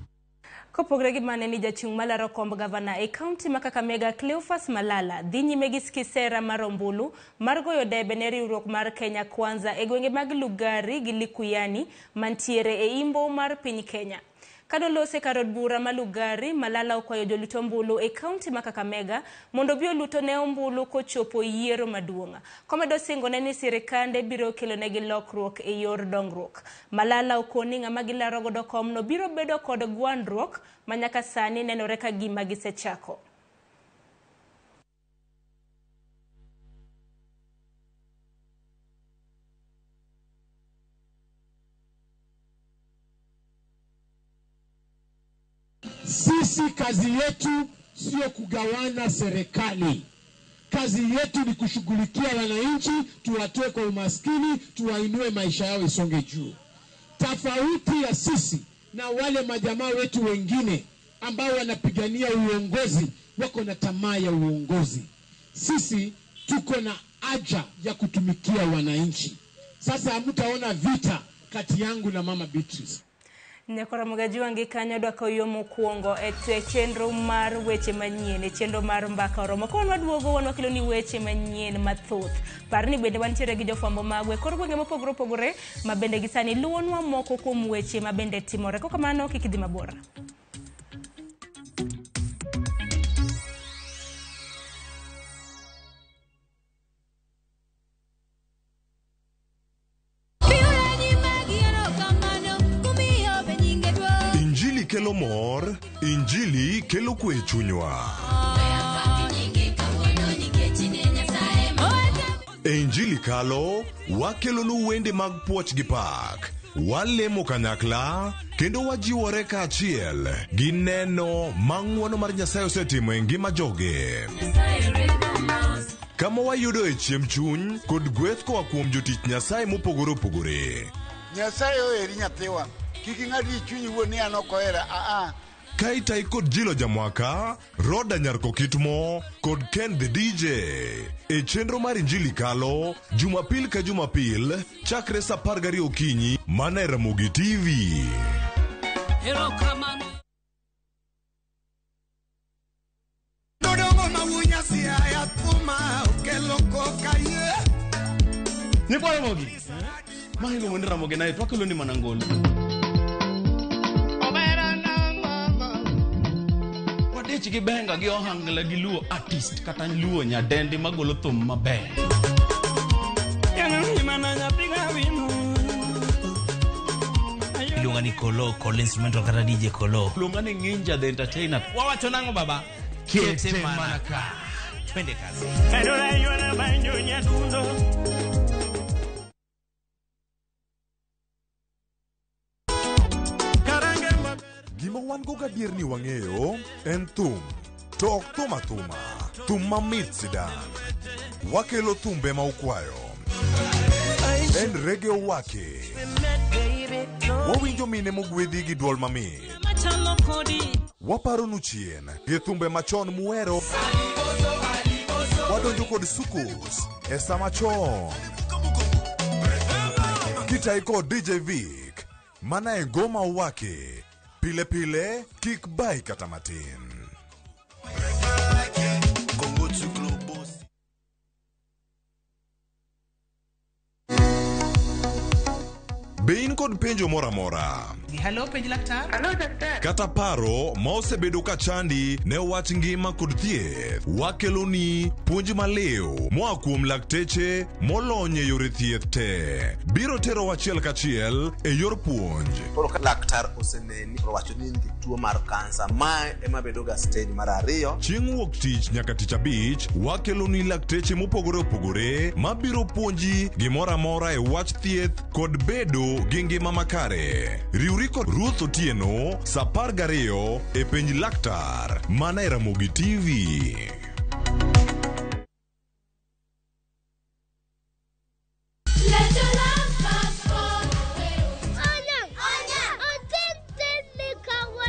Kopogre gi mane ni jachung' malaro komb gavana e kaunti ma Kakamega Cleophas Malala dhi nyime gi sera mar ombulu mar goyo debe ne riwruok mar Kenya Kwanza e gwenge mag Lugari gi Likuyani mantiere e imbo mar piny Kenya. Kanolose kar od bura ma Lugari, Malala okwayo jolut ombulu e kaunti ma Kakamega mondo obi oluto ne ombulu kochopo yiero maduong'. Komedo singo ne ni sirikande biro kelonegi lokruok e yor dongruok. Malala okoni ng'ama gilaro godo komno biro bedo kod gwandruok ma nyaka sani nenore ka gima gisechako. Sisi kazi yetu sio kugawana serikali. Kazi yetu ni kushughulikia wananchi, tuwatoe kwa umaskini, tuwainue maisha yao isonge juu. Tofauti ya sisi na wale majamaa wetu wengine ambao wanapigania uongozi, wako na tamaa ya uongozi. Sisi tuko na haja ya kutumikia wananchi. Sasa hamtaona vita kati yangu na Mama Beatrice. Nyakora Mugajuangi kanyo dwako yo mokwongo e chenro mar weche manyien, e chenro mar mbaka oromo. Ka wan waduogo wan wakelo ni weche manyien mathoth. Par ni bende wantiere gi jofwambo magwa e kor gwenge mopogore opogore ma bende gi sani luwonwa moko kuom weche ma bende timore. Kok kamano kik idhi mabor. Injili kelo mor, Injili kelo kwe e chunywa. E Injili kalo, wakelonu wende mag puoch gi pak. Walemo kanyakla, kendo wajiwore kaachiel gi neno ma ng'wono mar Nyasaye osetimo e ngima joge. Kama wayudo e chiemb chuny kod gweth koa kuom jotich Nyasaye mopogore opogore. Nyasaye oheri nyathiwa. Kik ing'ad gi chunyi wuon ni an ok ohera. Aa. Kaitai kod Jilo Jamwaka, Roda Nyarko Kitmo kod Ken the DJ. E chenro mar Injili Kalo, Jumapil ka Jumapil, chakre saa 12 okinyi mana e Ramogi TV. Nyikwa Ramogi. Ma iluongo ni Ramogi naye to wakelo ni mana ngolo. Wadich gi benga gi ohangla gi luo artist kata luo nyadendi magolo thum maber. Iluonga ni Kolo, Kolo Instrumental kata DJ Kolo. Luonga ni Nginja the Entertainer. Wawacho nang'o baba? Kete mana ka. Twende kazi. Gima wan go gadier ni wang'eyo en thum. To ok thum athuma, thum mamit sidang'. Wakelo thumbe ma ukwayo. En rege owake. Wawinjo mine mogwedhi gi duol mamit. Waparonu chien gi thumbe machon muhero. Wadonjo kod sukus e sama chon. Kitai kod DJ Vic, mana e ngoma owake. Pile pile, kik bai kata matin. Be in kod penjo moro amora? Hello, penj laktar. Hello, daktari. Kata paro ma osebedo ka chandi ne wach ngima kod thieth, wakeloni puonj maliw moa kuom lakteche molony e yore thieth te. Biro tero achiel kachiel e yor puonj. Koro ka laktar oseneni to owacho ni in gi tuo mar kansa, mae ema bedo ga stage mar ariyo. Chieng' wuok tich nyaka tich abich, wakeloni lakteche mopogore opogore mabiro puonji gimoro amora e wach thieth kod bedo gi ngima makare. Riwri kod Ruth Otieno sa 12 e penj laktar mana e Ramogi TV.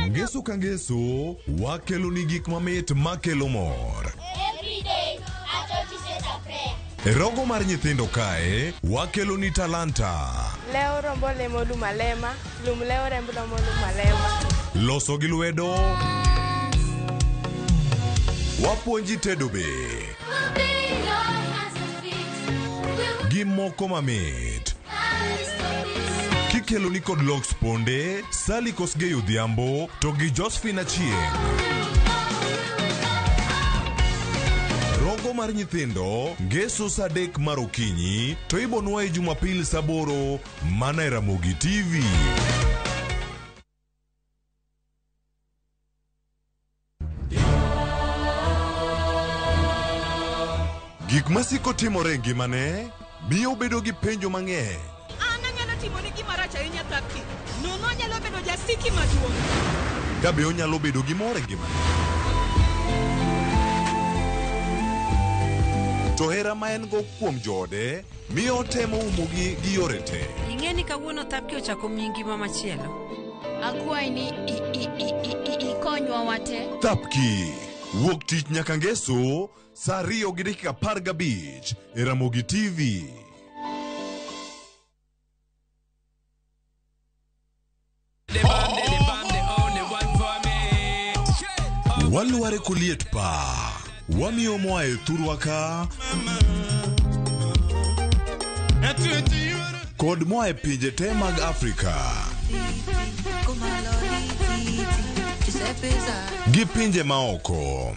Ngeso ka ngeso wakeloni gik mamit makelo mor. Every day, Atoti says a prayer. E rogo mar nyithindo kae wakeloni talanta. Leo rombo lemo lum alema, lum leo remb romo lum alema. Loso gi lwedo. Wapuonji tedo be. Gi moko mamit. Kikeloni kod Lox Ponde, Sally Kosgei Odhiambo to gi Josephine Achieng'. Rogo mar nyithindo ngeso sa 3 mar okinyi to ibonwaye Jumapil sa 8 mana e Ramogi TV. Gik masiko timore e ngimane miyo obedo gi penjo mang'eny. An anyalo timoni gima rach ahinya Thapki. Nono anyalo bedo jasiki maduong'. Ka be onyalo bedo gi mor e ngimane. To hera ma en go kuom joode miyo otemo umogi gi yore te. Ing'e ni kawuono Thapki ochako miyi ngima machielo. Akwayi ni ikonywa wate. Thapki wuok tich nyaka ngeso sa 2:15 e Ramogi TV. Walware koliet pa wamiyo moa e thurwa ka kod moa e pinje te mag Afrika gi pinje maoko.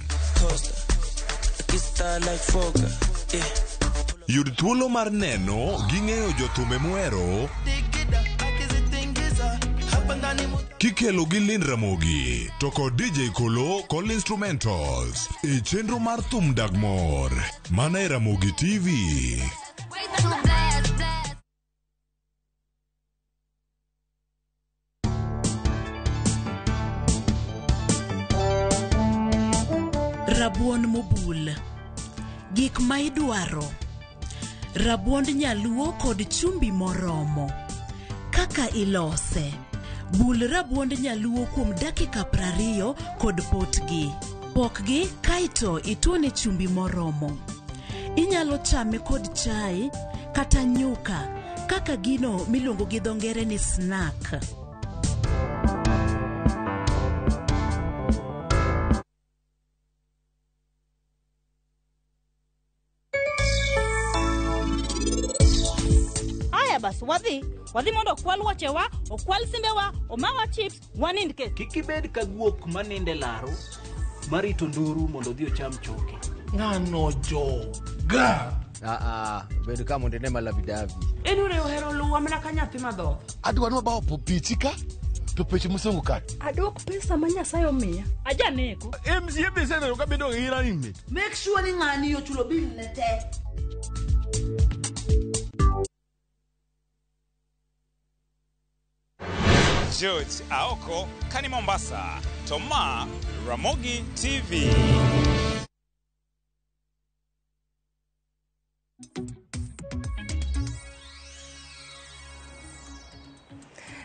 Yud thuolo mar neno gi ng'eyo jothumbe muhero kikelo gi Lin Ramogi to kod DJ Kolo kod Instrumentals e chenro mar thum dag mor mana e Ramogi TV. Rabuon mobul. Gik ma idwaro. Rabuond nyaluo kod chumbi moromo. Kaka ilose. Bul rabuond nyaluo kuom dakika 20 kod potgi. Pokgi kaeto ituone chumbi moromo. Inyalo chame kod chai kata nyuka kaka gino miluongo gi dho ngere ni snack. Aya bas, wadhi. Wadhi mondo okwal wuochewa, okwal simbewa, omawa chips, wanind ke. Kik ibed ka guok maninde laro marito nduru mondo odhi ocham choke. Ng'ano joga. Bed ka mondo ine malavidavi. En ure ohero luwa mana ka nyathi madhoth. Adwa ni wabawo pichi ka to peche mosongo ka. Adwok pesa ma Nyasaye omiya. Ajaneko. MCA be iseneno ka bedo gi running mate. Make sure ni ng'ani ochulo bill ne te. George Aoko, Kani Mombasa, Toma, Ramogi TV.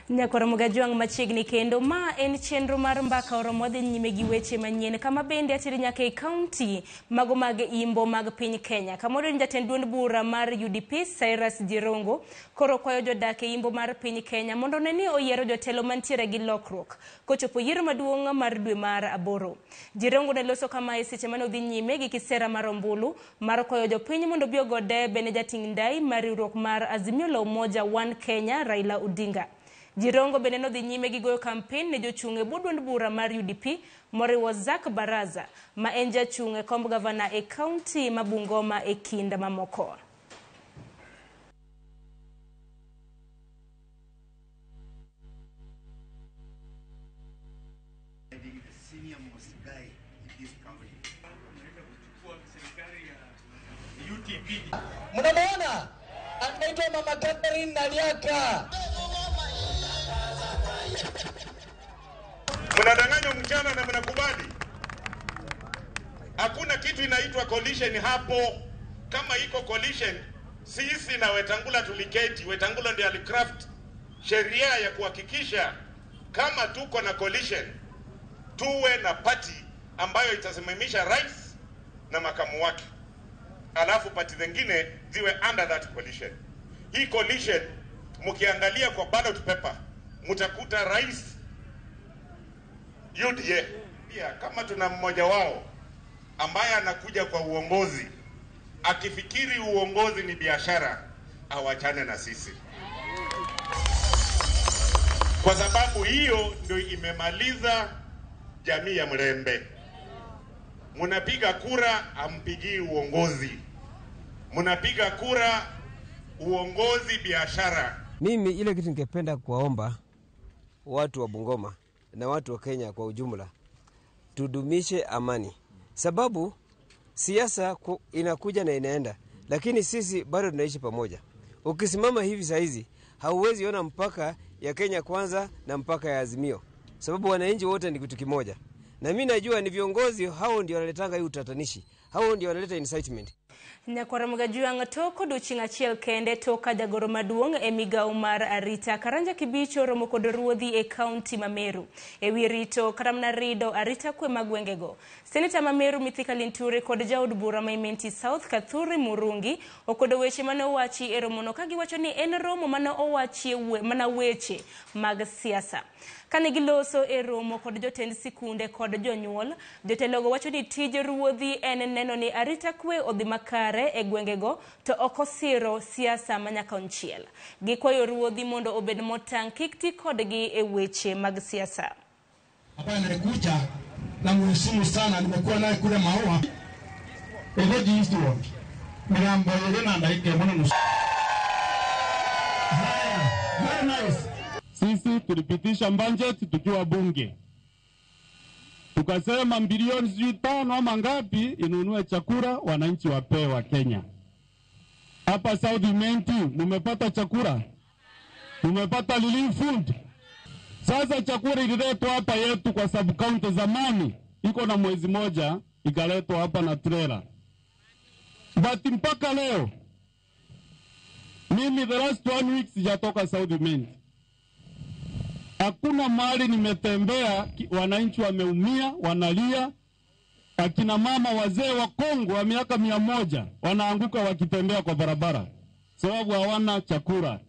Nyakwar Mugajwang' machiegni kendo ma en chenro mar mbaka oromo dhi nyime gi weche manyien kama bende ateri nyaka e kaunti mago mag imbo mag piny Kenya. Kamoro ni jatend duond bura mar UDP Cyrus Jirongo koro kwayo jodak e imbo mar piny Kenya mondo one ni oyiero jotelo mantiere gi lokruok kochopo yiero maduong' mar dwe mar 8. Jirongo ne loso kama e seche mane odhi nyime gi kisera mar ombulu mar kwayo jopiny mondo obi ogo debe ne jating' ndai mar riwruok mar Azimio la Umoja One Kenya Raila Odinga. Jirongo bende nodhi nyime gi goyo kampen ne jochung' e bwo duond bura mar UDP moriwo Zack Baraza ma en jachung' e komb gavana e kaunti ma Bungoma e kind mamoko. Mnamuona anaitwa Mama Catherine Naliaka. Mnadanganywa mchana na mnakubali. Hakuna kitu inaitwa coalition hapo. Kama iko coalition, sisi na Wetangula tuliketi. Wetangula ndiye alicraft sheria ya kuhakikisha kama tuko na coalition, tuwe na party ambayo itasimamisha rais na makamu wake, alafu party zingine ziwe under that coalition. Hii coalition mkiangalia kwa ballot paper mtakuta rais UDA. Pia kama tuna mmoja wao ambaye anakuja kwa uongozi akifikiri uongozi ni biashara, awachane na sisi, kwa sababu hiyo ndio imemaliza jamii ya Mrembe. Mnapiga kura, ampigii uongozi. Mnapiga kura uongozi biashara. Mimi ile kitu ningependa kuwaomba watu wa Bungoma na watu wa Kenya kwa ujumla, tudumishe amani, sababu siasa inakuja na inaenda, lakini sisi bado tunaishi pamoja. Ukisimama hivi saizi hauwezi ona mpaka ya Kenya Kwanza na mpaka ya Azimio, sababu wananchi wote ni kitu kimoja. Na mimi najua ni viongozi hao ndio wanaletanga hii utatanishi, hao ndio wanaleta incitement. Nyakwar Mugajwang' tok odiochieng' achiel kende tok ka jagoro maduong' e migawo mar arita Karanja Kibicho romo kod ruodhi e kaunti ma Meru ewi rito kata mana rido arita kwe mag gwengego. Seneta ma Meru Mithika Linturi kod jaod bura ma Imenti South Kathuri Murungi okwedo weche mane owachi e romono ka giwacho ni en romo mane owachi mana weche mag siasa. Kane giloso e romo kod jotend sikunde kod jonyuol, jotelogo wacho ni tij ruodhi en neno ni arita kwe odhi makare e gwengego to ok osiro siasa manyakonchiel. Gikwayo ruodhi mondo obed motang' kik ti kodgi e weche mag siasa. Hapa anayekuja na mheshimu sana, nimekuwa naye kule Maua Egoji East Ward mirambo yena ndaike mwana nusu. Haya, very nice. Sisi tulipitisha budget tukiwa bunge, tukasema bilioni 5 ama ngapi inunue chakula wananchi wapewe wa Kenya. Hapa South Imenti mumepata chakula, mumepata relief food. Sasa chakula ililetwa hapa yetu kwa sub county zamani, iko na mwezi moja ikaletwa hapa na trailer. But mpaka leo mimi the last 1 week sijatoka South Imenti. Hakuna mahali nimetembea wananchi wameumia, wanalia. Akina mama wazee wa Kongo wa miaka 100 wanaanguka wakitembea kwa barabara sababu hawana chakula.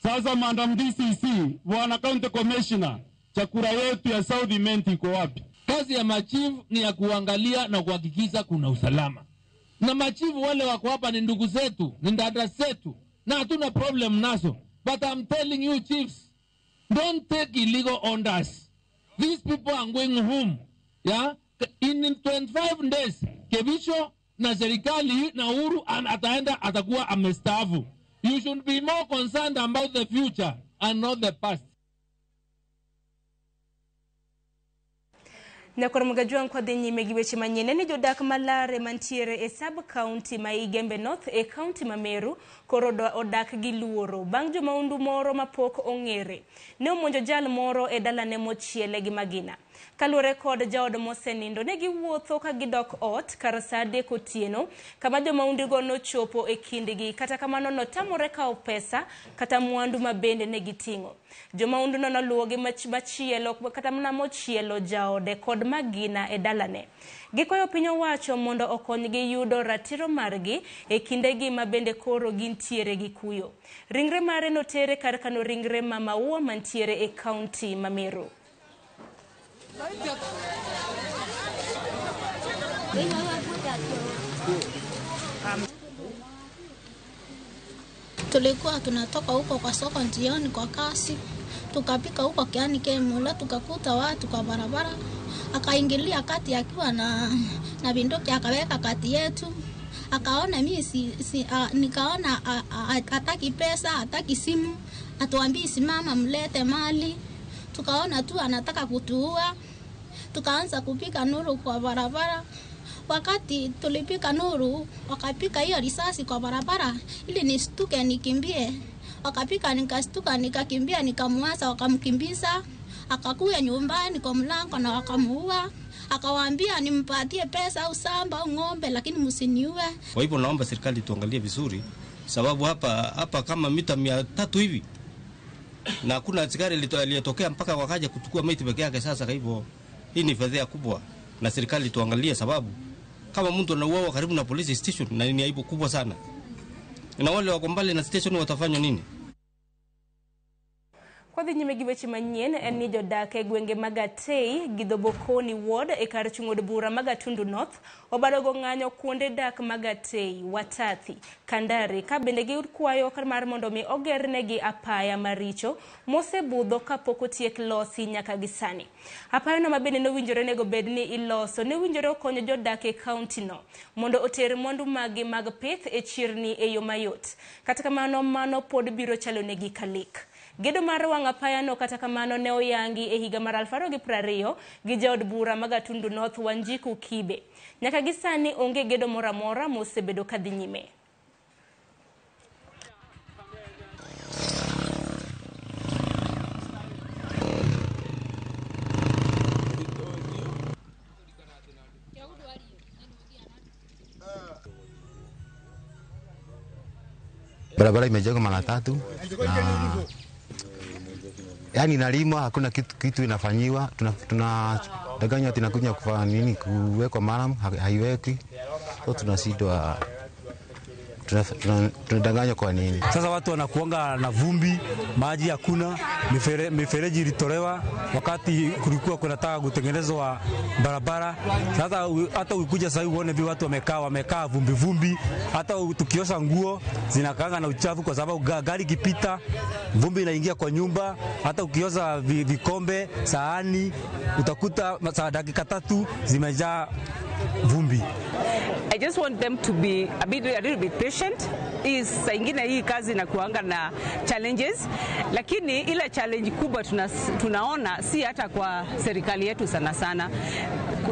Sasa Madam DCC, Bwana County Commissioner, chakula yetu ya South Imenti iko wapi? Kazi ya machifu ni ya kuangalia na kuhakikisha kuna usalama. Na machifu wale wako hapa ni ndugu zetu, ni dada zetu, na hatuna problem nazo. But I'm telling you chiefs, don't take illegal orders. These people are going home. Yeah? In 25 days, Kebisho na serikali na Uhuru ataenda atakuwa amestaafu. You should be more concerned about the future and not the past. Nyakor Mgajwang' kwadhi nyime gi weche manyien en ni jodak malare mantiere e sub county ma Igembe North e county ma Meru koro odak gi luoro bang' jomaundu moro mapok ong'ere ne omonjo jal moro e dalane mochiele gi magina. Kaluwore kod jaod mosenindo, ne giwuotho ka gidok ot kar saa 3 otieno kama jomaundugo nochopo e kindgi, kata kamano notamore kawo pesa kata mwandu ma bende ne giting'o. Jomaunduno noluwogi machielo kata mana mochielo jaode kod magina e dalane. Gikwayo piny owacho mondo okonygi yudo ratiro margi e kindegi ma bende koro gintiere gi kuyo. Ringre mare notere kar kano ringre ma Maua mantiere e kaunti ma Meru. Tulikuwa tunatoka huko kwa soko njioni kwa kasi, tukapika huko Kiani Kemula, tukakuta watu kwa barabara, akaingilia kati akiwa na binduki akaweka kati yetu, akaona mimi nikaona hataki pesa, hataki simu, atuambii simama mlete mali, tukaona tu anataka kutuua, tukaanza kupika nuru kwa barabara. Wakati tulipika nuru, wakapika hiyo risasi kwa barabara ili nistuke nikimbie. Wakapika nikastuka nikakimbia nikamuasa, wakamkimbiza, akakuya nyumbani kwa mlango na wakamuua. Akawaambia nimpatie pesa au samba au ng'ombe lakini msiniue. Kwa hivyo naomba serikali tuangalie vizuri, sababu hapa kama mita 300 hivi na hakuna askari aliyetokea mpaka wakaja kuchukua maiti peke yake. Sasa kwa hivyo hii ni fedheha kubwa na serikali tuangalie, sababu kama mtu anauawa karibu na police station na ni aibu kubwa sana. Na wale wako mbali na station watafanya nini? Kwadhi nyime gi weche manyien en ni jodak e gwenge mag Atei gi Dhobokoni ward e kar chung' od bura mag Gatundu North obadogo ng'anyo kuonde dak mag Atei, Watathi, Kandari ka bende gikwayo mar mondo mi ogernegi apaya maricho mosebudho kapok otiek losi nyaka gi sani. Apayano ma bende nowinjore nego bed ni iloso ne winjore okonyo jodak e kaunti no mondo oter mwandu maggi mag pith e chirni e yo mayot. Kata kamano mano pod biro chalonegi kalik. Gedo mar wang' apayano kata kamano ne oyangi e higa mar 2020 gi jaod bura ma Gatundu North Wanjiku Kibe. Nyaka gi sani onge gedo moro amora mosebedo kadhi nyime. Barabara imejengwa mara 3 na yani inalimwa, hakuna kitu inafanyiwa. Tunadanganywa tunakuja kufanya nini, kuwekwa maram haiweki. So tunashindwa, tunadanganywa kwa nini? Sasa watu wanakuanga na vumbi, maji hakuna, mifereji ilitolewa wakati kulikuwa kunataka kutengenezwa barabara. Sasa hata ukikuja sasa uone vi watu wamekaa vumbi vumbi, hata tukiosha nguo zinakaanga na uchafu kwa sababu gari ikipita vumbi inaingia kwa nyumba. Hata ukioza vikombe, sahani, utakuta dakika 3 zimejaa vumbi. I just want them to be a little bit patient. Saa ingine hii kazi inakuanga na challenges, lakini ile challenge kubwa tunaona si hata kwa serikali yetu sana sana.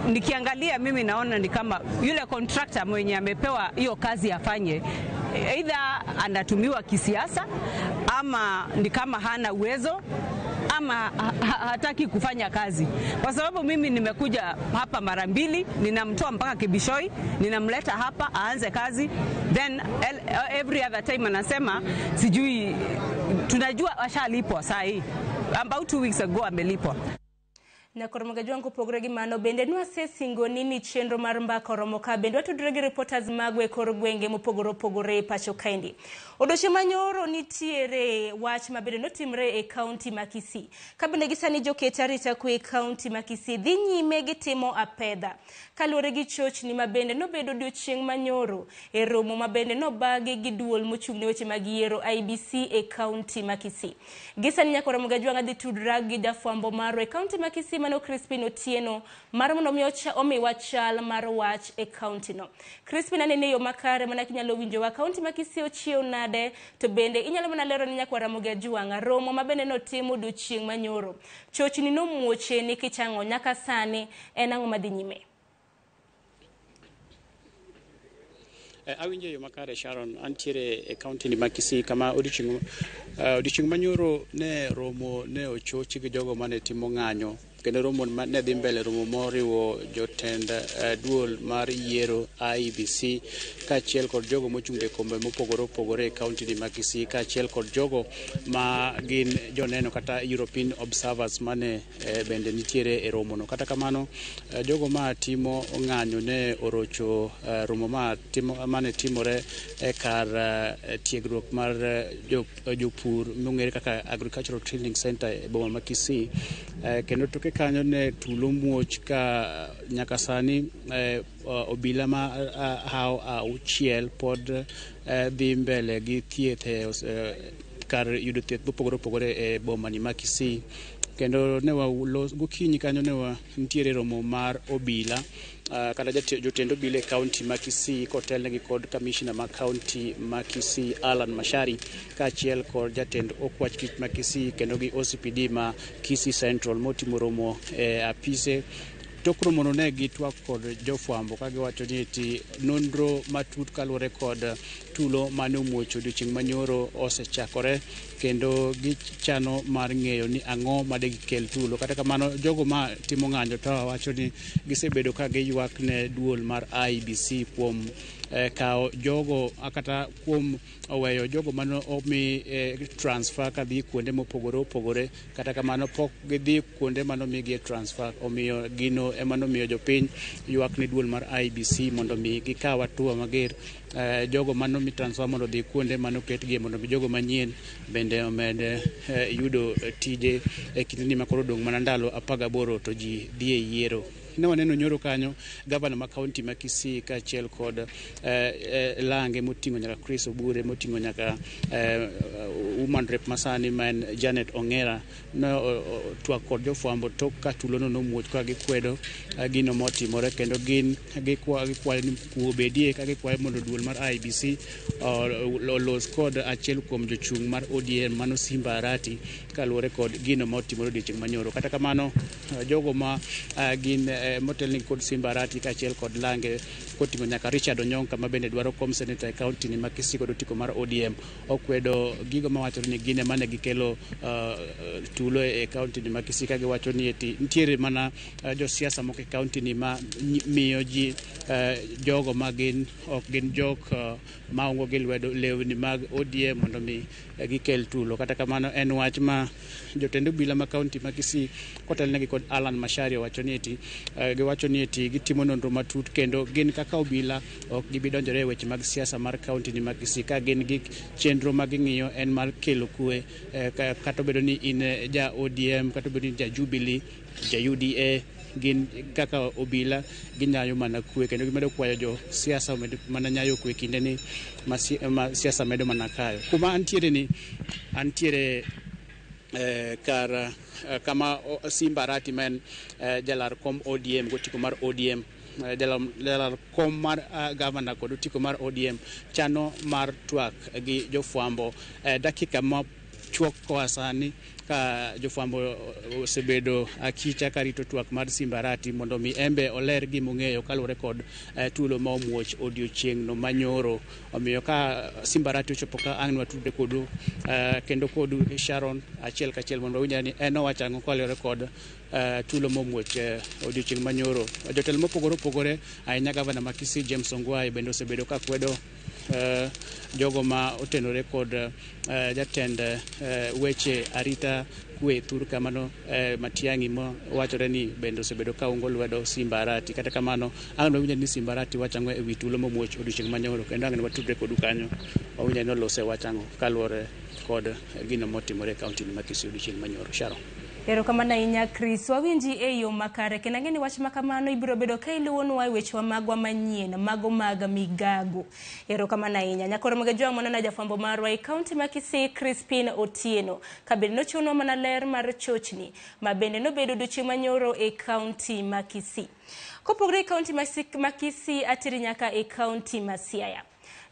Nikiangalia mimi naona ni kama yule contractor mwenye amepewa hiyo kazi afanye, either anatumiwa kisiasa ama ni kama hana uwezo ama hataki kufanya kazi. Kwa sababu mimi nimekuja hapa mara 2, ninamtoa mpaka Kibishoi, ninamleta hapa aanze kazi, then every other time anasema sijui, tunajua ashalipwa saa hii. About 2 weeks ago amelipwa. Na koro Mgajwang' kopogore gi mano bende nwasesingo ni chenro mar mbaka oromo ka bende watudore gi reporters magwa e kor gwenge mopogore opogore e pacho kaendi. Odiochieng' manyoro nitiere wach ma bende notimre e kaunti ma Kisii. Ka bende gi sani joket arita kwe e kaunti ma Kisii dhi nyime gi timo apedha. Kaluwore gi chochni ma bende nobedo odiochieng' manyoro e romo ma bende nobagi gi duol mochung' ne weche mag yiero IEBC e kaunti ma Kisii. Gi sani nyakoro Mgajwang' adhi tudra gi jafwambo marwa e kaunti ma Kisii mano Crispin Otieno mar mondo mi omiwa chal mar wach e kaunti no. Crispin, anene yo makare mana kinyalo winjowa. Kaunti ma Kisii ochiew nade, to bende inyalo mana lero ni nyakwar Ramogi Ajwang'a romo ma bende notimo odiochieng' manyoro. Chochni nomuoche nikech ang'o nyaka sani en ang'o madhi nyime? Awinjo yo makare Sharon, antiere e kaunti ni ma Kisii kama odiochieng' manyoro ne romo ne ochochi gi jogo mane timo ng'anyo, kendo romo ne dhi mbele, romo moriwo jotend duol mar yiero IEBC kaachiel kod jogo mochung' e kombe mopogore opogore e kaunti ni ma Kisii, kaachiel kod jogo ma gin joneno kata European observers mane bende nitiere e romono. Kata kamano, jogo ma timo ng'anyo ne orocho romo mane timore e kar tiegruok mar jopur mong'ere kaka Agricultural Training Center e boma ma Kisii, kendo toke kanyo ne tulo muoch ka nyaka sani obila ma hawo auchiel pod dhi mbele gi thieth kar yudo thieth mopogore opogore e boma ni ma Kisii. Kendo ne gokinyi kanyo ne nitiere romo mar obila kata jotend obila e kaunti ma Kisii kotelnegi kod kamishna ma kaunti ma Kisii Alan Mashari kaachiel kod jatend okwach kich ma Kisii kendo gi OCPD ma Kisii Central motimo romo e apise. Tok romono ne gitwak kod jofwambo ka giwacho ni eti nonro matut kaluwore kod tulo mane omuoch odiochieng' manyoro osechakore, kendo gichano mar ng'eyo ni ang'o made gikel tulo. Kata kamano, jogo ma timo ng'anyo to wacho ni gisebedo ka giywak ne duol mar IEBC kuom kawo jogo kata kuom oweyo jogo mane omi transfer kadhi kuonde mopogore opogore. Kata kamano pok gidhi kuonde mane omigie transfer, omiyo gino ema nomiyo jopiny ywak ne duol mar IEBC mondo mi gikaw hatua mager jogo mane omi transfer mondo odhi kuonde mane oketgie, mondo mi jogo manyien bende omed yudo tije e kindeni ma koro odong' mana ndalo 18 to ji dhi e yiero. Ne waneno nyoro kanyo gavana ma kaunti ma Kisii kaachiel kod lange moting'o nyaka Chris Obure, moting'o nyaka woman rep masani ma en Janet Ong'era ne twak kod jofwambo tok ka tulono nomuoch ka gikwedo gino motimore, kendo gin gikwayo ni kuwe obedie ka gikwayo mondo duol mar IEBC olos kod achiel kuom jochung' mar ODM mano Simba Arati kaluwore kod gino motimore odiochieng' manyoro. Kata kamano, jogo ma gin motelnegi kod Simba Arati kaachiel kod lange koting'o nyaka Richard Onyonka ma bende dwaro kom seneta e kaunti ni ma Kisii kod otiko mar ODM okwedo gigo mawachore ni gin ema ne gikelo tulo e kaunti ni ma Kisii, ka giwacho ni eti nitiere mana josiasa moko e kaunti ni ma miyo ji jogo ma gin ok gin jok maungo gi lwedo lewni mag ODM mondo mi gikel tulo. Kata kamano, en wach ma jotend obila ma kaunti ma Kisii kotelnegi kod Alan Mashari owacho ni eti giwacho ni eti gitimo nonro matut, kendo gin kaka obila ok gibi donjore e weche mag siasa mar kaunti ni ma Kisii, ka gin gi chenro ma ging'iyo en mar kelo kwe, kata obedo ni in ja ODM, kata obedo ni ja Jubilee, ja UDA, gin kaka obila ginyayo mana kwe, kendo gimedo kwayo jo siasa omed mana nyayo kwe kinde ni ma siasa medo mana kayo. Kuma antiere ni antiere kar kama Simba Arati ma en jalar kom ODM gotiko mar ODM, jalar kom mar gavana kod otiko mar ODM chano mar twak gi jofwambo dakika ma chuok koa sani, ka jofwambo osebedo akicha karito twak mar Simba Arati mondo mi embe oler gimong'eyo kaluwore kod tulo ma omuoch odiochieng' no manyoro. Omiyo ka Simba Arati ochopo ka ang' nwatudre kodu kendo kodu Sharon achiel kachiel mondo wawinj ni en owacho ang'o kaluwore kod tulo momuoch odiochieng' manyoro. Jotelo mopogore opogore ahinya gavana ma Kisii James Ongwae bende osebedo ka kwedo jogo ma otenore kod jatend weche arita kwe thur kamano Matiang'i ma wachore ni bende osebedo ka ungo lwedo Simba Arati. Kata kamano, ang' wawinjo ni Simba Arati wacho ang'o ewi tulo momuoch odiochieng' manyoro, kendo ang' watudre kodu kanyo wawinjo ni olose wach ang'o kaluwore kod gino motimore e kaunti ma Kisii odiochieng' manyoro. Sharon. Erokamano ahinya Chris, wawinji e yo makare kendo ang'e ni wach makamano ibiro bedo ka iluwonwa e wechewa magwa manyien mago mag migago. Erokamano ahinya. Nyakoro Mgejwang' mano jafwambo marwa e kaunti ma Kisii Crispin Otieno ka bende nochiwonwa mana ler mar chochni ma bende nobedo odiochieng' manyoro e kaunti ma Kisii. Kopogore e kaunti ma Kisii ateri nyaka e kaunti ma Siaya.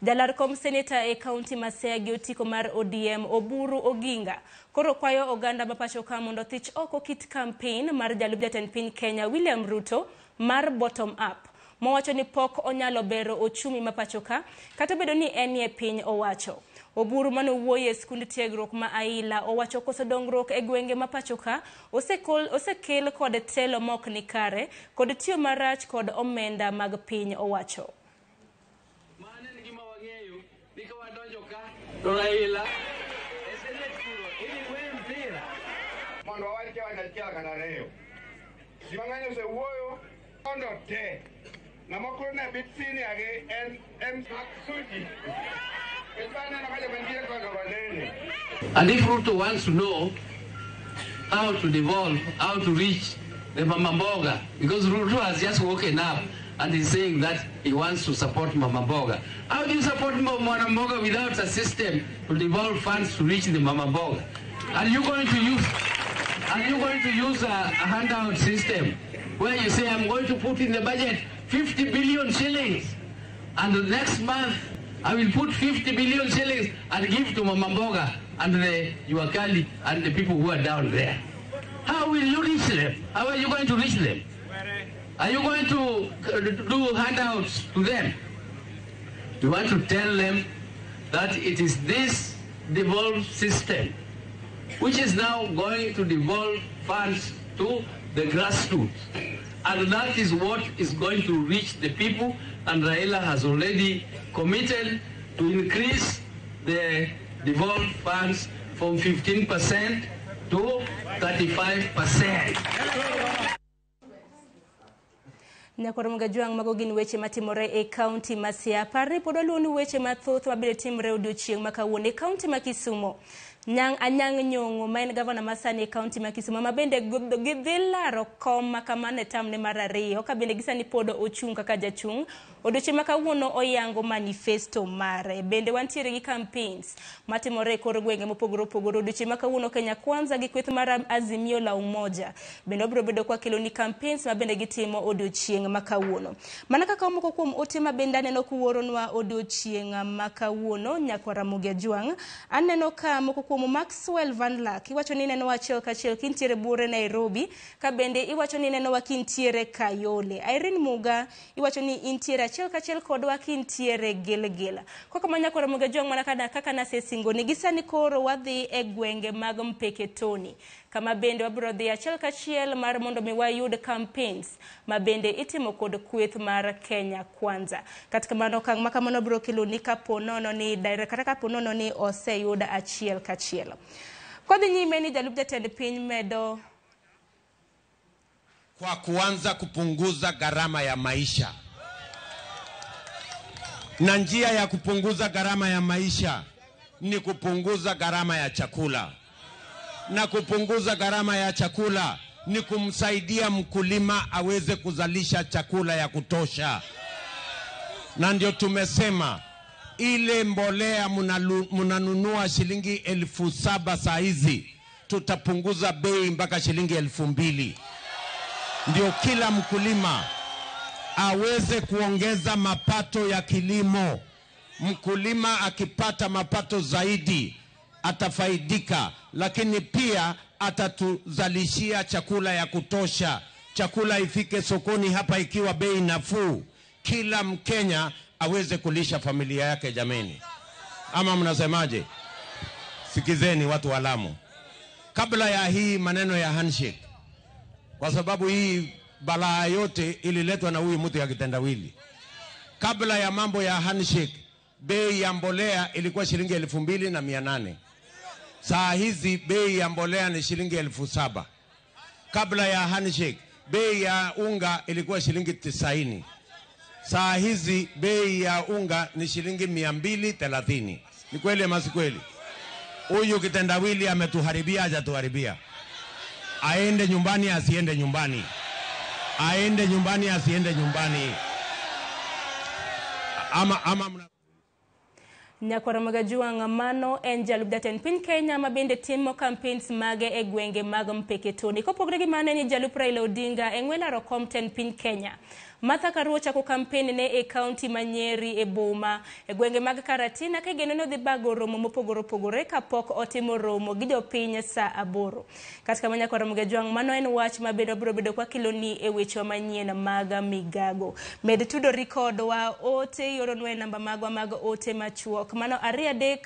Jalar kom seneta e kaunti ma Siaya gi otiko mar ODM Oburu Oginga koro kwayo oganda ma pacho ka mondo thich oko kit campaign mar jalup jatend piny Kenya William Ruto mar bottom up mowacho ni pok onyalo bero ochumi ma pacho ka kata obedo ni enie piny owacho. Oburu manowuoyo e skund tiegruok ma Aila owacho koso dongruok e gwenge ma pacho ka osekel kod telo mok ni kare kod tiyo marach kod omenda mag piny owacho. Raila e Senate kuro idhi gwe mpira mondo wawach wach achiel kata ariyo. Ji mang'eny osewuoyo mondo te. Ng'ama koro ne bit senior gi en M. Suji. And if Ruto wants to know how to devolve, how to reach the Mama Mboga, because Ruto has just woken up and he's saying that he wants to support Mama Mboga. How do you support Mama Mboga without a system to devolve funds to reach the Mama Mboga? Are you going to use a handout system where you say, I'm going to put in the budget 50 billion shillings, and the next month I will put 50 billion shillings and give to Mama Mboga and the Juakali and the people who are down there? How will you reach them? How are you going to reach them? Are you going to do handouts to them? We want to tell them that it is this devolved system which is now going to devolve funds to the grassroots. And that is what is going to reach the people. And Raila has already committed to increase the devolved funds from 15% to 35%. Nyakoro Mgajwang' mago gin weche matimore e kaunti ma Siaya. Par ni pod waluwoni weche mathoth mabiro timore odiochieng' ma kawuono e kaunti ma Kisumo. Anyang' Nyong'o ma en gavana masani e kaunti ma Kisumo ma bende gidhi laro kom ma kamano e tamne mar ariyo ka bende gisani pod ochung' kaka jachung'. Odiochieng' ma kawuono oyango manifesto mare. Bende wantiere gi campaigns matimore e kor gwenge mopogore opogore. Odiochieng' ma kawuono Kenya Kwanza gi kweth mar Azimio la Umoja bende wabiro bedo kwa kelo ni campaigns ma bende gitimo odiochieng' ma kawuono. Mana kaka moko kuom ote ma bende aneno kuoronwa odiochieng' ma kawuono nyakwara Ramogi Ajwang', aneno ka moko kuom Maxwell Van Lack iwacho ni neno achiel kachiel kintiere Buore Nairobi, ka bende iwacho ni neno kintiere Kayole. Irene Muga iwacho ni intiere achiel kachiel kodwa kintiere Gilgil. Koko manya koro Ramogi Ajwang' mana kaka nasesingo ni gisani koro wadhi e gwenge mag Mpeketoni kama bende wabiro dhi achiel kachiel mar mondo mi wayud campaigns ma bende itimo kod kweth mar Kenya Kwanza. Kata kamano okang' ma kamano biro kelo ni kapo nono ni direct kata kapo nono ni oseyud achiel kachiel. Kodhi nyime ni jalup jatend piny medo kwa kuanza kupunguza gharama ya maisha. Na njia ya kupunguza gharama ya maisha ni kupunguza gharama ya chakula. Na kupunguza gharama ya chakula ni kumsaidia mkulima aweze kuzalisha chakula ya kutosha. Na ndio tumesema ile mbolea mnanunua shilingi 7,000 saa hizi, tutapunguza bei mpaka shilingi 2,000. Ndio kila mkulima aweze kuongeza mapato ya kilimo. Mkulima akipata mapato zaidi atafaidika, lakini pia atatuzalishia chakula ya kutosha. Chakula ifike sokoni hapa ikiwa bei nafuu, kila Mkenya aweze kulisha familia yake. Jameni, ama mnasemaje? Sikizeni watu wa Lamu, kabla ya hii maneno ya handshake, kwa sababu hii balaa yote ililetwa na huyu mtu ya kitendawili. Kabla ya mambo ya handshake, bei ya mbolea ilikuwa shilingi 2,800. Saa hizi bei ya mbolea ni shilingi 7,000. Kabla ya handshake, bei ya unga ilikuwa shilingi 90. Saa hizi bei ya unga ni shilingi 230. Ni kweli ama si kweli? Huyu kitendawili ametuharibia, hajatuharibia? Aende nyumbani, asiende nyumbani? Aende nyumbani, asiende nyumbani? Ama mna Nyakwara Magajuang' mano en jalup jatend piny Kenya ma bende timo campaigns mage e gwenge mag Mpeketoni. Kopogore gi mano en jalup Raila Odinga e ng'we laro kom tend piny Kenya. Martha Karua ochako campaign ne e kaunti ma Nyeri e boma e gwenge mag Karatina kigeno ni odhi bago romo mopogore opogore kapok otimo romo gi jopiny saa 8. Kata kamano Nyakwara Magajuang' mano en wach ma bende wabiro bedo kwakeloni e wechewa manyien mag migago. Med tudori kodwa ote ioronwa e namba magwa mag ote machuok mano 2 3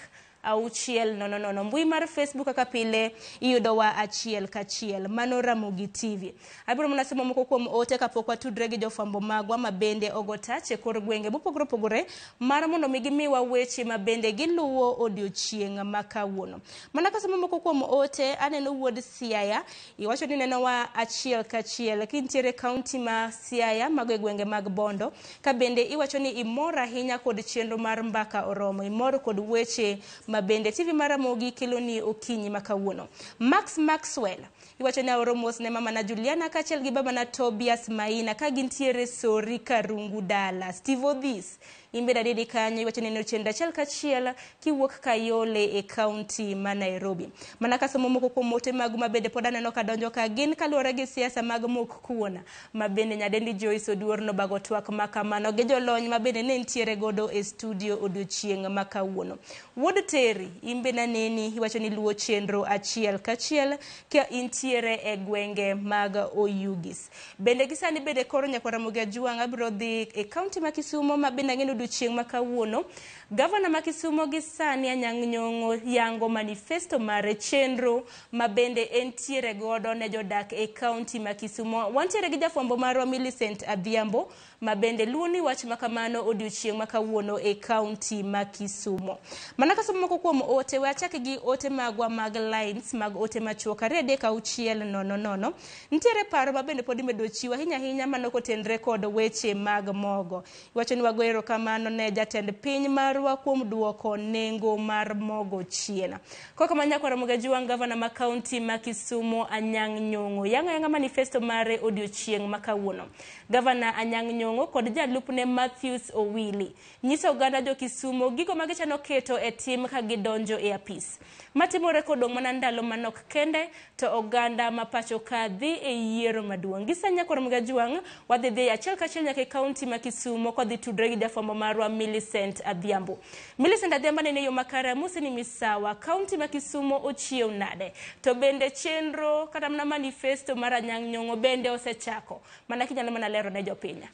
6 0 0. Mbui mar Facebook kaka pile iyudowa achiel kachiel mano Ramogi TV. Abiro mana somo moko kuom ote kapok watudre gi jofwambo magwa ma bende ogo tach e kor gwenge mopogore opogore mar mondo mi gimiwa weche ma bende giluwo odiochieng' ma kawuono. Mana kasomo moko kuom ote aneno wuod Siaya iwacho ni nenowa achiel kachiel kintiere kaunti ma Siaya mago e gwenge mag Bondo ka bende iwacho ni imor ahinya kod chenro mar Mbaka Oromo, imor kod weche ma bende TV mar Ramogi kelo ni okinyi ma kawuono. Max Maxwell iwacho ni aoro mos ne mama na Juliana kaachiel gi baba na Tobias Maina ka gintiere Sori Karungu dala. Steve Odhis imbe dadidi kanyo iwacho ni chenro achiel kachiel kiwuok Kayole e kaunti ma Nairobi. Mana kasomo moko kuom ote magu ma bende pod aneno ka donjo ka gin kaluwore gi siasa mag mok kuon ma bende nyadendi Joyce Oduor nobago twak ma kamano gi jolony ma bende ne nitiere godo e studio odiochieng' ma kawuono. Wuod Terry imbe naneni iwacho ni luwo chenro achiel kachiel ka intiere e gwenge mag Oyugis. Bende gisani bende koro Nyakwar Ramogi Ajuang' abiro dhi e kaunti ma Kisumo ma bende ang'e ni odiochieng' ma kawuono gavana ma Kisumo gi sani Anyang' Nyong'o yango manifesto mare chenro ma bende entiere godo ne jodak e kaunti ma Kisumo. Wantiere gi jafwambo marwa Millicent Adhiambo ma bende luwo ni wach ma kamano odiochieng' ma kawuono e kaunti ma Kisumo. Mana kasomo moko kuom ote, we achak gi ote magwa mag lines mag ote machuok 2 3 6 0 0. Nitiere paro ma bende pod imedo chiwo ahinya ahinya mano kotenre kod weche mag mogo. Iwacho ni wago erokamano ne jatend piny marwa kuom duoko nengo mar mogo chien. Kok kamano Nyakwar Ramogi Ajuang' gavana ma kaunti ma Kisumo Anyang' Nyong'o yango ayanga manifesto mare odiochieng' ma kawuono. Gavana Anyang' Nyong'o kod jalupne Matthews Owili nyiso oganda jo Kisumo gigo ma gichano keto e tim ka gidonjo e apis. Matimore kodong' mana ndalo manok kende to oganda ma pacho ka dhi e yiero maduong'. Gisani Nyakwar Ramogi Ajuang' wadhi dhi achiel kachiel nyaka e kaunti ma Kisumo kodhi tudre gi jafwambo marwa Millicent Adhiambo. Millicent Adhiambo nene yo makare amusi ni misawa kaunti ma Kisumo ochiew nade? To bende chenro kata mana manifesto mar Anyang' Nyong'o bende osechako. Mana kinyalo mana lero ne jopiny.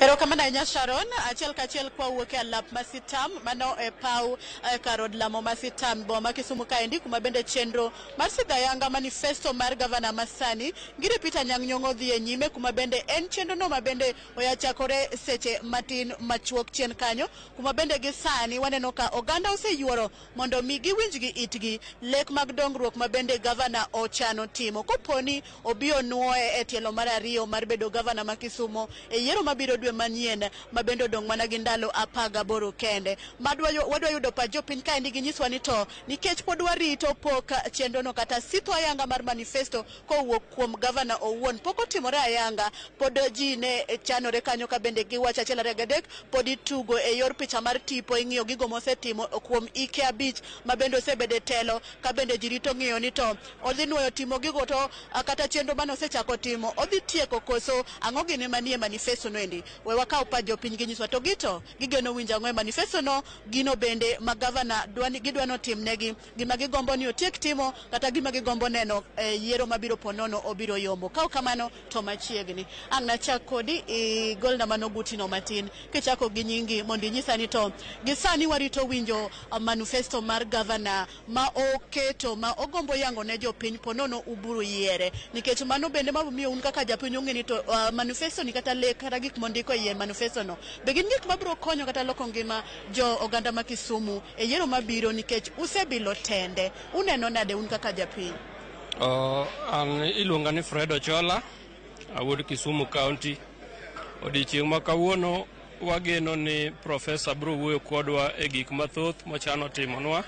Erokamano ahinya Sharon, achiel kachiel kwa wuok e alap ma Sitam, mano e paw kar od lamo ma Sitam boma ma Kisumu kaendi, kuma bende chenro mar sidho ayanga manifesto mar gavana masani Ngire Peter Anyang' Nyong'o dhi e nyime, kuma bende en chenro no ma bende oya chakore seche matin machuok chien kanyo, kuma bende gi sani waneno ka oganda oseyuoro mondo mi giwinj gi itgi lek mag dongruok ma bende gavana ochano timo koponi obi onuoye e tielo mar 2 mar bedo gavana ma Kisumu e yiero mabiro dwe manyien ma bende odong' mana gi ndalo 18 kende. Wadwa yudo pach jopiny kaendi ginyiswa ni to nikech pod warito pok chenrono kata sitho ayanga mar manifesto kowuok kuom gavana owuon pok otimore ayanga, pod ji ne chanore kanyo ka bende giwacho 1 2 3 pod itugo e yor picha mar tipo ing'iyo gigo mosetimo kuom ike 5 ma bende osebedo e telo ka bende ji rito ng'iyo ni to odhi nuoyo timo gigo to kata chenro mane osechako timo odhi tieko koso ang'o gini manie manifesto no endi. We wakaw pach jopiny ginyiswa to gito gigeno winjo ang'o e manifesto no, gino bende ma gavana gidwa notimnegi, gima gigombo ni otiek timo kata gima gigombo neno e yiero mabiro ponono obiro yombo. Kaw kamano to machiegni ang' nachak kodi igolna mano gutino matin kichako gi nyingi mondo inyisa ni to gisani warito winjo manifesto mar gavana ma oketo ma ogombo yango ne jopiny ponono uburu yiere, nikech mano bende mamiyo un kaka japiny ung'e ni to manifesto ni kata lek kata gik mondiko e manifesto no be gin gik mabiro konyo kata loko ngima jo oganda ma Kisumu e yiero mabiro, nikech usebilo tende. Uneno nade un kaka japiny? An iluonga ni Fred Ochola, awuod Kisumu County. Odiochieng' ma kawuono wageno ni Profesa biro wuoyo kodwa e gik mathoth mochano timonwa.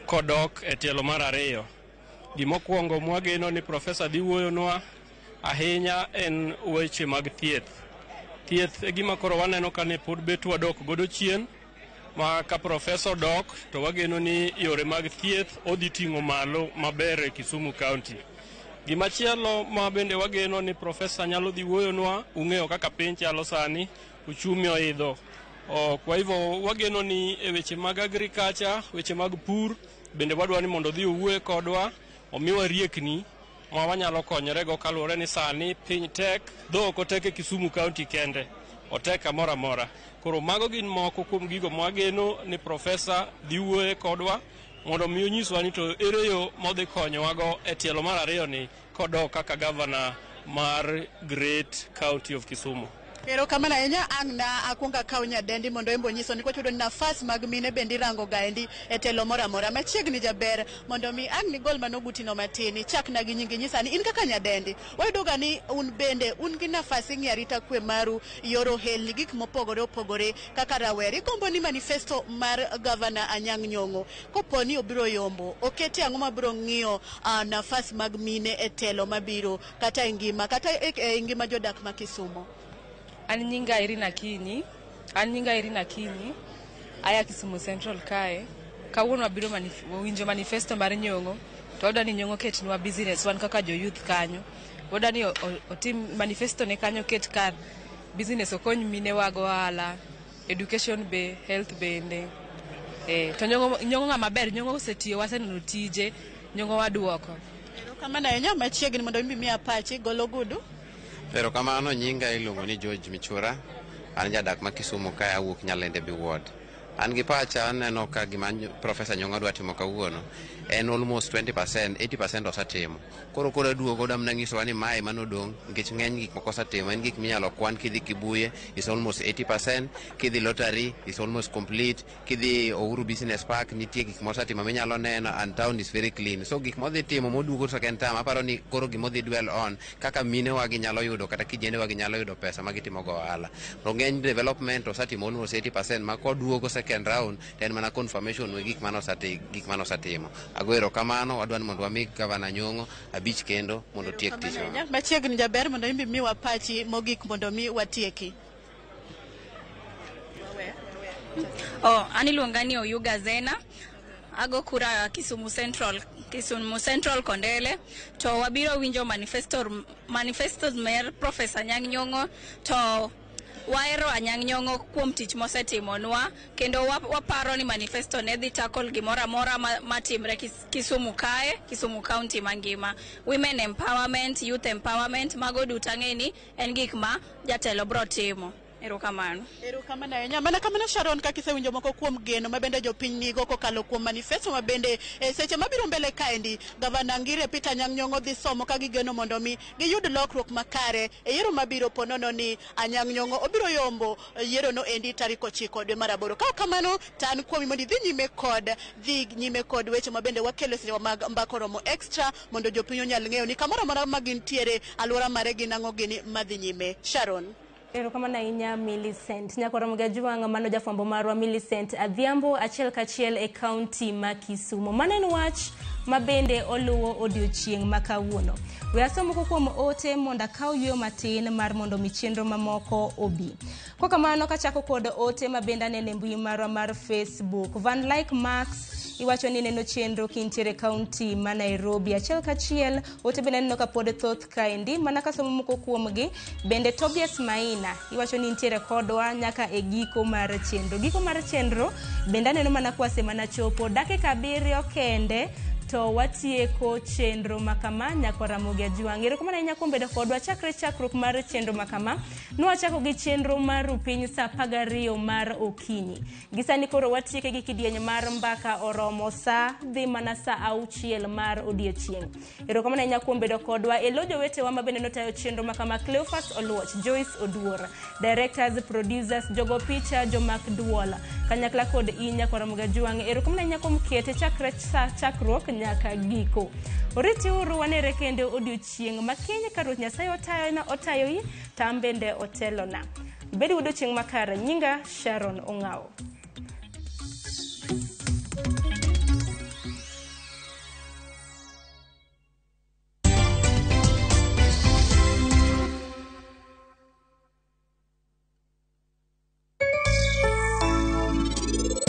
kodok e tielo mar ariyo. Gimokwongo mwageno ni profesa dhi wuoyonwa ahinya en weche mag thieth. Thieth e gima koro waneno ka ne pod bet wadok godo chien, ma ka profesa odok to wageno ni yore mag thieth odhi ting'o malo maber e Kisumu County. Gimachielo ma bende wageno ni profesa nyalo dhi wuoyonwa, ung'eyo kaka piny chalo sani, uchumi oidho. Kwa hivyo wageno ni e weche mag agriculture, weche mag pur, bende wadwa ni mondo odhi owuoye kodwa, omiwa riekni ma wanyalo konyorego kaluwore ni sani piny tek, dho ok otek e Kisumu County kende, otek kamoro amora. Koro mago gin moko kuom gigo mwageno ni profesa dhi wuoye kodwa mondo mi onyiswa ni to ere yo modhi konyowago e tielo mar ariyo ni kodok kaka gavana mar Great County of Kisumu. Erokamano ahinya ang' na akuong akaw nyadendi mondo embo onyiso nikech yudo ni nafas mag mine bende irango gaendi e telo moro amora. Machiegni jaber mondo mi ang' nigol mano gutino matin ichakna gi nyingi nyisa ni in kaka nyadendi wayudo ga ni un bende un gi nafas ing'iyo arita kwe maru yor ohelni gik mopogore opogore kaka rawere. Igombo ni manifesto mar gavana Anyang' Nyong'o kopo ni obiro yombo okete ang'o mabiro ng'iyo nafas mag mine e telo mabiro kata e ngima kata e ngima jodak ma Kisumo. An nyinga Irene Akinyi, an nyinga Irene Akinyi, aya Kisumu Central kae. Kawuono wabiro winjo manifesto mar Nyong'o, to wadwa ni Nyong'o ketnwa business wan kaka jo youth kanyo. Wadwa ni otim manifesto ne kanyo oket kar business okony mine wa go ohala, education be, health bende. To Nyong'o ng'ama ber, Nyong'o osetiyo, waseneno tije, Nyong'o waduoko. Erokamano ahinya, machiegni mondo imbi miya pachi, golo gudu. Erokamano, nyinga iluongo ni George Michura, an jadak ma Kisumu kae awuok Nyalende B Ward. An gi pacha aneno ka gima Profesa Nyong'o dwa timo kawuono en almost 20%, 80% osetimo. Koro koro aduogo odwa mana nyisowa ni mae manodong' nikech ng'eny gik moko osetimo en gik minyalo kwan kidhi Kibuye is almost 80%, kidhi Lottery is almost complete, kidhi Uhuru Business Park nitie gik mosetimo minyalo neno and town is very clean. So gik modhi timo moduogo second term aparo ni koro gimodhi dwell on kaka minewa gi nyalo yudo kata kijendewa gi nyalo yudo pesa ma gitimo go ohala. To ng'eny development osetimo almost 80% ma koduogo second round to en mana confirmation we gik manosetimo. Ago erokamano, wadwa ni mondo wami Gavana Nyong'o 5 kendo mondo otiek tich. Machiegni jaber mondo imbi miwa pachi mogik mondo mi watieki. An iluonga ni Oyuga Zena. Ago kura Kisumu Central Kondele. To wabiro winjo manifesto mer Professor Anyang' Nyong'o to wahero Anyang' Nyong'o kuom tich mosetimonwa kendo waparo ni manifesto ne dhi tackle gimoro amora matimre Kisumu kae, Kisumu County mangima. Women empowerment, youth empowerment, mago duto ang'e ni en gik ma jatelo bro timo. Erokamano. Erokamano ahinya. Mana kamano Sharon, kaka isewinjo moko kuom geno ma bende jopiny nigo kokalo kuom manifesto ma bende seche mabiro mbele kaendi Gavana Ngire Peter Anyang' Nyong'o dhi somo ka gigeno mondo mi giyud lokruok makare e yiero mabiro ponono ni Anyang' Nyong'o obiro yombo yiero no endi tarik 9 dwe mar 8. Ka kamano to an kuomi mondo idhi nyime kod weche ma bende wakelo seche mag Mbaka Oromo Extra mondo jopiny onyal ng'eyo ni kamoro amora ma gintiere alwora mare gin ang'o gini madhi nyime. Sharon. Erokamano ahinya Millicent. Nyakoro Mgajwang' mano jafwambo marwa Millicent Adhiambo achiel kachiel e kaunti ma Kisumu. Mano en wach ma bende oluwo odiochieng' ma kawuono. We asom moko kuom ote mondo akaw yueyo matin mar mondo mi chenro mamoko obi. Kwa kamano kachako kod ote ma bende aneno e mbui marwa mar Facebook. Van Like Max iwacho ni neno chenro kintiere kaunti ma Nairobi. Achiel kachiel ote bende aneno ka pod thoth kaendi mana kasomo moko kuomgi. Bende Tobias Maina iwacho ni nitiere kodwa nyaka e giko mar chenro. Giko mar chenro bende aneno mana kwase mana chopo dakika 7 kende to watieko chenro makama. Nyakwa Ramogi Ajwang', erokamano ahinya kuom bedo kodwa chakre chakruok mar chenro makama. Nwachako gi chenro mar rupiny saa 12 mar okinyi. Gisani koro watieke gi kidieny mar Mbaka Oromo saa dhi mana saa 6 mar odiechieng'. Erokamano ahinya kuom bedo kodwa. E lo jowetewa ma bende notayo chenro makama: Cleophas Oluoch, Joyce Oduor, directors, producers, jogo picha, jomak duol, kanyakla kod in Nyakwa Ramogi Ajwang'. Erokamano ahinya kuom kete chakre saa chakruok nyaka giko. Oriti uru wanere kendo odiochieng' ma kiny ka Ruoth Nyasaye otayoi tam bende otelona. Ibed gi odiochieng' makare. Nyinga Sharon Ong'awo.